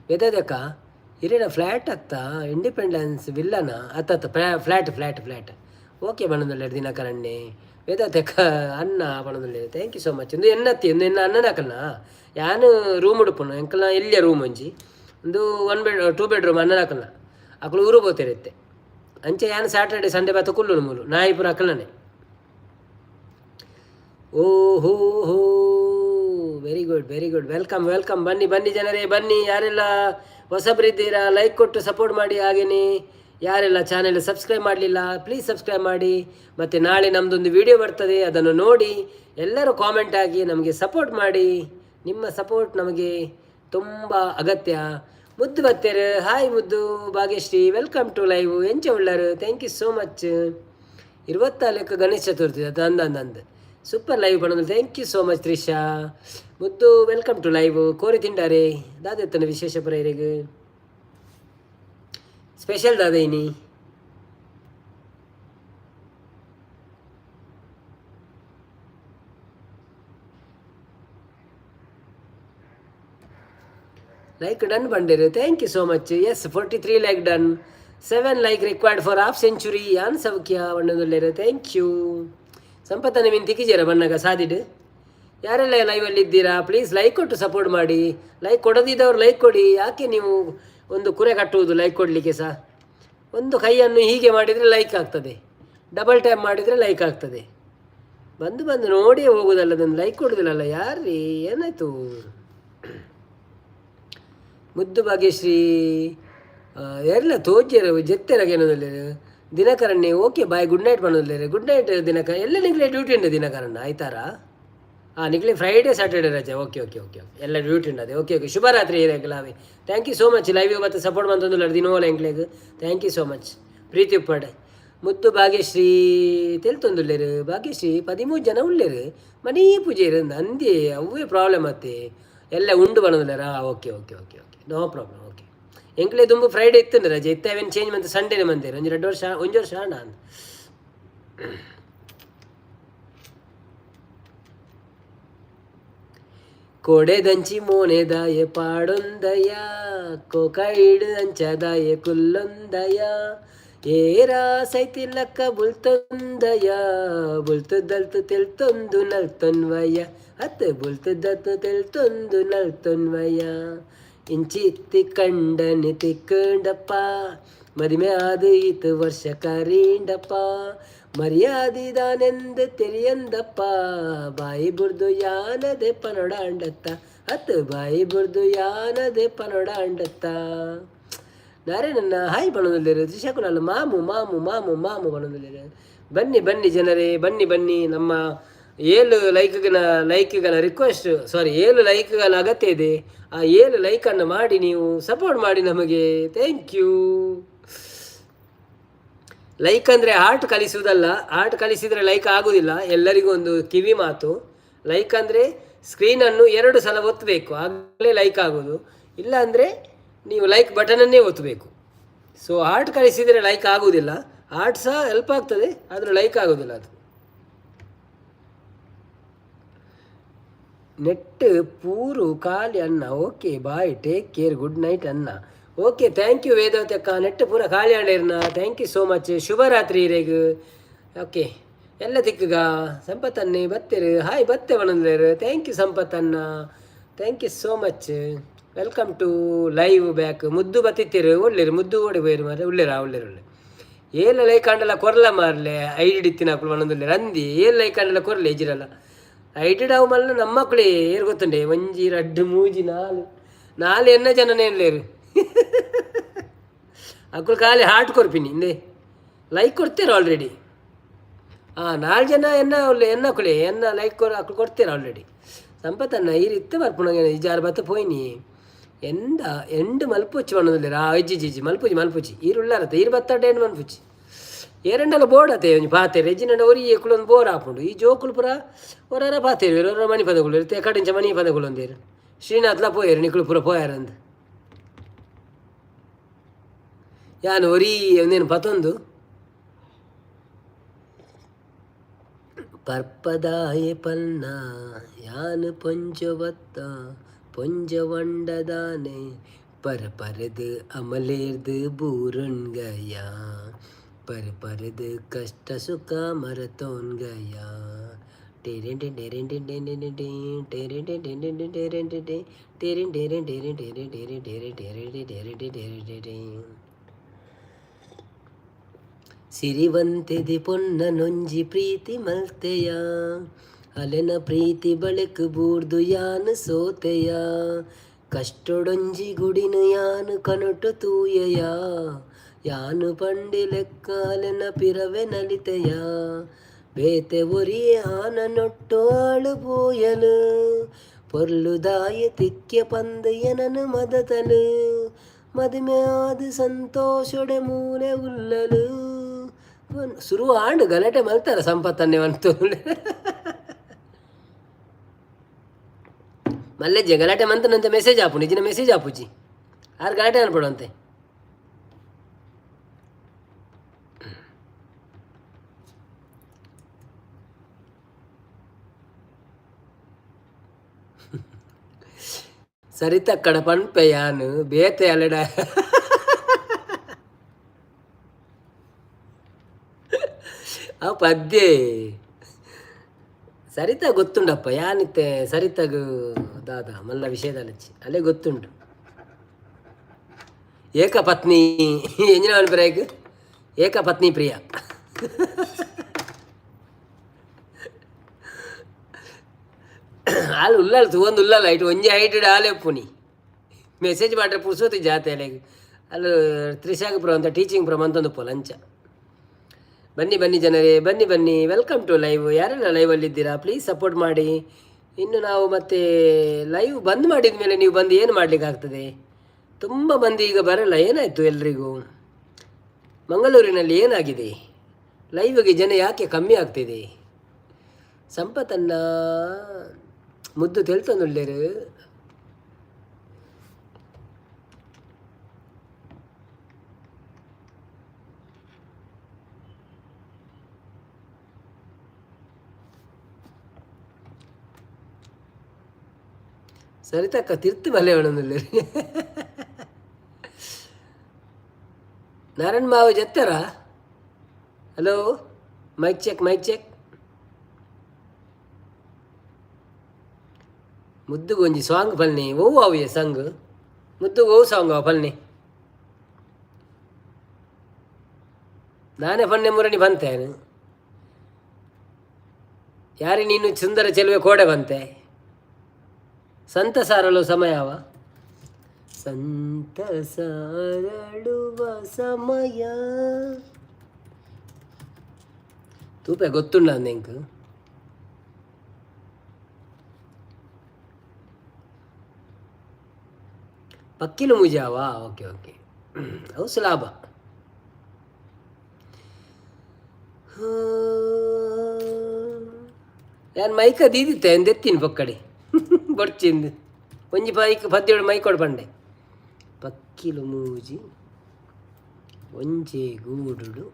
ಬೇತದಕ್ಕ. ಇರೇನ ಫ್ಲ್ಯಾಟ್ ಅತ್ತ ಇಂಡಿಪೆಂಡೆನ್ಸ್ ವಿಲ್ಲನ ಅತ್ತ ಫ್ಲ್ಯಾಟ್ ಫ್ಲ್ಯಾಟ್ ಫ್ಲ್ಯಾಟ್. ಓಕೆ ಬಣ್ಣದುಲ್ಲೇರು ದಿನಕರಣ್ಣೆ ವೇದಾತಕ್ಕ ಅನ್ನ ಬಣ್ಣದುಲ್ಲೇರು. Thank you so much. ಒಂದು ಎನ್ನತ್ತಿ ಒಂದು ಎನ್ನ ಅಣ್ಣನಕಲ್ನ ಯಾನು ರೂಮ್ ಉಡುಪುನು ಎಂಕಲ್ನ ಎಲ್ಲಿಯ ರೂಮ್ ಒಂಜಿ ಒಂದು ಒನ್ ಬೆಡ್ ಟೂ ಬೆಡ್ರೂಮ್ ಅಣ್ಣನಕಲ್ನ ಅಕುಲು ಊರು ಪೋತಿರುತ್ತೆ. ಅಂಚೆ ಯಾನು ಸ್ಯಾಟರ್ಡೆ ಸಂಡೇ ಬಾತ ಕುಲ್ಲುನು ಮೂಲು ನಾಯಿ ಪೂರ ಅಕಲ್ನನೆ. ಓ ಹೋ ಹೋ, very good very good. Welcome welcome. ಬನ್ನಿ ಬನ್ನಿ ಜನರೇ ಬನ್ನಿ. ಯಾರೆಲ್ಲ ಹೊಸಬರಿದ್ದೀರಾ ಲೈಕ್ ಕೊಟ್ಟು ಸಪೋರ್ಟ್ ಮಾಡಿ. ಹಾಗೆಯೇ ಯಾರೆಲ್ಲ ಚಾನೆಲ್ ಸಬ್ಸ್ಕ್ರೈಬ್ ಮಾಡಲಿಲ್ಲ ಪ್ಲೀಸ್ ಸಬ್ಸ್ಕ್ರೈಬ್ ಮಾಡಿ. ಮತ್ತು ನಾಳೆ ನಮ್ಮದೊಂದು ವಿಡಿಯೋ ಬರ್ತದೆ, ಅದನ್ನು ನೋಡಿ ಎಲ್ಲರೂ ಕಾಮೆಂಟ್ ಆಗಿ ನಮಗೆ ಸಪೋರ್ಟ್ ಮಾಡಿ. ನಿಮ್ಮ ಸಪೋರ್ಟ್ ನಮಗೆ ತುಂಬ ಅಗತ್ಯ. ಮುದ್ದು ಬತ್ತೇರು ಹಾಯ್ ಮುದ್ದು ಭಾಗ್ಯಶ್ರೀ, welcome to live. ಎಂಚ ಉಳ್ಳರು? Thank you so much. 24 Ganesha Chaturthi ಅದು ಅಂದ ಅಂದ ಅಂದ ಸೂಪರ್ ಲೈವ್ ಪಣಂದು. Thank you so much Trisha Muddu, welcome to live. ಕೋರಿ ತಿಂಡಾರೆ ದಾದೆತ್ತನ ವಿಶೇಷ ಪುರ ಸ್ಪೆಷಲ್ ದಾದ ಇನಿ? ಲೈಕ್ ಡನ್ ಬಂಡೇರು. Thank you so much. Yes, 43 like done, 7 like required for half century. ಯಾನ್ ಸೌಖ್ಯ ಬಣ್ಣದುಲ್ಲೇರು. Thank you. ಸಂಪತ್ತನ್ನ ಮೀನು ತಿಕ್ಕಿಜೇರ ಬಣ್ಣಗ ಸಾದಿಡು. ಯಾರೆಲ್ಲ ಲೈವಲ್ಲಿ ಇದ್ದೀರಾ, ಪ್ಲೀಸ್ ಲೈಕ್ ಕೊಟ್ಟು ಸಪೋರ್ಟ್ ಮಾಡಿ. ಲೈಕ್ ಕೊಡದಿದ್ದವರು ಲೈಕ್ ಕೊಡಿ. ಯಾಕೆ ನೀವು ಒಂದು ಕುರೆ ಕಟ್ಟುವುದು ಲೈಕ್ ಕೊಡಲಿಕ್ಕೆ ಸಹ? ಒಂದು ಕೈಯನ್ನು ಹೀಗೆ ಮಾಡಿದರೆ ಲೈಕ್ ಆಗ್ತದೆ, ಡಬಲ್ ಟ್ಯಾಪ್ ಮಾಡಿದರೆ ಲೈಕ್ ಆಗ್ತದೆ. ಬಂದು ಬಂದು ನೋಡಿಯೇ ಹೋಗುದಲ್ಲ, ಅದನ್ನು ಲೈಕ್ ಕೊಡೋದಿಲ್ಲಲ್ಲ ಯಾರ್ರೀ? ಏನಾಯಿತು? ಮುದ್ದು ಭಾಗ್ಯಶ್ರೀ ಎಲ್ಲ ತೋಜ್ಯರ ಜೆತ್ತೆರಗ ಏನೋದಿಲ್ಲ. ದಿನಕರಣ್ಣೆ ಓಕೆ ಬಾಯ್, ಗುಡ್ ನೈಟ್ ಮಾಡೋದಿಲ್ಲ. Good night Dinakar. ಎಲ್ಲ ನಿಗ್ಲೆ ಡ್ಯೂಟಿ ಉಂಟು ದಿನಕರಣ್ಣ, ಆಯ್ತಾರಾ? ಹಾಂ, ನಿಗ್ಲೆ ಫ್ರೈಡೇ ಸ್ಯಾಟರ್ಡೆ ರಜೆ. ಓಕೆ ಓಕೆ ಓಕೆ ಓಕೆ, ಎಲ್ಲ ಡ್ಯೂಟಿ ಉಂಟು ಅದೇ. ಓಕೆ ಓಕೆ, ಶುಭರಾತ್ರಿ ಹಿರೇಗಲಾವೆ. Thank you so much. Live ಮತ್ತೆ ಸಪೋರ್ಟ್ ಮಂತೊಂದುಲ್ಲ ದಿನೋಲ ಎಂಕ್ಲೆಗ್. Thank you so much. ಪ್ರೀತಿ ಉಪ್ಪಾಡೆ. ಮುದ್ದು ಭಾಗ್ಯಶ್ರೀ ತೆಲ್ತೊಂದುಲ್ಲೇರು. ಭಾಗ್ಯಶ್ರೀ 13 ಜನ ಉಳ್ಳೇರು. ಮನೀ ಪೂಜೆರು ಅಂದಿ ಅವೇ ಪ್ರಾಬ್ಲಮ್ ಅತ್ತೆ. ಎಲ್ಲ ಉಂಡು ಬನ್ನದುಲ್ಲೇರಾ? Okay okay okay okay, no problem. Okay, ಎಂಕ್ಲೆ ದುಂಬು ಫ್ರೈಡೆ ಇತ್ತು ರಜೆ ಇತ್ತ, ಅವೇನು ಚೇಂಜ್ ಮಂತ್ ಸಂಡೇನೆ ಮಂತೇರು. ಒಂಜಿ 2 ವರ್ಷ, ಒಂಜಿ ವರ್ಷ ಆಂಡ ಅಂದ್. ಕೊಡೆದಂಚಿ ಮೋನೆದಾಯೆ ಪಾಡೊಂದಯ, ಕೊಕೈಡು ಅಂಚದಾಯೆ ಕುಲ್ಲೊಂದಯ, ಏರಾ ಸೈತಿಲಕ್ಕ ಬುಲ್ತೊಂದಯ, ಬುಲ್ತದಲ್ತು ತೆಲ್ತೊಂದು ನಲ್ತೊನ್ವಯ, ಅತ್ ಬುಲ್ತದತ್ತು ತೆಲ್ತೊಂದು ನಲ್ತೊನ್ವಯ. ಇಂಚಿತ್ತಿ ಕಂಡನೆ ತಿಕ್ಕಂಡಪ್ಪ, ಮದಿಮೆ ಆದು ಈತು ವರ್ಷ ಕರೀಂಡಪ್ಪ, ಮರ್ಯಾದಿದಾನೆಂದು ತೆರಿಯಂದಪ್ಪ, ಬಾಯಿ ಬುರ್ದು ಯಾನದೆ ಪನೊಡಾಂಡತ್ತ, ಅತ್ತು ಬಾಯಿ ಬುರ್ದು ಯಾನದೆ ಪನೊಡಾಂಡತ್ತ. ನಾರೇ ನನ್ನ ಹಾಯ್ ಬಣ್ಣದಲ್ಲಿರು. ತ್ರಿಶಾಕುಲಲ್ಲ ಮಾಮು ಮಾಮು ಮಾಮು ಮಾಮು ಬಣ್ಣದಲ್ಲಿರು. ಬನ್ನಿ ಬನ್ನಿ ಜನರೇ, ಬನ್ನಿ ಬನ್ನಿ. ನಮ್ಮ 7 ಲೈಕ್ಗಳ ಲೈಕ್ಗಳ ರಿಕ್ವೆಸ್ಟ್, ಸಾರಿ, 7 ಲೈಕ್ಗಳ ಅಗತ್ಯ ಇದೆ. ಆ 7 ಲೈಕನ್ನು ಮಾಡಿ ನೀವು ಸಪೋರ್ಟ್ ಮಾಡಿ ನಮಗೆ. Thank you. Like ಅಂದರೆ ಹಾರ್ಟ್ ಕಲಿಸುವುದಲ್ಲ. ಹಾರ್ಟ್ ಕಲಿಸಿದರೆ ಲೈಕ್ ಆಗುವುದಿಲ್ಲ. ಎಲ್ಲರಿಗೂ ಒಂದು ಕಿವಿ ಮಾತು, ಲೈಕ್ ಅಂದರೆ ಸ್ಕ್ರೀನನ್ನು 2 ಸಲ ಒತ್ತಬೇಕು, ಆಗಲೇ ಲೈಕ್ ಆಗೋದು. ಇಲ್ಲ ಅಂದರೆ ನೀವು ಲೈಕ್ ಬಟನನ್ನೇ ಒತ್ತಬೇಕು. ಸೊ ಹಾರ್ಟ್ ಕಳಿಸಿದರೆ ಲೈಕ್ ಆಗುವುದಿಲ್ಲ. ಹಾರ್ಟ್ ಸಹ ಹೆಲ್ಪ್ ಆಗ್ತದೆ, ಆದರೆ ಲೈಕ್ ಆಗೋದಿಲ್ಲ ಅದು. ನೆಟ್ ಪೂರು ಖಾಲಿ ಅನ್ನ. Okay bye, take care, good night ಅನ್ನ. ಓಕೆ, thank you Vedavati ಅಕ್ಕ. ನೆಟ್ ಪೂರ ಖಾಲಿ ಆಂಡೇರ್ನ. Thank you so much. ಶುಭರಾತ್ರಿ ಇರೇಗ್. ಓಕೆ, ಎಲ್ಲ ತಿಕ್ಕಗ. ಸಂಪತ್ತನ್ನೇ ಬತ್ತೇರು, ಹಾಯ್ ಬತ್ತೆ ಬನಂದ್ಲೇರು. Thank you ಸಂಪತ್ತನ್ನ, thank you so much. Welcome to live back. ಮುದ್ದು ಬತ್ತಿತ್ತೀರು ಒಳ್ಳೇರು, ಮುದ್ದು ಓಡಿ ಪೋಯಿರು ಮಾರೆ. ಉಳ್ಳೇರಾ? ಉಳ್ಳೇರು ಉಳ್ಳೆ. ಏಲ ಲೈಕ್ ಆಂಡಲ ಕೊರ್ಲ ಮಾರ್ಲೆ. ಐಡಿ ಇತ್ತಿನ ಬನಂದುಲ್ಲೇರು ಅಂದಿ. ಏಲ್ ಲೈಕ್ ಆಂಡಲ ಕೊರ್ಲೆ ಇಜಿರಲ್ಲ. ಐಡಿ ಅವು ಮಲ್ಲ ನಮ್ಮ ಮಕ್ಕಳೇ ಏರು ಗೊತ್ತುಂಡೆ. ಒಂಜಿ ರಡ್ಡು ಮೂಜಿ ನಾಲು ನಾಲು ಎನ್ನ ಜನನೇ ಲೇರು. ಅಕ್ಕಳು ಖಾಲಿ ಹಾರ್ಟ್ ಕೊರ್ಪಿನಿ ಹಿಂದೆ, ಲೈಕ್ ಕೊಡ್ತೀರ ಆಲ್ರೆಡಿ. ಹಾಂ, 4 ಜನ ಎನ್ನ ಎನ್ನ ಕುಳೆ ಎನ್ನ ಲೈಕ್ ಕೊರ್ ಅಕ್ಕಳು ಕೊಡ್ತೀರ ಆಲ್ರೆಡಿ. ಸಂಪತ್ತನ್ನ ಈ ಇತ್ತ ಬರ್ಪುಣಗೆ ಇಜಾರು ಬತ್ತ ಪೋಯಿನಿ. ಎಂದ ಎಂಡು ಮಲ್ಪುಚ್ಚಿ ಬಣ್ಣದಿಲ್ಲ. ಆ ಇಜ್ಜಿ ಜಿಜ್ಜಿ ಮಲ್ಪುಜಿ ಮಲ್ಪುಚ್ಚಿ. ಈರು ಉಳ್ಳಾರತ್ತೆ, ಈರು ಬತ್ತಾಟ ಎಂಡು ಮಲ್ಪುಚ್ಚಿ. ಏರಂಡಲ ಬೋರ್ಡ್ ಒಂಜಿ ಪಾತೆರ್ ಎಜ್ಜಿನಂಡ ಒರಿ ಎಕ್ಕುಲೊಂದು ಬೋರ್ ಆಪುಂಡು. ಈ ಜೋಕುಲು ಪೂರ ಒರಾರ ಪಾತೆರ್, ಒರ ಮಣಿ ಪದಗಳು ಇರುತ್ತೆ ಕಡಿಂಚ ಮಣಿ ಪದಗಳು ಒಂದೇರು. ಶ್ರೀನಾಥ್ಲ ಪೋಯರು, ನಿಕುಲು ಪೂರ ಪೋಯಾರಂದು. ಯಾನ್ ಒರಿ ಒಂದೇನು ಪತೊಂದು ಪರ್ಪದಾಯೆ ಪನ್ನ ಯಾನ್ ಪೊಂಜೊವತ್ತ ಪೊಂಜವಂಡದಾನೆ, ಪರ ಪರದು ಅಮಲೇರ್ದು ಬೂರುನ್ಗಯ, ಪರ ಪರದು ಕಷ್ಟ ಸುಖ ಮರತೋನ್ಗಯ. ಟೇರೆನ್ ಟೇರೆನ್ ಟೇರೆನ್ ಟೇರೆನ್ ಟೇರೆನ್ ಟೇರೆನ್ ಟೇರೆನ್ ಟೇರೆನ್ ಟೇರೆನ್ ಟೇರೆನ್ ಟೇರೆನ್ ಟೇರೆನ್ ಟೇರೆನ್ ಟೇರೆನ್ ಟೇರೆನ್. ಸಿರಿವಂತೆದಿ ಪೊನ್ನನೊಂಜಿ ಪ್ರೀತಿ ಮಲ್ತೆಯ, ಅಲೆನ ಪ್ರೀತಿ ಬಳೆಕ್ ಬೂರ್ದು ಯಾನ್ ಸೋತೆಯ, ಕಷ್ಟೊಡೊಂಜಿ ಗುಡಿನು ಯಾನು ಕನಟು ತೂಯೆಯ, ಯಾನು ಪಂಡಿ ಲೆಕ್ಕ ಅಲೆನ ಪಿರವೆ ನಲಿತೆಯ, ಬೇತೆ ಒರಿಯೆ ಆನನೊಟ್ಟು ಆಳು ಪೋಯಲು, ಪೊರ್ಲುದಾಯ ತಿಕ್ಯ ಪಂದು ಎನನು ಮದತಲು, ಮದುಮೆ ಆದ ಸಂತೋಷೊಡೆ ಮೂಲೆ ಉಲ್ಲಲು. ಶುರು ಆಂಡ್ ಗಲಾಟೆ ಮಲ್ತಾರ ಸಂಪತ್ತನ್ನೇ ಬಂತು ಮಲ್ಲೆಜ್ಜೆ. ಗಲಾಟೆ ಮಂತನಂತೆ ಮೆಸೇಜ್ ಆಪು, ನಿಜಿನ ಮೆಸೇಜ್ ಆಪುಜಿ. ಆರು ಗಲಾಟೆ ಅನ್ಪಡುವಂತೆ. ಸರಿತಕ್ಕಡ ಪನ್ಪೆ ಯಾನ್ ಬೇತೆ ಅಲೆಡ. ಆ ಪದ್ಯ ಸರಿತಾ ಗೊತ್ತುಂಡಪ್ಪ ಯಾನಿತ್ತೆ ಸರಿತಾಗ ದಾದ ಮಲ್ಲ ವಿಷಯದಲ್ಲಚ್ಚಿ ಅಲ್ಲೇ ಗೊತ್ತುಂಟು. ಏಕಪತ್ನಿ ಎಂಜಿನ ಬ್ರೇಕ್ ಏಕಪತ್ನಿ ಪ್ರಿಯ. ಆಲ್ ಉಲ್ಲಾಲ್ ತೂವೊಂದು ಉಲ್ಲಲ್ಲ ಐಟ್ ಒಂಜಿ ಐಟ್ ಆಲೆ ಪುನಿ ಮೆಸೇಜ್ ಮಾಡ್ರೆ ಪುರ್ಸೋತಿ ಜಾತೆ ಅಲೆಗ್ ಅಲ್ಲ ತ್ರಿಶಾಗ್ ಪ್ರ ಅಂತ ಟೀಚಿಂಗ್ ಪ್ರ ಮಂತೊಂದು ಪೋಲ ಅಂಚ. ಬನ್ನಿ ಬನ್ನಿ ಜನರೇ, ಬನ್ನಿ ಬನ್ನಿ. Welcome to live. ಯಾರೆಲ್ಲ ಲೈವಲ್ಲಿದ್ದೀರಾ, ಪ್ಲೀಸ್ ಸಪೋರ್ಟ್ ಮಾಡಿ. ಇನ್ನು ನಾವು ಮತ್ತೆ ಲೈವ್ ಬಂದ್ ಮಾಡಿದ ಮೇಲೆ ನೀವು ಬಂದು ಏನು ಮಾಡಲಿಕ್ಕೆ ಆಗ್ತದೆ? ತುಂಬ ಮಂದಿ ಈಗ ಬರಲ್ಲ. ಏನಾಯಿತು ಎಲ್ರಿಗೂ? ಮಂಗಳೂರಿನಲ್ಲಿ ಏನಾಗಿದೆ? ಲೈವ್ಗೆ ಜನ ಯಾಕೆ ಕಮ್ಮಿ ಆಗ್ತಿದೆ? ಸಂಪತ್ತನ್ನ ಮುದ್ದು ತೆಲ್ತೊಂದುಲ್ಲೆರ್. ಸರಿತಕ್ಕ ತಿರ್ತು ಬಲ್ಲೆ ಒಣೊಂದುಲ್ಲೆರ್. ನಾರಾಯಣ್ ಮಾವ ಜತ್ತರ. Hello, mic check, mic check. ಮುದ್ದುಗ್ ಒಂಜಿ ಸಾಂಗ್ ಪಲ್ನಿ. ಒವ್ವು ಅವುಯೆ ಸಾಂಗ್ ಮುದ್ದುಗ್? ಒವು ಸಾಂಗ್ ಅವು ಪಲ್ನಿ? ನಾನೇ ಪನ್ನೆ ಮುರಣಿ ಬಂತೇನು. ಯಾರಿ ನೀನು ಸುಂದರ ಚೆಲುವೆ ಕೋಡೆ ಬಂತೆ. ಸಂತ ಸಾರಲು ಸಮಯವ, ಸಂತ ಸಾರಳುವ ಸಮಯ. ತೂಪೆ ಗೊತ್ತುಂಡ ಎಂಕ್. ಪಕ್ಕಿಲು ಮುಜಾವಾ? ಓಕೆ ಓಕೆ, ಅವು ಸುಲಾಭ. ಯಾನ್ ಮೈಕ ದೀದಿತ್ತೆ ಎಂದೆತ್ತೀನಿ ಪೊಕ್ಕಡೆ ಬೊಡ್ಚಿಂದು ಒಂಜಿ ಮೈಕ್ ಪದ್ಯೋಡು ಮೈಕೊಡು ಪಂಡೆ. ಪಕ್ಕಿಲು ಮೂಜಿ ಒಂಜೆ ಗೂಡುಡು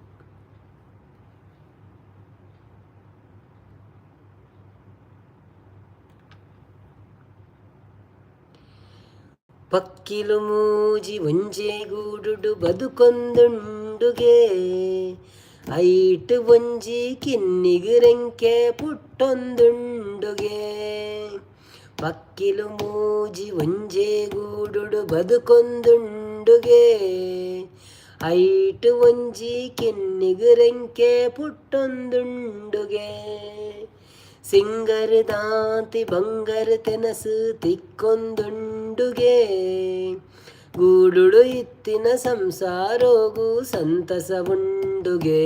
ಪಕ್ಕಿಲು ಮೂಜಿ ಒಂಜೆ ಗೂಡುಡು ಬದುಕೊಂದುಂಡುಗೆ, ಐಟ್ ಒಂಜಿ ಕಿನ್ನಿಗ್ ರೆಂಕೆ ಪುಟ್ಟೊಂದುಂಡುಗೆ. ಪಕ್ಕಿಲು ಮೂಜಿ ಒಂಜೆ ಗೂಡುಡು ಬದುಕೊಂದುಂಡುಗೆ, ಐಟ್ ಒಂಜಿ ಕಿನ್ನಿಗ್ ರೆಂಕೆ ಪುಟ್ಟೊಂದುಂಡುಗೆ. ಸಿಂಗರ್ ದಾಂತಿ ಬಂಗರ್ ತೆನಸು ತಿಕ್ಕೊಂದುಂಡುಗೆ, ಗೂಡುಡು ಇತ್ತಿನ ಸಂಸಾರೋಗು ಸಂತಸ ಉಂಡುಗೆ.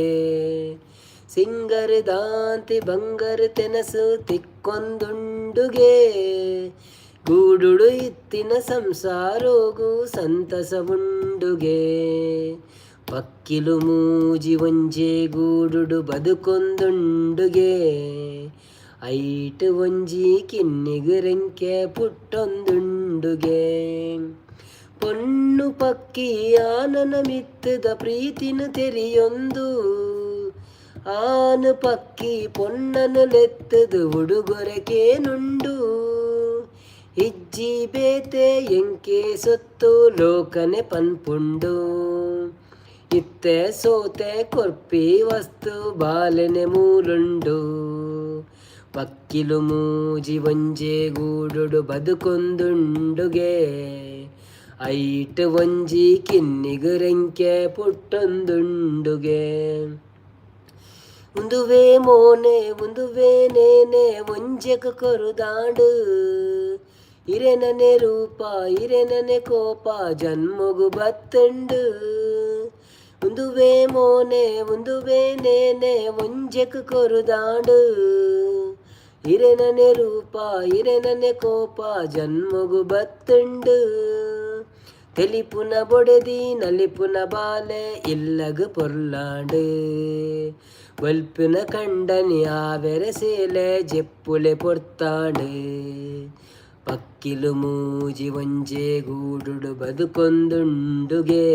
ಸಿಂಗರ್ ದಾಂತಿ ಬಂಗರ್ ತೆನಸು ತಿಕ್ಕೊಂದುಂಡುಗೆ, ಗೂಡುಡು ಇತ್ತಿನ ಸಂಸಾರೋಗು ಸಂತಸ ಉಂಡುಗೆ. ಪಕ್ಕಿಲು ಮೂಜಿ ಒಂಜೆ ಗೂಡುಡು ಬದುಕೊಂದುಂಡುಗೆ, ಐಟ್ ಒಂಜಿ ಕಿನ್ನಿಗ್ ರೆಂಕೆ ಪುಟ್ಟೊಂದುಂಡುಗೆ. ಪೊಣ್ಣು ಪಕ್ಕಿ ಆನನ ಮಿತ್ತದ ಪ್ರೀತಿನ ತೆರಿಯೊಂದು, ಆನು ಪಕ್ಕಿ ಪೊಣ್ಣನು ಲೆತ್ತದು ಉಡುಗೊರೆಕೇನುಂಡು. ಇಜ್ಜಿ ಬೇತೆ ಎಂಕೆ ಸೊತ್ತು ಲೋಕನೆ ಪನ್ಪುಂಡು, ಇತ್ತೆ ಸೋತೆ ಕೊರ್ಪಿ ವಸ್ತು ಬಾಲೆನೆ ಮೂಲುಂಡು. ಪಕ್ಕಿಲು ಮೂಜಿ ಒಂಜೆ ಗೂಡುಡು ಬದುಕೊಂದುಂಡುಗೆ, ಐಟ್ ಒಂಜಿ ಕಿನ್ನಿಗ್ ರೆಂಕೆ ಪುಟ್ಟೊಂದುಂಡುಗೆ. ಉಂದುವೇ ಮೋನೆ ಉಂದುವೇ ನೇನೆ ಒಂಜೆಕ್ ಕೊರುದಾಂಡು, ಇರೆನನೆ ರೂಪ ಇರೆನನೆ ಕೋಪ ಜನ್ಮೊಗು ಬತ್ತುಂಡು. ಉಂದುವೇ ಮೋನೆ ಉಂದುವೇ ನೇನೆ ಒಂಜೆಕ್ ಕೊರುದಾಂಡು, ಇರೆನನೆ ರೂಪ ಇರೆನನೆ ಕೋಪ ಜನ್ಮೊಗು ಬತ್ತುಂಡು. ತೆಲಿಪುನ ಬೊಡೆದಿ ನಲಿಪುನ ಬಾಲೆ ಇಲ್ಲಗ್ ಪೊರ್ಲಾಂಡು, ಬೊಲ್ಪುನ ಕಂಡನಿ ಆವೆರೆ ಸೇಲೆ ಜೆಪ್ಪುಲೆ ಪೊರ್ತಾಂಡು. ಪಕ್ಕಿಲು ಮೂಜಿ ಒಂಜೆ ಗೂಡುಡು ಬದುಕೊಂದುಂಡುಗೆ,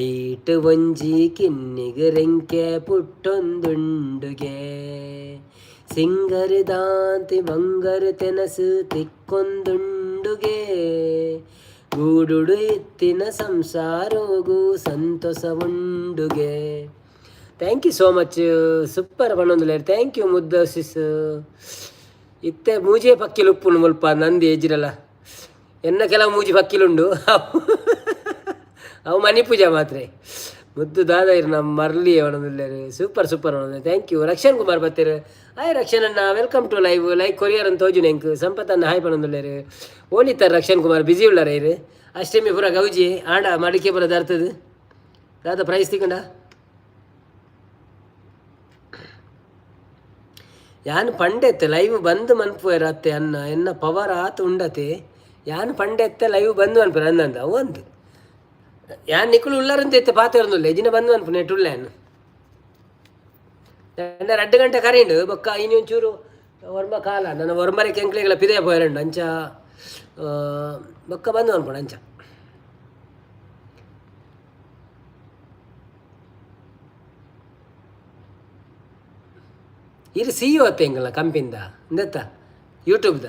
ಐಟ್ ಒಂಜಿ ಕಿನ್ನಿಗ್ ರೆಂಕೆ ಪುಟ್ಟೊಂದುಂಡುಗೆ. Singer ದಾಂತಿ banger ತೆನಸು ತಿಕ್ಕೊಂದುಂಡುಗೆ, ಉಂಡುಗೆ. ಗೂಡುಡು ಇತ್ತಿನ ಸಂಸಾರೋಗು ಸಂತೋಷ ಉಂಡುಗೆ. Thank you so much, super ಪನ್ನೊಂದುಲ್ಲೇರ್. Thank you ಮುದ್ದ ಸಿಸ್. ಇತ್ತೆ ಮೂಜೆ ಪಕ್ಕಿಲು ಉಪ್ಪುಂಡು ಮುಲ್ಪ ನಂದಿ ಎಜ್ಜಿರಲ್ಲ. ಎನ್ನ ಕೆಲವು ಮೂಜಿ ಪಕ್ಕಿಲುಂಡು, ಅವು ಮನಿ ಪೂಜೆ ಮಾತ್ರ. ಮುದ್ದು ದಾದ ಇರು ನಮ್ಮ ಮರ್ಲಿ ಪನ್ನೊಂದುಲ್ಲೇರ್. ಸೂಪರ್ ಸೂಪರ್ ಪನ್ನೊಂದು. Thank you. Rakshan Kumar ಬತ್ತೆರ್. ಹಾಯ್ ರಕ್ಷಣ್ ಅಣ್ಣ, welcome to live. Like courier ಅಂತ ತೋಜುನ ಎಂಕ್. ಸಂಪತ್ ಅಣ್ಣ ಹಾಯ್ ಪನ್ನೊಂದುಲ್ಲೇರ್. ಓಲಿತ್ತಾರ ರಕ್ಷಣ್ ಕುಮಾರ್, ಬಿಸಿ ಉಳ್ಳಾರ ಇರು. ಅಷ್ಟಮಿ ಪೂರ ಗೌಜಿ ಆಂಡ ಮಡಿಕೆ ಪೂರ ದರ್ತದು. ದಾದ ಪ್ರೈಸ್ ತಿಕ್ಕಂಡ? ಯಾನ್ ಪಂಡೆತ್ತೆ ಲೈವ್ ಬಂದ್ ಮನ್ಪುವೆರ್ ಅತ್ತೆ ಅನ್ನ ಎನ್ನ ಪವರ್ ಆತ್ ಉಂಡತೆ. ಯಾನ್ ಪಂಡೆತ್ತೆ ಲೈವ್ ಬಂದ್ ಮನ್ಪುವೆರ್ ಅಂದಂದ ಅವು ಅಂದ್. ಯಾನ್ ನಿಕುಲು ಉಳ್ಳಾರಂತ ಇತ್ತೆ ಪಾತೆರೊಂದುಲ್ಲೆ, ಎಜಿನ ಬಂದ್ ಮನ್ಪು ನೆಟ್ ಉಳ್ಳೆ. ಯಾನ್ 2 ಗಂಟೆ ಕರೀಂಡು ಬೊಕ್ಕ ಇನಿ ಒಂಚೂರು ಒರ್ಂಬ ಕಾಲ ನನ್ನ ಒರ್ಂಬರೆ ಕೆಂಕ್ಲೆಗಳ ಪಿದಯ ಪೋಯರಂಡು ಅಂಚ ಬೊಕ್ಕ ಬಂದ್ ಮನ್ಪುಂಡು ಅಂಚ. ಇರು ಸಿ ಇ ಅತ್ತೆ ಎಂಕಲ್ನ ಕಂಪಿಂದ ಇಂದತ್ತ ಯೂಟ್ಯೂಬ್ದ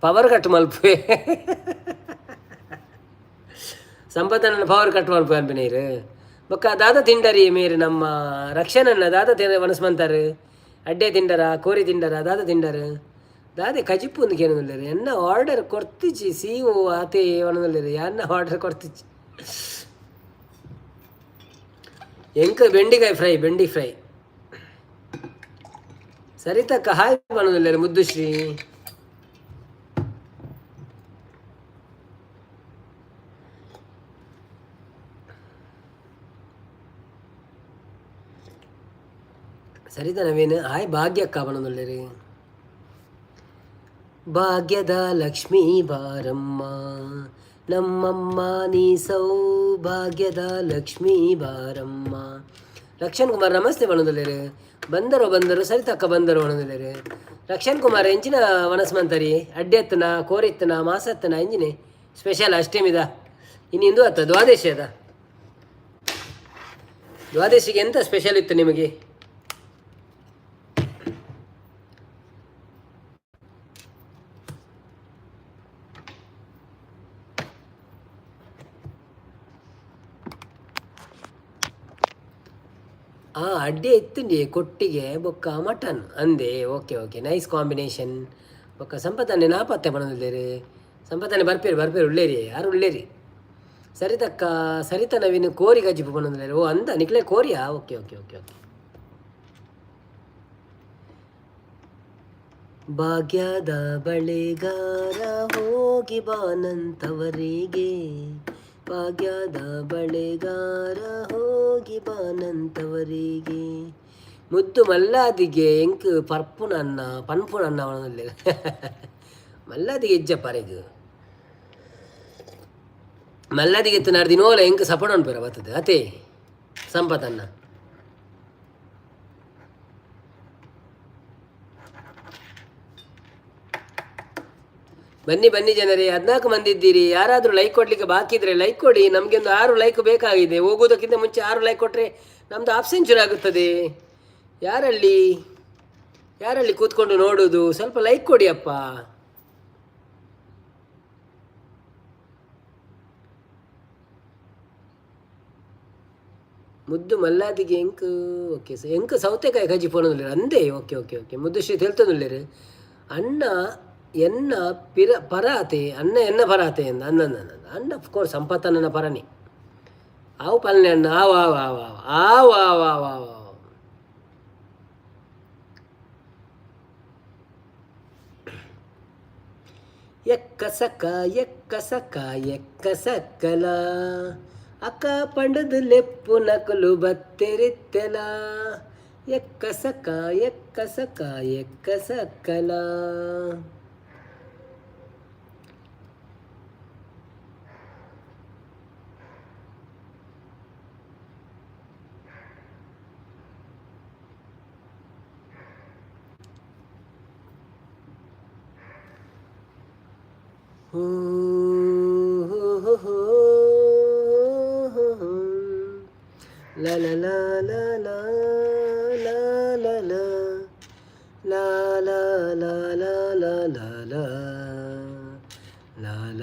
ಪವರ್ ಕಟ್ ಮಲ್ಪುವೆ. ಸಂಪತ್ತನ್ನ ಪವರ್ ಕಟ್ ಮಲ್ಪುವೆ ಅನ್ಪಿನ ಇರು. ಬೊಕ್ಕ ದಾದ ತಿಂಡರಿ ಮೇರು ನಮ್ಮ ರಕ್ಷಣನ್ನ? ದಾದ ತಿನ್ನ ವನಸ್ ಮಂತಾರು? ಅಡ್ಡೆ ತಿಂಡರ, ಕೋರಿ ತಿಂಡರ, ದಾದ ತಿಂಡರು? ದಾದೆ ಕಜಿಪ್ಪು ಒಂದು ಕೇನೊಂದುಲ್ಲೆರ್. ಎನ್ನ ಆರ್ಡರ್ ಕೊರ್ತಿಚಿ ಸಿ ಒ ಆತೆ ಪನೊಂದುಲ್ಲೆರ್. ಎನ್ನ ಆರ್ಡರ್ ಕೊರ್ತಿಚಿ? ಎಂಕ್ ಬೆಂಡಿಕಾಯಿ ಫ್ರೈ, ಬೆಂಡಿ ಫ್ರೈ. ಸರಿತಕ್ಕ ಹಾಯ್ ಪನೊಂದುಲ್ಲೆರ್ ಮುದ್ದುಶ್ರೀ. ಸರಿತಾ ನವೀನ್ ಹಾಯ್. ಭಾಗ್ಯಕ್ಕ ಪನೊಂದುಲ್ಲೆರ್. ಭಾಗ್ಯದ ಲಕ್ಷ್ಮೀ ಬಾರಮ್ಮ ನಮ್ಮಮ್ಮ, ನೀ ಸೌಭಾಗ್ಯದ ಲಕ್ಷ್ಮೀ ಬಾರಮ್ಮ. ರಕ್ಷಣ್ ಕುಮಾರ್ ನಮಸ್ತೆ ಪನೊಂದುಲ್ಲೆರ್. ಬಂದರು ಬಂದರು ಸರಿತಕ್ಕ ಬಂದರು ಪನೊಂದುಲ್ಲೆರ್. ರಕ್ಷಣ್ ಕುಮಾರ್ ಎಂಚಿನ ವನಸ್ ಮಂತರಿ? ಅಡ್ಡೆ ಎತ್ತನ, ಕೋರಿತ್ತನ, ಮಾಸತ್ತನ, ಎಂಜಿನೆ ಸ್ಪೆಷಲ್ ಅಷ್ಟೇಮಿದ? ಇನ್ನು ಇಂದು ಅತ್ತ ದ್ವಾದಶಿ ಅದ. ದ್ವಾದಶಿಗೆ ಎಂತ ಸ್ಪೆಷಲ್ ಇತ್ತು ನಿಮಗೆ? ಆ ಅಡ್ಡೆ ಇತ್ತುಂಡಿ ಕೊಟ್ಟಿಗೆ ಬೊಕ್ಕ ಮಟನ್ ಅಂದೆ. Okay okay, nice combination. ಬೊಕ್ಕ ಸಂಪತ್ತನ್ನೆ ನಾಪತ್ತೆ ಪನೊಂದುಲ್ಲೆರ್. ಸಂಪತ್ತನ್ನೆ ಬರ್ಪೇರು ಬರ್ಪೇರು ಉಳ್ಳೇರಿ, ಯಾರು ಉಳ್ಳೇರಿ. ಸರಿತಕ್ಕ ಸರಿತ ನವೀನ್ ಕೋರಿ ಗಜ್ಜಿಪು ಪನೊಂದುಲ್ಲೆರ್. ಓ ಅಂದ ನಿಕ್ಲೆ ಕೋರಿಯಾ? Okay okay okay okay. ಭಾಗ್ಯದ ಬಳೆಗಾರ ಹೋಗಿ ಬಾನಂತವರಿಗೆ, ಭಾಗ್ಯದ ಬಳೆಗಾರ ಹೋಗಿ ಬಾನಂತವರಿಗೆ. ಮುದ್ದು ಮಲ್ಲಾದಿಗೆ ಎಂಕ್ ಪರ್ಪುನನ್ನ ಪನ್ಪುನನ್ನ ಪನೊಂದುಲ್ಲೆರ್. ಮಲ್ಲಾದಿಗೆ ಇಜ್ಜಪ್ಪ ಅರೆಗ್. ಮಲ್ಲಾದಿಗೆ ಇತ್ತು ನಾಡ್ದಿನೋಲ ಎಂಕ್ ಸಪೋರ್ಟ್ ಅನ್ಪೇರ ಬರ್ತದೆ ಅತೆ ಸಂಪತನ್ನ. ಬನ್ನಿ ಬನ್ನಿ ಜನರೇ, 14 ಮಂದಿ ಇದ್ದೀರಿ. ಯಾರಾದರೂ ಲೈಕ್ ಕೊಡಲಿಕ್ಕೆ ಬಾಕಿ ಇದ್ರೆ ಲೈಕ್ ಕೊಡಿ. ನಮಗೆ ಒಂದು 6 ಲೈಕ್ ಬೇಕಾಗಿದೆ. ಹೋಗೋದಕ್ಕಿಂತ ಮುಂಚೆ 6 ಲೈಕ್ ಕೊಟ್ಟರೆ ನಮ್ಮದು ಹಾಫ್ ಸೆಂಚುರಿ ಆಗುತ್ತದೆ. ಯಾರಲ್ಲಿ ಯಾರಲ್ಲಿ ಕೂತ್ಕೊಂಡು ನೋಡೋದು? ಸ್ವಲ್ಪ ಲೈಕ್ ಕೊಡಿ ಅಪ್ಪ. ಮುದ್ದು ಮಲ್ಲಾದಿಗೆ ಎಂಕ್ ಓಕೆ ಸರ್. ಎಂಕ್ ಸೌತೆಕಾಯಿ ಕಜ್ಜಿ ಪೋನೊಂದುಲ್ಲೆರ್ ಅಂದೇ. Okay okay okay. ಮುದ್ದು ಶ್ರೀ ತೆಲ್ತೊಂದುಲ್ಲೆರ್. ಅಣ್ಣ ಎನ್ನ ಪಿರ ಪರಾತೆ, ಅಣ್ಣ ಎನ್ನ ಪರಾತೆ ಎಂದ ಅನ್ನ ಅಣ್ಣ. ಅಫ್ಕೋರ್ಸ್ ಸಂಪತ್ತನ್ನ ಪರನಿ. ಆವು ಪಲ್ನೆ ಅಣ್ಣ. ಆವು ಆವು ಆವು ಆವು ಆವು ಆವು ಆವು ಆವು. ಎಕ್ಕ ಸಕ್ಕ ಎಕ್ಕ ಸಕ್ಕ ಎಕ್ಕ ಸಕ್ಕಲ ಅಕ್ಕ ಪಂಡದು ಲೆಪ್ಪು ನಕಲು ಬತ್ತೆರಿತ್ತೆಲ. ಎಕ್ಕ ಸಕ್ಕ ಎಕ್ಕ ಸಕ್ಕ ಎಕ್ಕ ಸಕ್ಕಲ. La la la la la la la la la la la la la la la la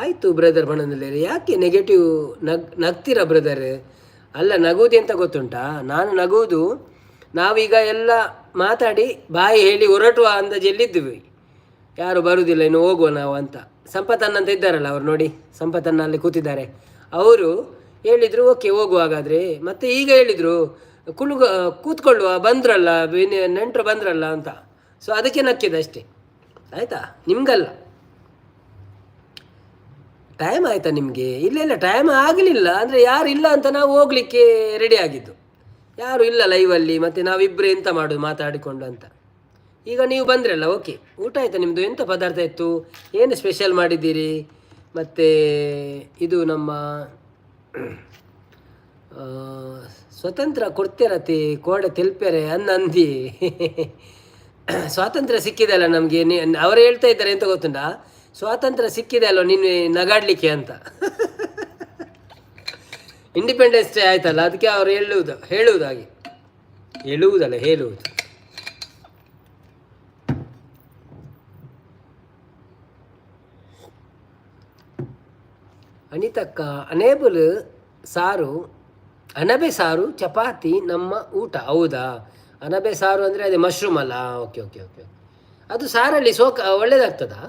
ಆಯಿತು ಬ್ರದರ್ ಬಣ್ಣದಲ್ಲಿ. ಯಾಕೆ ನೆಗೆಟಿವ್ ನಗ್ತೀರಾ ಬ್ರದರ್? ಅಲ್ಲ, ನಗುವುದು ಎಂತ ಗೊತ್ತುಂಟಾ? ನಾನು ನಗುವುದು, ನಾವೀಗ ಎಲ್ಲ ಮಾತಾಡಿ ಬಾಯಿ ಹೇಳಿ ಹೊರಟುವ ಅಂದಾಜಲ್ಲಿದ್ವಿ, ಯಾರು ಬರುವುದಿಲ್ಲ ಇನ್ನು ಹೋಗುವ ನಾವು ಅಂತ. ಸಂಪತ್ತಣ್ಣ ಅಂತ ಇದ್ದಾರಲ್ಲ ಅವರು, ನೋಡಿ ಸಂಪತ್ತಣ್ಣ ಅಲ್ಲಿ ಕೂತಿದ್ದಾರೆ, ಅವರು ಹೇಳಿದರು ಓಕೆ ಹೋಗುವ ಹಾಗಾದರೆ. ಮತ್ತು ಈಗ ಹೇಳಿದರು ಕುಳುಗ ಕೂತ್ಕೊಳ್ಳುವ, ಬಂದ್ರಲ್ಲ ನೆಂಟರು ಬಂದ್ರಲ್ಲ ಅಂತ. ಸೊ ಅದಕ್ಕೆ ನಕ್ಕಿದೆ ಅಷ್ಟೇ, ಆಯಿತಾ? ನಿಮಗಲ್ಲ. ಟೈಮ್ ಆಯಿತಾ ನಿಮಗೆ? ಇಲ್ಲ ಇಲ್ಲ, ಟೈಮ್ ಆಗಲಿಲ್ಲ. ಅಂದರೆ ಯಾರು ಇಲ್ಲ ಅಂತ ನಾವು ಹೋಗಲಿಕ್ಕೆ ರೆಡಿ ಆಗಿದ್ದು, ಯಾರು ಇಲ್ಲ ಲೈವಲ್ಲಿ, ಮತ್ತು ನಾವಿಬ್ಬರೇ ಎಂತ ಮಾಡೋದು ಮಾತಾಡಿಕೊಂಡು ಅಂತ. ಈಗ ನೀವು ಬಂದ್ರಲ್ಲ, ಓಕೆ. ಊಟ ಆಯಿತಾ ನಿಮ್ಮದು? ಎಂಥ ಪದಾರ್ಥ ಇತ್ತು? ಏನು ಸ್ಪೆಷಲ್ ಮಾಡಿದ್ದೀರಿ? ಮತ್ತು ಇದು ನಮ್ಮ ಸ್ವತಂತ್ರ ಕೊಡ್ತಿರತಿ ಕೋಡೆ ತೆಲ್ಪೆರೆ ಅಂದಿ. ಸ್ವಾತಂತ್ರ್ಯ ಸಿಕ್ಕಿದೆ ಅಲ್ಲ ನಮಗೆ. ಅವರು ಹೇಳ್ತಾ ಇದ್ದಾರೆ ಎಂತ ಗೊತ್ತುಂಟಾ? ಸ್ವಾತಂತ್ರ್ಯ ಸಿಕ್ಕಿದೆ ಅಲ್ವ ನಿನ್ನೆ ನಗಾಡ್ಲಿಕ್ಕೆ ಅಂತ. ಇಂಡಿಪೆಂಡೆನ್ಸ್ ಡೇ ಆಯ್ತಲ್ಲ, ಅದಕ್ಕೆ ಅವರು ಹೇಳುವುದು ಹೇಳುವುದು ಹಾಗೆ, ಹೇಳುವುದಲ್ಲ ಹೇಳುವುದು. ಅನಿತಕ್ಕ, ಅನೇಬಲ್ ಸಾರು, ಅಣಬೆ ಸಾರು ಚಪಾತಿ ನಮ್ಮ ಊಟ. ಹೌದಾ? ಅಣಬೆ ಸಾರು ಅಂದರೆ ಅದೇ ಮಶ್ರೂಮ್ ಅಲ್ಲ? Okay okay okay. ಅದು ಸಾರಲ್ಲಿ ಸೋಕ ಒಳ್ಳೇದಾಗ್ತದಾ?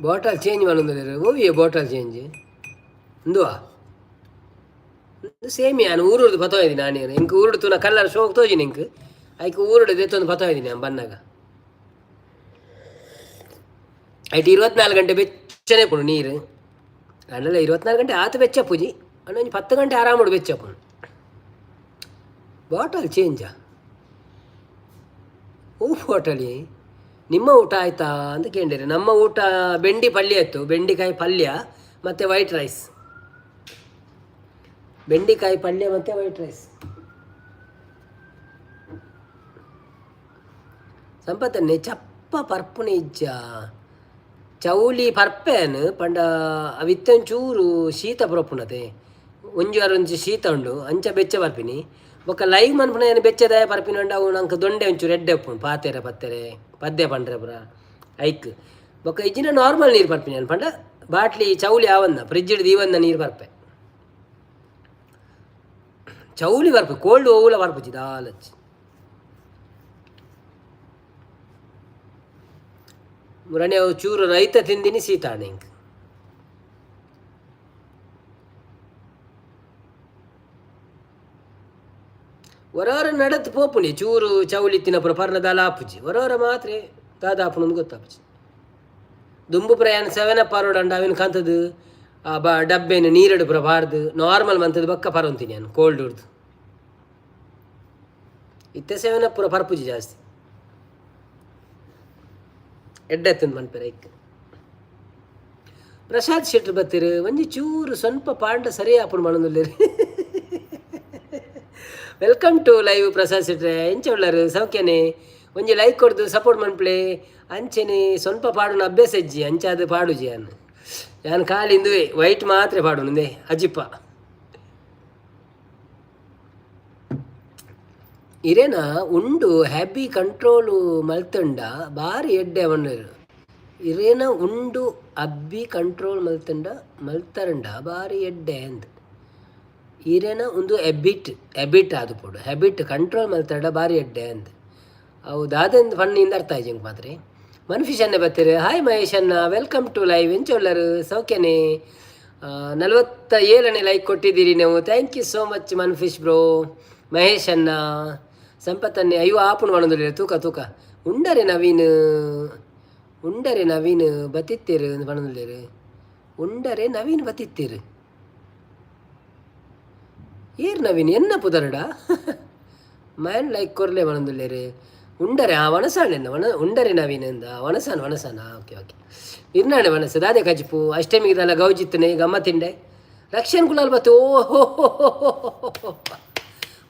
ಬಾಟಲ್ ಚೇಂಜ್ ಮಾಡೋದು ಓವಿಯೇ? ಬಾಟಲ್ ಚೇಂಜ್ ಇಂದುವಾ ಸೇಮಿ. ನಾನು ಊರುಡ್ದು ಪತೋ ಇದ್ದೀನಿ ನಾನೇನು ಇಂಕ್ ಊರುಡು ತೂನ ಕಲ್ಲರ್ ಶೋಕ್ ತೋಜಿನಿ ಇಂಕ್ ಐಕ್ ಊರುಡು ದೆತ್ತೊಂದು ಪತೋ ಇದ್ದೀನಿ ನಾನು ಬನ್ನಾಗ. ಐಟ್ 24 ಗಂಟೆ ಬೆಚ್ಚನೆ ಪುಣು ನೀರು ಅಣ್ಣಲ್ಲ. 24 ಗಂಟೆ ಆತ ಬೆಚ್ಚ ಪೂಜಿ ಅಣ್ಣ, ಒಂಜಿ 10 ಗಂಟೆ ಆರಾಮಡು ಬೆಚ್ಚ ಪುಣು. ಬಾಟಲ್ ಚೇಂಜಾ? ಓ ಬಾಟಲಿ. ನಿಮ್ಮ ಊಟ ಆಯ್ತಾ ಅಂತ ಕೇಳಿರಿ. ನಮ್ಮ ಊಟ ಬೆಂಡಿ ಪಲ್ಯ ಇತ್ತು, ಬೆಂಡಿಕಾಯಿ ಪಲ್ಯ ಮತ್ತು ವೈಟ್ ರೈಸ್. ಬೆಂಡಿಕಾಯಿ ಪಲ್ಯ ಮತ್ತು ವೈಟ್ ರೈಸ್. ಸಂಪತ್ತನ್ನೇ ಚಪ್ಪ ಪರ್ಪುನ ಇಜ್ಜ ಚೌಲಿ ಪರ್ಪೇನ್ ಪಂಡ ಅವಿತ್ತೊಂಚೂರು ಶೀತ ಪುರಪುಣತೆ, ಒಂಜಿ ವಾರ ಒಂಜಿ ಶೀತ ಉಂಡು, ಅಂಚ ಬೆಚ್ಚ ಪರ್ಪಿನಿ. ಬೊಕ್ಕ ಲೈವ್ ಮನ್ಪುನ ಏನು ಬೆಚ್ಚದಾಯ ಪರ್ಪಿನ ಉಂಡು, ಅವು ನಂಗೆ ದೊಂಡೆ ಒಂಚೂರು ಎಡ್ಡೆ ಉಪ್ಪುಂಡು ಪಾತೆರೆ ಪತ್ತೆರೆ ಪದ್ಯ ಪಂಡ್ರೆ ಪುರ ಐಕ್. ಬೊಕ್ಕ ಇಜ್ಜಿನ ನಾರ್ಮಲ್ ನೀರು ಪರ್ಪಿನಿ ಪಂಡ ಬಾಟ್ಲಿ ಚೌಲಿ ಆವನ್ನ ಫ್ರಿಜ್ ದೀವನ್ನ ನೀರು ಪರ್ಪೆ. ಚೌಲಿ ಬರ್ಪೆ, ಕೋಲ್ಡ್ ಓವುಲ ಬರ್ಪುಜಿ ದಾಲಚ್ಚಿ. ಮುರಣೆ ಅವು ಚೂರು ರೈತ ತಿಂದಿನಿ ಸೀತಾಣೆ ಇಂಕ್. ಹೊರವರ ನಡತ್ ಪೋಪುಣಿ ಚೂರು ಚೌಲಿ ತಿನ್ನಪುರ ಪರ್ನ ದಾಲ ಆಪುಜಿ, ಹೊರವರ ಮಾತ್ರೆ ದಾದಾಪುಣಂದು ಗೊತ್ತಾಪುಜಿ. ದುಂಬು ಪ್ರಯಾಣ ಸೆವೆನ್ ಅಪ್ ಪಾರೋಡಂಡ ಅವಿನ ಕಾಂತದು ಆ ಬ ಡಬ್ಬೆನ ನೀರಡು ಪುರ ಬಾರ್ದು ನಾರ್ಮಲ್ ಮಂತದ ಬಕ್ಕ ಪರೊಂತೀನಿ ನಾನು ಕೋಲ್ಡ್ ಉಡ್ದು. ಇತ್ತೆ ಸೆವೆನ್ ಅಪ್ ಪುರ ಪರ್ಪುಜಿ ಜಾಸ್ತಿ ಎಡ್ಡೆ ಮನ್ಪೆರ ಐಕ್. ಪ್ರಸಾದ್ ಶೆಟ್ರು ಬತ್ತೀರು, ಒಂಜಿ ಚೂರು ಸ್ವಲ್ಪ ಪಾಂಡ ಸರಿ ಆಪುಣು ಮಣದುಲ್ಲೇರು. Welcome to live Prasad ಶೆಟ್ರೆ, ಎಂಚ ಉಳ್ಳರು ಸೌಖ್ಯನೆ? ಒಂಜಿ ಲೈಕ್ ಕೊಡ್ದು ಸಪೋರ್ಟ್ ಮನ್ಪ್ಲೆ. ಅಂಚೆನೆ ಸ್ವಲ್ಪ ಪಾಡುನ ಅಭ್ಯಾಸ ಇಜ್ಜಿ, ಅಂಚಾದ ಪಾಡುಜಿ. ಯಾನ್ ಯಾನ್ ಖಾಲಿ ಇಂದುವೆ ವೈಟ್ ಮಾತ್ರ ಪಾಡುನು ಅಜಿಪ್ಪ. ಇರೇನ ಉಂಡು ಹ್ಯಾಪಿ ಕಂಟ್ರೋಲು ಮಲ್ತಂಡ ಬಾರಿ ಎಡ್ಡೆ ಅವನರು. ಇರೇನ ಉಂಡು ಅಬ್ಬಿ ಕಂಟ್ರೋಲ್ ಮಲ್ತಂಡ ಮಲ್ತರಂಡ ಬಾರಿ ಎಡ್ಡೆ ಅಂದ್. ಇರೇನ ಒಂದು ಹೆಬಿಟ್ ಹೆಬಿಟ್ ಅದು ಪೋಡು ಹೆಬಿಟ್ ಕಂಟ್ರೋಲ್ ಮಲ್ತಂಡ ಬಾರಿ ಎಡ್ಡೆ ಅಂದ್. ಅವು ದಾದಂದು ಫನ್ನಿಂದ ಅರ್ಥ ಆಯ್ತು ಮಾತ್ರ. ಮನ್ಫಿಶ್ ಅನ್ನ ಬತ್ತೀರಿ. ಹಾಯ್ ಮಹೇಶ್ ಅನ್ನ, welcome to live. ಎಂಚೊಲ್ಲರು ಸೌಖ್ಯನೇ? 47ನೇ ಲೈಕ್ ಕೊಟ್ಟಿದ್ದೀರಿ ನೀವು, thank you so much ಮನ್ಫಿಶ್ bro. Mahesh ಅನ್ನ ಸಂಪತ್ತನ್ನೇ ಅಯ್ಯೋ ಆಪುಣು ಮಾಡೋದಿಲ್ಲ. ತೂಕ ತೂಕ ಉಂಡರೆ ನವೀನ್, ಉಂಡರೆ ನವೀನ್ ಬತ್ತಿತ್ತೀರು ಪಣದುಲ್ಲೇರು. ಉಂಡರೆ ನವೀನ್ ಬತ್ತಿತ್ತೀರು ಏರ್ ನವೀನ್ ಎನ್ನ ಪುದರಡ ಮ್ಯಾನ್ ಲೈಕ್ ಕೊರ್ಲೆ ಪಣದುಲ್ಲೇರು. ಉಂಡರೆ ಆ ವಣಸಾಣೆ ವಣ ಉಂಡರೆ ನವೀನ್ ಎಂದ ವಣಸಾನ್ ವಣಸಾನ. ಓಕೆ ಓಕೆ ಇರ್ನಾಣೆ ವಣಸ ದಾದೆ ಕಜಿಪು ಅಷ್ಟಮಿಗಿದಲ್ಲ ಗೌಜಿತ್ತನೆ ಗಮ್ಮ ತಿಂಡೆ ರಕ್ಷನ್ ಕುಲಾಲ್ ಬತ್ತು. ಓಹೋ,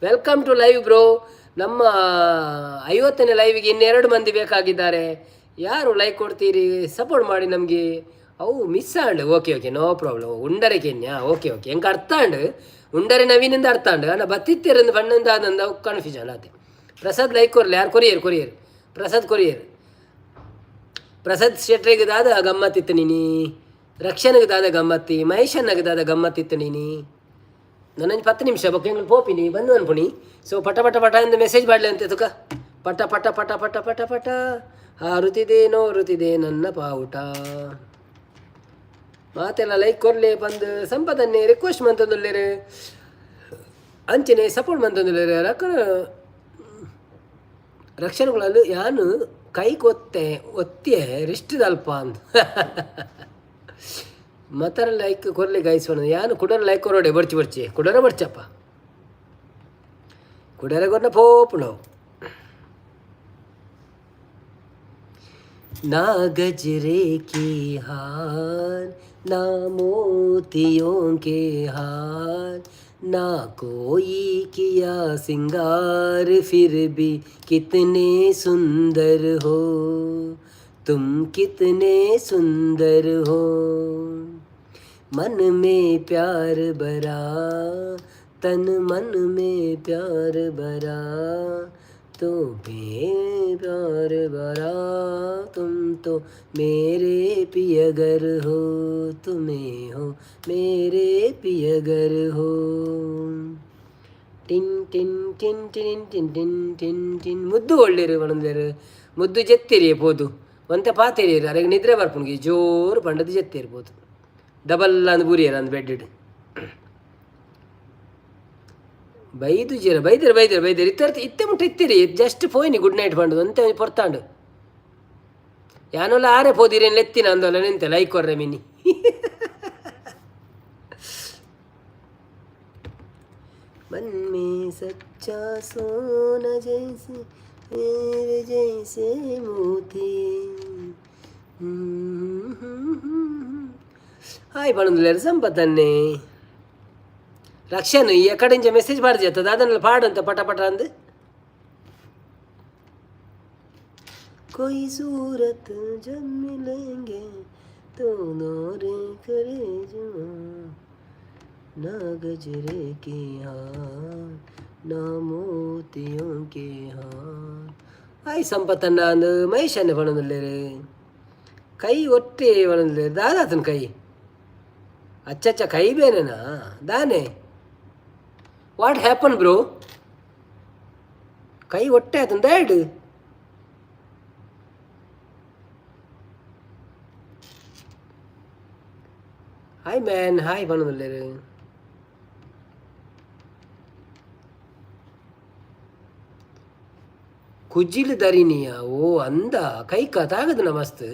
welcome to live bro. ನಮ್ಮ 50ನೇ ಲೈವಿಗೆ ಇನ್ನೆರಡು ಮಂದಿ ಬೇಕಾಗಿದ್ದಾರೆ. ಯಾರು ಲೈಕ್ ಕೊಡ್ತೀರಿ? ಸಪೋರ್ಟ್ ಮಾಡಿ ನಮಗೆ. ಅವು ಮಿಸ್ ಆಂಡ್. Okay okay, no problem. ಉಂಡರೆ ಕೆನ್ಯಾ. ಓಕೆ ಓಕೆ, ಎಂಕ್ ಅರ್ಥ ಆಂಡ್. ಉಂಡರೆ ನವೀನಿಂದ ಅರ್ಥ ಆಂಡ್. ಅಣ್ಣ ಬತ್ತಿತ್ತೇರಂದು ಬಣ್ಣಂದ ಆದಂದ ಕನ್ಫ್ಯೂಷನ್ ಆತೆ. ಪ್ರಸಾದ್ ಲೈಕ್ ಕೊರ್ಲೆ. ಯಾರು ಕೊರಿಯರ್? ಕೊರಿಯರ್ ಪ್ರಸಾದ್, ಕೊರಿಯರ್ ಪ್ರಸಾದ್ ಶೆಟ್ರಿಗೆ ದಾದ ಗಮ್ಮತ್ತಿತ್ತು ನೀನಿ? ರಕ್ಷಣೆಗೆ ದಾದ ಗಮ್ಮತ್ತಿ? ಮಹೇಶಣ್ಣಗೆ ದಾದ ಗಮ್ಮತ್ತಿತ್ತು ನೀನಿ? ನನಂಜಿ 10 ನಿಮಿಷ ಬೊಕ್ಕ ಎಂಗ್ಲು ಪೋಪಿನಿ ಬಂದು ಅನ್ಪುಣಿ. ಸೊ ಪಟ ಪಟ ಪಟ ಅಂದ್ ಮೆಸೇಜ್ ಮಾಡಲಿ ಅಂತ ತುಕ. ಪಟ ಪಟ ಪಟ ಪಟ ಪಟ ಪಟ ಹಾರುತ್ತಿದೆ ನೋರುತ್ತಿದೆ ನನ್ನ ಪಾವುಟ. ಮಾತೆಲ್ಲ ಲೈಕ್ ಕೊರ್ಲೆ ಬಂದು ಸಂಪದನ್ನೇ ರಿಕ್ವೆಸ್ಟ್ ಮಂತೊಂದುಲ್ಲೆರ್, ಅಂಚನೆ ಸಪೋರ್ಟ್ ಮಂತೊಂದುಲ್ಲೆರ್. ರಕ್ಕನ ರಕ್ಷಣೆಗಳಲ್ಲಿ ಯಾನು ಕೈ ಕೊತ್ತೆ ಒತ್ತೆ ರಿಸ್ಟ್ ದಲ್ಪ ಅಂದ್. ಮತರ ಲೈಕ್ ಕೊರ್ಲೆ ಗೈಸ್. ಯಾನು ಕುಡರ ಲೈಕ್ ಕೊರೋಡೆ. ಬರ್ಚಿ ಬರ್ಚಿ, ಕುಡರ ಬರ್ಚಪ್ಪ, ಕುಡರ ಕೊರ್ನ ಪೋಪುಣವು. ना गजरे की हार, ना मोतियों के हार, ना कोई किया सिंगार, फिर भी कितने सुंदर हो तुम, कितने सुंदर हो। मन में प्यार भरा, तन मन में प्यार भरा, तो प्यार भरा, तुम तो मेरे पियगर हो, तुम्हें हो मेरे पियगर हो। Tin tin tin tin tin tin tin tin. ಮುದ್ದು ಒಳ್ಳೇರು ಪಣಂದೇರು. ಮುದ್ದು ಜೆತ್ತಿರಿ ಪೋದು ಒಂತೆ ಪಾತೆರಿ. ಅರೆಗ್ ನಿದ್ರೆ ಬರ್ಪುಂಡು. ಜೋರು ಪಂಡದು ಜೆತ್ತಿರ್ಬೋದು. ಡಬಲ್ ಅಂದ್ ಬೂರಿಯರ್ ಅಂದ್ ಬೆಡ್. ಬೈದು ಜೀರ ಬೈದಿರ ಬೈದಿರ ಬೈದಿರ ಇತ್ತರ್ತ ಇತ್ತೆ ಮುಟ್ಟ ಇತ್ತಿರಿ. ಜಸ್ಟ್ ಪೋಯಿನಿ ಗುಡ್ ನೈಟ್ ಪಂಡದು ಅಂತೆ ಪೊರ್ತಾಂಡು. ಯಾನೊಲ್ಲ ಆರೆ ಪೋದಿರೇನು ಲೆತ್ತಿನ ಅಂದಲ್ಲ ನಿಂತೆ ಲೈಕ್ ಕೊರ್ರೆ ಮಿನಿ. मन में सच्चा सोना जैसे मेरे जैसे मोती. ಹಾಯ್ ಪಣಂದುಲ್ಲೇರು ಸಂಪತ್ತನ್ನೇ. ರಕ್ಷಣ್ ಈ ಕಡೆಂಚ ಮೆಸೇಜ್ ಪಾಡ್ಜೆತ್ತ ದಾದನಲ್ಲ ಪಾಡಂತ ಪಟ ಪಟ ಅಂದ್. कोई सूरत जब मिलेंगे तो दौरे करे जो, ना गजरे के हार, ना मोतियों के हार. ಹಾಯ್ ಸಂಪತ್ತಣ್ಣ ಅಂದ್ ಮಹೇಶ್ ಅಣ್ಣ ಪಣಂದುಲ್ಲೇರು. ಕೈ ಒಟ್ಟೆ ಪಣಂದುಲ್ಲೇರು. ದಾದಾತನ ಕೈ? ಅಚ್ಚ ಕೈ ಬೇನೆನಾ ದಾನೆ? What happen bro? ಕೈ ಒಟ್ಟೆ ಆತನ ದಾಯ್ಡು. ಹಾಯ್ ಮ್ಯಾನ್, ಹಾಯ್ ಪಣಂದುಲ್ಲೇರು. ಕುಜಿಲ್ ದರಿನಿಯ? ಓ ಅಂದ, ಕೈಕ ತಾಗದನ ಮಸ್ತ್.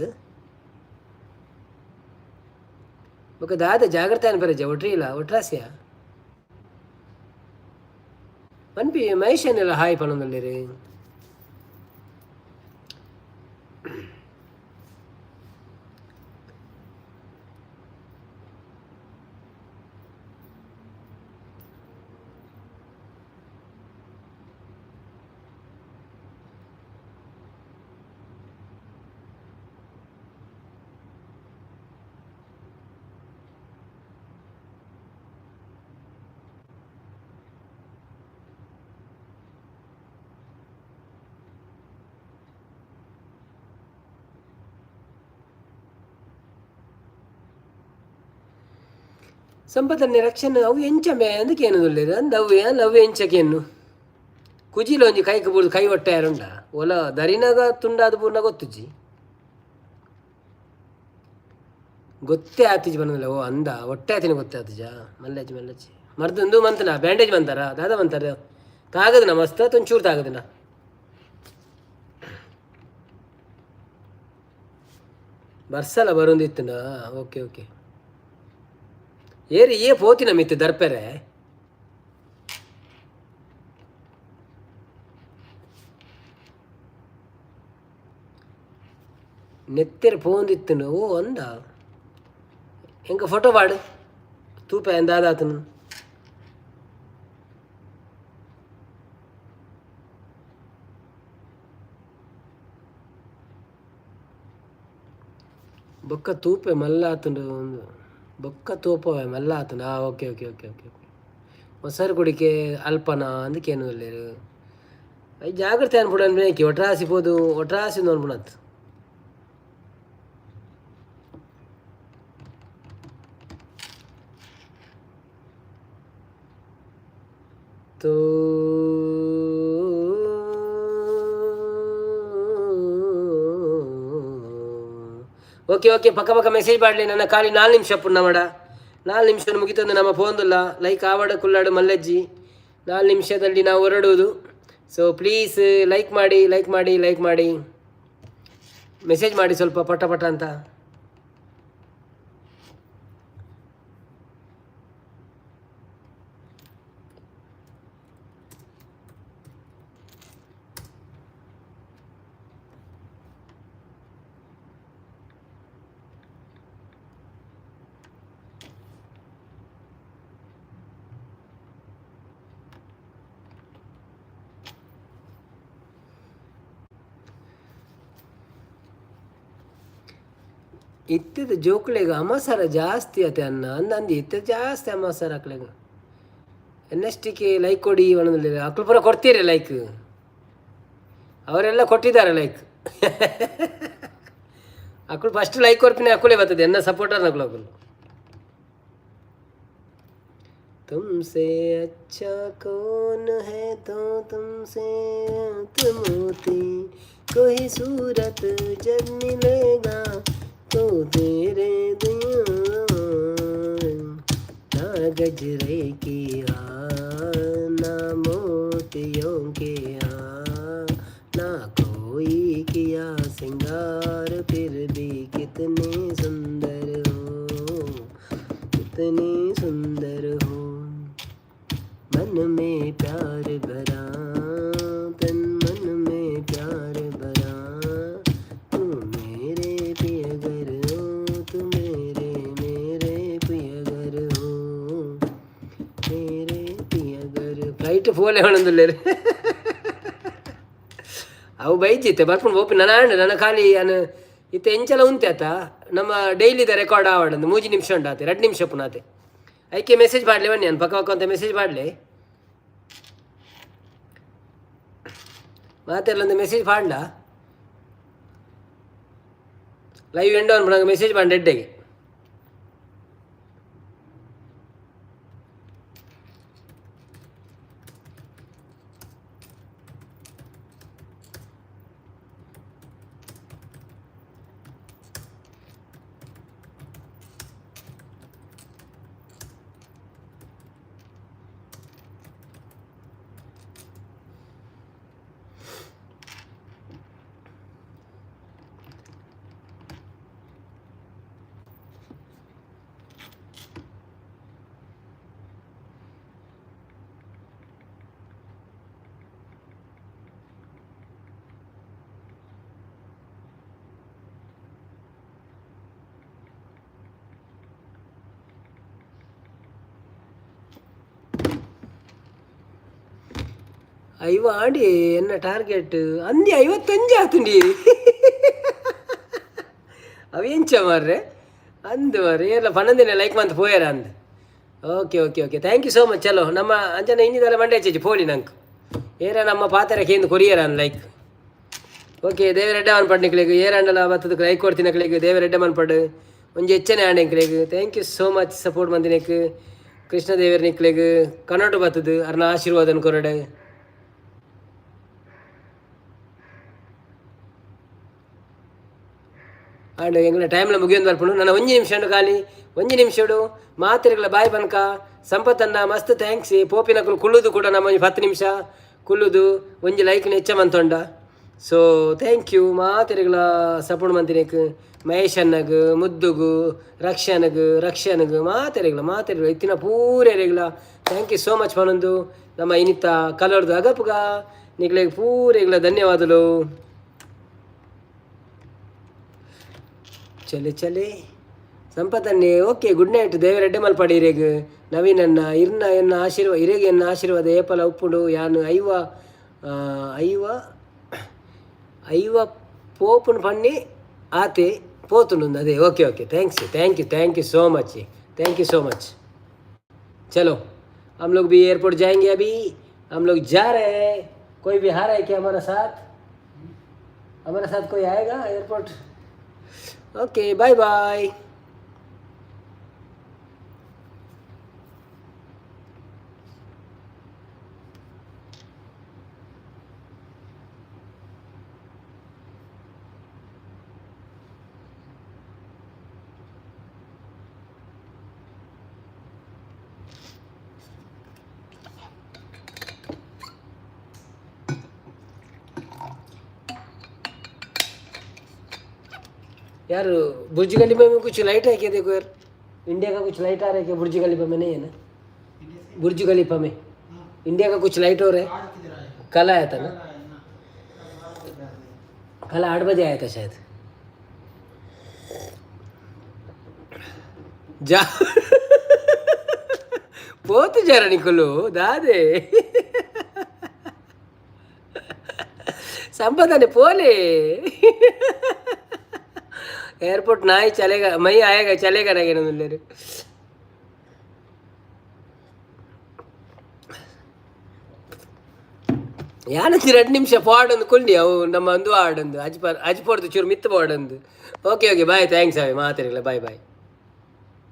ಬೊಕ ದಾದ ಜಾಗ್ರತೆ ಅನ್ಪರೆಜ ಒಟ್ರಿಲ್ಲ ಒಟ್ರಾಸ್ಯ ಪನ್ಪಿ. ಮಹೇಶ್ ಅನ್ನೆಲ್ಲ ಹಾಯ್ ಪನೊಂದುಲ್ಲೆರ್. ಸಂಪತ್ತನ್ನೇ ರಕ್ಷಣೆ ಅವು ಎಂಚ ಮೇ ಅಂದ್ ಕೇನೊಂದುಲ್ಲೆರ್. ಅಂದ್ ಅವು ಏನ್ ಅವು ಎಂಚ ಕೇನ್ನು? ಕುಜಿಲ ಒಂಜಿ ಕೈಕ್ ಬೂರ್ದು ಕೈ ಒಟ್ಟೆ ಯಾರುಂಡ ಒಲ ದರಿನಾಗ ತುಂಡಾದ ಪೂರ್ಣ ಗೊತ್ತುಜ್ಜಿ, ಗೊತ್ತೇ ಆತಿಜಿ ಬನ್ನಲ್ಲ. ಓ ಅಂದ, ಒಟ್ಟೆ ಆತಿನ ಗೊತ್ತೇ ಆತಿಜ. ಮಲ್ಲಜ್ಜಿ ಮಲ್ಲಜ್ಜಿ ಮರ್ದು ಮಂತನ ಬ್ಯಾಂಡೇಜ್ ಮಂತಾರ ದಾದ ಮಂತಾರ? ತಾಗದನ ಮಸ್ತ್ ಒಂಚೂರು ತಾಗದನ? ಬರ್ಸಲ ಬರೊಂದಿತ್ತುನಾ? Okay okay. ಏರಿ ಏ ಪೋತಿನ ಮಿತ್ತು ದರ್ಪೆರೆ. ನೆತ್ತೆರ್ ಪೋಂದಿತ್ತುಂಡು. ಓ ಅಂದ, ಎಂಕ ಫೋಟೋ ಪಾಡು ತೂಪೆ ದಾದಾತನು. ಬೊಕ್ಕ ತೂಪೆ ಮಲ್ಲ ಆತುಂಡು ಒಂದು ಬೊಕ್ಕ ತೂಪವೆ ಮಲ್ಲ ಆತುಂಡು. ಆ okay okay okay okay okay. ಮೊಸರು ಕುಡಿಕೆ ಅಲ್ಪನ ಅಂದಕೇನು ಉಲ್ಲೇರು. I ಜಾಗ್ರತೆ ಅನ್ಪುಡು ಅನ್ಬೇಕಿ ಒಟ್ರಾಸಿ ಪೋದು ಒಟ್ರಾಸಿ ಅನ್ಪುಣತ್. ತೋ ಓಕೆ ಓಕೆ, ಪಕ್ಕ ಪಕ್ಕ ಮೆಸೇಜ್ ಮಾಡಲಿ. ನನ್ನ ಖಾಲಿ 4 ನಿಮಿಷ ಪುಣ್ಣ ಮಾಡ. 4 ನಿಮಿಷ ಮುಗಿತಂದು ನಮ್ಮ ಫೋನ್ದುಲ್ಲ. ಲೈಕ್ ಆವಡ ಕುಲ್ಲಾಡು ಮಲ್ಲಜ್ಜಿ. 4 ನಿಮಿಷದಲ್ಲಿ ನಾವು ಹೊರಡುವುದು. ಸೊ ಪ್ಲೀಸ್ ಲೈಕ್ ಮಾಡಿ, ಲೈಕ್ ಮಾಡಿ, ಲೈಕ್ ಮಾಡಿ, ಮೆಸೇಜ್ ಮಾಡಿ ಸ್ವಲ್ಪ ಪಟ ಪಟ ಅಂತ. ಇತ್ತದ ಜೋಕುಲೆಗ್ ಅಮಸರ ಜಾಸ್ತಿ ಅತೆ ಅನ್ನ ಅಂದ ಅಂದು ಇತ್ತದ ಜಾಸ್ತಿ ಅಮಸರ ಅಕ್ಲೆಗ್. ಎನ್ ಎಸ್ ಟಿಗೆ ಲೈಕ್ ಕೊಡಿ ಒಂದೊಂದು. ಅಕ್ಲು ಪೂರ ಕೊಡ್ತೀರಿ ಲೈಕ್. ಅವರೆಲ್ಲ ಕೊಟ್ಟಿದ್ದಾರೆ ಲೈಕ್. ಅಕ್ಲು ಫಸ್ಟ್ ಲೈಕ್ ಕೊರ್ಪಿನ ಅಕ್ಕುಲೇ ಬರ್ತದೆ. ಎನ್ನ ಸಪೋರ್ಟರ್ ಅಕ್ಲು ಅಕುಲು. तुमसे अच्छा कौन है तो तुमसे मोती कोई सूरत जब मिलेगा तो तेरे दिया ना गजरे की हार ना मोतियों के हार ना कोई किया सिंगार, फिर भी कितने सुंदर हो, कितने सुंदर हो। मन में प्यार भरा, तन मन में प्यार भरा, तू मेरे प्रियगर हो, तू मेरे मेरे प्रियगर हो, मेरे प्रियगर. Flight phone ಹೇಳೊಂದುಲ್ಲೇರು. ಅವು ಬೈಜಿತ್ತೆ ಬರ್ಕೊಂಡು ಓಪಿ. ನನ್ನ ಆಂಡ್ ನನ್ನ ಖಾಲಿ ಅನು ಇತ್ತೆ ಎಂಚಲ ಉಂತೆ ಆತ. ನಮ್ಮ ಡೈಲಿದ ರೆಕಾರ್ಡ್ ಆವಡಂದು 3 ನಿಮಿಷ ಉಂಡಾತೆ, 2 ನಿಮಿಷ ಪುನಾತೆ. ಐಕೆ ಮೆಸೇಜ್ ಮಾಡಲಿ ಬನ್ನಿ. ನಾನು ಪಕ್ಕ ಪಕ್ಕ ಅಂತ ಮೆಸೇಜ್ ಮಾಡಲಿ. ಮಾತೆಲ್ಲ ಒಂದು ಮೆಸೇಜ್ ಮಾಡಲ. ಲೈವ್ ಎಂಡ್ ಅನ್ಬಿಡಂಗೆ ಮೆಸೇಜ್ ಮಾಡಿ ಎಡ್ಡೆಗೆ. ಐವ ಆಡಿ ಎನ್ನ ಟಾರ್ಗೆಟ್ ಅಂದಿ 55 ಆತುಂಡಿ. ಅವೆಂಚ ಮಾರ್ರೆ ಅಂದು ಮಾರ್ರೆ ಎಲ್ಲ ಪನ್ನೊಂದಿನ ಲೈಕ್ ಮಂತ್ ಪೋಯರ ಅಂದ್. Okay okay okay, thank you so much. ಚಲೋ ನಮ್ಮ ಅಂಚನೆ ಇನ್ನಿದಲ್ಲ ಮಂಡೆ ಚೇಜಿ ಪೋಲಿ ನಂಕ್ ಏರ ನಮ್ಮ ಪಾತ್ರ ಕೇಂದ್ರ ಕೊರಿಯರ ಅನ್ ಲೈಕ್. ಓಕೆ, ದೇವರೆಡ್ಡ ಮನ್ಪಡ್ ನಿಕ್ಲೆಗ್. ಏರಂಡಲ ಬತ್ತದ ಲೈಕ್ ಕೊಡ್ತೀನಿ ಅಕ್ಲೆಗ್. ದೇವರೆಡ್ಡ ಮನ್ಪಡ್. ಒಂಜಿ ಹೆಚ್ಚನೆ ಆಂಡ್ ಎಂಕ್ಲೆಗ್. Thank you so much support ಮಂದಿನೆಕ್. Krishna ದೇವರ ನಿಕ್ಲೆಗ್ ಕನ್ನಡ ಬತ್ತದ ಅರ್ನ ಆಶೀರ್ವಾದನ್ ಕೊರಡೆ. ಆಂಡ್ ಎಂಗ್ಲ ಟೈಮ್ಲ ಮುಗಿಯೊಂದು ಬರ್ಪುಂಡು. ನನ್ನ ಒಂಜಿ ನಿಮಿಷ ಉಂಡು ಖಾಲಿ. ಒಂಜಿ ನಿಮಿಷಡು ಮಾತೆರೆಗ್ಲ ಬಾಯ್ ಪನ್ಕ. ಸಂಪತ್ತನ್ನ ಮಸ್ತ್ thanks. ಪೋಪಿನಕುಲು ಕುಲ್ಲುದು ಕೂಡ ನಮ್ಮ ಒಂಜಿ 10 ನಿಮಿಷ ಕುಲ್ಲುದು ಒಂಜಿ ಲೈಕ್ ಹೆಚ್ಚ ಮಂತೊಂಡ. ಸೊ thank you ಮಾತೆರೆಗ್ಲ ಸಪೋರ್ಟ್ ಮಂತಿನೆಕ್. ಮಹೇಶ್ ಅಣ್ಣಗ್, ಮುದ್ದುಗು, ರಕ್ಷಣಗ್ ರಕ್ಷಣಗ್, ಮಾತೆರೆಗ್ಲ ಮಾತೆರೆಗ್ಲ ಇತ್ತಿನ ಪೂರೆರೆಗ್ಲ thank you so much ಪನೊಂದು ನಮ್ಮ ಇನಿತ ಕಲರ್ದು ಅಗಪುಗ. ನಿಕ್ಲೆಗ್ ಪೂರೆಗ್ಲ ಧನ್ಯವಾದಗಳು. Chale Chale ಸಂಪತ್ತನ್ನೇ. Okay, good night. ದೇವರೆಡ್ಡೆ ಮಲ್ಪಡಿ ಇರೆಗ್. ನವೀನನ್ನ ಇರ್ನ ಎನ್ನ ಆಶೀರ್ವಾದ ಇರೆಗ್ ಎನ್ನ ಆಶೀರ್ವಾದ ಏಪಲ ಉಪ್ಪುಂಡು. ಯಾನು ಐವ ಐವ ಐವ ಪೋಪುನ್ ಪನ್ನಿ ಆತೆ. ಪೋತುಂಡು ಅದೇ. Okay okay, thanks, thank you, thank you so much, thank you so much. चलो, हम लोग भी एयरपोर्ट जाएंगे। अभी हम लोग जा रहे हैं। कोई भी आ रहा है क्या हमारा साथ? हमारे साथ कोई आएगा एयरपोर्ट? Okay, bye bye. यार, बुर्ज खलीफा में कुछ लाइट है क्या? देखो यार, इंडिया का कुछ लाइट आ रहा है क्या? बुर्ज खलीफा में नहीं है ना? बुर्ज खलीफा में इंडिया का कुछ लाइट हो रहा है? कल आया था ना? कल 8 बजे आया था शायद। जा ಪೋತುಜಾರ ನಿಕುಲು ದಾದೆ ಸಂಪದಾನೆ ಪೋಲೆ. एयरपोर्ट ना ही चलेगा, मैं आएगा, चलेगा ना मिल। ಯಾನಂತಿ 2 ನಿಮಿಷ ಪಾಡೊಂದು ಕುಂಡಿ ಅವು ನಮ್ಮ ಒಂದು ಆಡೊಂದು ಅಜ್ಪ ಅಜ್ಪೋರ್ದು ಚೂರು ಮಿತ್ತು ಪಾಡೊಂದು. ಓಕೆ ಓಕೆ, ಬಾಯ್, thanks ಅವೆ ಮಾತಾಡಿಲ್ಲ. Bye boy.